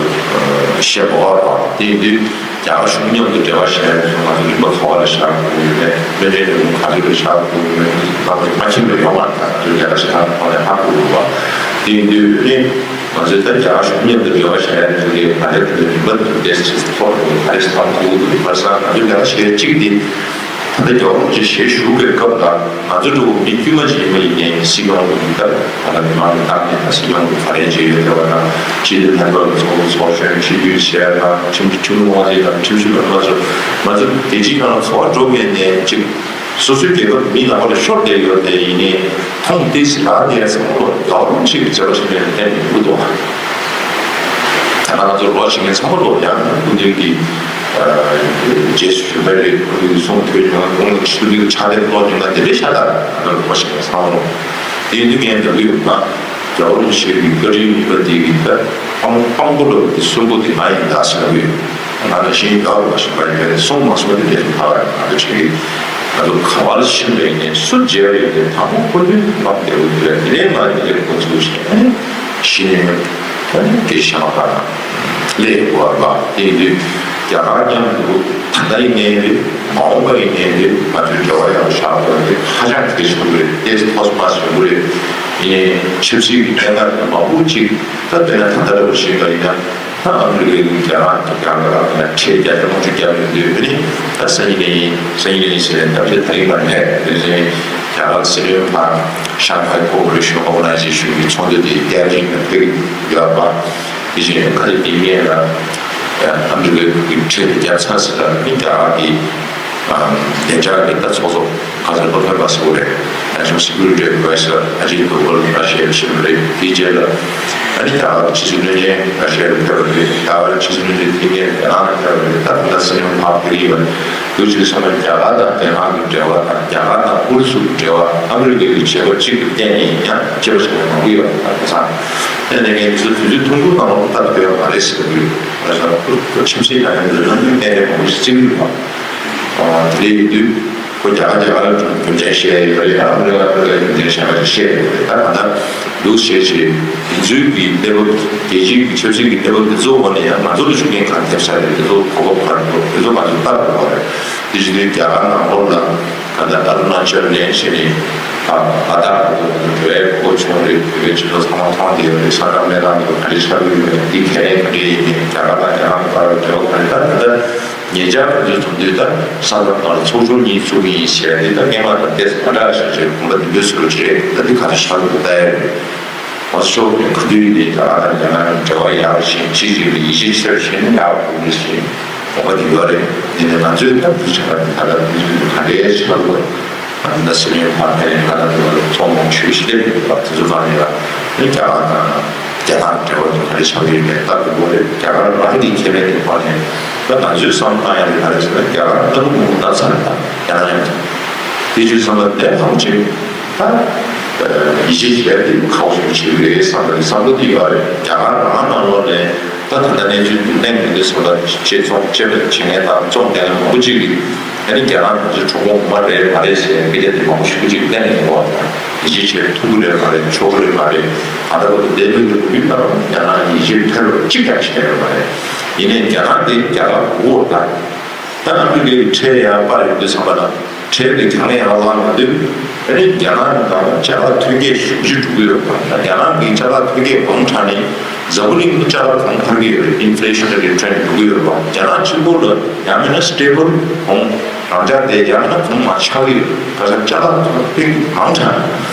བཤད་དགོས་པ་རེད། དེ་ཡིན་དུས་རྒྱ་གར་གཞུང་མཉམ་དུ་འབྲེལ་བ་བྱས་ནས་ང་ཚོ་རིམ་པ་ག་པ་ལ་བཞག་དགོས་ཡོད་མེད། སྨན་རིན་རིན་གོང་ག་ཚོད་ལ་བཞག་དགོས་ཡོད་མེད། ང་ཚོ་མ་མཁྱེན་པ་ཡོད་མ་རེད། ད་དེ་རྒྱ་གར་ཞིག་ཐང་ཐོག་ནས་ཧ་གོ་དགོས་པ། དེ་ཡིན་དུས་ཨ་ནི། ང་ཚོས་ད་རྒྱ་གར་གཞུང་མཉམ་དུ་འབྲེལ་བ་བྱ་ཡ་ཚོ་གིས་ག་རེ་དེ་ནས་རིམ་པ་དེ་ཏོག་ཙམ་ཚོགས་འདུ་ག་རེ་ཞིག་བཏང་ཐུབ་ཀྱི་འདུག་བར་སང་ང་ཚོས་ལས་ཀ་བྱེད་ཡ་གཅིག་དེ་ད་ལྟ་རྒྱལ་བ་རིན་པོ་ཆེ་ཞལ་བཞུགས་པའི་སྐབས་ལ་ང་ཚོ་འདྲ་བོ་མི་དཀྱུས་མ་ཞིག་ཡིན་པ་ཡིན་ནའི་སྲིད་སྐྱོང་གི་སྐབས་ད་ལྟ་མི་མང་གི་རྟག་གནས་དང་སྲིད་སྐྱོང་གི་ག་རེ་བྱེད་ཡོད་དེ་བ་ན་སྤྱི་འཐུས་ལྷན་ཚོགས་ལ་ཚོགས་འདུ་ཚོགས་ཞོན་ཁྲིམས་གཏུག་བྱེད་ཡ་དང་ཁྲིམས་ཁྲིམས་ལུགས་དབང་ཆ་དང་ཁྲིམས་ཞིབ་པ་ང་ཚོ་ང་ཚོ་རྒྱལ་སྤྱིའི་ནང་ལ་འཚོ་བ་འགྲོ་མཁན་ནས་གཅིག་སོ་སོའི་རྒྱལ་ཁབ་མི་ནང་ལ་ཤོར་བསྡད་ཡོད་དེ་ཡིན་ནའི་མཐོང་བལྟས་ཟིན་ལ་དེ་ཚང་མ་ལོ་རྒྱལ་བ་རིན་པོ་ཆེ་གི་མཛད་པ་ཞིག་ནས་བསྟན་ནས་འདུག་འདུག་ད་ང་ཚོ་རོགས་བྱེད་མཁན་ཚང་མ་ལོ་ཡང་སྐུ་མདུན་གྱི་རྗེས་སུ་ཞུ་བ་རེད། སྐུ་མདུན་གྱི་གསུང་ཐོས་མྱོང་ན་སྐུ་མདུན་གྱི་ཕྱག་དེབ་ཀློག་མྱོང་ན་དེ་འདྲའི་ཤ་སྟག་ང་ཚོ་རོགས་བྱེད་མཁན་ཚང་མ་ལོ། དེ་ཡིན་དུས་ངས་འདོད་ཀྱི་ཡོད་ན་རྒྱལ་བ་རིན་པོ་ཆེ་གི་བཀའ་དྲིན་ཡིན་པ་དེ་གི་ད་དཔང་དཔང་པོ་ལ་དེ་གསོན་པོ་དེ་ང་ཡིན་ད་ཟེར་གྱི་ཡོད། ང་ལ་ཤེས་ཡོན་རྒྱག་རོགས་པ་ཞིག་མ་ཡིན་པས་སོང་མ་སོང་དེ་འདྲའི་ཐག་རིང་ང་ཚོ་བྱེད་ཀྱི། ང་ཚོ་ག་བ་ལ་ཕྱིན་པ་ཡིན་ནའི་སུ་མཇལ་བ་ཡིན་ནའི་དང་པོ་སྐུ་མདུན་ལམ་བདེ་བོ་དེ་རེད། དེ་ནས་ང་འདི་འདྲའི་འགོ་ཚུགས་ཤིང་ཨ་ནི་གཞི་ནས་ཨ་ནི་དེ་ཤ་མ་ཁ་ན་ལས་དགོས་པ་དེ་ཡིན་དུས་རྒྱ་གར་མཉམ་དུ་ད་ལྟ་ཡིན་ནའི་རེད། མ་འོངས་པ་ཡིན་ནའི་རེད། ང་ཚོའི་འབྲེལ་བ་ཡག་པོ་བཞག་དགོས་རེད། ཧ་ཅང་གལ་ཆེན་པོ་རེད། ཏེས་ཐོས་མ་ཟེར་དགོས་རེད། ཡིན་ནའི་ཆབ་སྲིད་ཀྱི་གནད་འགག་དེ་མང་པོ་ཅིག་ད་དཔེར་ན་ད་ལྟ་འདྲ་བོ་ཞིག་ལ་ཡིན་ན། ད་ཨ་མི་རི་ཀའི་རྒྱ་ནག་གི་རྒྱ་གར་ལ་ཁྲལ་བརྒྱ་ཆ་ལྔ་བཅུ་བརྒྱབ་ཡོད་དུས་ཨ་ནི་ད་སང་ཉིན་ནས་ཡིན། སང་ཉིན་ནས་ཡིན་ཟེར་ནས་ད་ཆ་ད་རིང་མ་རེད། དེ་ནས་རྒྱ་གར་སྲིད་བློན་ཕར་Shanghai Cooperation Organization གི་ཚོགས་འདུ་དེ་རྒྱལ་སྤྱིའི་ནང་ཕེབས་ཡོད་པ། དེ་བཞིན་ཁ་ཆེ་དེ་ངས་ལ་ཨ་མི་རི་ཀའི་ཁྲལ་དེ་བརྒྱབ་ཚར་ཟེར་ལ་ཨ་ནི་རྒྱ་གར་གི་བདེ་འཇགས་ཀྱི་ལྟ་ཚོགས་གཙོ་ག་ཚོད་བློ་མཐུན་པ་ཟེར་བ་རེད། National Security Advisor Ajit Doval ར་ཤི་ཡར་ཕྱིན་པ་རེད། དེའི་རྗེས་ལ་ཨ་ནི་རྒྱ་གར་ཕྱི་སྲིད་བློན་ཆེན་ར་ཤི་ཡར་ཕེབས་པ་རེད། རྒྱ་གར་ཕྱི་སྲིད་བློན་ཆེན་དེ་ངས་བདེ་ནང་ལ་ཕེབས་པ་རེད། ད་ད་ལྟ་སྲིད་བློན་ཕར་ཕེབས་ཀྱི་ཡོད་རེད། དུས་ཚོད་ཚང་མ་རྒྱ་གར་དང་བདེ་ནང་གི་འབྲེལ་བ་དང་རྒྱ་གར་དང་ཨུ་རུ་སུ་གི་འབྲེལ་བ་ཨ་མི་རི་ཀའི་བྱེད་སྒོ་གཅིག་གི་སྟེང་ནས་ཡང་སྐྱེ་བ་ཆགས་མཁན་མང་པོ་ཡོད་པ་དང་ཚང་། དེ་ནས་ངས་དུས་ཚོད་དུས་ཚོད་ཐུང་ཐུང་ནང་ལ་ད་ལྟ་ཡོད་མ་རེད་ཟེར་གྱི་ཡོད། ང་ཚོ་ཁྱིམ་མཚེས་ནང་ཡང་འདི་ལ་ནང་དུ་གཏན་རེ་མང་པོ་ཞིག་བརྩི་གི་ཡོད་པ། དེ་འདྲ་ཡིན་དུས་ཁོ་རྒྱ་གར་རྒྱ་གར་རྒྱུ་མཚན་བཤད་ཡོད་རེད། ཡང་ཨ་མི་རི་ཀ་ཨ་མི་རི་ཀའི་རྒྱུ་མཚན་བཤད་པ་ཞིག་བཤད་ཡོད་རེད། ད་གང་ལྟར་འདུག་བྱས་བྱས་དེ་ཚོའི་གི་གནས་བབ། རྒྱལ་སྤྱིའི་གི་ཆབ་སྲིད་ཀྱི་གནས་བབ་དེ་ཚོའི་འོག་ནས་ཡང་ང་ཚོ་ལ་ཤུགས་རྐྱེན་གང་ཐེབས་ས་རེད། དེ་ཚོ་གོ་སྐབས་ག་རེ་འདུག་དེ་ཚོ་ང་ཚོ་ལྟ་དགོས་པ་རེད། དེ་བཞིན་དུ་རྒྱ་གར་ནང་ལོགས་ལ་གང་ལྟར་ཨ་རུ་ན་ཅལ་ནས་བྱས་ནས་ཨ་ལ་དྭགས་ལ་འགྲོ་བའི་གོ་སྐབས་བྱུང་རེད། བོད་པའི་སྤྱི་ཚོགས་ཚང་མ་མཐོང་བསྡད་ཡོད་རེད། ས་ཁྲ་སྨན་ཁང་དུ་ག་རེ་ཆགས་ཀྱི་ཡོད་རེད། འདི་ག་རེ་ག་རེ་ཡིན་ནས་རྒྱ་གར་དང་རྒྱ་ནག་གི་བར་འབྲེལ་བ་ག་རེ། ད་ད་ལྟ་ཉེ་ཆར་ང་ཚོས་མཐོང་དུས་ད་ས་མཚམས་ནང་ལ་ཚོགས་ཆུང་གཉིས་བཙུགས་ཀྱི་ཡིན་ཟེར་ཏེ། ད་སྔོན་མ་དང་ཏོག་ཙམ་མ་འདྲ་ཞིག་རེད། གོམ་པ་བདུན་པའི་ཟུར་རེད། ད་འདི་ག་ཚོད་ཆགས་འདུག་ལྟ་ཡ་རེད། ང་ཚོ་ཕྱོགས་གང་ཐད་ནས་ད་ང་དང་རྒྱ་ནག་འབྲེལ་བ་ཡག་ཞིང་གཅིག་གཅིག་ལ་ཡིད་ཆེས་ཆེ་བ་ཞིག་ནི་ཡག་པོ་ཞིག་གོམ་པ་འདི་ཡོད་རེད། འདི་ནི་ང་ཚོས་ད་འདི་བྱ་བ་འདི་ད་ལྟ་འདི་ཚོ་ག་འདྲའི་ཆགས་འདུག་ད་སྲིད་བློན་ཕར་ཕེབས་ནས་ང་ལ་འདི་བ་ལ་ཚོགས་མང་ཤོས་ཤིག་སླེབས་ཡོད་པ་དེ་ཚོ་གང་ཡིན་ལ། ཨ་ནི་རྒྱ་གར་དང་རྒྱ་ནག་འབྲེལ་བ་དེ་ག་རེ་ཆགས་ཀྱི་ཡོད་མེད་ལྟ་དགོས་པ་རེད། རྒྱ་གར་རང་གི་ཁེ་ཕན་གྱི་ཐོག་ནས་ད་ང་ཚོས་བསམ་བློ་བཏང་ཡ་དེ་ག་རེ་ཟེར་ན། རྒྱ་གར་ལྟ་བུ་མང་པོ་ན་ཚ་རེད། ད་རྒྱ་ནག་ཡང་དེ་བྱས་ཙང་ད་ལྟའི་ཐང་ཆེན་ད་ཡིད་ཆེས་བྱས་ཏེ་ཁག་པོ་ཞིག་བྱེད་ཀྱི་རེད་བསམ་པའི་བསམ་བློ་དེ་ཡོད་རེད། རྒྱ་གར་རང་ནང་ལོགས་ནས། ད་ད་ལྟ་གནས་ཚུལ་འདི་གླེང་མི་འདུག་བསམ་པ་བྱས་ཙང་། དཔྱད་པ་བྱེད་མཁན་དང་རྩོམ་མཁན་མང་པོ་ཅིག་གིས་ཨ་ནི་རྒྱ་ནག་ང་ཚོའི་གྲོགས་པོ་ངོ་མ་རེད་མ་རེད་ཟེར་ཡ་སྐད་ཆ་དེ་མང་པོ་ཞེ་པོ་ཅིག་གླེང་ཡོང་བ་དང་། ཡིད་ཆེས་བྱེད་ཐུབ་ཀྱི་རེད་མ་རེད། ཆོག་གི་རེད་མ་རེད། ད་ལྟ་བར་དུ་བསྡད་མི་འདུག་ཡིན་ནའང་རྒྱ་ནག་ཡིད་ཆེས་ཐེབས་པ་གཅིག་ཀྱང་བྱས་ཡོད་མ་རེད། ཡིན་ནའི་རྒྱ་ནག་དེ་རྒྱ་གར་གོ་བ་དང་། ད་ཨ་མི་རི་ཀའི་ཁྲལ་ཡར་སྤར་ཡོང་དུས་ཙམ་པ་ལ། ཁྲལ་གྱི་གྱང་ཡར་ལངས་ཡོང་དུས། ཨ་ནི་རྒྱ་ནག་དང་ཅ་ལག་ཐོན་སྐྱེད་ཞེ་པོ་ཅིག་འགྲོ་གི་ཡོད་པ་དང་། རྒྱ་ནག་གི་ཅ་ལག་ཐོན་སྐྱེད་མང་དྲགས་ནས་འཛམ་བུ་གླིང་དུ་ཅ་ལག་གོང་འཕར་གྱི་ཡོད་རེད། ཨིན་ཕི་ལེ་ཤི་ནེ་རི་ཊེན་འགྲོ་གི་ཡོད་པ། རྒྱ་ནག་གཅིག་པོ་ལ་ཡང་མིན་ན་སི་ཊེ་བལ་གོང་རང་འཇགས་དེ་ཡང་མིན་ན་གོང་མར་ཆག་གི་ཡོད་རེད། ག་ས་ཅ་ལག་ཐོན་སྐྱེད་མང་དྲགས་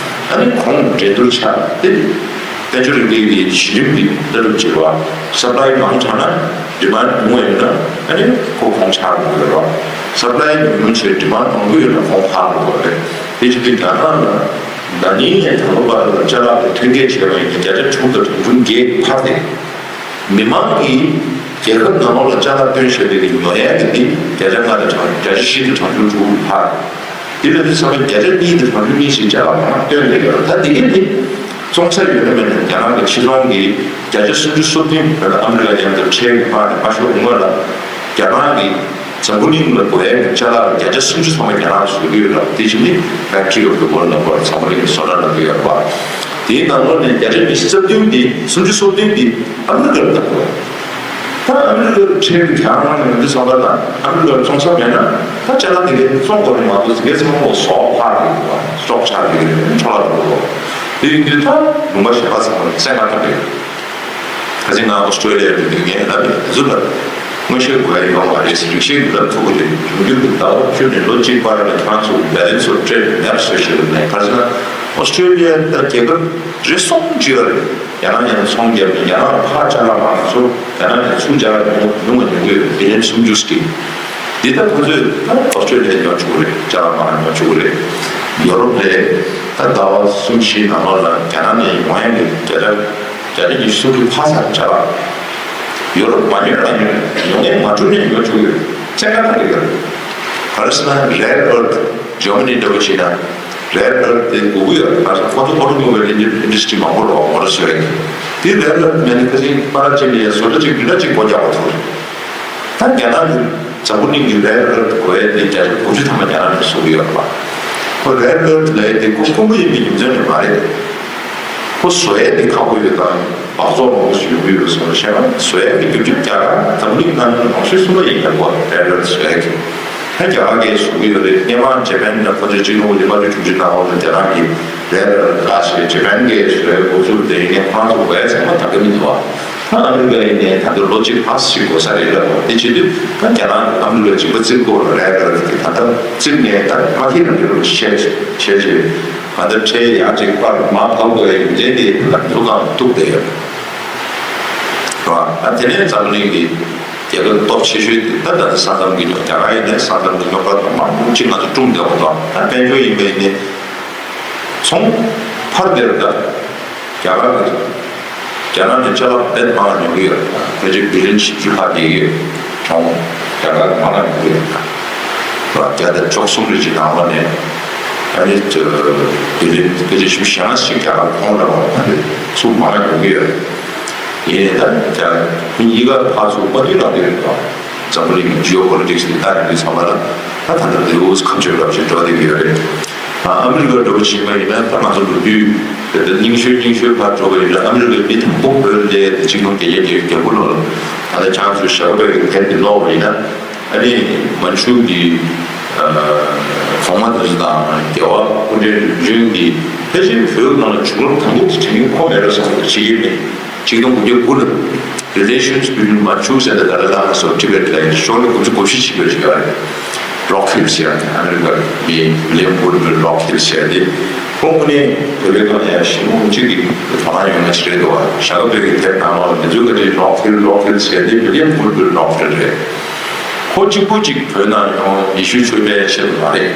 ཨ་ནི་གོང་འགྲན་བསྡུར་ཆགས་ཏེ། དཔལ་འབྱོར་རིམ་པའི་གི་གཞི་རིམ་གྱི་ལྟ་གྲུབ་བྱེད་པ། སབ་ལའི་མང་དྲགས་ན་ཌི་མན་ཌི་ཉུང་བ་ཡིན་ན་ཨ་ནི་ཁོ་གོང་ཆག་འགྲོ་གི་རེད་པ། སབ་ལའི་ཉུང་ཉུང་བྱས་ཌི་མན་ཌི་མང་པོ་ཡོད་ན་གོང་འཕར་འགྲོ་གི་རེད། དེ་བྱེད་དུས་རྒྱ་ནག་ལ་ན་ནིང་ནས་ད་ལོ་བར་ལ་ཅ་ལག་གི་ཐོན་སྐྱེད་བྱས་པ་ཡིན་ན་བརྒྱ་ཆ་དྲུག་དང་དྲུག་ཅུ་རེ་བརྒྱད་འཕར་ཏེ། མི་མང་གིས་རྒྱལ་ཁབ་ནང་ལོགས་ལ་ཅ་ལག་བཏོན་བཞིན་པའི་ཉོ་ཡས་ཀྱི་དེ་བརྒྱ་ཆ་ལྔ་དང་གྲངས། བརྒྱ་ཆ་བཞི་དང་གྲངས་ཆུང་དྲུག་འཕར། དེ་ལ་དེ་ཚང་མ་བརྒྱ་ཆ་གཉིས་དང་གྲངས་ཆུང་གཉིས་ཤིག་ཅ་ལག་ནང་བཏོན་བསྡད་ཡོད་རེད། ད་དེ་གས་དེ་བཙོང་ས་ཡོད་ན་མེད་ན་རྒྱ་ནག་གི་ཕྱིར་ཚོང་གི་བརྒྱ་ཆ་སུམ་ཅུ་སོ་བདུན་བོད་ལ་ཨ་མི་རི་ཀ་མཉམ་དུ་ཁྲལ་གྱི་དམག་ནས་མ་ཤོར་སྔོན་ལ་རྒྱ་ནག་གི་འཛམ་བུ་གླིང་ལ་དགོས་ཡས་ཀྱི་ཅ་ལག་བརྒྱ་ཆ་སུམ་ཅུ་ཚང་མ་རྒྱ་ནག་ལ་བཟོ་གི་ཡོད་རེད། དེ་བཞིན་ནི་Factory of the World ལབ་པ་འཛམ་བུ་གླིང་གི་བཟོ་གྲྭ་ལབ་ཀྱི་ཡོད་རེད་པ། དེའི་ནང་ལོགས་ནས་བརྒྱ་ཆ་ཉི་ཤུ་རྩ་བདུན་དེ་སུམ་ཅུ་སོ་བདུན་དེ་ཨ་མི་རི་ཀར་བཏང་དགོས། ད་ཨ་མི་རི་ཀར་ཁྲལ་གྱང་ལངས་ནས་འདི་བཟོ་ལ་ད་ཨ་མི་རི་ཀར་བཙོང་ས་མེད་ན་ད་ཅ་ལག་དེ་གའི་བཙོང་དགོས་རེད་མ་གཏོགས་དེ་གའི་ཚང་མ་ཟོག་འཕར་རེད་འདུག་བ། སྲོག་ཆགས་རེད་འཕྲོ་བརླག་འགྲོ་འདུག་དེ་ཡིན་དུས་ད་ལུང་པ་གཞན་པ་ཚང་མ་སེམས་ཁ་གཏད་རེད། ཁ་སང་ང་ཨོ་སི་ཀྲོ་ལི་ཡ་ལ་འདི་ངས་ལབ་ཡོད། དེ་ཚོ་ལ་མངོན་ཤེས་དགོས་ཡ་ཡོད་མ་རེད། རིག་ཤེས་ཀྱི་ལབ་ཐུབ་ཀྱི་རེད། འབྱུང་འགྱུར་གྱི་ཟླ་བ་བཅུ་ནས་ལོ་གཅིག་བར་ལ་ཁྱེད་རང་ཚོ་བེ་ལན་སི་ཨོཕ་ཊེ་རེཌ་ནར་སི་ཞེས་པ་ནས། ཁ་སང་ཨོ་སི་ཀྲོ་ལི་ཡ་ད་རྒྱལ་ཁབ་རེ་ཟུང་ཅིག་ཡོད་རེད། རྒྱ་ནག་ཡང་ཚོང་རྒྱབ་ནས་རྒྱ་ནག་ལ་ཕར་ཅ་ལག་མང་ཚོ་རྒྱ་ནག་ནས་ཚུར་ཅ་ལག་ཉོ་ཉོ་མ་ཉོ་གི་ཡོད། བི་ལན་སུམ་ཅུ་ཙམ་ཅིག་འདི་ལྟ་ཁོ་ཚོས་ད་ཨོ་སི་ཀྲོ་ལི་ཡ་ཉོ་ཆོག་གི་རེད། ཅ་ལག་མང་ཉོ་ཆོག་གི་རེད། ཡོ་རོབ་ལ་ད་ཟླ་བ་གསུམ་བཞིའི་ནང་ལོགས་ལ་རྒྱ་ནག་ནས་ཡོང་ཡ་གི་བརྒྱ་ཆ་བརྒྱ་ཆ་ཉི་ཤུ་སུམ་ཅུ་འཕར་ཚར་ཅ་ལག་ཡོ་རོབ་མ་ཉོས་ལ་ཉོས་ཉོ་མཁན་མ་བྱུང་ནས་ཉོ་ཆོག་གི་ཡོད། སེམས་ཁ་གཏད་ཀྱི་ཡོད། ག་རེ་ཟེར་ན་རེར་ཨར་ཐི་ཇར་མ་ནི་འདྲ་པོ་བྱས་ན་རེར་ཨར་ཐི་དེ་དགོས་ཀྱི་ཡོད། ག་རེ་ཟེར་ཁོ་ཚོ་ཨོ་ཊོ་མོ་བེལ་ཨིན་ཌ་སི་ཊི་རི་མང་པོ་རེད་པ། མོ་ཊར་བཟོ་ཡ་གི་དེ་རེར་ཨར་ཐི་མེད་ན་ཁ་སང་ཕར་ཕྱིན་ནས་བཟོ་གྲྭ་གཅིག་བདུན་ཕྲག་གཅིག་སྒོ་རྒྱག་པ་ཐུག་རེད། ད་རྒྱ་ནག་གི་འཛམ་བུ་གླིང་གི་རེར་ཨར་ཐི་དགོས་ཡ་དེ་བརྒྱ་ཆ་དགུ་བཅུ་ཐམ་པ་རྒྱ་ནག་ནས་བཟོ་གི་ཡོད་རེད་པ། ཁོ་རེར་ཨར་ཐི་ལབ་ཡ་དེ་ཁོ་ཁུངས་ཡོད་པའི་རྒྱུ་མཚན་ནས་མ་རེད། ཁོ་བཟོ་ཡ་དེ་ཁག་པོ་ཡོད་དང་། སྦགས་བཙོག་མང་པོ་ཞིག་ཡོང་གི་ཡོད་ཟེར་བ་བཤད་ན། བཟོ་ཡ་གི་རྒྱུ་རྐྱེན་རྒྱ་གར་འཛམ་གླིང་ནང་ནས་མང་ཤོས་གསུམ་པ་ཡིན་པ་རེད་པ། རེར་ཨར་ཐི་བཟོ་ཡ་གི། ད་རྒྱ་གར་གྱིས་བཟོ་གི་ཡོད་རེད། སྔོན་མ་ཇེ་པན་ནས་ཁོ་ཚོས་གཅིག་ལོ་ལི་མ་ཅུ་དྲུག་ཅུ་ནང་ལོགས་ལ་རྒྱ་ནག་གིས་རེར་ཨར་ཐི་ལྟ་བྱས་ཇེ་པན་གྱིས་བཟོ་ཡ་འགོ་བཙུགས། དེ་ཡིན་ནའི་ཁོ་རང་ཚོ་དགོས་ཡ་ཚང་མ་ད་ག་མི་འདུག་པ། ད་ཨ་མི་རི་ཀ་ཡིན་ནའི་ད་དུང་ལོ་གཅིག་ལྷག་ཞིག་འགོར་ས་རེད་ལབ་པ། དེ་བྱེད་དུས་ད་རྒྱ་ནག་ཨ་མི་རི་ཀ་གཅིག་པ་བཙིར་དགོས་ལ། རེར་ཨར་ཐི་དེ་ད་ལྟ་བཙིར་ནས་ད་མ་ཁེ་རང་གི་རུ་བཤད་བྱས་བྱས། ང་ཚོ་ཁྲལ་ཡང་ཅིག་སྤར་མར་ཕབ་དགོས་ཡ་རྒྱུ་མཚན་དེ་ང་ཚོ་གང་ཐུག་བསྡད་ཡོད་རེད་པ། ད་དེ་ནས་འཛམ་གླིང་གི་རྒྱལ་ཁབ་སྟོབས་ཆེ་ཤོས་དེ་ད་ད་ལྟ་ས་མཚམས་ཀྱི་རྙོག་རྒྱ་གར་ཡིན་ནའི་ས་མཚམས་ཀྱི་རྙོག་དྲ་དང་མང་པོ་ཅིག་ང་ཚོ་སྲུང་བསྡད་པ་དང་། ད་དཔལ་འབྱོར་ཡིན་པ་ཡིན་ནའི་ཚོང་ཕར་འདིར་ད་རྒྱ་གར་གྱི་རྒྱ་ནག་ནས་ཅ་ལག་རྦད་མང་ཉོ་གི་ཡོད། ཕལ་ཆེར་བི་ལི་ཡོན་བཞི་བཅུ་ལྷག་བསྡད་ཀྱི་ཡོད། གྲོང་རྒྱ་གར་མང་ལ་ཉོ་གི་ཡོད། བརྒྱ་དང་བཅུ་གསུམ་རེ་གཅིག་ནང་ལོགས་ནས་ཨ་ནི་བི་ལི་ཡོན་ཕལ་ཆེར་བཞི་བཅུ་ཞེ་ལྔ་ཞིག་རྒྱ་གར་ཁོངས་ལ་ཡོང་བ་དེ་ཚུར་མང་ལ་ཉོ་གི་ཡོད། ཡིན་ནའི་ད་རྒྱ་ཁོ་གཉིས་ཀ་ཕར་ཚུར་མ་མཐུན་ལབ་ཀྱི་ཡོད་དོ། འཛམ་བུ་གླིང་གི་ཇི་ཡོ་པོ་ལི་ཊིག་སི་དེ་ལྟ་ཡོང་དུས་ཚང་མ་ལ་ད་ད་ལྟ་ལེའུ་ཁ་མཆུ་འདྲ་བ་ཞིག་འགྲོ་བསྡད་ཀྱི་ཡོད་རེད། ཨ་ཨ་མི་རི་ཀ་འདྲ་བོ་ཕྱིན་པ་ཡིན་ན་ད་ང་ཚོ་ལོ་རྒྱུས་དེ་ལྟར་རྙིང་ཤོས་རྙིང་ཤོས་ཕར་འགྲོ་བ་ཡིན་ན་ཨ་མི་རི་ཀའི་མི་དང་པོ་བོད་ལ་སླེབས་ཏེ་ཆིག་སྟོང་བརྒྱད་བརྒྱ་བརྒྱད་ཅུ་གྱ་དགུ་ལོ་ལ་ད་ལྟ་ཁྱེད་རང་ཚོས་ཞྭ་སྒབ་པའི་དེབ་དེ་ཀློག་པ་ཡིན་ན། ཨ་ནི་མན་ཆུ་གི་གོང་མ་དེ་ཚོ་དང་རྒྱལ་བ་སྐུ་ཕྲེང་རིམ་བྱོན་གྱིས་ཕལ་ཆེར་བོད་ནང་ལ་བྱུང་རབས་དང་པོ་དེ་དྲན་མཁན་ཁོ་མེད་འགྲོ་བསམ་གྱི་འདུག་བྱེད་ཀྱི་མེད། ཆིག་སྟོང་དགུ་བརྒྱ་དགུ་ལ་Relations between Manchus and the Dalai Lama of Tibet ལ་ཤོག་ལྷེ་དགུ་བཅུ་གོ་བཞི་ཞིག་ཡོད་ཅིག་ཡོད་རེད། རོག་ཧིལ་ཟེར་ཡ་ཨ་མི་རི་ཀ་མི་William Woodville Rockhills ཟེར་ཡ་དེ་ཁོང་ངོས་ནས་བོད་པའི་སྒང་ལ་ཡང་ཞེ་པོ་ཅིག་གི་དོ་སྣང་ཡོད་མཁན་ཞིག་རེད་འདུག་ཞྭ་སྒབ་པའི་དེབ་ནང་ལོགས་ལ་འདི་ཚོའི་སྐད་ཆ་རོག་ཧིལ་རོག་ཧིལ་ཟེར་ཡ་དེ་William Woodville Rockhills རེད། ཁོ་གཅིག་པུ་གཅིག་བོད་ནང་ཡོང་ཡེ་ཤུའི་ཆོས་སྤེལ་ཆེད་དུ་མ་རེད།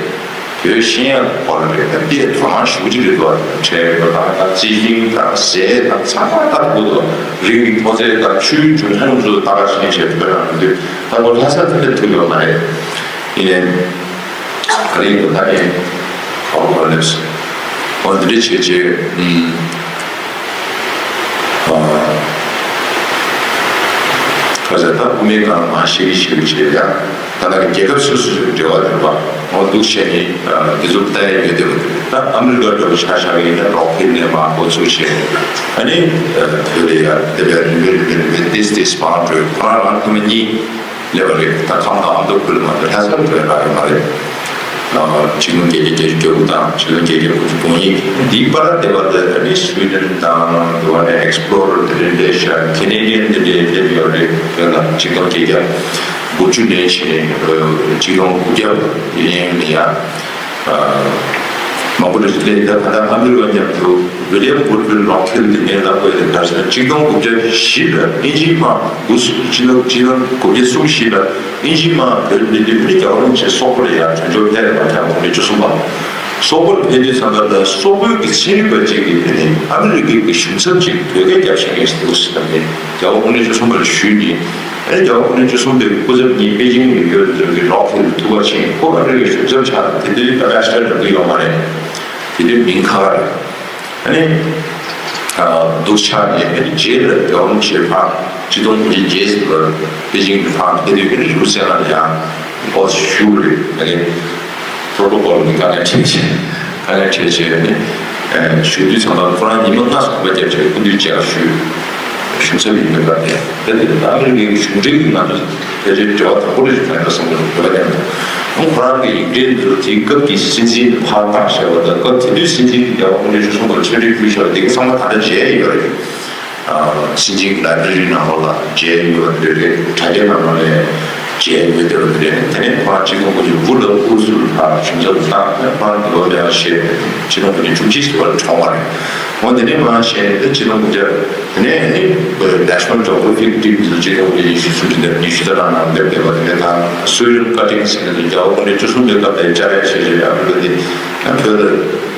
བོད་ཤེས་ཡག་སྐོར་རེད། ད་འདི་དོ་སྣང་ཞེ་པོ་ཅིག་རེད་འདུག་ཁྲལ་དང་ད་རྩི་ཤིང་དང་ཟས་དང་ཚང་མ་ལྟ་དགོས་འདུག་རིགས་ཀྱི་མཐོ་ཚད་དང་ཆུའི་འབྱུང་ཁུངས་ཚོ་ལྟ་ག་ཕྱིན་བྱས་བོད་ནང་ཡོང་དུས་ད་ཁོ་ལྷ་ས་དེ་འདྲ་ཐུག་ཡོད་མ་རེད། ཡིན་ནའི་ག་རེ་ཡིན་འདུག་ད་ངས་ཁོ་ལ་སླེབས་སོང་། འོ་འདི་འདྲ་བྱས་རྗེས་ཨུམ། ཁ་ཟས་ད་དབུ་མའི་སྒང་མ་ཤེས་ཤེས་བྱས་ཡ། ད་ལྟ་གི་རྒྱལ་ཁབ་སོ་སོའི་འབྲེལ་བ་ཡོད་པ་འོ་འདུག་བྱས་ནས་འདི་ཚོ་ལྟ་ཡ་ཡོད་བསྡད་པ་རེད། ད་ཨ་མི་རི་ཀ་འདྲ་བོ་ཆ་བཞག་གི་ཡིན་ན་རོག་ཧིལ་ནས་མར་འགོ་ཚུགས་བྱས་ཨ་ནི་བོད་ལ་ཡ་དེ་བས་རིམ་པས་རིམ་པས་རིམ་པས་ཏིས་ཏིས་བང་འགྲོས་ཁོ་རང་རང་ཐུན་མོང་གཉིས། སླེབས་པ་རེད། ད་ཁམས་དང་ཨ་མདོ་ཁུལ་མ་གཏོགས་ལྷ་སར་བོད་རག་ཡོད་མ་རེད། ཆིག་སྟོང་བརྒྱད་བརྒྱ་བརྒྱད་ཅུ་གྱ་དགུ་དང་ཆིག་སྟོང་བརྒྱད་བརྒྱ་དགུ་བཅུ་གོ་གཉིས་འདིའི་བར་དེ་བར་དུ་ཨ་ནི་སུའི་ཌེན་དང་དེ་བ་ནས་ཨེག་སི་པོ་ལོ་རར་དེ་འདྲའི་སླེབས་ཤག་ཁེ་ནེ་ཌི་ཡན་དེ་འདྲའི་སླེབས་ཡོད་རེད། བོད་ལ་ཆིག་སྟོང་བརྒྱད་བརྒྱ་དགུ་བཅུ་ནས་བྱས་ནས་ཆིག་སྟོང་དགུ་བརྒྱ་ཡན་ཡན་ནས་ཡང་མང་པོ་རེད། དེ་ལས་ད་ད་ལྟ་ཨ་མི་རི་ཀ་མཉམ་དུ་William Woodville Rockhills དེ་ངས་ལབ་དགོས་དེ་ག་རེ་ཟེར་ན་ཆིག་སྟོང་དགུ་བརྒྱ་བཞི་ལ་ཨིན་ཇིའི་དམག་དགུ་སུ་ཆིག་སྟོང་ཆིག་སྟོང་དགུ་བརྒྱ་གསུམ་བཞི་ལ་ཨིན་ཇིའི་དམག་བོད་ལ་སླེབས་དུས་ཨ་ནི་རྒྱལ་བ་རིན་པོ་ཆེ་སོག་པོ་ལ་ཡར་བྱོན་ཆོག་ཕེབས་པ་རྒྱལ་བ་སྐུ་ཕྲེང་བཅུ་གསུམ་པ། སོག་པོ་ལ་ཕེབས་དུས་ཙམ་པ་ལ་སོག་པོའི་གི་ཚན་རིག་པ་གཅིག་གིས་དེ་ནི་ཨ་མི་རི་ཀའི་གི་གཞུང་ཚབ་ཅིག་བོད་སྐད་རྒྱབ་ཤེས་མཁན་ཞིག་འདུག་ཟེར་ནས་རྒྱལ་བ་སྐུ་ཕྲེང་བཅུ་གསུམ་པ་ལ་ཞུས་ནས། ཨ་ནི་རྒྱལ་བ་སྐུ་ཕྲེང་བཅུ་གསུམ་པའི་སྐུ་ཚབ་གཉིས་པེ་ཅིང་དུ་ཡོད་དུས་ཀྱི་རོག་ཧིལ་ཐུག་པ་ཕྱིན་ཁོ་ཨ་མི་རི་ཀའི་གཞུང་ཚབ་ཆགས་དེ་དུས་ཨ་མེ་ཤ་འགྲོ་གི་ཡོད་མ་རེད། དེ་དུས་མིང་ཁ་ཁ་རེད། ཨ་ནི་འདུག་ཆགས་ནས་ཨ་ནི་རྗེས་ལ་རྒྱལ་བ་རིན་པོ་ཆེ་ཕར་ཆིག་སྟོང་དགུ་བརྒྱ་བརྒྱད་ཅུ་ལ་པེ་ཅིང་དུ་ཕར་ཕེབས་དུས་ཨ་ནི་རི་བོ་རྩེ་ལ་ཡང་འོ་ཞུ་རེད། ཨ་ནི་པྲོ་ཊོ་ཀོལ་ནི་དཀའ་ངལ་འཕྲད་ཆེ། དཀའ་ངལ་འཕྲད་ཆེ་ནི་ཞུ་དུས་ཙམ་པ་ཁོ་རང་ཉི་མ་ལྔ་སོང་པ་བརྒྱབ་ཆེ་སྐུ་མདུན་བཅར་ཞུས། གཞུང་ཚབ་ཡིན་པའི་སྐབས་དེ་དེ་ཨ་མི་རི་ཀའི་གཞུང་འབྲེལ་གྱི་ང་ཚོ་ཕལ་ཆེར་འབྲེལ་བ་དམ་པོ་རེད་ཟེར་ན་བསམ་གྱི་འདུག་འབྲེལ་བ་ཡང་ཁོ་རང་གི་ཡིག་འབྲེལ་འདི་ཚོ་དེའི་སྐབས་ཀྱི་སྲིད་འཛིན་ཕར་བཏང་བཞག་པ་དང་སྐབས་དེ་དུས་སྲིད་འཛིན་གྱི་རྒྱལ་བ་སྐུ་ཕྲེང་བཅུ་གསུམ་པར་ཆོས་འབྲེལ་ཕུལ་བཞག་པ་དེ་ག་ཚང་མ་ད་ལྟ་མཇལ་ཡོད་རེད། སྲིད་འཛིན་གྱི་ལའི་བྷྲེ་རི་ནང་ལོགས་ལ་མཇལ་ཡོད་པ་དེ་རེད། དྲ་རྒྱ་ནང་ལོགས་ནས་མཇལ་ཡོད་བསྡད་པ་དེ་རེད། དེ་ནས་ཁོ་རང་ཆིག་སྟོང་དགུ་བརྒྱ་དགུ་ལ་ཨུ་རུ་སུ་ལ་ཕར་གཞུང་ཚབ་ཏུ་བཏང་ནས་ཁོ་རང་དེ་ལོ་ལས་ཀ་བྱས་ཆིག་སྟོང་དགུ་བརྒྱ་བཅུ་གཅིག་ལ་གྲོངས་པ་རེད། འོ་དེ་ནས་མར་བྱས་ནས་ཆིག་སྟོང་དགུ་བརྒྱ་དེ་ནས་ནི་National Geographic Team དེ་ཚོ་ཆིག་སྟོང་དགུ་བརྒྱ་ཉི་ཤུ་སུམ་ཅུ་དང་ཉི་ཤུ་ཟླ་གྲངས་ནང་སླེབས་བསྡད་པ་དེ་ནས་ད་སུའི་ཌེན་ཀ་ཊིང་ཟེར་ནས་རྒྱལ་བ་སྐུ་ཕྲེང་བཅུ་གསུམ་པའི་སྐབས་དེ་བཅར་ཡ་བྱས་རྗེས་ཨ་མི་རི་ཀ་དེ་ཡང་བོད་ལ་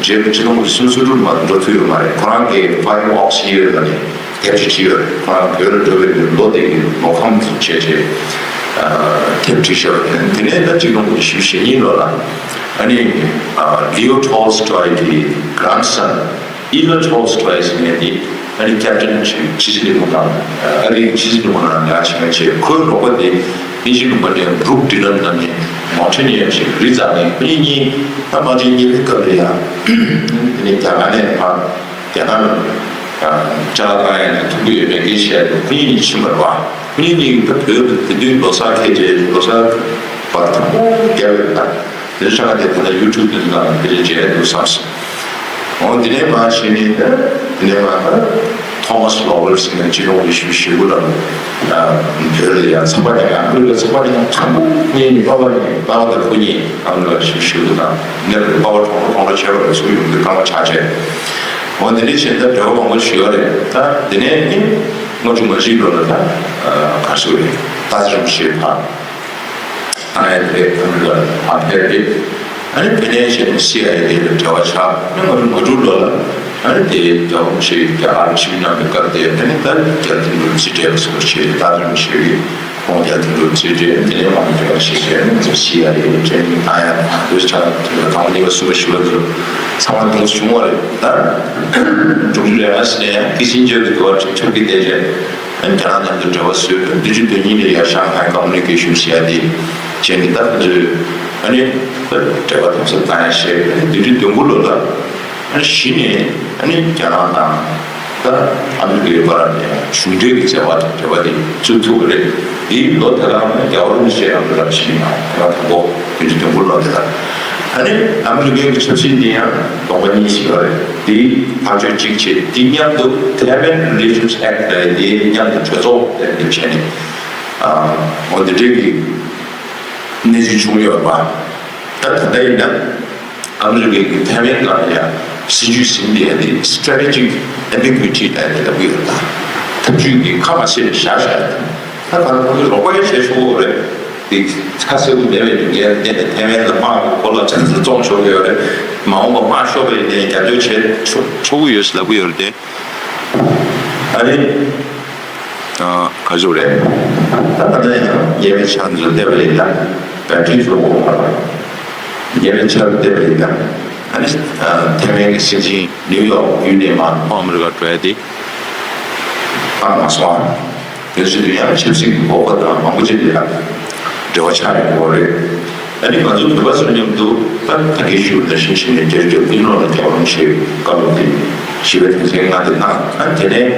རྗེས་ལ་ཆིག་སྟོང་དགུ་བརྒྱ་སུམ་ཅུ་སོ་དྲུག་ལ་མ་འགྲོ་ཐུབ་ཡོད་མ་རེད། ཁོ་རང་གིས་Five Oaks Year ལ་ནི་དེབ་ཅིག་བྲིས་ཡོད་རེད། ཁོ་རང་བོད་ལ་འགྲོ་བའི་ལོ་དེ་གི་ལོ་ཁམས་སུ་བྱས་རྗེས་དེབ་བྲིས་ཤག་དེ་ནས་ད་ཆིག་སྟོང་དགུ་བརྒྱ་བཞི་བཅུ་ཞེ་གཉིས་ལོ་ལ་ཨ་ནི་Leo Tolstoy གི་grandson Ila Tolstoy ཟེར་མཁན་དེ་ཨ་ནི་ཀེབ་ཊན་ཆེ་ཕྱི་སྲིད་ལས་ཁུངས་ནང་ཨ་རིའི་ཕྱི་སྲིད་ལས་ཁུངས་ནང་ལས་ཀ་བྱེད་མཁན་ཆེ། ཁོའི་རོགས་པ་དེ་དབྱིན་ཇིའི་ལུང་པ་ནས་Brooke Dillon ལབ་ནས་མོན་ཊེ་ནི་ཡར་ཞིག་རི་འཛེགས་ནས་ཁོ་གཉིས་གཉིས་ད་དམག་ཆེན་གཉིས་པའི་སྐབས་ལ་ཡང་དེ་ནས་རྒྱ་གར་ནས་ཕར་རྒྱ་ནག་ལ་ཅ་ལག་བཏང་ཡ་ནས་ཐུག་གི་ཡོད་མེད་ཀྱི་བཤད་དུས་ཁོ་གཉིས་གཉིས་ཕྱིན་པ་རེད་བ། ཁོ་གཉིས་གཉིས་ད་བོད་དུ་དེ་དུས་ལོ་གསར་འཁེལ་རྗེས་ལོ་གསར་བར་དུ་དང་པོ་བརྒྱབ་ཡོད་ད། དེ་ཚོ་ཆ་ག་དེ་ད་ལྟ་ཡུ་ཊུབ་དེ་ཚོ་ནང་ལ་དེ་འདྲ་མཇལ་འདུག་བསམ་སོང་། འོ་དེ་ནས་མར་བྱས་ནས་ད་དེ་ནས་མར་ད་ཐོ་མཱས་ལོ་ཝེལ་ཟེར་མཁན་སྤྱི་ནོར་གྱི་ཞུ་ཞུ་གུ་ལ་བོད་ལ་ཡང་ཚོགས་པ་ཉག་ཨ་མི་རི་ཀའི་ཚོགས་པ་ཉག་དང་པོ་གཉིས་ནི་པ་ཕ་གཉིས་པ་ཕ་དང་བུ་གཉིས་ཨ་མི་རི་ཀ་ཞུ་ཞུ་གུ་དང་ནེ་པ་ལི་པ་ཕ་གྲོངས་གྲོངས་ལ་བྱས་པ་རེད་ཚུར་ཡོང་དུས་སྐར་མ་ཆགས་བྱས། འོ་དེ་འདྲ་བྱས་ད་འབྲེལ་བ་མང་པོ་ཞུ་ཡ་རེད། ད་དེ་ནས་ནི་ལྔ་བཅུ་ང་བཞི་ལོ་ལ་ད་ག་རེ་ཟེར་དགོས་རེད། ཏཱ་ཙི་རིན་པོ་ཆེ་ཕར། ཨ་ནི་དེ་ཁོང་ལ་ཕར་ཕེབས་ཏེ། ཨ་ནི་དེ་ནས་བྱས་ནས་སི་ཨའི་ཨེ་ལ་འབྲེལ་བ་ཆགས། ཨ་ནི་ང་ཚོ་ང་དྲུག་ལོ་ལ་ཨ་ནི་དེ་རྒྱལ་བ་རིན་པོ་ཆེ་རྒྱ་གར་ཆིབས་གནང་བའི་སྐབས་དེ་ཨ་ནི་ད་རྒྱལ་བསྟན་འགྲོ་རྩིས་སྤྲད་པ་སོགས་བྱས་ཏེ་ཏཱ་ཙི་རིན་པོ་ཆེ་གིས་ཁོང་རྒྱལ་བསྟན་འགྲོ་རྩིས་སྤྲད། དེ་ནས་མང་པོ་འབྲེལ་བ་བྱས་བྱས་ནས་ང་ཚོ་སི་ཨའི་ཨེ་ལ་ཊེ་ནིང་བཏང་ཡ་དང་དུས་ཆ་དང་པོ་གཉིས་པ་གསུམ་པ་བཞི་པ་དེ་ཚོ་ཚང་མ་དེ་བྱུང་བ་རེད། ད་འབྲུག་ལས་ང་སི་ནས་ཡང་ཀི་སིན་ཇར་གྱི་འདུལ་བ་ཁྲིད་ཁྲིད་ཀྱི་བསྡད་བྱས། རྒྱ་ནག་མཉམ་དུ་འབྲེལ་བ་བཟོས། བདུན་ཅུ་དོན་གཉིས་ལ་ཡ་ཤང་ཧའེ་ཀོ་མུ་ནི་ཀེ་ཤན་ཟེར་ཡ་དེ་བྱས་ནས། ད་ཁོ་ཚོས་ཨ་ནི་འབྲེལ་བ་དམ་ཟབ་བཏང་ཡ་བྱས། བདུན་ཅུ་དོན་དགུ་ལོ་ལ་ཨ་ནི་གཞི་ནས་ཨ་ནི་རྒྱ་ནག་དང་ད་ཨ་མི་རི་ཀའི་བར་ལ་ཡ་གཞུང་འབྲེལ་གྱི་འབྲེལ་བ་དང་འབྲེལ་བ་དེ་བཙུགས་ཐུབ་པ་རེད། དེའི་ལོ་དེ་ལ་ཨ་ནི་རྒྱལ་བ་རིན་པོ་ཆེ་ཡང་རབ་ཕྱིན་ཡང་དེ་ལ་དང་པོ་བདུན་ཅུ་དོན་དགུ་ལོ་དེ་ལ། ཨ་ནི་ཨ་མི་རི་ཀའི་ཆབ་སྲིད་འདི་ཡང་ལུང་པ་གཉིས་ཤིག་ཡོད་རེད། དེའི་ཐག་གཅོད་གཅིག་བྱས། དེ་མཉམ་དུ་Taiwan Relations Act ལབ་དེ་མཉམ་དུ་གྲོས་ཚོགས་ལ་འདེབས་བྱས་ནས། ཨ་འོ་འདི་འདྲའི་གི་གནས་ཚུལ་བྱུང་ཡོད་པ། ད་ད་ལྟ་ཡིན་ན་ཨ་མི་རི་ཀའི་གི་ཐའེ་ཝན་ནང་ལ་ཡང་སྲིད་ཇུས་ཟིན་པའི་ཨ་ནི་Strategic Ambiguity ལབ་དེ་ལབ་ཀྱི་ཡོད་ད། ཐབས་ཇུས་ཀྱི་ཁ་མ་ཕྱེ་བའི་བཞག་བཞག་ད་ག་ལ་ཁོང་ཚོས་རོགས་པ་ཡང་བྱས་ཆོག་གི་རེད། དེ་ཁ་གསལ་པོ་མེད་པའི་ལས་འགན་བརྟེན་ནས་ཐའེ་ཝན་ལ་དམག་གི་གོ་ལ་ཆ་ཚང་བཙོང་ཆོག་གི་ཡོད་རེད། མ་འོངས་པ་དམག་ཤོར་བའི་ནས་རྒྱབ་སྐྱོར་བྱེད་ཆོག་ཆོག་གི་ཡོད་ཟེར་ལབ་ཀྱི་ཡོད་རེད་དེ། ཨ་ནི། ཨ་ག་ཚོད་རེད། ད་ད་ལྟ་ཡང་ཉེ་བའི་ཆར་འཛུལ་བསྡད་པ་ཡིན་ན་བེ་ཊི་རི་བཟོ་དགོས་པ་རེད། ཉེ་བའི་ཆར་བསྡད་པ་ཡིན་ན་ཨ་ནི་ཨ་ཐའེ་ཝན་གྱི་སྲིད་འཛིན་ནིའུ་ཡོག་ཡུལ་ནས་མར་ལྷོ་ཨ་མི་རི་ཀ་འགྲོ་ཡ་དེ་ཨ་མ་སོང་། དེ་ཚོ་དུས་ཡང་ཆབ་སྲིད་ཀྱི་འགོག་པ་དང་མང་པོ་ཅིག་ལ་འབྲེལ་བ་ཆགས་ཡོང་གི་ཡོད་རེད། ཨ་ནི་ང་ཚོ་བོད་པ་ཚོ་མཉམ་དུ་ད་ད་གིན་ཞུས་པ་ནང་བཞིན་བྱས་ནས་རྒྱ་རིགས་ཀྱི་ཀུན་སློང་ལ་རྒྱབ་རོགས་བྱེད་བཀའ་སློབ་དེ་ཞི་བའི་དོན་ཚན་ལྔ་དེ་གནང་། ཨ་ནི་དེ་ནས་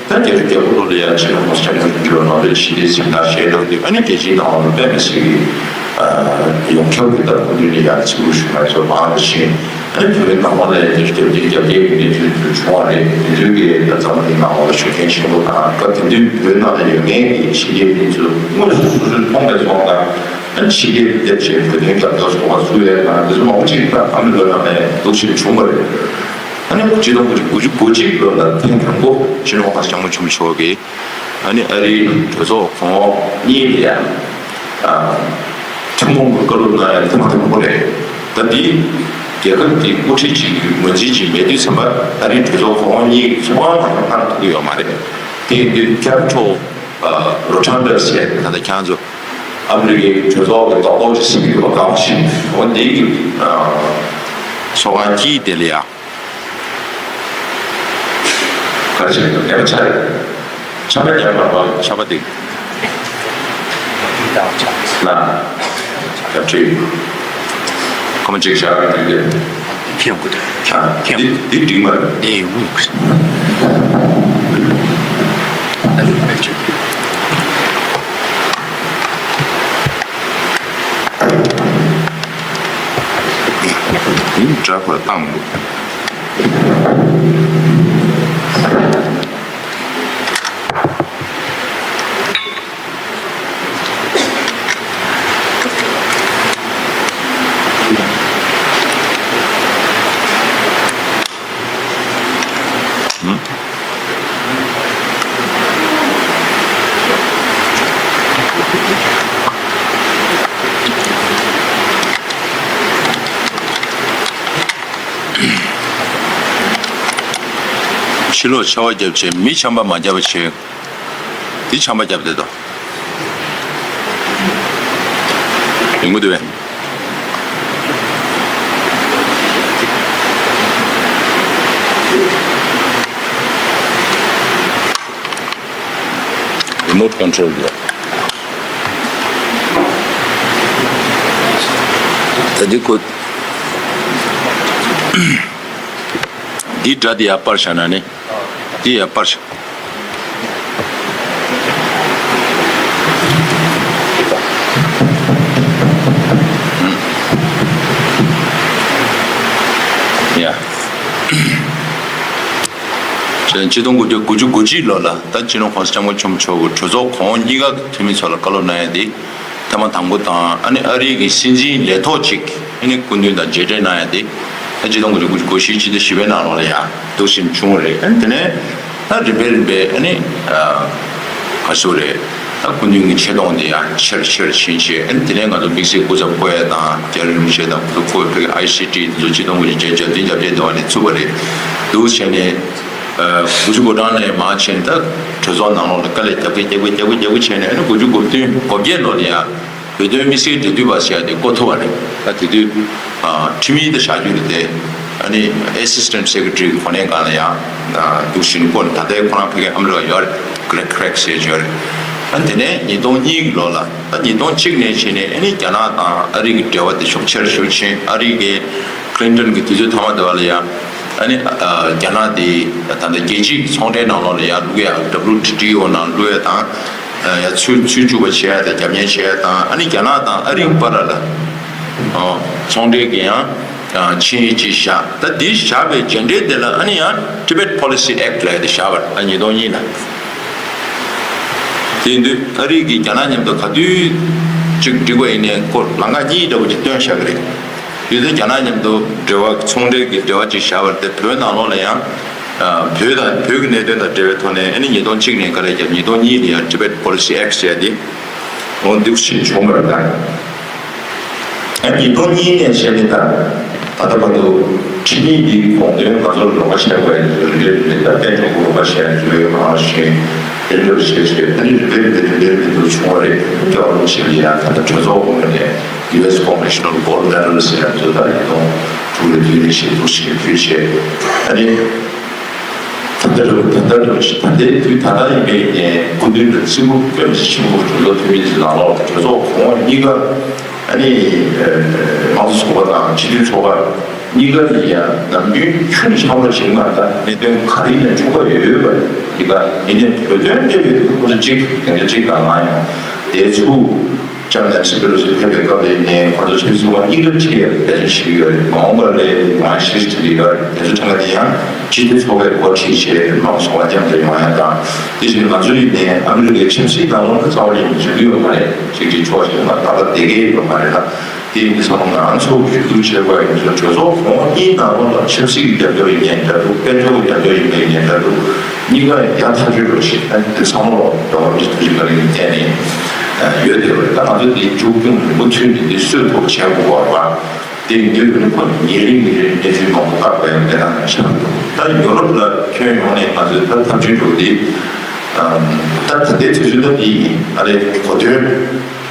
ད་རྒྱ་རིགས་རྒྱལ་པོ་ལོ་ལ་ཡང་ཕྱི་ལོ་ཁོང་སྐྱབས་མགོན་རིན་པོ་ཆེ་ནོ་བེལ་ཞི་བདེའི་གཟེངས་རྟགས་བཞེས་གནང་དུས། ཨ་ནི་རྒྱལ་སྤྱིའི་ནང་ལ་དཔེ་མི་སྲིད་ཀྱི་ཡོངས་ཁྱབ་ཀྱི་ད་སྐུ་མདུན་ནས་ཡང་ཚིག་ལྷུག་ཞུ་མ་ཚོ་མང་དུ་ཕྱིན། ཨ་ནི་བོད་པའི་ནང་ལ་ཡང་དེ་རྒྱབ་དེ་རྒྱབ་སྐྱེལ་གྱི་གནས་ཚུལ་དེ་བྱུང་བ་རེད། དེ་ཚོའི་གི་ད་འཛམ་བུ་གླིང་ནང་ལ་ཤུགས་རྐྱེན་ཆེན་པོ་དང་། སྐབས་དེ་དུས་བོད་ནང་ལ་ཡོད་མཁན་གྱི་ཕྱི་རྒྱལ་མི་ཚོ་དངོས་སུ་སོ་སོས་མཐོང་པའི་སོང་དང་། ཨ་ནི་ཕྱི་རྒྱལ་དེ་བྱས་བོད་དོན་རྒྱབ་སྐྱོར་སོགས་པ་བཟོ་ཡས་དང་དེ་ཚོ་མང་པོ་ཅིག་ད་ཨ་མི་ལོ་ནང་ནས་འདུག་ཕྱིན་བྱུང་བ་རེད། ཨ་ནི་ཆིག་སྟོང་དགུ་བརྒྱ་དགུ་བཅུ་གོ་གཅིག་ལོ་ལ་ཐེངས་དང་པོ་སྤྱི་ནོར་༸གོང་ས་༸སྐྱབས་མགོན་ཆེན་པོ་མཆོག་གིས་ཨ་ནི་ཨ་རིའི་གྲོས་ཚོགས་གོང་འོག་གཉིས་ལ་ཡང་ཨ་ཐུན་མོང་གི་བཀའ་སློབ་གནང་ཡ་ཐེངས་མ་དང་པོ་རེད། ད་འདི་རྒྱལ་ཁབ་ཀྱི་དབུ་ཁྲིད་ཅིག་གིས་ངོས་འཛིན་ཅིག་མེད་དུས་ཙམ་པ་ཨ་རིའི་གྲོས་ཚོགས་གོང་འོག་གཉིས་ཀྱི་ཚོགས་ཁང་ནང་གནང་ཐུབ་ཀྱི་ཡོད་མ་རེད། དེ་ཡིན་དུས་Capitol ཨ་Rotunda ཟེར་ད་ལྟ་ཁྱེད་རང་ཚོ་ཨ་མི་རི་ཀའི་གྲོས་ཚོགས་ཀྱི་རྡོག་རྡོག་ཅིག་ཟིན་གྱི་ཡོད་པ་གང་ཞིག་འོ་འདི་ཨ་ཚོགས་ཁང་དཀྱིལ་དེ་ལ་ཡ། ག་རེ་བྱས་འདུག་ནད་པ་ཆ་རེད། ཆམ་པ་རྒྱག་མ་པ་ཆམ་པ་འདི། ལ། རྒྱབ་ཁྲིད། ཁོ་མོ་ཅིག་བཞག་གི་འདུག་གས། ཁྱེད་ཡོང་གི་འདུག་ཨ། ཁྱེད་འདི་འདི་འགྲིག་མ་རེད། འདི་ཡོང་གི་འདུག་ཨ་ནི་ཕལ་ཆེར། འདི་འདྲ་པར་བཏང་འདུག་ཕྱི་ལོགས་ཆར་པ་བརྒྱབ་བྱས་མི་ཆམ་པ་མ་བརྒྱབ་པ་བྱས། འདི་ཆམ་པ་བརྒྱབ་བསྡད་དོ། ཡོང་གི་འདུག་པས། Remote control རེད། ད་འདི་ཁོ། འདི་སྒྲ་འདི་ཡར་སྤར་བཞག་ན་ནི། འདི་ཡར་སྤར་བཞག་ཡ། ཆིག་སྟོང་དགུ་བརྒྱ་དགུ་བཅུ་གོ་གཅིག་ལོ་ལ་ད་སྤྱི་ནོར་༸གོང་ས་༸སྐྱབས་མགོན་ཆེན་པོ་མཆོག་གིས་གྲོས་ཚོགས་གོང་འོག་གཉིས་ཀ་གི་འཐུས་མི་ཚོ་ལ་བཀའ་སློབ་གནང་ཡ་འདི། ཐེངས་མ་དང་པོ་དང་། ཨ་ནི་ཨ་རིའི་གི་སྲིད་འཛིན་ལས་ཐོག་ཅིག་ཨ་ནི་སྐུ་མདུན་དང་མཇལ་འཕྲད་གནང་ཡ་དེ་ཨ་སྤྱི་ལོ་ཆིག་སྟོང་དགུ་བརྒྱ་དགུ་བཅུ་གོ་བཞི་ཕྱི་ཟླ་བཞི་པའི་ནང་ལོགས་ལ་ཡང་འདུག་སེ་བྱུང་བ་རེད། ཨ་ནི་དེ་ནས་ད་རིམ་པས་རིམ་པས་ཨ་ནི་ཨ་ག་ཚོད་རེད། ཨ་སྐུ་མདུན་གྱི་ཆེ་མཐོང་དེ་ཡང་ཆེར་ཆེར་ཕྱིན་བྱས། ཨ་ནི་དེ་ནས་ང་ཚོ་དམིགས་བསལ་སྐུ་ཚབ་བསྐོ་ཡ་དང་རྒྱ་རི་རིན་པོ་ཆེ་དང་སྐུ་ཚབ་བསྐོ་བའི་ཕ་གི་ཨའི་སི་ཊི་དེ་ཚོ་ཆིག་སྟོང་དགུ་བརྒྱ་བརྒྱད་ཅུ་གྱ་བདུན་གྱ་བརྒྱད་དེ་བ་ནས་ཚུགས་པ་རེད། འདུག་བྱས་ནས། དགུ་བཅུ་གོ་གྲངས་ནས་མར་ཕྱིན། ད་གྲོས་ཚོགས་ནང་ལོགས་ལ་དཀའ་ལས་རྒྱབ་ཀྱི་རྒྱབ་ཀྱི་རྒྱབ་ཀྱི་རྒྱབ་ཀྱི་བྱས་ནས། ཨ་ནི་དགུ་བཅུ་གོ་བདུན་གོ་བརྒྱད་ལོ་ལ་ཡང་བོད་དོན་དམིགས་བསལ་འབྲེལ་མཐུད་པ་ཟེར་ཡ་དེ་བསྐོ་ཐུབ་པ་རེད། ད་དེ་དུས་ཁྲིམས་ཡིག་ད་བཞག་རྒྱུ་རེད་དེ། ཨ་ནི་Assistant Secretary གི་གོ་གནས་སྒང་ལ་ཡང་འདུག་བཞིན་བསྐོས་ནས། ད་ལྟའི་ཁོ་རང་ཕ་གིར་ཨ་མི་རི་ཀར་ཡོད་རེད། Greg Craig ཟེར་ཡོད་རེད། ཨ་ནི་དེ་ནས་ཉིས་སྟོང་གཉིས་ཀྱི་ལོ་ལ། ད་ཉིས་སྟོང་གཅིག་ནས་བྱས་ནས་ཨ་ནི་རྒྱ་ནག་དང་ཨ་རི་གི་འབྲེལ་བ་དེ་ཤུགས་ཆེ་རུ་ཤུགས་ཆེ། ཨ་རི་གི་Clinton གི་དུས་ཚོད་མཐའ་མ་དེ་བ་ལ་ཡང་ཨ་ནི་རྒྱ་ནག་དེ་ད་ལྟ་རྒྱལ་སྤྱིའི་ཚོང་འབྲེལ་ནང་ལོགས་ལ་ཡར་བླུག་ཡ། W T O ནང་བླུག་ཡ་དང་། ཡ་ཚུར་ཚུར་བཅུག་པ་བྱེད་ཡ་དང་རྒྱབ་གཉེར་བྱེད་ཡ་དང་། ཨ་ནི་རྒྱ་ནག་དང་ཨ་རིའི་བར་ལ་ཚོང་འབྲེལ་གྱི་ཡང་ཆིངས་ཡིག་ཅིག་བཞག་ད་འདི་བཞག་པའི་མཇུག་འབྲས་དེ་ལ་ཨ་ནི་ཡང་Tibet Policy Act ལབ་ཡ་དེ་བཞག་པ་རེད། ཨ་ཉིས་སྟོང་གཉིས་ལ། དེ་ཡིན་དུས་ཨ་རི་གིས་རྒྱ་ནག་མཉམ་དུ་ག་དུས་ཅིག་འགྲིག་པ་ཡིན་ནའི་ཁོ་ལམ་ཁ་གཉིས་འདྲ་བོ་ཅིག་སྟོན་བཞག་གི་རེད། དེ་ཚོ་རྒྱ་ནག་མཉམ་དུ་འབྲེལ་བ། ཚོང་འབྲེལ་གྱི་འབྲེལ་བ་ཅིག་བཞག་པ་རེད་དེ། བོད་ནང་ལོགས་ལ་ཡང་བོད་དང་བོད་ཀྱི་གནད་དོན་དང་འབྲེལ་བའི་ཐོག་ནས་ཨ་ནི་ཉིས་སྟོང་གཅིག་ནས་དཀའ་ལས་བརྒྱབ། ཉིས་སྟོང་གཉིས་ལ་ཡང་Tibet Policy Act ཟེར་ཡ་དེ་འོ་འདུག་ཕྱིན་བྱུང་བ་རེད་ད། ཨ་ཉིས་སྟོང་གཉིས་ནས་བྱས་ནས་ད་ད་ལྟ་བར་དུ་ཁྲིམས་ཡིག་འདིའི་དགོངས་དོན་ང་ཚོར་ལོགས་ཀ་བྱས་པའི་རིམ་པས་རིམ་པས་ད་དཔལ་འབྱོར་གྱི་ལོགས་ཀ་བྱས་ཚུལ་གང་ཞིག་དེ་འདྲ་བྱས་བྱས་ཨ་ནི་རིམ་པས་རིམ་པས་རིམ་པས་རིམ་པས་འདུག་བྱུང་བ་རེད། རྒྱལ་བ་རིན་པོ་ཆེ་ལ་ཡང་ད་ལྟ་གྲོས་ཚོགས་ངོས་ནས་U S Congressional Gold Medal ཟེར་ཡ་ཚོ་ད་ཉིས་སྟོང་དྲུག་ལ་དུས་ཡུན་ཞིག་འདུག་ཞིག་ཕུལ་བྱས། ཨ་ནི་ད་ལྟ་རུ་ད་ལྟ་རུ་ཞིག་ད་ལྟའི་དུས་ད་ལྟ་ཡིན་པའི་ནས་སྐུ་མདུན་དང་སྲིད་སྐྱོང་སྤེན་པ་ཆེན་པོ་གྲོས་ཚོགས་འཐུས་མི་ཚོའི་ནང་ལོགས་གྲོས་ཚོགས་གོང་འོག་གཉིས་ཀ་ཨ་ནི་དམངས་གཙོ་ཚོགས་པ་དང་སྤྱི་འཐུས་ཚོགས་པ་གཉིས་ཀ་ལ་ཡང་ནམ་རྒྱུན་ཆུང་ཆུང་ལ་ཞིག་མ་ད་གནད་དོན་ག་རེ་ཡིན་ན་ཆུང་པ་ཡོད་པ་ཡིན་ད། ཡིན་ནའི་བོད་དོན་འབྲེལ་བའི་ཁོ་ཚོ་གཅིག་གང་ག་གཅིག་དང་ང་ཡང་དེ་ཚུ་ཅང་ནས་ཕྱི་པའི་ལོ་ཚོད་ཕེབས་པའི་སྐབས་ལ་ནས་ཁོ་ཚོ་ཆེ་ཚོགས་པ་གཉིས་ཀ་ཁྲིད་ཡ་གལ་ཆེན་ཞིག་ཡོད་རེད། མ་འོངས་པ་ལ་ང་ཤེས་ཀྱི་ཡོད་རེད། དེ་ཚོ་ཚང་མ་དེ་ཡང་སྤྱི་འཐུས་ཚོགས་པའི་འགོ་ཁྲིད་བྱས་མང་ཚོགས་པ་མཉམ་དུ་ཡོང་ཡ་དང་། དེ་བཞིན་ང་ཚོ་ཡིན་ནས་ཨ་མི་རི་ཀའི་ཆབ་སྲིད་ནང་ལོགས་ལ་རྩ་བ་ནས་མི་འཇུག་གི་ཡོད་མ་རེད། གཅིག་གཅིག་ཕྱོགས་གཅིག་ལ་ད་ལྟ་བསྡད་ཀྱི་ཡོད་མ་རེད་ལ། དེ་ཡིན་དུས་ཚང་མ་ང་རང་ཚོ་ཞུ་གཏུག་བྱེད་དགོས་ཡིན་ཚུལ་གྲོས་ཚོགས་གོང་གཉིས་ནང་ལོགས་ལ་ཆབ་སྲིད་ཀྱི་རྒྱབ་སྐྱོར་ཡིན་ནའི་འདྲ་འདུག་དཔལ་འབྱོར་གྱི་རྒྱབ་སྐྱོར་ཡིན་པའི་ནའི་འདྲ་འདུག་གཉིས་ཀ་ཡང་ཐག་གཅོད་རོགས་ཞེས་ཨ་ནི་དེ་ཚང་མ་ལོ་རྒྱལ་བ་རིན་པོ་ཆེ་ཐུགས་རྗེ་བཀའ་དྲིན་གྱིས་བརྟེན་ནས་ཡོད་དེ་བ་རེད། ད་ང་ཚོ་འདི་མཇུག་སྐྱོང་མུ་མཐུད་ནས་འདི་སྲོལ་ཐོག་བྱེད་དགོས་པ་རེད་བ། དེ་ཡིན་དུས་ཁོ་ཉིན་རེ་ཉིན་རེ་གནས་ཚུལ་མང་པོ་བཀག་པའི་གནས་སྟངས་ཤར་འདུག་ད་ཡོ་རོབ་ལ་ཁྱོན་ཡོངས་ནས་ང་ཚོས་ད་ཐབས་ཇུས་འགྲོ་འདི་ད་ད་ལྟའི་དུས་ཚོད་ད་འདི་ཡིན། ཨ་ལས་གོ་དོན།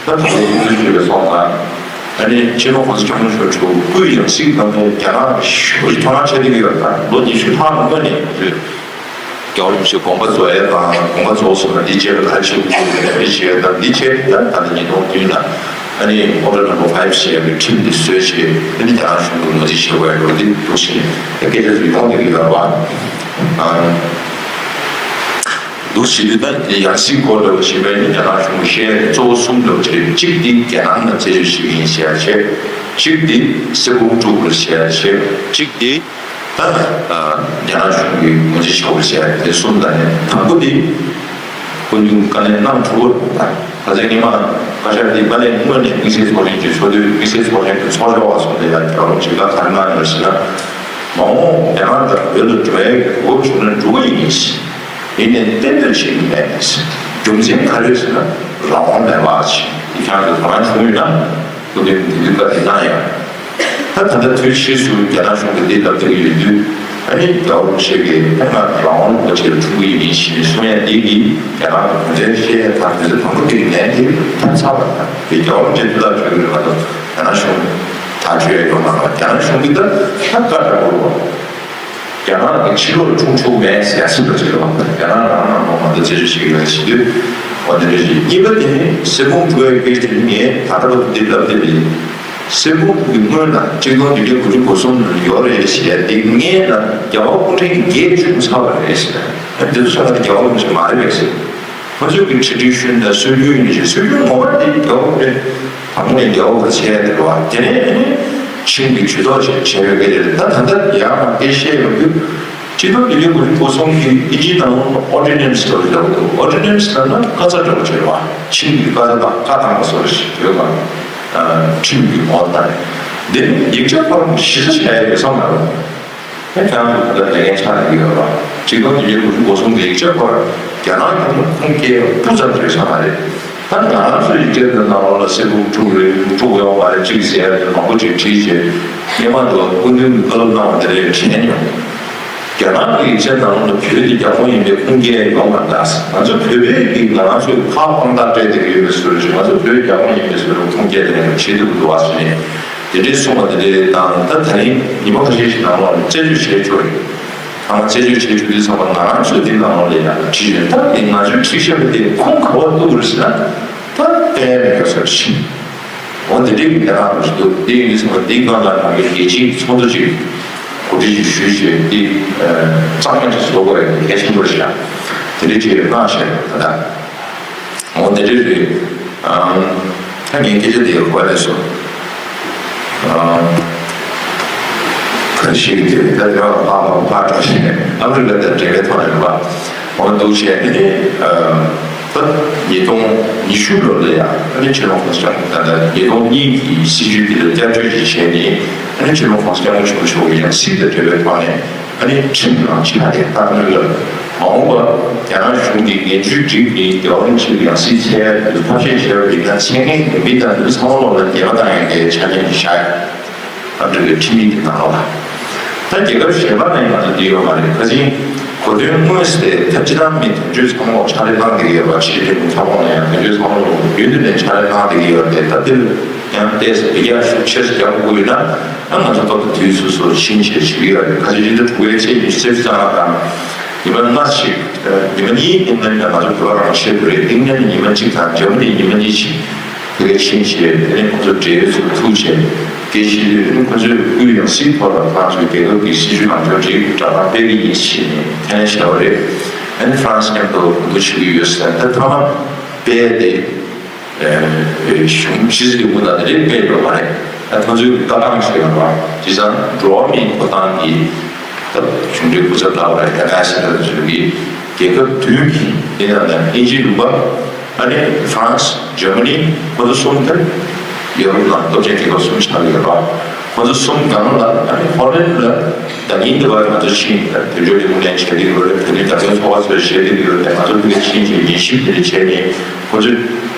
ད་ག་ཚོད་ཡིན་ཚུལ་ཞུས་པའི་སོང་ཙང་། ཨ་ནི་སྤྱི་ནོར་གོང་ས་སྐྱབས་མགོན་ཆེན་པོ་མཆོག་སྐུའི་ཡང་སྲིད་གནང་མཁན་རྒྱ་ནག་ཞུ་ཡི་དོ་སྣང་བྱེད་བསྡད་ཀྱི་ཡོད་པ། ལོ་ཉི་ཤུ་ལྷག་སྔོན་ནས་ང་ཚོས་རྒྱལ་བ་རིན་པོ་ཆེའི་དགོངས་པ་རྫོགས་ཡས་དང་དགོངས་པ་རྫོགས་སོང་ན་འདི་བྱས་པ་ག་རེ་བྱེད་དགོས་ཀྱི་རེད་མི་བྱེད་ཡས་དང་འདི་བྱས་ད་ད་ལྟ་ཉིས་སྟོང་བདུན་ལ་ཨ་ནི་Order Number Five ཞེས་པའི་ཁྲིམས་འདི་བཟོས་བྱས་ཨ་ནི་རྒྱ་ནག་གཞུང་གིས་ངོས་འཛིན་བྱེད་དགོས་ཡ་འགྲོ་འདི་འདུག་ཞེས་སྐད་ཆ་ཚོ་ཡོང་བསྡད་ཀྱི་ཡོད་རེད་བ། འདུག་ཟེར་དུས་ད་ཡང་སྲིད་སྐོར་འདྲ་བོ་ཞིག་པས་ནི་རྒྱ་ནག་གཞུང་གིས་བཤད་ཡ་གཙོ་བོ་གསུམ་འདྲ་བོ་ཅིག་རེད། གཅིག་འདི་རྒྱ་ནང་ནང་རྩད་གཅོད་བྱེད་ཀྱི་ཡིན་ཞེས་བྱས། གཅིག་འདི་སེ་གོང་དཀྲུག་དགོས་ཞེས་བྱས། གཅིག་འདི་ད་རྒྱ་ནག་གཞུང་གིས་ངོས་འཛིན་བྱ་དགོས་ཞེས་དེ་གསུམ་དང་ནི་དང་པོ་འདི་སྐུ་མདུན་བཀའ་ལན་གནང་ཐུབ་པ་ད་ཁ་སང་ཉི་མ་བཀའ་ཤག་འདི་བཀའ་ལན་སྔོན་ནས་དམིགས་བསལ་ཚོགས་ཆེན་གྱི་ཚོགས་དུས་དམིགས་བསལ་ཚོགས་ཆེན་གྱི་ཚོགས་གཙོ་བ་སོགས་ལ་ཡང་རྒྱལ་བ་རིན་པོ་ཆེས་བཀའ་ག་རེ་གནང་ཡོད་ཟེར་ན། མ་འོངས་རྒྱ་ནག་དང་བོད་ལ་འགྲོ་ཡའི་གོ་སྐབས་བྱུང་ན་འགྲོ་གི་ཡིན། ཡིན་ནའི་གཏན་འབེབས་བྱེད་ཀྱི་མེད། རྒྱུ་མཚན་ག་རེ་ཟེར་ན་རང་དབང་མེད་པ་ཞིག་འདི་ཁྱེད་རང་ཚོ་དོ་སྣང་བྱུང་ཡོད་ན་སྐུ་མདུན་གྱིས་འདི་བཀའ་དེ་གནང་ཡོད། ད་ད་ལྟ་དུས་ཕྱིས་སུ་རྒྱ་ནག་གཞུང་གིས་འདི་ལབ་བསྡད་ཀྱི་ཡོད་དུས་ཨ་ནི་རྒྱལ་བ་རིན་པོ་ཆེ་གིས་ད་ང་རང་དབང་ལུང་པ་ཆེ་ལ་འཁྲུངས་ཀྱི་ཡིན་ཞེས་གསུང་ཡ་འདི་གིས་རྒྱ་ནག་གི་དོན་ཚན་བཤད་ཡ་དང་དོན་ཚན་དང་པོ་དེ་གི་ལན་དེ་ཐོབ་ཚར་བ་དང་དེ་རྒྱལ་བ་རིན་པོ་ཆེ་དུས་ལ་བྱོན་གྱི་རེད་མ་གཏོགས་རྒྱ་ནག་གཞུང་ཐག་གཅོད་ཡ་ཡོད་མ་རེད། རྒྱ་ནག་གཞུང་གིས་ད་ད་བཀའ་ལྟར་དགོས་རེད། རྒྱ་ནག་གི་ཕྱི་ལོགས་འཁྲུངས་ཆོག་མེད་ཟེར་ཡ་སྲིད་པ་ཅིག་རེད་བ། རྒྱ་ནག་རང་ནང་ལོགས་མ་གཏོགས་རྩད་གཅོད་བྱེད་ཀྱི་མེད་ཟེར་དུས་འོ་དེ་འདྲ་ཞིག་གཉིས་པ་དེ་ནི་སེ་གོང་དཀྲུག་ཡའི་སྐད་ཆ་དེ་ངས་ད་ལྟ་བར་དུ་འདི་ལབ་བསྡད་པ་ཡིན། སེ་གོང་གི་སྔོན་ལ་གཅིག་སྟོང་བདུན་བརྒྱ་དགུ་བཅུ་གོ་གསུམ་ལ་ཡོད་རེད་ཟེར་ཡ་དེ་སྔོན་ལ་རྒྱལ་བ་སྐུ་ཕྲེང་བརྒྱད་བྱུང་ཚར་བ་རེད་ཟེར། ཨ་འདི་ཚོ་ཚང་མ་རྒྱལ་བ་རིན་པོ་ཆེ་མ་རེད་པས་ཟེར། ང་ཚོའི་གི་ཊི་རེ་ཌི་ཤན་དང་སྲོལ་རྒྱུན་ཡིན་ཞེས་སྲོལ་རྒྱུན་ངོ་མ་དེ་རྒྱལ་བ་རེད། དང་པོ་ནས་རྒྱལ་བ་བྱས་ཏེ་རེད་བ། དེ་ནས་ཨ་ནི་ཆིང་གི་ཇུས་གཏོགས་བྱས་བྱས་ཡོད་ཀྱི་རེད། ད་ད་ལྟ་ཡང་མ་སྐད་བཤད་ཡོང་དུས་སྤྱི་ལོ་ཉིས་སྟོང་དགུ་བཅུ་གོ་གསུམ་གྱི་ཨིན་ཇིའི་ནང་ལོགས་ཨོར་ཌི་ནན་སི་ལབ་ཡོད་འདུག་ཨོར་ཌི་ནན་སི་ལབ་ན་བཀའ་རྩ་འདྲ་བོ་བྱས་རེད་བ། ཆིང་གི་བཀའ་རྩ་དང་བཀའ་བཏང་བ་སོགས་ཡོད་པ། ཁྲིམས་ཀྱི་ངོ་བོ་དང་། འདི་ནི་ཡིག་ཆ་ཁོ་རང་གཞི་རྩ་བྱས་ཡོད་བསམ་མ་རུང་། ཁྱེད་རང་ཚོ་ད་ལྟ་ལས་འགན་ཆགས་ཀྱི་ཡོད་རེད། ཆིག་སྟོང་བདུན་བརྒྱ་དགུ་བཅུ་གོ་གསུམ་གྱི་ཡིག་ཆ་སྐོར་རྒྱ་ནག་གི་ཁུངས་སྐྱེལ་སྤུ་ཙམ་རེད་བསམ་མ་རེད། ད་ང་རང་ཚོའི་ཡིག་ཆ་འདི་ནང་ལོགས་ལ་སེ་གོང་དཀྲུག་རེད་དཀྲུག་ཡོང་བ་རེད་ཅིག་ཟེར་ཡ་དེ་མང་པོ་ཅིག་བྲིས་བྱས་སྔོན་མ་དུ་སྐུ་མདུན་གྱིས་བཀའ་སློབ་གནང་བ་དེ་རེད་དྲན་མྱོང་། རྒྱ་ནག་གི་ཡིག་ཆ་ནང་ལོགས་ལ་བོད་དེ་རྒྱ་ཁོངས་ཡིན་པའི་ཁུངས་སྐྱེལ་ཡོང་མ་འདུག་ང་ཚོ་བོད་པའི་གི་ང་རང་ཚོའི་ཁ་དབང་ཐང་སྤྲད་བསྡད་ཀྱི་ཡོད་པའི་བཟོ་འདྲ་ཞིག་ང་ཚོ་བོད་རྒྱ་ཁོངས་ཡིན་པའི་བཟོ་འདྲ་ཁུངས་སྐྱེལ་དེ་རེད་བྲིས་འདུག་འདུག་བ་ཟེར་ནས། དེ་འདྲའི་གསུངས་པ་དེ་འདྲའི་དང་། ད་ད་རིང་ཉི་མ་ཁ་ཤས་ཤིག་ནང་ལོགས་ལ་རྩད་གཅོད་བྱས་ཆོག་རེད། ཚང་མ་རྩད་གཅོད་བྱས་ཆོག་དུས་ཚང་མ་ང་རང་ཚོའི་འདི་ནང་ལོགས་ལ་ཡང་བྲིས་ཡོད། ད་དེ་ང་ཚོའི་ཁྲིག་ཤ་བ་དེ་ཁོང་ག་བ་གཏུག་དགོས་རེད་ཟེར་ན། ད་དཔེ་མི་འདུག་ཟེར་ཞིང་། འོ་དེ་འདྲའི་གི་ལས་ཀ་རུ་ཞིག་འདུག་དེ་ཡིན་དུས་ཚང་མ་འདི་སྒང་ལ་ང་གི་རྒྱལ་སྤྱིའི་ཚོགས་འདུ་ཅིག་གོ་སྒྲིག་ཞུས་བྱས་འདི་གཙང་མ་ཅིག་བཟོ་དགོས་ཡ་གལ་ཆེན་པོ་རེད་ཤག་དེ་འདྲའི་ཅིག་གནང་བཞག་ད་ལྟ། འོ་དེ་འདྲ་རེད། ཨང་། ད་ངས་སྐད་ཆ་དེ་གོ་བ་ལས་སོ། ཨང་། ག་རེ་ཞིག་དེ་ད་དེ་བ་ཕ་ཕ་ཕ་འགྲོ་ཞིག་ཨ་མི་རི་ཀ་དང་འབྲེལ་བའི་ཐོག་ནས་རེད་པ། འོ་འདུག་བྱས་ནས་ཨ། ད་ཉིས་སྟོང་ཉི་ཤུ་ལོ་ལ་ཡང་ཨ་ནི་ཕྱི་ལོགས་གོང་ས་སྐྱབས་མགོན་ད་ལྟ་ཉིས་སྟོང་གཉིས་ཀྱི་སྲིད་བྱུས་དེ་ལ་བསྐྱར་བཅོས་ཅིག་བྱས་ནས་ཨ་ནི་ཕྱི་ལོགས་གོང་ས་སྐྱབས་མགོན་ཆེན་པོ་མཆོག་གི་ཡང་སྲིད་དང་འབྲེལ་བའི་ཐོག་ནས། ཨ་ནི་ཁྲིམས་ནང་ཆ་དེ་བཏགས་ནས་ལ། མ་འོངས་པ་རྒྱ་ནག་གཞུང་གིས་འགན་བཅོལ་སྒྲིག་གིས་རྒྱལ་བ་རིན་པོ་ཆེ་ལ་ཡང་སྲིད་ཚད་ཐབས་ཤེས་བྱས་པ་ཡིན་ན། ཚད་ངན་གྱི་མི་དང་མི་ཚང་མ་ལོག་ལ་འགྱེལ་བ་བཏང་ཡག་གི་ཆ་རྐྱེན་ཅིག་བཞག་ཡ། ཨ་འབྲུག་གི་ཁྲིམས་ཡིག་གི་ནང་ལོགས་ལ། ད་རྒྱལ་ཁབ་གཞན་པ་ནས་ང་ཚོ་འདི་ཡོད་མ་རེད། ཁ་སང་གོ་དོན་དངོས་སུ་དེ་ད་སྤྱི་བཏང་མི་དོན་གཅོད་ཚང་མ་ཕྱག་ལས་གནང་བསྡད་ཡོད་པ། ཕྱི་དྲིལ་ལས་ཁུངས་ཚང་མ་ལ་ཡང་དོན་གཅོད་ཚང་མ་ལ་རྒྱུན་དུ་ནས་ཕྱག་ལས་གནང་བསྡད་ཀྱི་ཡོད་རེད། ད་འདིར་ཡང་ཏོག་ཙམ་འགྱུར་བ་ཤུགས་ཆེ་ཙམ་རྒྱག་དགོས་ཡོད་ན། ཨ་ང་ཚོ་ཏོག་ཙམ་དུས་སོ་སོར་ཕྱིན་བྱས་བྱེད་ཀྱི་ཡོད་རེད། ཁ་ཆེ་ཕྱི་ཟླ་དྲུག་པའི་ཚེས་ཉི་ཤུ་རྩ་གཅིག་དང་ཉི་མ་ལྔ་ཞིག་ཉི་མ་གཉིས་ཨིན་ལན་ལ་ང་ཚོ་བོད་པ་རང་ཆེད་དུ་རེད། ཨིན་ལན་ཉི་མ་གཅིག་དང་འཇར་མ་ནི་ཉི་མ་གཉིས་ཤིག་དེ་གའི་ཕྱིན་བྱས་དེ་ནས་ཁོ་ཚོ་འབྲེལ་ཡོད་ཚོ་ཐུག་བྱས་སྐད་ཆ་དེ་ནས་ཁོ་ཚོས་སྐུའི་ཡང་སྲིད་ཐོག་ལ་ཁོ་རང་ཚོའི་རྒྱལ་ཁབ་ཀྱི་སྲིད་ཇུས་ལངས་ཕྱོགས་ཅིག་སྒྲ་གདངས་སྤེལ་གྱི་ཡིན་ཞེས་ནས་ཁས་ལེན་བྱས་པ་རེད། ཨ་ནི་ཧྥ་རན་སི་མཉམ་དུ་གོ་བསྡུར་བྱེད་ཀྱི་ཡོད་ཟེར། ད་མཐའ་མ་སྤེལ་ཏེ། གཞུང་ཕྱི་སྲིད་ཀྱི་དབུ་དང་དེ་འདྲའི་སྤེལ་ཡོད་མ་རེད། ད་ཁོ་ཚོའི་ལྟ་སྟངས་ཤིག་ཡོད་པ། བྱས་ཙང་འགྲོ་བ་མིའི་ཐོབ་ཐང་གི་ད་གཞུང་འབྲེལ་སྐུ་ཚབ་ལྟ་བུ་རེད། ཨེམ་ཨེ་སི་ལ་ཚོས་ཀྱི་རྒྱལ་ཁབ་བདུན་གྱི་དེ་ནང་ནས་དབྱིན་ཇིའི་ལུང་པ། ཨ་ནི་ཧྥ་རན་སི། འཇར་མ་ནི། ཁོ་ཚོ་གསུམ་དེ་ཡོ་རོབ་ནང་སྟོབས་ཆེན་རྒྱལ་ཁབ་གསུམ་ཆགས་ཀྱི་ཡོད་རེད་པ། ཁོ་ཚོ་གསུམ་སྒང་ལ་ཨ་ནི་ཧོ་ལན་ལ་ད་ཉིན་འདི་བར་ང་ཚོ་ཕྱིན། ད་དོན་གཅོད་འདི་ངོས་ལེན་བྱས་ཏེ་ཡོད་རེད། བོད་མི་རྒྱ་མཚོའི་ཚོགས་པ་ཚོས་བྱས་ཏེ་ཡོད་རེད། ང་ཚོ་དེ་ཕྱིན་བྱས་ཉན་ཞིབ་དེ་འདྲ་བྱས་ནས་ཁོ་ཚོས་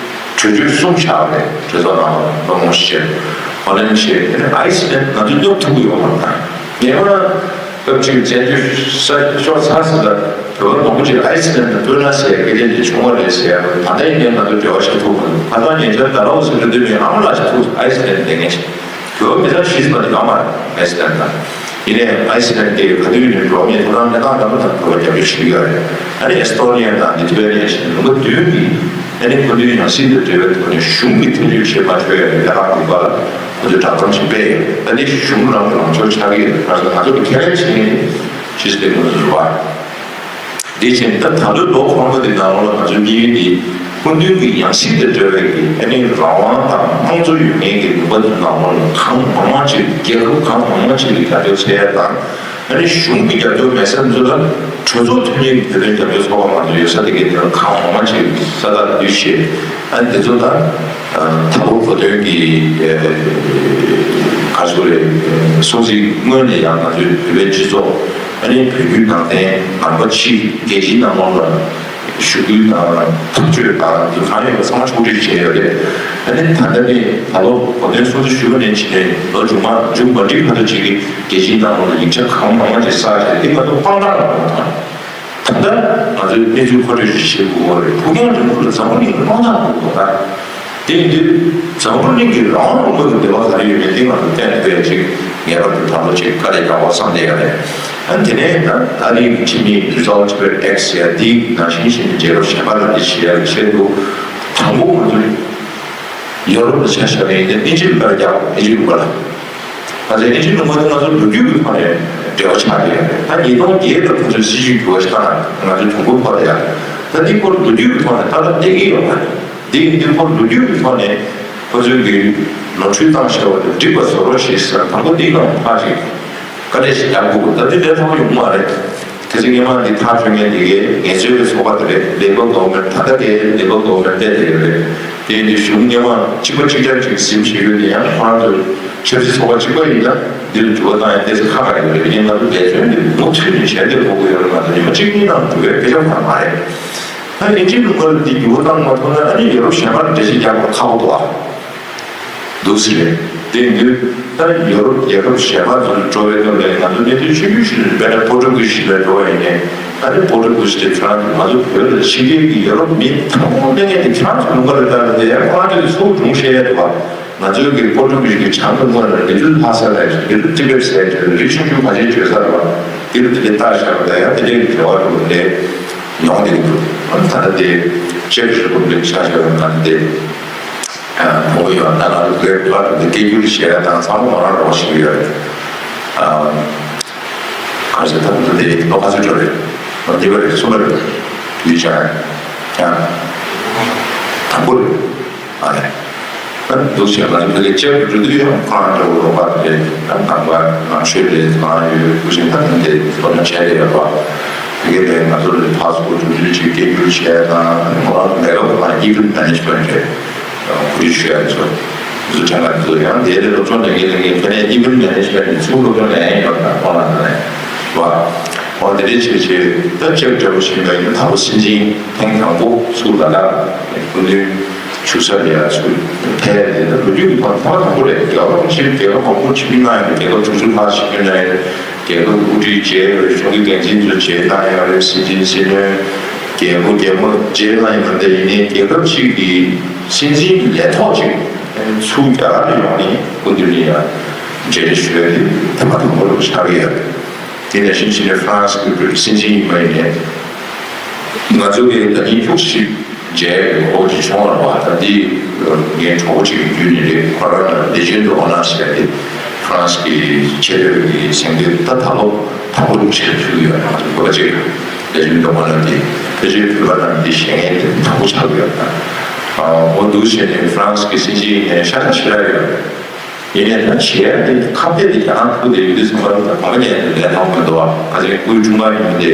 གྲོས་ཆོད་གསུམ་བཞག་པ་རེད། གྲོས་ཚོགས་ནང་ལ་བློ་ངོ་ཤེས། ཧོ་ལན་ཤེས། དེ་ནས་ཨའི་སི་ལན། ང་ཚོ་སྙོབ་ཐུབ་ཀྱི་ཡོད་མ་རེད། ངས་ཁོ་རང་སྐབས་གཅིག་བཙན་བྱོལ་ས་ཤོར་ཚར་ཟིན་ལ་བོད་པ་མང་པོ་ཅིག་ཨའི་སི་ལན་དུ་སྤོས་ན་ཟེར་སྐད་ཆ་དེ་བྱུང་བ་རེད་ཟེར་ཡ། ད་ལྟ་ཡིན་ནའི་ང་ཚོ་འབྲེལ་བ་བྱེད་ཐུབ་མ་འདུག་ད་ལྟ་ཉེ་ཆར་ཌལ་ཧོ་སི་འགྲོ་དུས་མིན་ཨ་མ་ལགས་ཤིག་ཐུག་ཨའི་སི་ལན་བསྡད་མཁན་ཞིག་བོད་མི་ཚང་ཤེས་མ་ཐུབ་ཡོད་མ་རེད། ཨའི་སི་ལན་དང་། ཡིན་ནའི་ཨའི་སི་ལན་དེ་ག་དུས་ནས་འགྲོ་བ་མིའི་ཐོབ་ཐང་གནས་སྟངས་ལྟ་བུ་དང་བོད་པ་རྒྱབ་སྐྱོར་བྱེད་ཀྱི་ཡོད་རེད། ཨ་ནི་ཨེ་སི་ཐོ་ནི་ཡ་དང་ལི་ཐུ་ཝེ་ནི་ཡ་ཞིག་ལུང་པ་བདུན་གྱིས་ཨ་ནི་ཁོ་ཚོའི་ཡང་སྲིད་དང་འབྲེལ་བའི་ཐོག་ནས་གཞུང་གི་ཐེ་བྱུས་བྱེད་མ་ཆོག་ཡ་གི་ལས་ཀ་དགོས་པ་ལ་ཁོ་ཚོས་བསྒྲགས་གཏམ་ཞིག་སྤེལ་ཡོད། ཨ་ནི་གཞུང་རང་གི་ལངས་ཕྱོགས་ཆགས་ཀྱི་ཡོད་རེད། ང་ཚོ་གི་ཁས་ལེན་བྱེད་མཁན་དེ་ཕྱི་སྲིད་ལས་ཁུངས་ཚོ་རེད་པ། དེ་བཞིན་ད་ད་ལོའི་ལོ་འཁོར་མོ་དེ་ནང་ལོགས་ལ་ང་ཚོའི་དམིགས་ཡུལ་དེ་སྐུ་མདུན་གྱི་ཡང་སྲིད་དང་འབྲེལ་བའི་གི་ཨ་ནི་རང་དབང་དང་དམངས་གཙོ་ཡོད་མཁན་གྱི་ལུང་པ་དེ་ནང་ལོགས་ལ་གང་མང་མང་ཅིག་རྒྱལ་ཁབ་གང་མང་མང་ཅིག་གི་རྒྱབ་སྐྱོར་བྱེད་ཡ་དང་། ཨ་ནི་གཞུང་གི་རྒྱབ་སྐྱོར་མེད་ས་ཚོ་ལ་གྲོས་ཚོགས་མཐུན་གཉིས་ཀྱི་བོད་དོན་རྒྱབ་སྐྱོར་ཚོགས་པ་ང་ཚོ་ཡོད་ས་དེ་གའི་དེ་ལ་གང་མང་མང་ཅིག་ས་ཐག་བསྡུས་བྱས། ཨ་ནི་དེ་ཚོ་ད་ད་ལོ་བོད་དོན་གྱི་ག་ཚོད་རེད། སྲུང་བརྩི་སྔོན་ནས་ཡང་ང་ཚོའི་བོད་པའི་སྤྱི་ཚོགས། ཨ་ནི་བོད་བརྒྱུད་ནང་བསྟན་ནང་པ་ཕྱི་རྒྱལ་སྤྱིའི་ནང་ལོགས་ལ་ཞུ་སྐུལ་དང་ཐག་གཅོད་དང་འདི་གང་ཡོད་པ་ཚང་མ་ཕྱོགས་སྒྲིག་བྱས་ཡོད་རེད། ཨ་ནི་ད་ལྟ་ནས་ད་ལོ་གོ་སྟོན་སྲུང་བརྩི་ཞུ་བ་ནས་བྱས་ནས་ལོ་མཇུག་མ་མཇུག་མ་སྒྲིལ་བར་དུ་ཅིག་གི་རྒྱལ་སྤྱིའི་ནང་ལོགས་ལ་ཡིག་ཆ་གང་མང་མང་ཅིག་བསགས་བྱས་ཏེ་ང་ཚོ་དཔང་རྟགས་ལ་ཡོང་དང་། ད་ལྟ་ང་ཚོས་གནས་ཚུལ་མཁོ་སྤྲོད་ཅིག་བྱེད་དགོས་པ་རེད། ཕུགས་རྒྱང་རིང་པོ་ལ་འཛམ་བུ་གླིང་ལ་དཔང་རྟགས་དགོས་པ་རེད། དེ་ཡིན་དུས་འཛམ་བུ་གླིང་གི་རང་དབང་ལུང་པ་གི་འབྲེལ་བ་ག་རེ་ཡོད་མེད་དེ་ང་ཚོ་བསྟན་ཐུབ་ཡ་ཅིག་ངེས་པར་དུ་ད་ལོ་ཅིག་དཀའ་ལས་རྒྱག་དགོས་བསམ་བསྡད་ཡོད་རེད། ཨ་ནི་དེ་ནས་ད་ད་རེས་ཀྱི་ཁྲིམས་ཡིག་Resolve Tibet Act ཟེར་ཡ་འདིའི་ནང་བཞིན་བྱས་ནས་རྒྱལ་ཁབ་གཞན་པ་ལ་འདི་བྱེད་ཡ་གི་ཆེད་དུ་དང་པོ་ང་ཚོ་ཡོ་རོབ་ལ་ཆ་བཞག་པ་ཡིན་ན་དབྱིན་ཇི་ལ་རྒྱག་དགོས། དབྱིན་ཇི་ལུང་པ་ལ། ང་ཚོའི་དབྱིན་ཇི་ལུང་པ་དེ་ང་ཚོ་ལོ་རྒྱུས་ཀྱི་ཐོག་ནས་འབྲེལ་བ་ཆགས་ཀྱི་ཡོད་རེད། ད་ཉིས་སྟོང་བརྒྱད་ལ་ཁོ་ཚོས་སྲིད་ཇུས་འགྱུར་བ་ཞིག་བཏང་ན་ང་ཚོའི་གྲོས་མཐུན་ཕོག་ཡ་རེད། ད་འདི་སྐོར་ལོ་རྒྱུས་ཀྱི་ཐོག་ནས་ཏག་ཏག་བསྡད་ཀྱི་ཡོད་མ་རེད། འདི་ཡིན་དུས་ཁོ་ལོ་རྒྱུས་ཀྱི་ཐོག་ནས་ཁོ་ཚོས་གི་ནོར་འཁྲུལ་བཏང་བཞག་པ་དེ་སྒྲིག་པ་བཟོ་རོགས་ཞེས་ཟེར། དང་པོ་འདི་ལ་ཕར་ཅིག་བཀའ་འདྲི་ཞིག་རྒྱག་དགོས། ད་འདི་ལས་སླ་པོ་ཡོང་མ་རེད། དེ་ཚེ་སྔོན་མ་འདི་ཐག་གཅོད་མཁན་འདི་གའི་ངལ་རྩོལ་གྱི་ཚོགས་པ་དེ་རེད། Labour Government། ད་ལྟ་དེ་Labour Government་བསྡད་དེ་ཡོད་རེད། དེ་ཡིན་དུས་གཞུང་སྔོན་མ་གཅིག་པ་གཅིག་རྐྱང་གཅིག་ཟིན་བྱེད་རྒྱུ་དེ་ཡང་ཁོ་རང་ཚོའི་ཆབ་སྲིད་ཚོགས་པ་གཅིག་པ་ཡིན་ན་འདི་ལ་འགྱུར་བ་བཏང་ཡ་ཏོག་ཙམ་ཁག་ཁག་ཡོད་རེད། ཡིན་ནའི་ང་ཚོ་འབད་བརྩོན་འདི་མུ་མཐུད་ནས་བྱས་བསྡད་དགོས་ཀྱི་ཡོད་རེད། ང་ཚོ་ཉི་མ་གཅིག་གཉིས་ནང་འགྲོ་བའི་སྐད་ཆ་ཁག་མ་རེད། ད་ཨིན་ཇིའི་ལུང་པ་ལ་འདི་འགྱུར་བ་བཏང་མ་ཐུབ་ན་ཨ་ནི་ཡོ་རོབ་གཞན་པར་འགྲེལ་བཤད་རྒྱག་པ་ཁག་པོ་འདུག་ཨ། འདུག་སེ་རེད། དེ་ཡིན་དུས་ད་ཡོ་རོབ་རྒྱལ་ཁབ་གཞན་པ་ཚོར་འགྲོ་བའི་སྐབས་ལ་ང་ཚོ་གནད་དོན་ཆེ་ཤོས་ཤིག་རེད། དཔེར་ན་པོར་ཊུ་གྷི་ཤི་ལ་འགྲོ་བ་ཡིན་ནའི་ཨ་ནི་པོར་ཊུ་གྷི་ཤི་དེ་ཁྱོད་རང་ཚོ་ང་ཚོ་བོད་ལ་ཕྱི་རྒྱལ་གྱི་ཡོ་རོབ་མི་དང་པོ་སླེབས་མཁན་དེ་ཁྱོད་རང་ཚོ་ལུང་པ་རེད། ད་ལྟ་དེ་ཡང་ཁོ་རང་ཚོས་ཚུར་སྒྲུང་བཤད་ཡ་འདུག་བ། ང་ཚོའི་གི་པོར་ཊུ་གིས་གི་བྱང་དུ་སྔོན་ལ་ལི་ཊལ་ལྷ་ས་ལ་ལི་ཊལ་ཊི་བེཊ་ཟེར་གྱི་རི་ཆུང་ཆུང་ཕལ་ཆེར་བརྗོད་ས་རེད་བ། དེ་རུ་དེ་འདྲའི་རྟགས་བཞག་པ་དང་ཡང་དེ་འདྲའི་གི་འབྲེལ་བ་འགྲོ་གི་རེད། ཡོང་བསྡད་ཀྱི་འདུག་ཨ་ནི་ད་ལྟ་དེ་ཅེཀ་རི་པབ་ལིག་ཆ་བཞག་པ་ན་དེ་མོ་ཡོད་ན་ང་ཚོ་བོད་ལ་དེ་སྐད་སྒྱུར་བྱས་དང་ཚང་མ་ང་རང་རོགས་ཞིག་ཡོད་རེད། ག་ཚོད་ཐབས་འདུག་དེ་ལོ་ག་ཚོད་འགྲོ་རེད། ལོ་འདི་པ་རེད་གསུམ་པ་རེད། ཡུལ་ཆ་ཡང་དང་པོ་རེད། ཨ་ནི་ཨ་འདུག་བྱས་ང་ཚོ་ཕ་གི་ལྕགས་འགྲོ་དུས་ཡང་ཁོ་རང་འདྲ་བོ་རོགས་པ་དེ་ཡང་དང་པ་ང་ཆོས་དེ་ང་ཡོད་སྐུ་ཞིང་ཐང་དེ་ཐོག་ནས་བྱས་ཏེ་ཡོད་པ། དེ་གས་དེ་ང་ཚོ་ལ་ཕར་ཚུར་འགྲོ་དུས་ཅིག་སྐད་སྒྱུར་བྱས་དང་ཁོ་རང་ལས་ཀ་ཁོ་རང་ཨི་ཝེན་ཊི་མེ་ནེཇ་མེན་ཊི་རེད། གོ་སྒྲིག་ཞུ་ཡ་ཚོ་བཟོ་ཁྲ་ང་ཚོ་ཡང་དེ་ལས་སློབ་སྦྱོང་ལས་འགན་ལས་འགན་ཕ་ནས་ཨི་ཝེན་ཊི་མེ་ནེཇ་མེན་ཊི་ཚུར་སློབ་སྦྱོང་ལས་ཡིན་ཡོད་ན་ཁོ་རང་དེ་ནས་བ། འོ་དེ་འདྲའི་ཆེ་ཆེ་ད་ལྕགས་འདྲ་བོ་བྱིན་པ་ཡིན་ན་དང་པོ་སེམས་ཅན་ཐེངས་དང་པོ་ཚུར་ལ་ལ་སྐུ་མདུན་བཞུགས་ས་ལ་ཡ་ཚུར་ཕེབས་ཏེ་ད་ལོ་རྒྱུས་ཀྱི་ཐོག་ཐོག་དང་པོ་རེད། རྒྱལ་བ་རིན་པོ་ཆེ་རྒྱལ་ཁབ་མང་པོ་ཕྱིར་འབུད་གནང་ཡོད་རེད། རྒྱལ་ཁབ་དྲུག་ཅུ་ལྷག་ཕྱིར་འབུད་གནང་ཡོད་རེད། རྒྱལ་ཁབ་དབུ་ཁྲིད་མཇལ་ཡོད་རེད། གཞུང་གི་འགན་འཛིན་ཚོ་མཇལ་གནང་ཡོད་རེད། སྲིད་འཛིན་སྲིད་བློན་རྒྱལ་པོ་རྒྱལ་མོ་མཇལ་གནང་ཡོད་རེད། ཡིན་ནའི་རྒྱལ་ཁབ་ཅིག་གི་སྲིད་འཛིན་གྱི་ལས་ཐོག་ཅིག་ཚུར་རྒྱ་གར་ལ་ཡོང་ནས་སྐུ་མདུན་ནས་ཡང་མཇལ་འཕྲད་ཞུ་ཡ་དེ་ཐེངས་མ་དང་པོ་རུ་ཆགས་ཀྱི་ཡོད་རེད། དེ་ནས་ཕྱིན་ཕྱིན་ནས་ཧྥ་རན་སི་གི་སྲིད་འཛིན་ཡིན་པ་ཡིན་ནའི་ང་ཚོ་གི་ཟླ་ཉིན་དྲུག་ཅིག་མཇལ་ཡོད་འོ་ཅིག་བྱུང་བ་རེད་བ། ད་འདི་ངའི་གྲོགས་པོ་ཅིག་གི་བརྒྱུད་ནས་རེད། ཁོ་རང་ལ་ལེ་ཇེན་ཌི་ཨོ་ནར་ཟེར་ཏེ་ཧྥ་རན་སི་གི་ཆེས་མཐོའི་གི་གཟེངས་བསྟོད་ད་ད་ལོ་དང་པོ་རུ་ཆེད་ཕུལ་གི་ཡོད། ང་ཚོ་བོད་པ་ཅིག་ལེ་ཇེན་ཌི་ཨོ་ནར་དེ་ཕལ་ཆེར་བོད་པ་རྣམས་འདི་བཞེས་མཁན་དེ་དང་པོ་ཆགས་ཀྱི་ཡོད། འོ་འདུག་བྱས་ནས་ཧྥ་རན་སི་གི་སྲིད་འཛིན་ཡིན་ནའི་ཤ་ཁྲག་ཞེ་དྲག་ཡོད། ཡིན་ནའི་ད་བྱེད་ཡ་དེ་ཁ་གཏད་དེ་རྒྱ་ནག་ཐུག་དེ་ཡོད་དུས་ཙམ་པ་ལ་གོམ་པ་ཉན་དུ་ལས་ཐོག་མི་འདུག་བ། ཁ་ཅིག་སྐུའི་དྲུང་འཕར་ཡིན་དེ་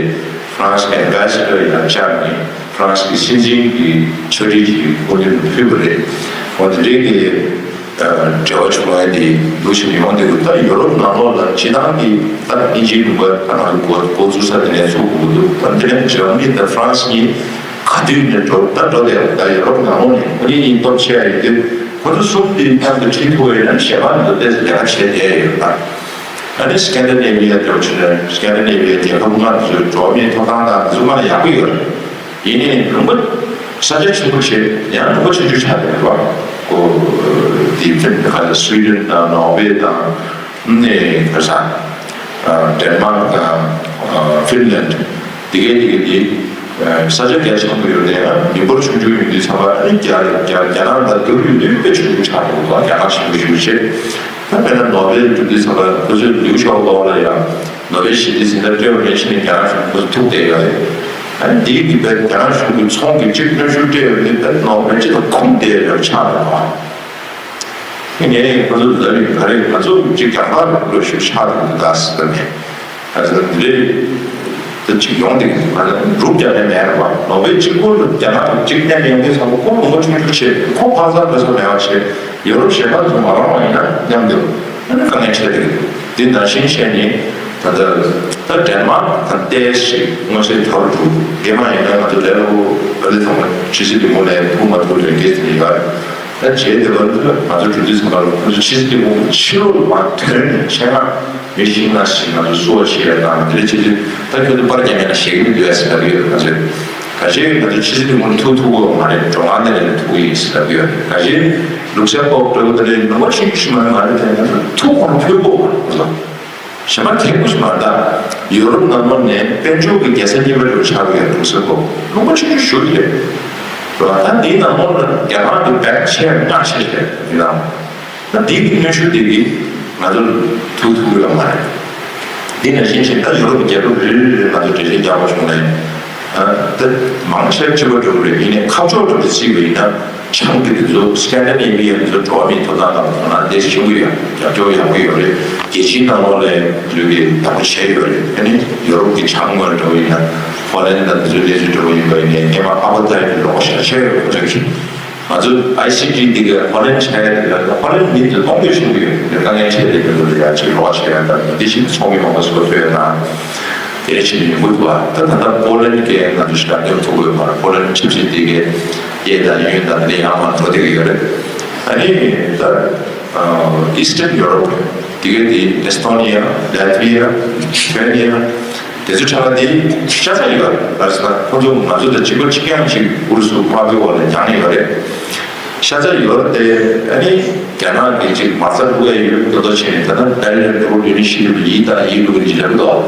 ཧྥ་རན་སི་ཨེམ་བྷེ་སེ་ཌར་ཡང་བཅར་ནས་ཧྥ་རན་སི་གི་སྲིད་འཛིན་གྱི་ཕྱག་བྲིས་ཀྱི་སྐུ་མདུན་དུ་ཕུལ་བ་རེད། འོ་དེ་འདྲའི་གི་འབྲེལ་བ་བྱུང་བ་དེ་འདུག་བཞིན་ཡོང་དུས་ད་ཡོ་རོབ་ནང་ལོགས་ལ་སྤྱི་བཏང་གི་ད་དབྱིན་ཇིའི་ལུང་པ་ད་ང་ཚོ་འགོ་འགོ་བཙུགས་ས་དེ་ནས་ཚུགས་དགོས་འདུག་ད་དེ་ནས་འཇར་མ་ནི་དང་ཧྥ་རན་སི་གཉིས་ག་དུས་ནས་འགྲོ་ད་འགྲོ་དེ་ད་ཡོ་རོབ་ནང་ལོགས་ནས་ཁོ་གཉིས་གཉིས་སྟོབས་ཆེ་བ་ཡིན་དུས། ཁོ་ཚོ་གསུམ་དེའི་མཉམ་དུ་ཁྲིད་ཐུབ་པ་ཡིན་ན་གཞན་པ་མི་འདུག་ཏོག་ཙམ་ལས་ཀ་བྱས་བསྡད་ཡོད་པ། ཨ་ནི་སི་ཀན་ཌི་ནེ་ཝི་ཡ་འདྲ་བོ་ཆུ་ལེན་སི་ཀན་ཌི་ནེ་ཝི་ཡ་རྒྱལ་ཁབ་ལྔ་དེ་ཚོའི་འགྲོ་བ་མིའི་ཐོབ་ཐང་དང་དེ་ཚོ་མ་ཡག་པོ་ཡོད་རེད། ཡིན་ནའི་ལུང་པ་ས་ཆ་ཆེན་པོ་བྱས་ཡང་ལུང་པ་ཆུང་ཆུང་ཆགས་བསྡད་ཡོད་པ། ཁོ་དེ་ཕིན་ག་ལ་སུའི་ཌེན་དང་ནོར་ཝེ་དང་ནས་ག་ས་ཌེན་མཱག་དང་ཧྥིན་ལན་དེ་གའི་དེ་གའི་དེ། ས་ཆ་གལ་ཆེན་པོ་ཡོད་དེ་ཡང་མི་འབོར་ཆུང་ཆུང་ཡོད་དུས་ཙམ་པ་ཨ་ནི་རྒྱ་རྒྱ་རྒྱ་ནག་དང་རྒྱ་ཡོད་དུས་དཔེ་ཆུང་ཆུང་ཆགས་འདུག་རྒྱ་ནག་ཆེན་པོ་ཞེ་པོ་ཆེ། ད་དཔེར་ན་ནོ་བེལ་འགྲུབ་དུས་ཙམ་པ་ཁོ་ཚོས་ལིའུ་ཞའོ་པོ་ལ་ཡང་ནོ་བེལ་ཞི་བདེའི་གཟེངས་རྟགས་སྤྲད་པ་ནས་ཕྱིན་ནས་རྒྱ་ནག་གཞུང་ཁོ་ཚོ་ཐུག་བསྡད་ཡོད་རེད། ཨ་ནི་དེའི་གི་དཔེ་རྒྱ་ནག་གཞུང་གི་ཚོང་གི་གཅིག་གནོན་ཤུགས་སྤྲད་ཡོད་དུས་དཔེ་ནོ་བེལ་སྤྱི་ཚོགས་ཁུངས་བསྡད་ཡོད་ཆགས་རེད་བ། ངས་ཁོ་ཚོ་ལབ་ཡོད་ག་རེ་ང་ཚོ་གཅིག་རྒྱ་གར་ལ་ཤུགས་ཆགས་འདུག་ད་ཟེར་ནས། ད་ལྟ་འདི་རེད། ད་ཅིག་ཡོང་དེ་ང་ལ་རུབ་རྒྱག་ནས་མེད་རེད་བ། ནོ་བེལ་གཅིག་པུ་རྒྱ་ནག་གཅིག་མཉམ་ཡོང་དུས་ཙམ་པ་ཁོ་ལུང་པ་ཆུང་ཆུང་བྱས་ཁོ་ཕར་ཚུར་འགྲོ་ས་མེད་པ་བྱས་ཡོ་རོབ་གཞན་པ་ཚོ་མ་རོང་བ་ཡིན་ན་མཉམ་དུ་ཨ་ནི་དཀའ་ངལ་འཕྲད་དེ་རེད། འདི་ནང་བཞིན་བྱས་ནས་ད་ལྟ་ད་ཌེན་མཱག་དང་ཏོག་ཙམ་མངོན་གསལ་དོད་པོ་འདུག་རྗེས་མ་ཡིན་ན་ང་ཚོ་ལས་སླ་པོ་ཨ་ནི་ཚང་མ་ཕྱི་སྲིད་ལས་ཁུངས་ནས་ཐུག་མ་ཐུག་ལས་འགན་དེ་ཡོད་རེད། ད་བྱས་དེ་བར་དུ་ང་ཚོ་གྲོས་བསྡུར་ཚོགས་པར་ཁོ་ཚོ་ཕྱི་སྲིད་ལས་ཁུངས་ཕྱི་ལོགས་ལ་མར་ཐོན་ནས་ཆེད་མངགས་མི་བཞི་ལྔ་ཞིག་ང་ཚོ་བསུ་བ་ཞུ་ཡ་དང་དེ་འདྲ་བྱེད་དུས་ད་ཁྱོད་ཚོ་པར་རྒྱག་མཁན་ལ་ཞེད་ཀྱི་མི་འདུག་ཨ་ཟེར་ལབ་ཀྱི་ཡོད། ང་ཚོས་ག་ཅི་ང་ཚོ་ཕྱི་སྲིད་ལས་ཁུངས་ཐུག་ཐུབ་ཀྱི་མ་རེད། འགྲོ་ཁང་ནས་ལས་ཐུག་གི་ཡིན་ཟེར་ལབ་ཀྱི་ཡོད། ག་ཅི་ལུག་སེམ་པོག་འགྲོ་གི་དེ་འདྲའི་ལུང་པ་ཆུང་ཆུང་ཞིག་མ་རེད། ང་ཚོ་དེ་ང་ཚོ་ཐུག་ཁོང་ཕུལ་དགོས་པ་ང་ཚོ། གཞན་པ་མཁས་པོ་ཞིག་མ་རེད། ད་ཡོ་རོབ་ནང་ལོགས་ནས་དཔལ་འབྱོར་གྱི་རྒྱལ་ས་གཉིས་པ་རུ་ཆགས་ཀྱི་ཡོད་འདུག་ཟེར་གོ་ལུང་པ་ཆུང་ཆུང་ཞིག་རེད། རེད་བ། ད་འདིའི་ནང་ལོགས་ལ་རྒྱ་གར་གྱི་བེང་ཆེ་ལྔ་ཆེ་རེད་འདི་ནང་། ད་འདིའི་གི་གནོན་ཤུགས་དེ་གིས་ང་ཚོར་ཐུག་ཐུབ་ཀྱི་ཡོད་མ་རེད། འདི་ནང་བཞིན་བྱས་ད་ཡོ་རོབ་ཀྱི་རྒྱལ་ཁབ་རེ་རེ་རེ་ང་ཚོ་འགྲེལ་བཤད་རྒྱག་པ་བྱུང་ནས། ད་མང་ཆེ་ཆེ་བ་འགྲོ་གི་རེད། ཡིན་ནའི་ཁ་ཕྱོགས་འགྲོ་གི་བརྩིས་པ་ཡིན་ན་བྱང་གི་དེ་ཚོ་སི་ཀན་ཌི་ནེ་བི་ཡ་དེ་ཚོ་འགྲོ་བ་མིའི་ཐོབ་ཐང་དང་དོ་སྣང་དེ་ཞུ་གི་ཡོད། རྒྱབ་སྐྱོར་ཡག་པོ་ཡོད་རེད། རྒྱལ་སྤྱིའི་ནང་ལོགས་ལ་ལུས་ཀྱི་ཡག་པོ་བྱས་ཡོད་རེད། ཨ་ནི་ཡོ་རོབ་ཀྱི་བྱང་ངོས་འགྲོ་བ་ཡིན་ན་ཧོ་ལན་དང་དེ་ཚོའི་གནས་ཚུལ་འགྲོ་བ་ཡིན་པ་ཡིན་ནའི་སྔས་མ་ཨ་པ་ཐའི་གི་ལོག་ཤ་ཆེ་ཡོད་ཁོ་ཚོ་གི། ང་ཚོ་ཨའི་སི་ཊི་འདི་གའི་ཧོ་ལན་ཆ་ཡ་དེ་ལ་ཧོ་ལན་མི་དེ་གཏོང་དགོས་བྱུང་གི་ཡོད། དེ་དཀའ་ངལ་ཆེ་དེ་གི་ལོ་ལ་ཡ་ཅིག་རོགས་བྱས་ཡ་དང་འདི་ཞིག་ཚོགས་མི་མང་པོ་སོ་ཐོས་ཡ་དང་། དེ་རེ་ཆེ་མི་མི་འགུལ་བ་ད་ད་ལྟ་པོ་ལན་གའི་ང་ཚོ་ཞིག་ལ་འདེམས་ཐུབ་དགོས་མ་རེད། པོ་ལན་ཆབ་སྲིད་དེ་གའི་གཡས་དང་གཡོན་དང་དེ་ཡང་མ་འགྲོ་བསྡད་ཀྱི་ཡོད་རེད། ཨ་ནི་ད་ཨིས་ཊརན་ཡུ་རོབ་དེ་གའི་དེ་ཨེ་སི་ཐོ་ནི་ཡ། ལེ་ཐི་བི་ཡ། ལི་ཐུ་ཝེ་ནི་ཡ། དེ་ཚོ་ཆ་ལ་དེ་ཤ་ཚ་ཡོད་རེད། ག་རེ་ཟེར་ན་ཁོ་ཚོ་ང་ཚོ་དང་གཅིག་པ་གཅིག་རྐྱང་ཞིག་ཨུ་རུ་སུ་དམག་མིའི་འོག་ལ་མྱངས་ཡོད་རེད། ཤ་ཚ་ཡོད་རེད་དེ། ཨ་ནི་རྒྱ་ནག་གི་ཅིག་མ་རྩ་ཕུག་ཡ་ཡོད་མདོག་མདོག་བྱས་ནས། ད་ལྟ་Belt and Road Initiative ཡིན་དང་ཡིན་འགྲོ་གི་འཇིགས་རབ་འདུག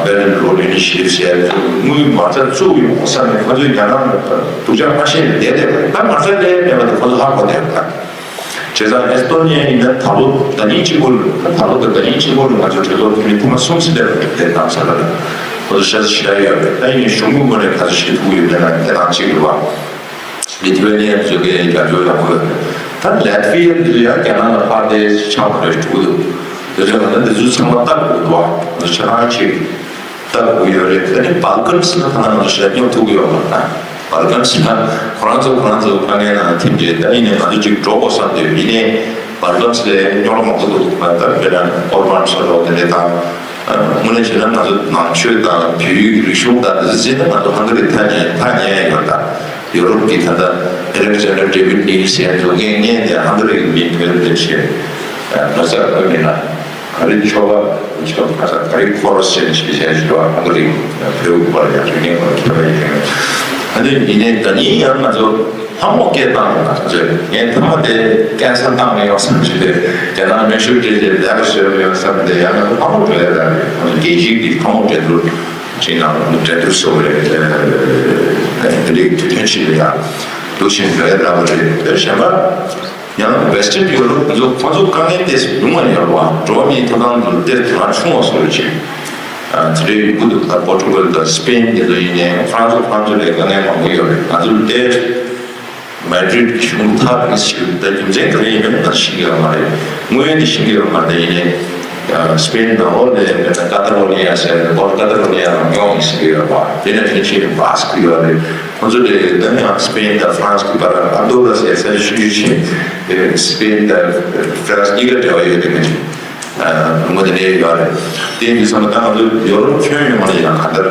Belt and Road Initiative ཟེར་ཚོ་དངུལ་མ་རྩ་བཙུགས་ཡོང་བསམ་ནས་ཁོ་ཚོས་རྒྱ་ནག་ལ་སྡུག་ཅག་མ་བཤད་ནས་བསྡད་བསྡད་པ་རེད། ད་མ་རྩ་ལས་མེད་པ་དེ་ཁོ་ཚོ་ཧ་གོ་བསྡད་པ་རེད། བྱས་ཙང་ཨེ་སི་ཏོ་ནི་ཡ་ཡིན་ན་ད་ལོ་ཟླ་ཉིན་གཅིག་པོ་ལ། ད་ལོ་ད་ཟླ་ཉིན་གཅིག་པོ་ལ་ང་ཚོ་གྲོས་ཚོགས་འཐུས་མི་ཐེངས་མ་གསུམ་ཙམ་སླེབས་པ་རེད། དེ་དང་ས་ལ་ལ་ཁོ་ཚོ་ཤ་ཚ་ཞེ་དྲག་ཡོད་རེད། ད་ཡིན་ནའི་གཞུང་གི་ངོས་ནས་ག་ཚོད་ཞིག་ཐུག་ཡོད་མེད་ལ་དེ་དང་གཅིག་རེད་བ། ལི་ཐི་ཝེ་ནི་ཡ་ཚོ་གའི་རྒྱབ་སྐྱོར་ཡག་པོ་ཡོད་རེད། ད་ལེ་ཐི་ཝི་ཡ་འདི་ཚོ་ཡང་རྒྱ་ནག་ལ་ཕར་དེ་ཆགས་པ་རེད་འགྲོ་གི་འདུག་དེ་ཚོ་ང་ཚོ་འདི་ཚོ་ཚང་མ་ལྟ་དགོས་འདུག་བ། ང་ཚོ་ཆ་ཚང་ཅིག་ལྟ་དགོས་ཡོད་རེད། ད་ནི་བལ་ཀན་སི་ལ་ད་ང་ཚོ་ཞལ་སྙོབ་ཐུབ་ཀྱི་ཡོད་མ་རེད། བལ་ཀན་སི་ལ་ཁོ་རང་ཚོ་ཁོ་རང་ཚོ་དཀའ་ངལ་ནང་ཐིམ་རྗེས་ད་ཡིན་ནའི་ང་ཚོ་ཅིག་འགྲོ་དགོས་བསམ་དུས་ཡིན་ནའི་བལ་ཀན་སི་ལ་རྙོག་དྲ་མང་པོ་འདུག་ད་དཔེར་ན་ཨོར་བན་སོགས་དེ་འདྲ་དང་། དངོས་གནས་བྱས་ན་ང་ཚོ་ནང་ཆོས་དང་བོད་ཡིག་རིག་གཞུང་དང་འདི་ཚོ་བརྩིས་ན་ང་ཚོ་ཧང་ག་རི་ཐག་ཉེ་ཐག་ཉེ་ཡ་ཡོད། ད་ཡོ་རོབ་ཀྱི་ད་ལྟ་ཨེ་ལེག་ཛན་ཌར་ཌེ་བིད་ནིལ་སན་ཚོ་ངས་ངས་དེ་ཧང་ག་རི་གི་མི་བོད་དེ་བྱས་ན་ས་ཁོས་མིན་ན་ག་རེ་ཆོ་ག་ཆོ་ག་ས་ག་རེ་ཁོ་རོ་སན་ཞེས་བྱས་ཞུ་བ་ཧང་ག་རི་བོད་ཀྱི་བར་ཡང་རིག་གནས་ཁོ་ར་ཆོ་ག་ཡིན། ཨ་ནི་ཡིན་ནའི་ད་ནི་ཡང་ང་ཚོ་ལྷ་མོ་སྐད་བཏང་ཡོང་ན་ཟེར། ངས་ཐ་མ་དེ་ཀན་སར་བཏང་མི་ཡོང་བསམ་གྱི་རེད། རྒྱ་ནག་མེ་ཤུགས་སྤྲད་རྗེས་ལས་ཀ་བཟོས་མི་ཡོང་བསམ་སྟེ། ཡང་ན་ལྷ་མོ་འགྲོ་ཡ་ར་རེད། རྒྱལ་སྤྱིའི་གི་ལྷ་མོ་འགྲན་བསྡུར་ཅིག་ནང་འགྲན་བསྡུར་བཟོ་བ་རེད། དེ་འདྲའི་དུས་སྟོན་ཞིག་ལ་ཡང་འདུག་བཞིན་འགྲོ་ཡ་ར་བ་རེད། དེར་གཞན་པ་ཡང་Western Europe ཚོ་ཁོ་ཚོ་དཀའ་ངལ་ཏོག་ཙམ་ཉུང་བ་ཡོད་རེད་བ། འགྲོ་བ་མིའི་ཐོབ་ཐང་དུ་དེ་དོ་སྣང་ཆུང་བ་བཟོ་རེད་ཅིག་དེ་འདྲའི་ཡོང་གི་འདུག་ད་པོར་ཊུ་གལ་དང་སི་པེན་དེ་ཚོ་ཡིན་ནའི་ཧྥ་རན་སི་ཧྥ་རན་སི་ལས་དཀའ་ངལ་མང་པོ་ཡོད་རེད། ང་ཚོ་དེ་མེ་ཌྲིད་གཞུང་ཐག་གི་ཞིག་ད་རྒྱུ་མཚན་ག་རེ་ཡིན་མིན་ང་ཤེས་ཀྱི་ཡོད་མ་རེད། དངོས་ཡོད་དེ་ཤེས་ཀྱི་ཡོད་མ་རེད། ཡིན་ནའི་སི་པེན་ནང་ལོགས་ནས་དཔེར་ན་ཀ་ཏ་ལོ་ནི་ཡ་ཟེར་ནས་པོར་ཀ་ཏ་ལོ་ནི་ཡ་ལ་ཡོང་ཡིན་ཟེར་གྱི་ཡོད་པ། དེ་ནས་ཕྱིན་ཆད་བྷ་སི་ཀི་ཡོད་རེད། ཁོ་ཚོ་དེ་ད་ནི་ཡང་སི་པེན་དང་ཧྥ་རན་སི་གི་བར་ཨན་ཏོ་ར་ཟེར་ས་ཞིག་ཡོད་ཅིང་། དེ་སི་པེན་དང་ཧྥ་རན་སི་གཉིས་ཀ་འབྲེལ་བ་ཡོད་དེ་མིན། ལུང་པ་དེ་འདྲའི་ཡོད་རེད། དེ་ཡིན་དུས་ཙམ་པ་ད་ང་ཚོ་ཡོ་རོབ་ཁྱོན་ཡོངས་ལ་ཡང་གང་ལྟར་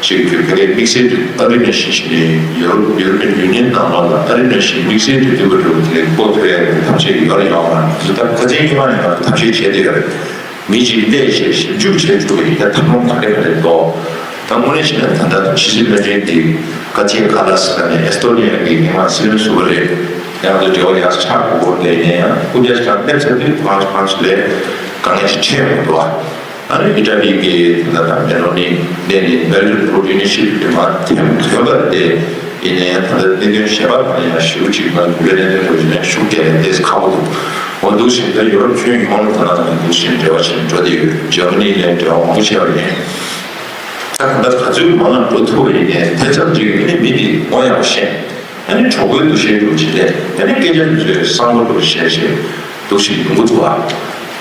ཅིག་གི་བོད་སྐད་དམིགས་བསལ་དུ་ཨ་རི་ནས་ཤིང་ཞིག་ནས་ཡོ་རོབ་ཡོ་རོབ་ཡུ་ནི་ཡན་ནང་ལོགས་ལ་ཨ་རི་ནས་ཤིང་དམིགས་བསལ་དུ་འདུས་པ་འགྲོ་དེ་ལས་སྤོ་ཐུབ་ཡ་གི་ཐབས་ཤེས་ཡོད་རེད་ཡོང་མ་རེད། ད་ཁ་སང་ཉི་མ་ནས་ང་ཚོ་ཐབས་ཤེས་བྱས་བསྡད་ཡོད་རེད། མི་གཅིག་སླེབས་བྱས་ཞིབ་འཇུག་བྱས་ཐུབ་པ་ཡིན་ན་ཐབས་ལམ་ག་རེ་ག་རེ་འདུག་ད་དངོས་གནས་བྱས་ན་ད་ལྟ་ཕྱི་སྲིད་བློན་ཆེན་དེ་ཀ་ཅེ་ཀ་ལ་སི་ལ་ནས་ཨེ་སི་ཏོ་ནི་ཡ་གི་མི་དམངས་སྲིད་བློན་ཟུར་པ་རེད། ཡང་དུ་འབྲེལ་བ་ཡག་ཆགས་དགོས་དེ་ཡིན་ཡང་སྐུ་རྒྱལ་ཞིག་དང་སླེབས་ཚར་དུས་ཕ་ཕ་ལས་དཀའ་ངལ་ཞིག་འཕྲད་ཡོང་གི་འདུག་ཨ་ནི་ཨི་ཊ་ལི་གི་ད་ལྟ་མེ་ལོ་ནི་ནས་ནི་Belt and Road Initiative དེ་མར་ཐེམ་ཐོན་པ་དེ་ཡིན་ནའི་ད་ལྟ་གནད་དོན་གཞན་པ་དང་ཡང་ཞུ་གཅིག་ང་གུ་ལེ་གནད་དོན་རོ་ཞིག་ནས་ཤུགས་རྒྱག་ཡ་ཏེས་ཁག་པོ་འདུག་འོ་འདུག་བཞིན་དུ་ཡོ་རོབ་ཁྱོན་ཡོངས་ལ་ད་ལྟ་ང་འདུག་བཞིན་འབྲེལ་བ་བྱས་འགྲོ་བསྡད་ཡོད། འཇར་མ་ནི་ལ་འབྲེལ་བ་མང་པོ་བྱས་པ་ཡིན། ད་གང་ལྟར་ག་ཚོད་མང་ལ་འགྲོ་ཐུབ་པ་ཡིན་ནའི་དེ་ཙམ་གྱིས་ཨ་ནི་མི་འདི་དངོས་ཡག་པོ་ཤེས། ཨ་ནི་གྲོགས་པོའི་འདུ་ཤེས་འགྲོ་བྱེད་དེ་ཨ་ནི་སྐད་ཆ་འདི་ཚོའི་བསམ་བློ་འགྲོ་བྱེད་བྱེད་འདུག་ཞིག་ཡོང་གི་འདུག་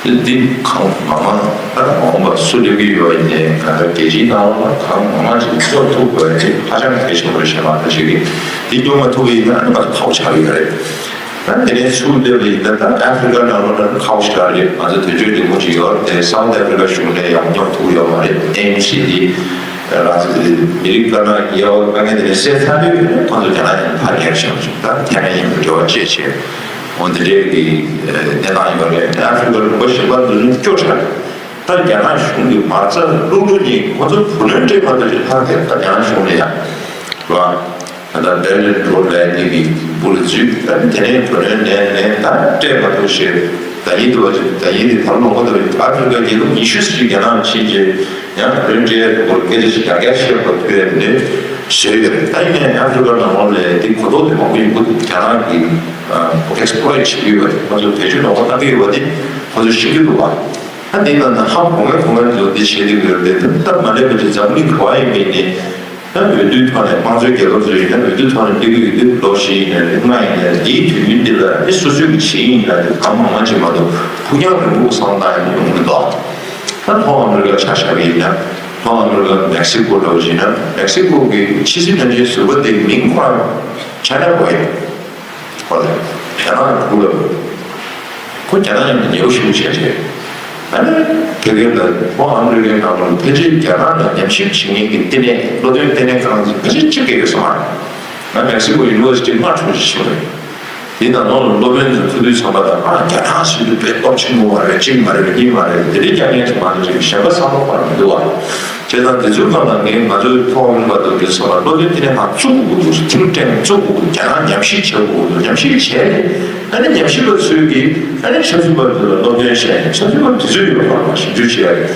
ཨ། འདི་གང་མང་མང་ཨ་ནི་མ་འོངས་པ་སུ་སླེབས་ཀྱི་ཡོད་ཡིན་ནའི་གང་ལྟར་རྒྱལ་སྤྱིའི་ནང་ལ་གང་མང་མང་ཅིག་སྐྱོར་ཐུབ་དགོས་ཡ་དེ་ཧ་ཅང་གལ་ཆེན་པོ་རེད་བྱས་པ་ད་ཞིག་གིས་འདི་སྐྱོར་མ་ཐུབ་པ་ཡིན་ན་ཨ་ནི་ང་ཚོ་ཁག་པོ་ཆགས་ཀྱི་ཡོད་རེད། ད་དེ་ནས་ཚུར་སླེབས་པ་ཡིན་ན་ད་ཨ་ཧྥི་རི་ཀ་ནང་ལོགས་ལ་ཁག་པོ་ཞེ་དྲག་རེད། ང་ཚོ་དུས་ཚོད་རིང་པོ་ཅིག་ཡོད་རེད་དེ། སའུ་ཐི་ཨ་ཧྥི་རི་ཀ་གཞུང་ནས་ཡང་སྙོབ་ཐུབ་ཡོད་མ་རེད། ཨེ་ཨེན་སི་འདི་ང་ཚོ་མི་རིགས་དཀར་ནག་དབྱེ་བ་དཀའ་ངལ་དེ་ནས་སེལ་ཚར་དུས་ཁོ་ཚོ་རྒྱ་ནག་ཡང་ཕར་ཉར་བཞག་ཅིག་ད་ཐེ་ཝན་ཡང་འབྲེལ་བ་བཅད་བྱས་འོ་དེ་འདྲའི་གི་གནས་སྟངས་ཡོད་རེད། ཨ་ཧྥི་རི་ཀ་ལུང་པ་གཞན་པ་འདི་ནི་སྐྱོ་དྲགས་རེད། ད་རྒྱ་ནག་གཞུང་གིས་མ་རྩ་ལྷུག་ལྷུག་ཉིད་ཁོ་ཚོ་བུ་ལོན་སྤྲད་མ་ཐུབ་ཅིག་ལྷག་དེ་ད་རྒྱ་ནག་གཞུང་ལ་ཡང་རེད་བ། ད་ལྟ་བྷེལ་ལིན་རོ་ལའི་དེ་གི་སྦུག་ལ་འཛུལ། ད་ནི་དེ་ནས་བུ་ལོན་ལེན་ནས་ད་སྤྲད་མ་ཐུབ་ཞེས་ད་ཡིན་འདུག་བ་ཅིག་ད་ཡིན་དེ་ད་ལོ་ངོ་དེ་ཨ་ཧྥི་རི་ཀ་རྒྱལ་ཁབ་ཉི་ཤུ་ཙམ་ཞིག་རྒྱ་ནག་ལ་ཕྱིན་རྗེས་ཡང་བུ་ལོན་སྤྲད་ཡ་དེ་སྐོར་སྐད་ཆ་ཞིག་རྒྱ་སྐད་བཤད་པ་ཐོས་ཡ་དེ་བཟོས་ཡོད་རེད། ད་ཡིན་ནའི་ཨ་ཧྥི་རི་ཀ་ནང་ལོགས་ལ་དེ་གོ་རྟོགས་དེ་མང་པོ་ཡོང་གི་འདུག་རྒྱ་ནག་གི་ཨེག་སི་པོ་ལོ་ཡིཊ་བྱེད་ཀྱི་ཡོད་པ་དེ་ཁོ་ཚོ་བེད་སྤྱོད་ལོག་པ་བཏང་གི་ཡོད་པ་དེ་ཁོ་ཚོ་ཤེས་ཀྱི་འདུག་བ། ད་འདི་ལ་ན་ཧ་གོ་མཁན་གོ་མཁན་ཚོ་འདི་བྱེད་ཀྱི་ཡོད་རེད། ད་ལྟ་མ་སླེབས་པ་ཅིག་འཛམ་གླིང་ག་བ་ཡིན་པའི་ནི། ད་འོས་བསྡུའི་ཐོག་ནས་དམངས་གཙོའི་རྒྱལ་ཁབ་ཚོ་ཡིན་ན་འོས་བསྡུའི་ཐོག་ནས་སླེབས་ཀྱི་ཡོད་དུས་ལོ་བཞི་ཡིན་ན་རེད། ལྔ་ཡིན་ན་རེད། འདིའི་དུས་ཡུན་འདི་ལ་ཨེ་སོ་སོའི་གི་བྱེད་ཡིན་ན་རེད། གང་མང་མང་ཅིག་མ་གཏོགས་ཕུགས་རྒྱང་རིང་པོ་བསམ་བློ་བཏང་ཡ་ཡོང་གི་མི་འདུག་ད་ལྷོ་ཨ་མི་རི་ཀ་ཆ་བཞག་པ་ཡིན་ན་ལྷོ་ཨ་མི་རི་ཀ་མེག་སི་ཀོ་འདྲ་བོ་ཡིན་ན་མེག་སི་ཀོ་གི་ཕྱི་སྲིད་བློན་ཆེན་ཟུར་པ་དེའི་མིང་ཁོ་རང་ཆ་ན་གོ་ཡིན། ཁོ་ལ་རྒྱ་ནག་གི་ཕུགས་ལ་ཁོ་རྒྱ་ནག་ཡིན་པའི་ཉེ་བོ་ཞུ་བྱས་རྗེས། ཨ་ནི་དེ་གའི་ལ་ལྷོ་ཨ་མི་རི་ཀའི་ནང་ལ་ཕལ་ཆེར་རྒྱ་ནག་ལ་ཉམས་ཞིབ་བྱེད་མཁན་གྱི་ལྟེ་གནས་སློབ་སྟོན་ལྟེ་གནས་ཁང་ཚོ་ཕལ་ཆེར་གཅིག་སྐད་ཡོད་ས་མ་རེད། ང་མེག་སི་ཀོ་ཡུ་ནི་ཝར་སི་ཊི་ལྔ་འཁྲུངས་ཤིང་བྱུང་རེད། དེ་ནང་ལོགས་ལ་སློབ་དཔོན་ཚོ་ཐུག་དུས་ཚང་མ་དང་ཨ་རྒྱ་ནག་ཟེར་དུས་དཔེ་སྟོབས་ཆེན་པོ་མ་རེད། གཅིག་མ་རེད་གཉིས་མ་རེད་དེ་རིགས་རྒྱ་ངན་ཅིག་མ་གཏོགས་ཅིག་གཞན་པ་བསམ་བློ་འཁོར་མི་འདུག་བ། བྱས་ཙང་དེ་ཚོའི་སྒང་ལ་ངས་ང་ཚོའི་ཐོག་མའི་བར་དུ་འདི་ཚོ་ལ་བློ་འདོན་དེ་ནས་ང་བཙུགས་དགོས་འདུག་ཐིང་ཀྲེང་བཙུགས་དགོས་འདུག་རྒྱ་ནག་ཉམས་ཞིབ་བྱེད་དགོས་འདུག་ཉམས་ཞིབ་བྱས་ནས་ཨ་ནི་ཉམས་ཞིབ་པ་ཚོས་ཀྱིས་ཨ་ནི་ཆབ་སྲིད་པ་ཚོ་ལ་སློབ་སྟོན་བྱས་ནས་ཆབ་སྲིད་པ་དེ་ཚོས་ཡོད་པ་ཞིབ་འཇུག་བྱས་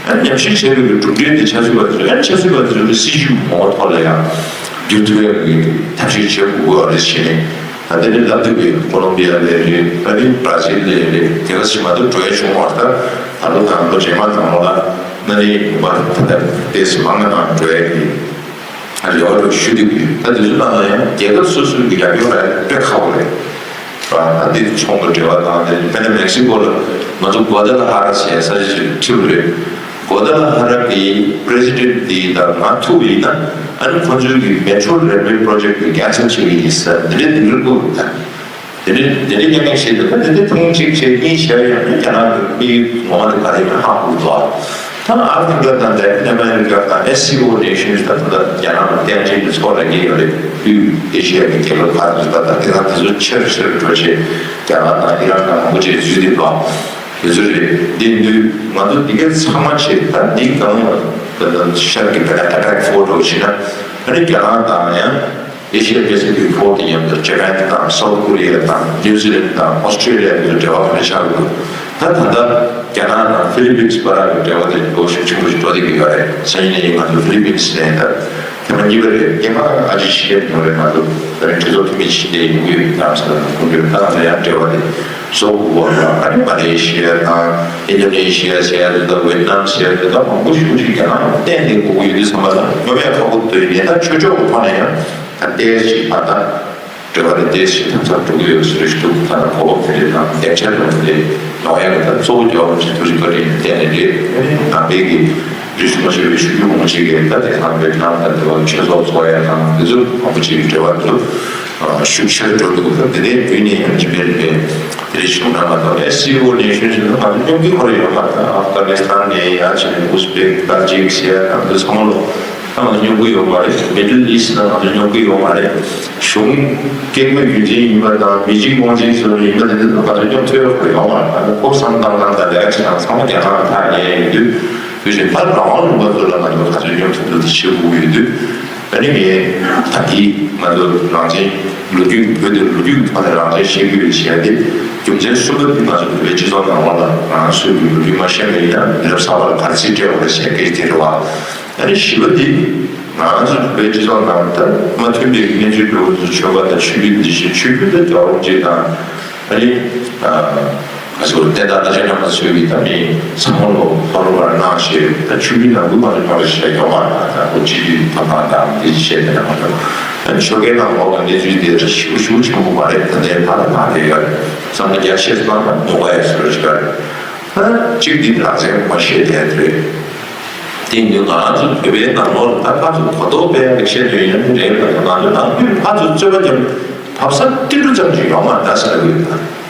ཨ་ནི་ཉམས་ཞིབ་བྱས་པའི་གྲུབ་འབྲས་དེ་ཆབ་སྲིད་པ་ཚོས་ཨ་ནི་ཆབ་སྲིད་པ་ཚོས་ནི་སྲིད་ཇུས་མང་པོ་ཐོག་ལ་ཡང་བསྒྱུར་ཐུབ་ཡག་གི་ཐབས་ཤེས་བྱེད་དགོས་པ་རེད་ཞེས་ནས་ད་དེ་ནི་ལབ་འདུག་གི་ཀོ་ལོམ་བི་ཡ་ལས་རེད་ཨ་ནི་བྷ་ར་ཟིལ་ལས་རེད་དེ་ག་ཞིག་མ་གཏོགས་འགྲོ་ཡ་བྱུང་བ་ད་ད་ལོ་དང་ལོ་རྗེས་མ་དང་ལོ་ལ། ན་ནིང་མ་ད་ལྟ་ཏེས་མང་ང་ནང་འགྲོ་ཡ་གི་ཨ་རེ་བ་འགྲོ་ཞུ་འདུག་གི་ད་དེ་ཚོ་ནང་ལ་ཡང་རྒྱལ་ཁབ་སོ་སོའི་གི་རྒྱབ་སྐྱོར་ལ་དཔེ་ཁག་པོ་རེད་བ། ད་འདི་ཚོང་གི་འབྲེལ་བ་དང་དེ་དཔེར་ན་མེག་སི་ཀོ་ལ་ང་ཚོ་གོ་ད་ལ་ཧ་ར་ཟེར་ས་ཞིག་ཁྲིད་རེད། གོ་ད་ལ་ཧ་ར་གི་པི་རེ་སི་ཌེན་ཊི་འདི་དང་ང་ཐུག་པ་ཡིན་ན་ཨ་ནི་ཁོ་ཚོའི་གི་མེ་ཊོ་རེལ་ཝེ་པྲོ་ཇེག་གི་ཀེན་སེལ་བྱེད་གི་ཡིན་ས་འདི་འདྲའི་འདི་འདྲའི་སྐོར་ད། དེ་ནས་དེ་ནས་མཉམ་ལས་བྱེད་དུས་ད་དེ་འདྲ་ཐེངས་གཅིག་བྱས་གཉིས་བྱས་ཡོང་ན་རྒྱ་ནག་གི་དམིགས་ཡུལ་ངོ་མ་དེ་ག་རེ་ཡིན་ཧ་གོ་འདུག་ད་ཨ་ཧྥི་རི་ཀ་དང་ལྷ་ཏིན་ཨ་མེ་རི་ཀ་དང་ཨེ་སི་ཨོ་ནེ་ཤན་ད་ད་རྒྱ་ནག་ལ་རྟེན་འབྲེལ་གྱི་ཚོགས་ལ་ཉེ་ཡོད་རེད། དབུས་ཨེ་ཤི་ཡ་གི་རྒྱལ་ཁབ་ཁག་ཚོ་ད་ད་དེ་དང་དེ་ཚོ་ཆེར་ཆེར་འགྲོ་བྱས་རྒྱ་གར་དང་ཨི་རན་དང་མང་པོ་ཅིག་འཛུལ་བསྡད་འདུག་དེ་ཚོ་རེད། དེ་དུས་ང་ཚོ་འདི་གའི་ཚང་མ་བྱས་ད་འདི་གང་ལ་ད་ད་ཤར་གྱི་བེ་ལ་ཨ་ཊེག་ཕོར་སི་འདྲ་བོ་བྱས་ན་ཨ་ནི་རྒྱ་ནག་དང་ཡང་། ཨེ་ཤི་ཡ་པེ་སི་ཕིག་ཕོར་དེ་མཉམ་དུ་ཇ་པན་དང་སའུ་ཐི་ཀོ་རི་ཡ་དང་ནིའུ་ཛི་ལན་དང་ཨོ་སི་ཀྲེ་ལི་ཡ་གི་འབྲེལ་བ་ག་འདྲ་ཆགས་ཡོད། ད་ད་ལྟ་རྒྱ་ནག་དང་ཧྥི་ལི་པིན་སི་བར་གྱི་འབྲེལ་བ་དེ་ལོ་ཤུགས་ཆེན་པོ་ཞིག་འགྲོ་བསྡད་ཀྱི་ཡོད་རེད། སང་ཉིན་ནས་ང་ཚོ་ཧྥི་ལི་པིན་སི་ནས་ད་ཐེངས་མ་གཉིས་པ་རེད། སྔོན་མ་ཨ་ཅེ་ཤེས་ཡོད་རེད། ང་ཚོ་ད་རིང་གྲོས་ཚོགས་འཐུས་མི་ཞིག་དེ་ཡོང་གི་ཡོད་དམ་ཟེར་ན་ཁོང་ཚོས་ད་ང་ཚོ་ཡང་འབྲེལ་བ་དེ་བཟོ་དགོས་པ་རེད། ཨ་ནི་མ་ལེ་ཤི་ཡ་དང་ཨིན་ཌོ་ནེ་ཤི་ཡ་ཟེར་ཡ་དེ་དང་ཝེ་ཏི་ནམ་ཟེར་ཡ་དེ་དང་མང་པོ་ཞིག་ཅིག་རྒྱ་ནག་ལ་བརྟེན་ནས་དགོས་ཀྱི་ཡོད་དུས་ཙམ་པ་ལ་སྙོབ་ཡ་ཁག་པོ་འདུག་ཡིན་ནའི་ད་ཆོས་ཕྱོགས་ཀྱི་ཐོག་ནས་ཡང་། ད་ལྟའི་ཞིག་ཕར་ད་འབྲེལ་བ་དེ་ལྟའི་ཞིག་ཐབས་ཚང་འགྲོ་གི་ཡོད་ཟེར་ཞིག་འདུག་ད་ལྟ་གོ་སྐབས་དེ་རེད་དང་ལེགས་ཆ་རེད་དེ་ཡོང་ཡ་གི་ད་གཙོ་བོ་རྒྱལ་བ་རིན་པོ་ཆེ་ཐུགས་རྗེ་བཀའ་དྲིན་ལ་བརྟེན་ནས་རེད། ནང་པའི་གི་རིས་སུ་མ་ཆད་པའི་ཆོས་བརྒྱུད་མང་ཆེ་གི་ད་དེ་ཚང་བོད་ནང་དང་འབྲེལ་བ་ཆོས་ཚོགས་ཚོགས་ཡ་དང་དེ་ཚོ་མང་པོ་ཅིག་གི་འབྲེལ་བ་འདུག་ཤུགས་ཆེར་འགྲོ་འདུག་ད་དེ་ནས་བོད་ནས་ཡང་འཇིགས་མེད་རིག་པའི་དེ་རིང་བྱུང་ན་མ་གཏོགས་ཨེ་སི་ཨོ་ནེ་ཤན་ཞིག་ལ་ང་ཚོ་སྙོམས་ཀྱི་ཁོར་ཡོད་མ་རེད། ཨབ་གྷ་ནི་སི་ཐན་ནས་ཡར་ཕྱིན་ནས་ཨུ་སི་པེག་ཏཱ་ཇིག་ཟེར་ཡ་ང་ཚོ་ཚང་མ་ལོ། ད་ང་ཚོ་སྙོམས་ཀྱི་ཡོད་མ་རེད། མི་ཌལ་ཨི་སི་ལ་ང་ཚོ་སྙོམས་ཀྱི་ཡོད་མ་རེད། གཞུང་སྐད་དགོས་རྒྱུ་ཅན་ཡིན་པ་དང་མི་གཅིག་དབང་ཆེན་ཚོ་ཡིན་པ་དེ་ཚོ་ང་ཚོ་སྙོམས་ཐུབ་ཡོད་མ་རེད། ཨ་ནི་ཁོ་བསམ་བཏང་སྟངས་དང་ལས་ཀ་བྱེད་སྟངས་ཚང་མ་རྒྱ་ནག་ལ་ཐག་ཉེ་ཡོད་དུས་དུས་ཆེན་ཕར་རང་དབང་ལུང་པ་ཚོ་ལ་ང་ཚོ་ག་ཚོད་སྙོམས་ཐུབ་ཐུབ་དེ་བྱེད་དགོས་ཀྱི་ཡོད་དུས། ཨ་ནི་ངས་ད་ལྟའི་ང་ཚོ་རང་བཙན་ལོ་རྒྱུས་བོད་དུ་ལོ་རྒྱུས་ཀྱི་ཐོག་ནས་རང་བཙན་བཤད་རྒྱུ་ཡོད་བྱས་ཏེ་རྒྱུ་མཚན་གསུམ་པ་དེ་ང་ཚོ་བོད་པའི་སྤྱི་ཚོགས་ནང་ལོགས་ལ་ང་ཚོས་ཀྱི་ལོ་རྒྱུས་མ་ཤེས་པ་ཡིན་ན་མི་རབས་གསར་པ་ལ་ག་རེ་རྩིས་སྤྲད་དགོས་རེད་ཟེར་སྐད་ཆ་དེ་རེད་བ། ཨ་ནི་བཞི་པ་དེ་ང་ཚོ་བོད་པའི་སྤྱི་ཚོགས་ནང་ད་མ་མཐུན་པའི་གནས་ཚུལ་འགྲོ་བ་ཚོ་ཆོལ་ཁ་དང་ཆོས་བརྒྱུད་འདི་བཞིན་ཆོས་བརྒྱུད་དང་རྒྱལ་བ་རིན་པོ་ཆེ་དང་ཨ་ནི། ང་ཚོ་བསྟན་བདག་རྡོ་རྗེ་རྣམ་པ་ཚོས་ཀྱིས་ད་མི་ཚང་མ་ལོ་ཕ་རོལ་བར་གནང་ཞེས་ད་ཆོས་བརྒྱུད་ནང་ཁུལ་མ་ལ་ཡོང་རེ་བྱས་ཡོང་བ་ད་ཁོ་སྤྱི་འཐུས་ཐོབ་ཐང་དང་འདི་བྱས་ཏེ་ནང་ལ་ད་ཆོལ་ཁའི་ནང་ལོགས་ལ་གནས་ཚུལ་དེ་ཞེ་པོ་ཞེ་པོ་ཆེན་པོ་མ་རེད། ད་ལྟའི་བར་ལ་ད་དེ་ཡོད་བསམ་བློ་རྒྱ་ཆེ་སོང་ན་ཉོ་བ་ཡ་སོ་ཞིག་རེད། ད་གཅིག་འདི་རང་བཙན་མ་བཤད་དེ་རེད། དེ་ཡིན་དུས་ང་ཚོ་བོད་པའི་ནང་ལོགས་ལ་ད་ཕར་ཚུར་གོ་རྟོགས་སྤེལ་ཡག་གི་ཆེད་དུ་ཡིན་ན་རེད་ལ་ང་ཚོ་ནང་ཁུལ་ཕར་ཚུར་རྩོད་པ་རྒྱབ་བབས་ས་ཏིལ་འབྲུ་ཙམ་ཞིག་ཡོང་མ་རེད་ད་ཟེར་གི་ཡོད་ད།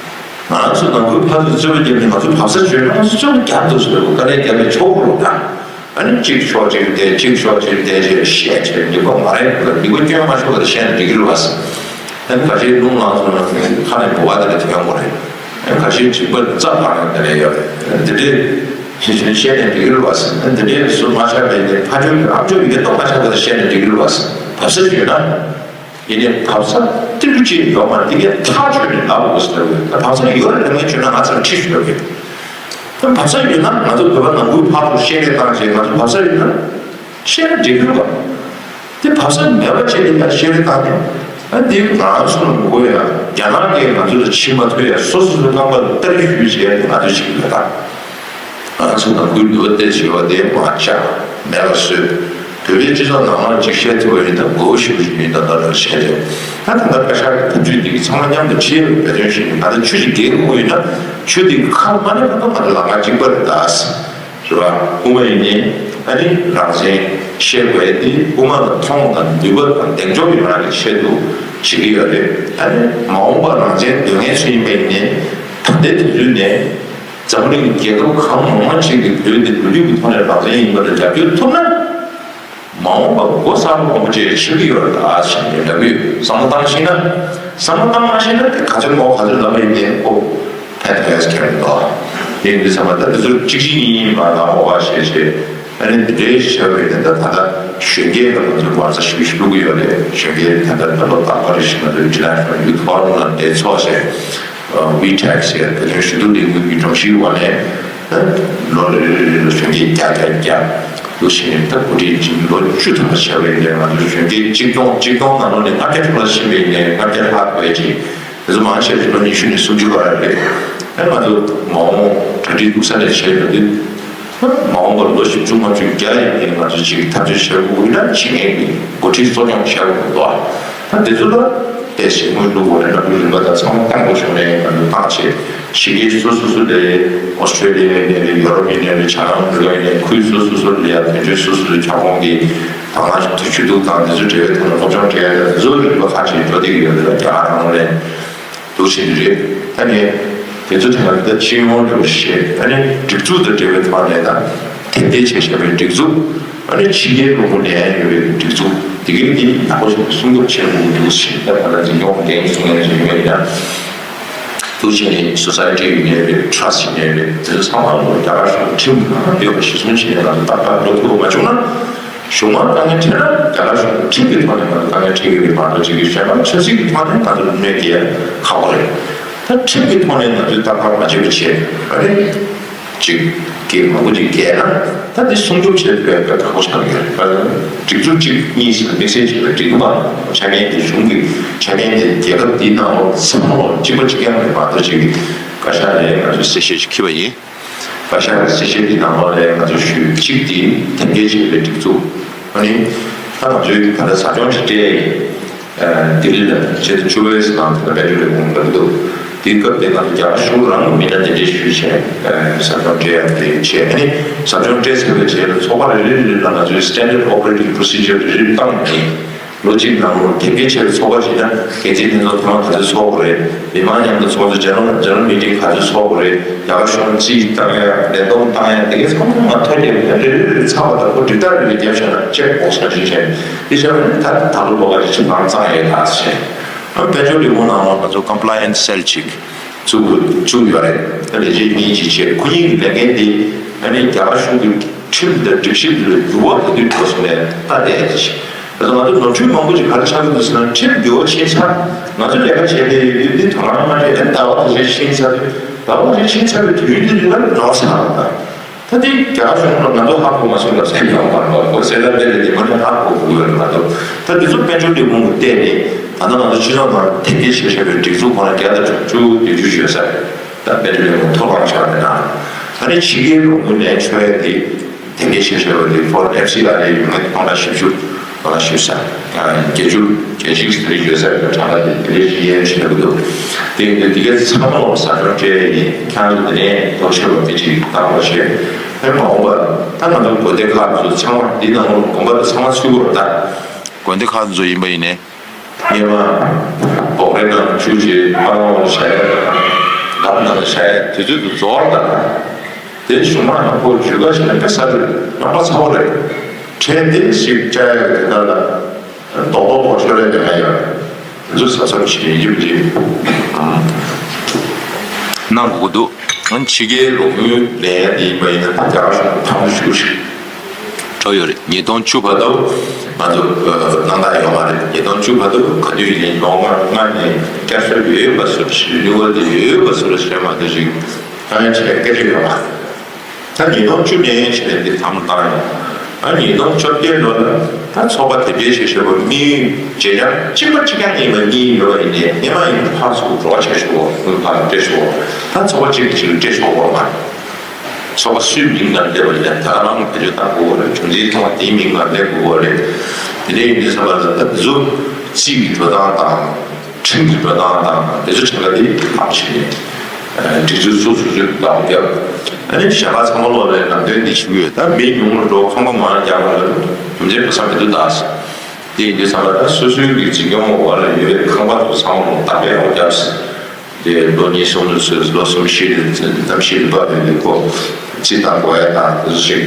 ང་ཚོ་ནང་ཁུལ་ཕར་ཚུར་རྩོད་པ་རྒྱབ་ནས་ང་ཚོ་བབས་ས་བྱོས་ན་ང་ཚོ་རྩོད་པ་རྒྱབ་འདུག་ཟེར་བ་དཀའ་ལས་རྒྱབ་པའི་ཆོག་གི་རེད་ད། ཨ་ནི་གཅིག་ཕྱོགས་གཅིག་བསྡད་གཅིག་ཕྱོགས་གཅིག་བསྡད་བྱས་བཤད་བྱས་འགྲིག་པ་མ་རེད་ལ་འགྲིག་པ་སྐྱོན་མ་ཆོག་པ་བཤད་ན་འགྲིག་གི་རེད་བ། ཨ་ནི་ཁ་ཤས་རླུང་ལངས་སོང་ན་ཁ་ནས་འབུ་བ་དེ་འདྲ་ཐོན་དགོས་རེད། ཨ་ནི་ཁ་ཤས་འཇིགས་པ་རྩ་བ་ནས་དེ་འདྲ་ཡོད་རེད། ཨ་ནི་དེ་འདྲས་ཞེས་བཤད་ན་འགྲིག་གི་རེད་བ། ཨ་ནི་དེ་འདྲས་སུ་མ་ཆགས་པའི་ནས་ཕ་ཆོས་ཀྱི་ཨ་མཆོག་གི་ཐོག་མ་ཆགས་པ་བཤད་ན་འགྲིག་གི་རེད་བ། བབས་ས་ཡོད་ན། ཡིན་ནའི་བབས་ས་ཏིལ་འབྲུ་གཅིག་ཡོད་མ་རེད། དེ་གས་ཐག་ཆོད་ནས་ལབ་དགོས་ཟེར་བས་ད་བབས་ས་ཡོད་རེད་ལབ་མཁན་བྱུང་ན་ང་ཚོར་ཁྲིད་ཞུ་ཡོད་རེད། ད་བབས་ས་ཡོད་ན་ང་ཚོ་བོད་པ་ནང་ཁུལ་ཕར་ཚུར་བཤད་རེས་བཏང་བྱས་ང་ཚོ་བབས་ས་ཡོད་ན་བཤད་ན་འགྲིག་གི་རེད་པ། དེ་བབས་ས་མེད་པ་བྱས་ནས་ཡང་བཤད་རེས་བཏང་ནས་ཨ་འདི་ང་ཚོ་ལ་མི་དགོས་ཡ། རྒྱ་ནག་གིས་ང་ཚོ་ལ་ཕྱི་མ་ཐོས་ཡ། སོ་སོ་སོ་རྐང་པ་ལ་སྟ་རེ་གཞུས་བྱས་ནས་ང་ཚོ་ཞིག་ཡོད་ད། ང་ཚོ་ནང་ཁུལ་འདུལ་བ་སྟེར་བྱེད་པ་དེ་མ་བཅག་མེད་པར་བཟོས། བོད་པའི་སྤྱི་ཚོགས་ནང་ལ་ཅིག་བཤད་ཐུབ་པ་ཡིན་ན་དགོས་ཞུ་བ་ཞིག་ཡིན་ད་ལྟ་རང་བཤད་རེད། ད་ད་ལྟ་བཀའ་ཤག་གི་འཐབ་ཇུས་འདི་གི་ཚང་མ་མཉམ་དུ་ཁྲིད་ཡོད་པའི་འབད་བརྩོན་ཞིག་ཡིན། ད་ལྟ་ཆུ་ཞིག་རྒྱག་དགོས་ཡིན་ན་ཆུ་འདི་གི་ཁ་མ་ནས་ད་ལྟ་ང་ཚོ་ལམ་ཁ་གཅིག་པ་རེད་ད། རེད་བ། དབུ་མ་ཡིན་ནའི་ཨ་ནི་རང་བཙན་བཤད་དགོས་ཡ་དེ་དབུ་མ་ལ་མཐོང་དང་ནུས་པ་དང་གདེང་འཇོག་ཡོད་རང་གི་ཆེད་དུ་བྱེད་ཀྱི་ཡོད་རེད། ཨ་ནི་མ་འོངས་པར་རང་བཙན་འདོད་མཁན་ཚོ་ཡིན་པ་ཡིན་ནའི་ད་ལྟའི་དུས་ཚོད་ནས། འཛམ་གླིང་རྒྱལ་ཁབ་གང་མང་མང་ཅིག་གིས་བོད་འདི་ལོ་རྒྱུས་ཀྱི་ཐོག་ནས་རང་བཙན་ཡིན་པ་ལ་རྒྱབ་སྐྱོར་ཐུབ་ན། མ་འོངས་པར་མགོ་གསར་པ་མང་པོ་ཅིག་ཆགས་ཀྱི་ཡོད་རེད་ད་ཞེས་ནས་ལབ་ཀྱི་ཡོད། བསམ་བློ་བཏང་ཤེས་ན། བསམ་བློ་བཏང་མ་ཤེས་ན་དེ་ག་ཚོད་མང་ག་ཚོད་ལབ་པ་ཡིན་ནའི་ཁོ་ཕན་ཐོགས་ཡ་ཁྱོན་མི་འདུག་ཡིན་དུས་ཚང་མ་ད་དེ་ཚོ་གཅིག་གཅིག་གཉིས་གཉིས་མ་གཏོགས་འོ་བ་ཞེས་བྱས། ཨ་ནི་འདི་འདྲའི་བྱས་པའི་ནས་ད་ད་ལྟ་གཞོན་སྐྱེས་ལ་ང་ཚོའི་བར་ས་ཞུ་ཞུ་གི་ཡོད་རེད། གཞོན་སྐྱེས་ད་ལྟ་ད་ལོ་རྟག་པར་རེ་ཞིག་ང་ཚོའི་International Youth Forum ལ་འདས་ཚོགས་བྱས། WeTax ཟེར་དེ་ཚོའི་ཞུ་གཏུག་ལས་འགུལ་གྱི་སྒྲོམ་གཞིའི་འོག་ནས་ལོ་རེ་རེ་རེ་ལ་གཞོན་སྐྱེས་བརྒྱ་བརྒྱ་བརྒྱ་འདུག་བྱས་ནས་ད་གོ་སྒྲིག་ཅིག་ལོ་བཅུ་ཐམ་པ་བྱས་པའི་ནས་ང་ཚོའི་གཞོན་སྐྱེས་གཅིག་སྟོང་གཅིག་སྟོང་ནང་ལོགས་ནས་ལྔ་བརྒྱ་ལྷག་ཕྱིན་པའི་ནས་ལྔ་བརྒྱ་ལྷག་བས་ཅིག་དེ་ཚོ་མང་ཆེ་ཤོས་ལོ་ཉི་ཤུ་ནས་སུམ་ཅུ་བར་རེད། ཨ་ང་ཚོ་མ་འོངས་གྲ་སྒྲིག་འདུག་ས་ནས་བྱས་ཡོད་དུས། མ་འོངས་པར་ལོ་བཞི་བཅུ་ལྔ་བཅུ་བརྒྱ་ཡིན་ནའི་ང་ཚོ་ཅིག་ཐབས་ཇུས་བྱེད་དགོས་ཀྱི་ན་བྱེད་མཁན་གྱི་འགོ་ཁྲིད་གཙོ་སྐྱོང་བྱེད་དགོས་འདུག་ད་དེ་ཚོ་ལ་བལྟས་ཤིང་དངུལ་བླུགས་པ་ནས་ལམ་ལུགས་རིམ་པ་དང་ཚང་མ་བཏང་དགོས་བྱུང་ནས་ང་ཚོ་བཏང་བྱས་ཕྱི་རྒྱལ་སོ་སོ་སོ་ལས་ཨོ་སི་ཊེ་ལི་ཡ་ཡིན་ནའི་ཡོ་རོབ་ཡིན་ནའི་བྱང་ཨ་མི་རི་ཀ་ཡིན་ནའི་ཁུལ་སོ་སོ་སོ་ལ་ཡ་དོན་གཅོད་སོ་སོ་སོའི་ཁྱབ་ཁོངས་ཀྱི་དང་བླངས་ཞུ་གཏུག་དང་དེ་ཚོའི་འབྲེལ་བའི་ཐོག་ནས་སློབ་སྦྱོང་སྤྲད་ཡ་དང་དེ་ཚོའི་རིམ་པ་ཁག་ཅིག་འགྲོ་བསྡད་ཀྱི་ཡོད་རེད་ལ། རྒྱ་གར་ནང་ལ་འདུག་བྱེད་ཀྱི་རེད། ཨ་ནི་དེ་ཚོ་དེ་ང་ཚོ་ད་སྤྱི་ཡོངས་འགྲོ་བཤད་ཨ་ནི་སྒྲིག་འཛུགས་དང་འབྲེལ་བའི་ཐོག་ནས་ད་དེབ་སྐྱེལ་བྱས་བྱས་པའི་སྒྲིག་འཛུགས་ཨ་ནི་ཕྱི་རྒྱལ་ལུང་པ་ནས་ཡོད་པའི་སྒྲིག་འཛུགས་དེ་གའི་དེ་ཡག་པོ་ཞིག་སྲུང་སྐྱོབ་བྱེད་དགོས་འདུག་ཟེར། ད་ད་ལྟ་འཛིན་སྐྱོང་འགན་སྲུང་ཡས་ཡོད་ཡིན་ན། འདུག་བྱས་ནས་སོ་སའི་ཊི་ཡིན་ནའི་རེད། ཊ་ར་སི་ཊི་ཡིན་ནའི་རེད། དེ་ཚོ་ཚང་མ་ལ་རྒྱ་གར་གཞུང་ཁྲིམས་ནང་ཡོད་པ་གཞིར་བཟུང་བྱས་ནས་ང་ཚོ་ཏག་ཏག་འགྲོ་ཐུབ་པ་མ་བྱུང་ན། གཞུང་མང་དཀའ་ངལ་འཕྲད་ན་རྒྱ་གར་གཞུང་ཁྲིམས་ཀྱི་ཐོག་ནས་ང་ཚོ་དཀའ་ངལ་འཕྲད་ཀྱི་རེད་མ་གཏོགས་ཅིག་གི་གཞན་པ་ཆབ་སྲིད་ཀྱི་ཐོག་ནས་ང་ཚོ་གནོད་སྐྱེལ་ཁག་པོ་རེད། ད་ཁྲིམས་ཀྱི་ཐོག་ནས་ང་ཚོས་ཏག་ཏག་མ་བྱེད་པ་བྱས་ཨ་རེད། ཅིག་གི་མང་པོ་ཅིག་བརྒལ་ན་ད་དེ་སྲུང་སྐྱོབ་བྱེད་ཐུབ་པའི་དཔེ་ཁག་པོ་ཆགས་ཀྱི་རེད། སྒྲིག་འཛུགས་གཅིག་གཉིས་ཟེར་ན་དམིགས་བསལ་བྱས་པའི་སྒྲིག་འཛུགས་ཆ་རྐྱེན་དེ་གཞུང་གི་ཆ་རྐྱེན་དེ་རྒྱལ་ཁབ་འདིའི་ནང་ལོགས་ཚང་མ་ལོགས་གཅིག་པ་གཅིག་རྐྱང་རེད་མ་གཏོགས་ཅིག་གི་བཀའ་ཤག་ནས་ང་ཚོས་གསལ་བཤད་ཅིག་ཕུལ་བ་ཡིན། བཀའ་ཤག་གི་གསལ་བཤད་འདི་ནང་ལོགས་ནས་ང་ཚོས་ཞུས་གཅིག་དེ་དེབ་སྐྱེལ་བྱས་པའི་སྒྲིག་འཛུགས། ཨ་ནི་ད་ང་ཚོས་ད་ལྟ་ཟབ་སྦྱོང་ཅིག་སྤྲད་ཡིན། ལྡི་ལི་ལ་ཕྱི་ཟླ་བཅུ་པའི་ནང་དེ་ལ་དཔལ་འབྱོར་ལས་ཁུངས་ལ་འདུག་དེའི་སྐབས་དེ་ང་ཚོ་རྒྱ་གར་གཞུང་རང་གི་མི་སྣ་དེ་འདྲས་ཞུས་བྱས་ཟབ་སྦྱོང་སྤྲད་ཡག་དེ་བྱས། ཨ་ནི་ཟབ་སྦྱོང་སྤྲད་ཚར་བའི་རྗེས་ལ་ཚོགས་པ་རེ་རེ་རེ་རེ་ལ་ང་ཚོའི་Standard Operating Procedure རེ་རེ་བཏང་ནས། ལོ་གཅིག་ནང་ལོ་དེབ་སྐྱེལ་བྱས་པའི་ཚོགས་པ་ཞིག་ན་འགན་འཛིན་ལྷན་ཚོགས་ཐེངས་མ་ག་ཚོད་ཚོགས་དགོས་རེད། མི་མང་མཉམ་དུ་ཚོགས་ཚོད་General General Meeting ག་ཚོད་ཚོགས་དགོས་རེད། རྒྱ་གར་གཞུང་རྩིས་བཏང་ཡ་ལས་བསྡོམས་བཏང་ཡ་དེ་གའི་ཚང་མ་ང་ཐོ་རྒྱབ་ཡ་རེ་རེ་རེ་ཚར་བ་དང་པོ་འབྲི་རྟགས་རེ་རེ་བརྒྱབ་བཞག་ན་check box ག་ཅིག་བྱས་དེ་བྱས་པ་ནི་ད་ད་ལོ་ལོ་ག་ཅིག་ནང་གཙང་ཡོད་ད་ཟེར། ཨ་དཔལ་འབྱོར་ལས་ཁུངས་ནང་ལ་ང་ཚོ་Compliance Cell ཅིག་བཙུགས་བཙུགས་ཡོད་རེད། ད་ལས་བྱེད་གཉིས་ཅིག་བྱས་ཁོ་གཉིས་ཀྱི་ལས་འགན་དེ་ཨ་ནི་རྒྱ་གར་གཞུང་གི་ཁྲིམས་དང་སྒྲིག་གཞི་འདི་ལ་འགྱུར་བ་ག་དུས་འགྲོ་སོང་ནས་ལྟ་བསྡད་ཡ་ཅིག་ད་ང་ཚོ་ནོར་འཁྲུལ་མང་པོ་ཅིག་ག་རེ་ཆགས་ཀྱི་འདུག་ཟེར་ན་ཁྲིམས་འགྱུར་བ་ཕྱིན་ཚར། ང་ཚོ་ལས་ཀ་བྱས་ཏེ་ཡོད་དུས་དོ་སྣང་མ་བྱས་ཨ་ནི་ཟླ་བ་དེ་ཚོ་ཕྱིན་ཚར་དུས་ཟླ་བ་དེ་ཕྱིན་ཚར་བའི་དུས་ཡུན་དེ་རིང་ལ་ནོར་ཚར་བ་དང་། ད་དེ་རྒྱ་གར་གཞུང་ལ་ང་ཚོ་ཧ་གོ་མ་སོང་ལ་སེམས་ཡོང་བ་ལ་གོ་སེ་ལ་བེ་ལ་དེ་མ་ནི་ཧ་གོ་དགོས་ཡོད་མ་གཏོགས་ད་དེ་ཚོ་དཔལ་འབྱོར་ལས་ཁུངས་ཀྱི་སྟེང་ནས་ད་ལྟ་ང་ཚོ་སྤྱི་ཚོགས་ནང་དེབ་སྐྱེལ་བྱས་བྱས་པའི་སྒྲིག་འཛུགས་ཁོ་ན་བརྒྱ་དང་དྲུག་ཅུ་དེ་བཅུ་ཡོད་ས་རེད། ད་དཔལ་འབྱོར་ལས་ཁུངས་ཐོ་རངས་ཆགས་པའི་ནང་ཨ་ནི་ཕྱི་རྒྱལ་ལུང་པ་ནས་མཆོད་ཡ་དེ། དེ་འདྲའི་ཤེས་བྱ་བ་དེ་ཧྥོར་ཨེཕ་སི་ཨར་ཨེ་ཡོད་མེད་ཁོང་ལ་ཞིབ་འཇུག་ང་ལ་ཞུས་ས། བརྒྱད་ཅུ་བརྒྱད་ཅུ་ཟེར་ཡོད་ས་རེད་གྲངས་ཀ་དེ་དེ་འདྲའི་ཞིག་ཡན་ཞུ་གི་འདུག་དེ་ཡིན་དུས་དེ་གའི་ཚང་མ་ལོག་ཟབ་སྦྱོང་སྤྲད་ཡིན་ཁྱང་ཚོ་དེ་ནས་ལྟོ་ཆེ་བ་མི་གཅིག་བཏང་བ་ཞེས་ཨེ་མ་འོངས་པ་ད་ང་ཚོ་དགོན་སྡེ་ཁག་ཚོ་ཚང་མ་འདི་ནང་ལོགས་དགོན་པ་དེ་ཚང་མ་ཚུད་དགོས་རེད་ད། དགོན་སྡེ་ཁག་ཚོ་ཡིན་པ་ཡིན་ནའི། སྔོན་མ་སྦོག་རེ་ནང་བཅུག་བྱས་པ་ནང་བཞག་ཡ་དང་། ལམ་ནང་བཞག་ཡ་དེ་ཚོ་དུ་རྫོགས་དང་། དེ་གཞུང་མང་ནང་ཁོ་ཇུས་ཀ་ཞིག་ལ་དཔེ་ས་དེ་རྙོག་པ་ཚ་བོ་རེད། ཁྲལ་དེ་ཞིག་བཅག་ཡ་དེ་ག་ལ་རྡོག་རྡོག་གོ་ཤོར་ཡ་དེ་མེད་ཡ། དེ་ཚོ་གཟབ་གཟབ་བྱེད་ཡིན་གྱི་མི་གནང་དགོས་ཀྱི་འདུག་ཕྱི་རྒྱལ་ལུང་པའི་ལས་ཡ་དེ་ཡིན་པ་ཡིན་ན་རྒྱ་གར་གཞུང་ཕམ་ཞུ་ཞིག་འགྲོ་ཡོད་རེད། ཉིས་སྟོང་བཅུ་བར་དུ་ང་ཚོ་གནང་སྟངས་ཡོད་མ་རེད། ཉིས་སྟོང་བཅུ་བར་དུ་ག་དུས་ཡིན་ལོ་ལྔ་ལྔ་ནས་བསྐྱར་གསོ་ཡོད་པ་བཟོ་འདྲ་ཞིག་རི་ནིའུ་ཝལ་དེ་ཡོད་པ་བཟོ་འདྲ་ཞིག་རེད་མ་གཏོགས་ཅིག་དཀའ་ངལ་འཕྲད་སྐད་ཆ་ཡོད་མ་རེད། ད་ཉིས་སྟོང་བཅུ་ནས་བྱས་ནས་འདི་དམ་བཏང་ཡོད། ཨ་ཉིས་སྟོང་བཅོ་བརྒྱད་ལོ་ལ་ད་ཚོགས་པ་དེ་འདྲའི་བྱེད་ཤེས་པ་དམིགས་ཡུལ་ཇེ་ཆུང་གཅིག་པ་གཅིག་རྐྱང་ཡིན་པ་གཉིས་ཡོད་པ་ཡིན་ནའི་སྔོན་མ་ཡིན་ན་ཕར་ཚུར་འགྲོ་བ་བྱེད་ཆོག་གོ་དངུལ་ཕར་སྤྲད་ཆོག་གོ་ད་ཚོགས་པ་གཅིག་གིས་གཅིག་ལ་སྤྲད་ཆོག་གོ་མ་རེད། ཚོགས་པ་སུའི་མིང་ལ་སླེབས་པ་ཡིན་ན་ད་རང་བེད་སྤྱོད་བཏང་དགོས་པ་རེད། གྲུབ་འབྲས་ཐོག་མ་དེའི་མིང་ལ་སླེབས་དགོས་པ་རེད། དེ་འདྲ་ཡིན་དུས་ཙམ་པ་ལ་ད་དེ་ཚོ་རྩིས་ཀྱི་འགྲོ་སྟངས་དང་ཁྲིམས་ཀྱི་འགྲོ་སྟངས་དང་དེ་ཚོ་ཁྲིམས་ཀ་དེ་ལག་བྱས་ནས་སྒྲིག་འཛུགས་སོ་སོ་སོའི་ལག་བརྒྱབ། ཨ་ནི་གཞན་པ་ཚང་མ་ལོག་ལ་ལམ་སྟོན་འདི་ཞུ་གི་ཡོད། ད་མི་ཉུང་རུ་འགྲོ་ཁང་པ་མང་རྒྱག་པ་ལ་རྒྱུ་མཚན་དཔེ་བསམ་མི་འདུག་ད། དེ་ཡིན་དུས་ཙམ་པ་ད་སོ་སོའི་གི་འཛིན་སྐྱོང་འོག་ལ་ཡོད་པའི་ཁང་པ་ཚོ་ཚང་མ་ལོག་བདག་པས་འོག་བརྒྱབ། དེ་ལོ་གཉིས་གསུམ་ལ་སོས་ལོ་གསུམ་བཞི་ལ་གནམ་གཤིས་ལ་བབས་པའི་ལས་ཁོ་རྩིས་བཏང་དགོས་ཡ་དང་དེ་ཚོ་ཞིག་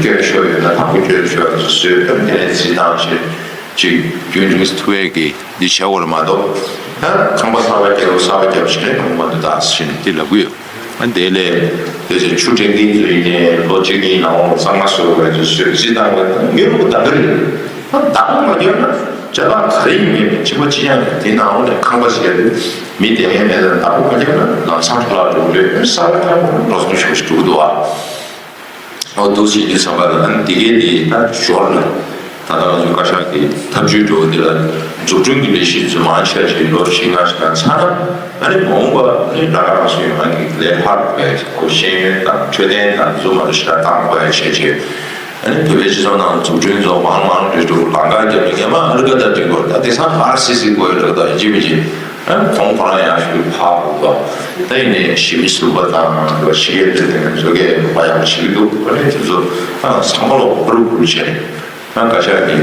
སྐྱོན་ཤོར་ཡོད་ན་དང་པོ་སྐྱོན་ཤོར་ཡ་ཚོ་བཟོས་དང་དེ་ནས་རྩིས་བཏང་ཞིག་ཅིག་རྒྱུན་རིང་ཐུབ་ཡས་ཀྱི་འདི་བྱ་བར་མ་གཏོགས་ད་ཁང་པ་གསར་པ་རྒྱབ་གསར་པ་རྒྱབ་ཞིག་ནས་ཡོང་མ་འདུག་ད་ཞིག་འདི་ལབ་གི་ཡོད། ཨ་དེ་ལས་དེ་ཚོ་ཆུ་འཐེན་མཁན་ཚོ་ཡིན་ནའི་ལོ་གཅིག་གཉིས་ནང་ལ་གཙང་མ་བཟོ་དགོས་ཚོ་བཟོས་རྩིས་བཏང་དགོས། ཡོད་པོ་ད་ག་རེད། ཨ་བདག་པོ་མ་བརྒྱབ་ན་ཅ་ལག་ག་རེ་ཡིན་མིན་གཅིག་པ་གཅིག་རྐྱང་རེད། དེ་ནང་ལོགས་ནས་ཁང་པ་ཞིག་རེད། མི་དེ་ངའི་མེད་ན་བདག་པོ་མ་བརྒྱབ་ན་ལམ་སང་འཕྲོ་བརླག་འགྲོ་གི་རེད། ས་ཆ་ཁང་པ་འགྲོ་སོང་ཤོར་ཞིག་འགྲོ་གི་འདུག་ཨ། ཨོ་འདུག་བྱེད་དུས་ཙམ་པ་ལ་ཨ་ནི་འདི་གའི་འདི་ད་ཞོར་ལ་ད་ལྟ་ང་ཚོའི་བཀའ་ཤག་གི་ཐབས་ཇུས་འགྲོ་འདི་ལ་འཛུགས་སྐྲུན་གྱི་ལས་གཞི་འཛུལ་མ་བྱས་ཅིག་ལོ་བཞི་ལྔ་ཞིག་ལ་ཚར་ན་ཨ་ནི་མ་འོངས་པ་ཨ་ནི་ལ་ཁ་རང་སོ་ཡོང་ང་གི་ལས་ཕར་བའི་ཁོ་ཤེས་ཡོན་དང་འཕྲོད་བསྟེན་དང་འཛུལ་མ་རུ་ཞིག་ལ་བཏང་དགོས་ཡ་བྱས་ཅིག་ཨ་ནི་བོད་པའི་སྤྱི་ཚོགས་ནང་འཛུགས་སྐྲུན་ཚོ་མང་མང་རེ་འགྲོ་ལམ་ཁ་རྒྱབ་ནས་ངས་མ་ཨ་རི་ཀ་ད་འགྲིག་གོ་ད་དེང་སང་ཨར་སི་སི་དགོས་ཡོད་རེད་ད་ཡིན་གཅིག་མིན་གཅིག་ཁོང་ཁོ་རང་ཡང་ཞུ་ཕར་འོག་ད་ཡིན་ནས་ཞི་མི་ཟུར་པ་དང་ཞི་རྒྱས་འཕྲོད་བསྟེན་བཟོ་མཁན་ལུང་པ་ཡག་པོ་ཞིག་འདུག་ཁོ་ནས་དེ་ཚོ་ཚང་མ་ལོག་ཧུར་ཧུར་བྱས་ནས་བཀའ་ཤག་གི་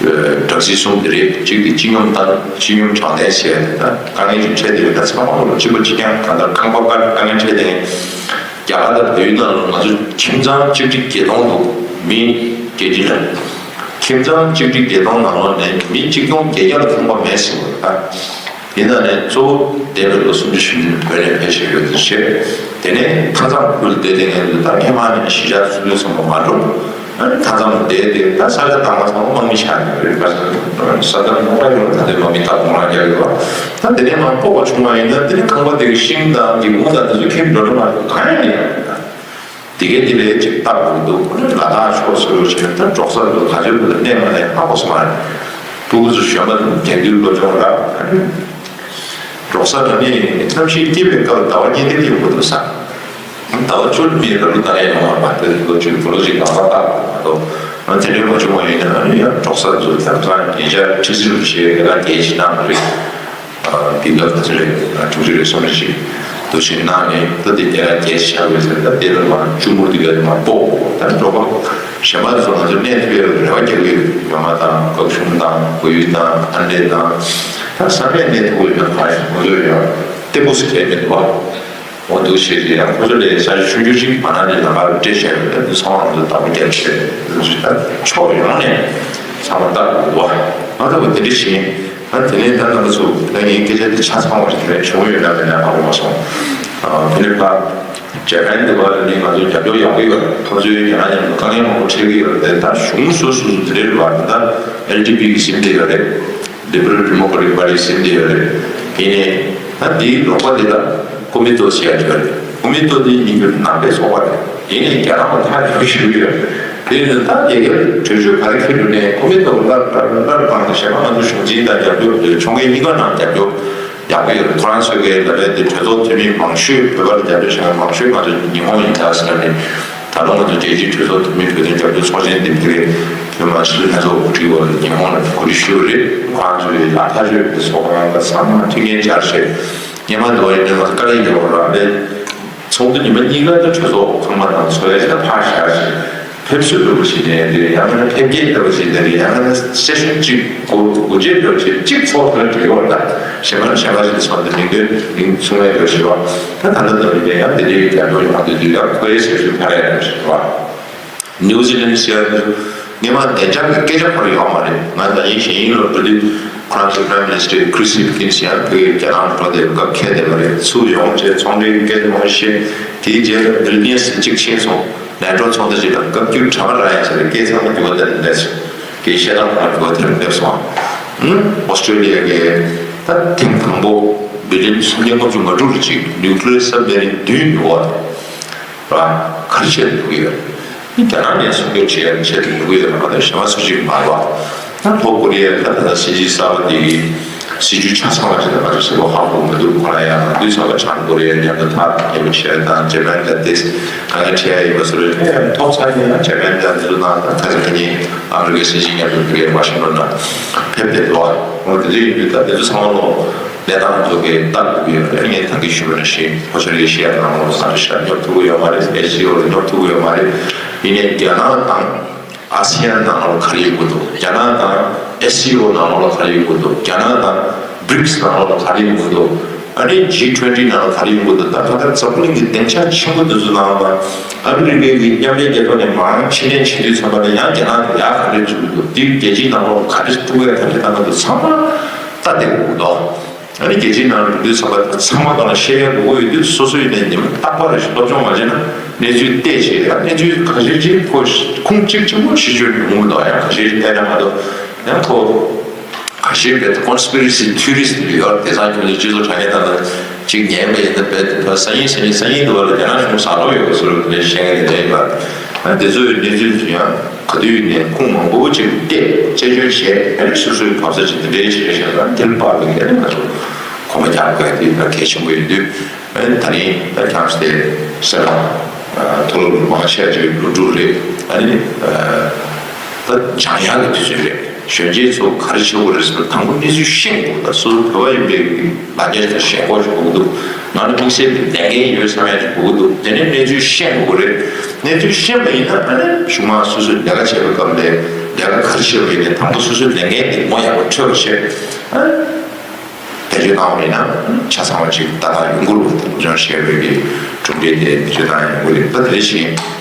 སྦྲག་སྲིད་གསུམ་དེ་རེད། གཅིག་དེ་སྤྱི་སྙོམས་དང་སྤྱི་སྙོམས་དྲང་བདེན་བྱས་ད་དཀའ་ངལ་ཅིག་འཕྲད་དེ་ད་ཚང་མ་ལོག་གཅིག་པ་གཅིག་རྐྱང་གང་ལྟར་ཁང་པ་དཀའ་ངལ་འཕྲད་དེ། རྒྱ་གར་དང་བལ་ཡུལ་ནང་ལ་ང་ཚོ་ཁྱིམ་ཚང་གཅིག་ཁྲི་བརྒྱད་སྟོང་འདུག་མི་བརྒྱད་ཁྲི་ལ། ཁྱིམ་ཚང་གཅིག་ཁྲི་བརྒྱད་སྟོང་ནང་ལོགས་ནས་མི་གཅིག་སྟོང་བརྒྱད་བརྒྱ་ལ་ཁང་པ་མེད་ཟེར་བ་རེད། ད་ཡིན་ན་ནས་གཙོ་བོ་འདས་པའི་ལོ་སུམ་ཅུ་ཞིག་བོད་ནས་ཕེབས་བཞིན་ཡོད་ཚུལ་བཤད། དེ་ནས་མཐའ་མཚམས་ཁུལ་བསྡད་དེ་ངས་འདུག་ད་ཧེ་མ་ནས་གཞིས་ཆགས་བཙུགས་ཡོད་ཚང་མ་མ་འགྲོ། ཨ་ནི་མཐའ་མཚམས་བསྡད་དེ་ད་ས་ཆ་དང་པ་ཚང་མ་དམག་མི་ཆགས་ནས་རེད་པ། ས་ཆ་ནང་ལ་ཡོད་ད་དེ་དམག་མི་ད་གོང་ལ་རྒྱག་ཡོད་པ། ད་དེ་ནས་མར་སྤོ་བ་བྱུང་བ་ཡིན་ན་དེ་ནས་ཁང་པ་དེ་གི་ཤིང་དང་གི་མུ་དང་དེ་ཚོ་ཁྱེར་འགྲོ་ཐུབ་མ་རེད། གང་ཡང་མེད། དེ་གའི་དེ་ལས་ཅིག་བཏབ་དགོས་འདུག་ལ་དྭགས་ཕྱོགས་སུ་རུ་ཕྱིན་ད་འབྲོག་ས་འདུག་ག་ཚོད་འདུག་གནས་མ་གནས་ཧ་གོ་སོང་བ་རེད། སྤུ་གུ་ཚོ་གཞོན་པ་དེང་དུས་སློབ་སྦྱོང་རག་ད་ནི་འབྲོག་ས་འདྲ་ནི་གནམ་གཤིས་སྐྱིད་པའི་སྐབས་ཟླ་བ་གཉིས་དེ་ཡོང་གི་འདུག་ས། ཟླ་བ་བཅུ་མིན་ར་ལུ་ད་ལས་ཡོང་བ་མ་དེ་ལོ་བཅུ་བོ་ལོ་ཅིག་ལ་མ་བཏབ་མ་གཏོགས་ང་དེ་འདྲའི་མ་བྱུང་བ་ཡིན་ན་ཨ་ནི་ཡང་འབྲོག་ས་ཚོ་ད་ལྟ་ཉེ་ཆར་ཁྲི་ཟུར་བྱས་ལས་ཀ་གལ་ཆེ་གནང་རེད། དེ་ལ་ག་ཚོད་རེད། དྲུག་ཅུ་རེད་སོང་རེད་ཞིག་འདུ་ཤེས་གནང་ནས་ད་དེ་དེ་ལ་རྒྱལ་ཤ་བའི་ཟེར་ད་དེ་ལ་མ་ཆུ་མུར་དེ་ག་མ་སྤོ་ད་འགྲོ་ག་གཞན་པ་ཚོ་ང་ཚོ་གནས་ཐུབ་ཡོད་རེ་བ་རྒྱག་གི་ཡོད། ཡོང་མ་དང་སྐབས་ཤུང་དང་བུ་ཡུལ་དང་ཨ་འདྲེ་དང་ད་ས་གནས་གནས་ཐུབ་ཡོད་ན་ག་ཡོད་ང་ཚོ་ཡོད་བརྟན་པོ་ཞིག་གལ་མི་འདུག་བ། འོ་འདུག་བྱས་ཏེ་ཡང་ཁོ་ཚོ་ལས་ས་ཆ་ཆུང་ཆུང་ཅིག་མ་ན་ལི་ལམ་ཁར་སྤྲད་བཞག་ཡོད་ད་འདི་ཚང་མ་ང་ཚོ་བདག་པོ་རྒྱབ་བྱས་འདུག་ད་ཕྱོགས་ཡོངས་ནས་ཚང་མ་བལྟ་དགོས་འདུག་བ། ང་ཚོ་དེ་འདྲ་བྱས། ད་དེ་ནས་ད་རྣམ་པ་ཚོ་ད་ངའི་སྐད་ཆ་འདི་ཆ་ཚང་བ་ཞིག་རེད་བྱུང་ཡོད་ན་མེད་ན་ཧ་གོ་མ་སོང་། དེ་ནས་ཕར་ཇ་པན་དེ་བར་ནས་ང་ཚོ་རྒྱབ་སྐྱོར་ཡག་པོ་ཡོད་རེད། ཁོ་ཚོའི་རྒྱ་ནག་མཉམ་དུ་དཀའ་ངལ་མང་པོ་འཕྲད་ཀྱི་ཡོད་རེད། ད་གཞུང་སོ་སོ་སོ་དེ་འདྲའི་བར་ད་ལྡི་པི་གི་ཟིན་བསྡད་ཡོད་རེད། Liberal Democratic Party ཟིན་བསྡད་ཡོད་རེད། ཡིན་ནའི་ད་འདིའི་རོགས་པ་དེ་ལ་ཀོ་མི་ཏོ་ཟེར་ཡ་ཅིག་ཡོད་རེད། ཀོ་མི་ཏོ་དེ་ཡིན་རྒྱུ་ནང་པའི་ཚོགས་པ་རེད། ཡིན་ནའི་རྒྱ་ནག་པ་ཐག་ཉེ་པོ་ཞིག་ཡོད་རེད། དེ་ཡིན་ད་རྒྱ་གར་གྲོས་ཆོད་ག་རེ་འཁྱེར་འགྲོ་ནའི་ཀོ་མི་ཏོ་སླར་སླར་སླར་སྤང་ནས་བྱས་ན་ང་ཚོ་གཞུང་འཛིན་དང་རྒྱབ་སྐྱོར་ཕྱོགས་འགལ་གཉིས་ཀ་ནང་རྒྱབ་སྐྱོར་ཡག་པོ་ཡོད་རེད། ཁོ་རང་ཚོའི་གི་ལ་ལས་དེ་གྲོས་ཚོགས་འཐུས་མི་མང་ཤོས་བོད་པ་ལ་རྒྱབ་སྐྱོར་བྱེད་མཁན་མང་ཤོས་ང་ཚོ་ཉི་ཧོང་ཡིན་ད་ཟེར་ནས་ད་རུང་ང་ཚོ་རྒྱལ་སྤྱིའི་གྲོས་ཚོགས་འཐུས་མི་བོད་དོན་རྒྱབ་སྐྱོར་ཚོགས་ཆེན་འདི་ཕ་གི་བོད་མི་སྤྱི་འཐུས་ལྷན་ཚོགས་འགོ་ཁྲིད་འོག་ལ་ཉི་ཧོང་ལ་གོ་སྒྲིག་ཞུས་པ་རེད། ཁོ་རང་ཚོའི་ལ་ཐག་ཆོད་པའི་ཚོགས་ཁང་ལ་ཚང་མ་མཐུན་རྐྱེན་སྦྱར་བྱས་སྔོན་མ་འདུག་བ་ཡིན་ན་ང་ཚོ་དཀའ་ལས་ཡོད་ར་ལས་ཚོགས་འདུ་ཉི་མ་གཉིས་ཀ་ད་གྲོས་ཚོགས་ཁང་པ་དང་ཚོགས་ཡ་ཆ་ཕར་བཞག་བྱས། ཕེབས་བསུ་འདྲ་པོ་ཞིག་ལེན་དུས་ཡང་ན་ཕེབས་སྐྱེལ་འདྲ་པོ་ཞིག་ལེན་དུས་ཡང་ན་སེ་ཤན་གཅིག་གོ་དགུ་བརྗེད་འདྲ་པོ་ཞིག་གཅིག་ཚོགས་ཐུབ་ན་འགྲིག་ཡོད་ད། གཞན་པ་གཞན་པ་ཞིག་ཚོགས་འདུ་མིང་འདོན་མིང་གསུང་ཡ་འདྲ་ཞིག་བ། ད་ད་ལྟ་འདྲ་པོ་ཡིན་ན་ཡང་དེ་འདྲའི་རྒྱབ་སྐྱོར་ཡོང་དུས་དུས་ཡང་ཁོའི་སེ་ཤན་ཕར་ཡ་འདྲ་ཞིག་བ། ནིའུ་ཛི་ལན་ཟེར་ཡ་འདི་སྔོན་མ་བདེ་འཇགས་ཀྱི་སྐད་ཆ་ཁོ་རང་ཡོད་མ་རེད། ང་ད་ཡིན་གཞན་ཡིན་ལོ་འགྲོ་དུས་ཁོ་རང་ཚོའི་Prime Minister Chris Hipkins ཡང་བོད་རྒྱ་ནག་འགྲོ་དེ་སྐབས་འཁེལ་བསྡད་པ་རེད། ཚུར་ཡོང་བྱས་ཚོང་འབྲེལ་གྱི་སྐད་ཆ་མང་པོ་བཤད། དེའི་རྗེས་ལ་ཝིལ་ནིས་གཅིག་ཕྱིན་སོང་། ནེ་ཊོ་ཚོགས་འདུ་ཞིག་ལ་བཀའ་བཀྱོན་གྲ་མ་རག་ཡ་ཟེར་བའི་སྐད་ཚང་མ་འགྱུར་བ་དེར་སླེབས་སོང་། སྐད་བཤད་སྟངས་ཁོ་རང་འགྱུར་བ་དེར་སླེབས་སོང་། ཨུམ། ཨོ་སི་ཀྲོ་ལི་ཡ་གི་ད་ཐེངས་དང་པོ་བི་ལི་ཡན་སུམ་བརྒྱ་ལྔ་བཅུ་ང་དྲུག་ལ་གཅིག་ནིའུ་ཀི་ལི་ཡར་སབ་མེ་རིན་བདུན་ཡོད་པ་ར་ག་རེ་བྱས་འདུག་ཡོད། ནི་རྒྱ་ནག་ནས་སྲུང་སྐྱོབ་བྱེད་ཡ་ཆེད་དུ་འདུག་ཡོད་པ་དང་གཞན་པ་སུ་ཞིག་མ་རེད་པ། ད་ལྷོ་ཀོ་རི་ཡ་ད་ད་ལྟ་སྲིད་སྤྱི་གསར་པ་དེ་གི་སྲིད་ཇུས་ཆ་ཚང་བ་ཞིག་ལ་ང་ཚོ་གསལ་པོ་ཧ་གོ་མི་འདུག་ཁོ་རང་ཡང་དུས་ཚོད་ལ་བྱང་ཀོ་རི་ཡ་མཉམ་དུ་ཐག་ཉེ་པོ་བྱས་དང་ཇེ་པན་དང་ཏེ་ག་ནས་ཁྲལ་ཡིན་པ་སོ་རེད། ཐོབ་ཚར་ཡིན་ན་ཇེ་པན་དང་འདི་ཚོ་ནང་ད་ཁ་ཚ་ཁ་ཉིན་ཨ་མི་རི་ཀའི་སྲིད་སྤྱི་མཉམ་དུ་ཕ་གིར་ཝ་ཤིང་ཊོན་ལ་ཕེབས་བསྡད་འདུག་འོ་དེ་ཚོ་ཡིན་དུས་ད་དེ་ཚོ་ཚང་མ་ལོ་གནས་སྟངས་ཚོ་གི་ལྟ་དགོས་ཀྱི་ཡོད་རེད། ངས་ད་གིན་ཞུས་པ་ནང་བཞིན་ཕོ་ཤ་རེ་ཤི་ཡ་ནང་ལོགས་ས་རེ་ཤ་སྙོབ་ཐུབ་ཀྱི་ཡོད་མ་རེད། ཨེ་སི་སི་ཨོ་རེ་སྙོབ་ཐུབ་ཀྱི་ཡོད་མ་རེད། ཡིན་ནའི་རྒྱ་ནག་དང་ཨ་སི་ཡན་ནང་ལོགས་ག་རེ་ཡོང་གི་འདུག་རྒྱ་ནག་དང་ཨེ་སི་སི་ཨོ་ནང་ལོགས་ག་རེ་ཡོང་གི་འདུག་རྒྱ་ནག་དང་བྷི་རིག་སི་ནང་ལོགས་ག་རེ་ཡོང་གི་འདུག་ཨ་ནི་ཇི་ཊུ་ཝེན་ཊི་ནང་ལོགས་ག་རེ་ཡོང་གི་འདུག་ད་ད་ལྟ་འཛམ་བུ་གླིང་གི་སྡིངས་ཆ་ཆེན་པོ་འདི་ཚོ་ནང་ལ་ཨ་མི་རི་ཀའི་གི་མཉམ་འབྲེལ་རྒྱལ་ཚོགས་ནས་མར་ཕྱིར་འཐེན་བྱེད་དུས་ཙམ་པ་ལ་ཡང་རྒྱ་ནག་གིས་ཡར་ག་རེ་བྱེད་ཀྱི་འདུག་འདི་རྒྱལ་སྤྱིའི་ནང་ལོགས་ག་རེ་ཐུག་གི་ཡོད་ག་རེ་བཏང་གི་འདུག་ཚང་མ་ལྟ་བསྡད་དགོས་ཀྱི་འདུག་ཨ་ནི་རྒྱལ་སྤྱིའི་ནང་ལ་འགྲོ་དུས་ཙམ་པ་ཚང་མ་གང་ལ་བཤད་ཡ་དགོས་ཀྱི་ཡོད་དུས་སོ་སོའི་ནས་ཉི་མ་རྟག་པར་རེ་ཞིག་སློབ་སྦྱོང་མ་བྱས་ན་གནས་ཚུལ་བལྟས་བྱས་ཡང་གནས་ཚུལ་ག་ཤེད་ཅིག་ཁོ་ཁུངས་གཅིག་ཆེན་པོ་ཤེས་རྒྱུ་ཡོང་གི་མི་འདུག་ཡང་ག་ཤེད་ཅིག་བལྟས་ན་མ་གཏོགས་ཡང་ཁོ་ག་ཤེད་བལྟས་conspiracy theories དེ་ཡོད་དེང་སང་ཁྱོད་ཚོ་སྤྱི་ཚོགས་དྲ་རྒྱ་དང་ཅིག་ཉན་པ་ཡིན་ན་བལྟས་དེ་ཕར་སང་ཉིན་སང་ཉིན་སང་ཉིན་དུ་བ་ལ་རྒྱ་ནག་གཞུང་ཟ་ལོག་ཡོད་པ་བཟོ་འདྲ་དེ་འདྲ་བཤད་མཁན་དེ་འདྲ་ཡིན་པ། ཨ་དེ་ཚོའི་གནས་ཚུལ་ཚོ་ཡང་ག་དུས་ནས་ཁུངས་མང་པོ་ཅིག་བལྟས་དཔྱད་བརྗོད་བྱས་ཨ་ནི་སོ་སོའི་གོ་ས་ཅིག་དེ་འདྲའི་ཞིག་རེད་ཤག་ད་དེ་ལ་དཔག་པའི་ཨ་ནི་ང་ཚོ་གོམ་པ་རྒྱག་དགོས་དེ་ད་གལ་ཆེན་པོ་ཡིན་དུས། ཨ་ནི་ད་ནི་ད་ཁྱམས་དེ་སེ་ར་མཐོ་སློབ་མང་ཆེ་བ་ཅིག་སློབ་ཕྲུག་རེད། ཨ་ནི་ད་སྦྱང་ཡག་གི་དུས་ཚོད་རེད། གཞོན་སྐྱེས་ཚོ་ག་རེ་བྱེད་དགོས་རེད་ཟེར་ན་དང་པོ་གནས་ཚུལ་ཤེས་དགོས། ད་སོ་སོ་བོད་པ་ཡིན་པའི་ལ་རྒྱ་ཞིག་ཤེས་དགོས་ཞིག་དགོས་ཀྱི་འདུག་ང་ནི་དམིགས་བསལ་གྱི་ལས་འགན་ཡོད་བསམ་ཡ་ཞིག་དགོས་ཀྱི་འདུག་དེ་ནས་གནས་ཚུལ་ཤེས་དགོས་ཀྱི་རེད། གནས་ཚུལ་ཤེས་པ་ཡིན་ན་ཨ་ནི་གཞུག་མ་སོ་སོས་ལས་ཀ་བྱེད་པའི་སྐབས་ལ་ལས་ཀ་ག་རེ་བྱེད་པ་ཡིན་ནའི་དང་པོ་སོ་སོའི་ལས་འགན་དེ་ངོ་ཡག་པོ་འཕྲོད་པ་བྱེད། ཨ་ནི་བེད་སྤྱོད་བཏང་བ་ཡིན་ན་ཆ་ཚང་བ་ཅིག་ཏག་ཏག་ཡོང་གི་རེད་པ། དེ་སློབ་སྦྱོང་བྱེད་པའི་གི་གྲུབ་འབྲས་དེ་བེད་སྤྱོད་བཏང་ཡོང་གི་རེད། ད་དེ་རེད་ཤིང་ཐུགས་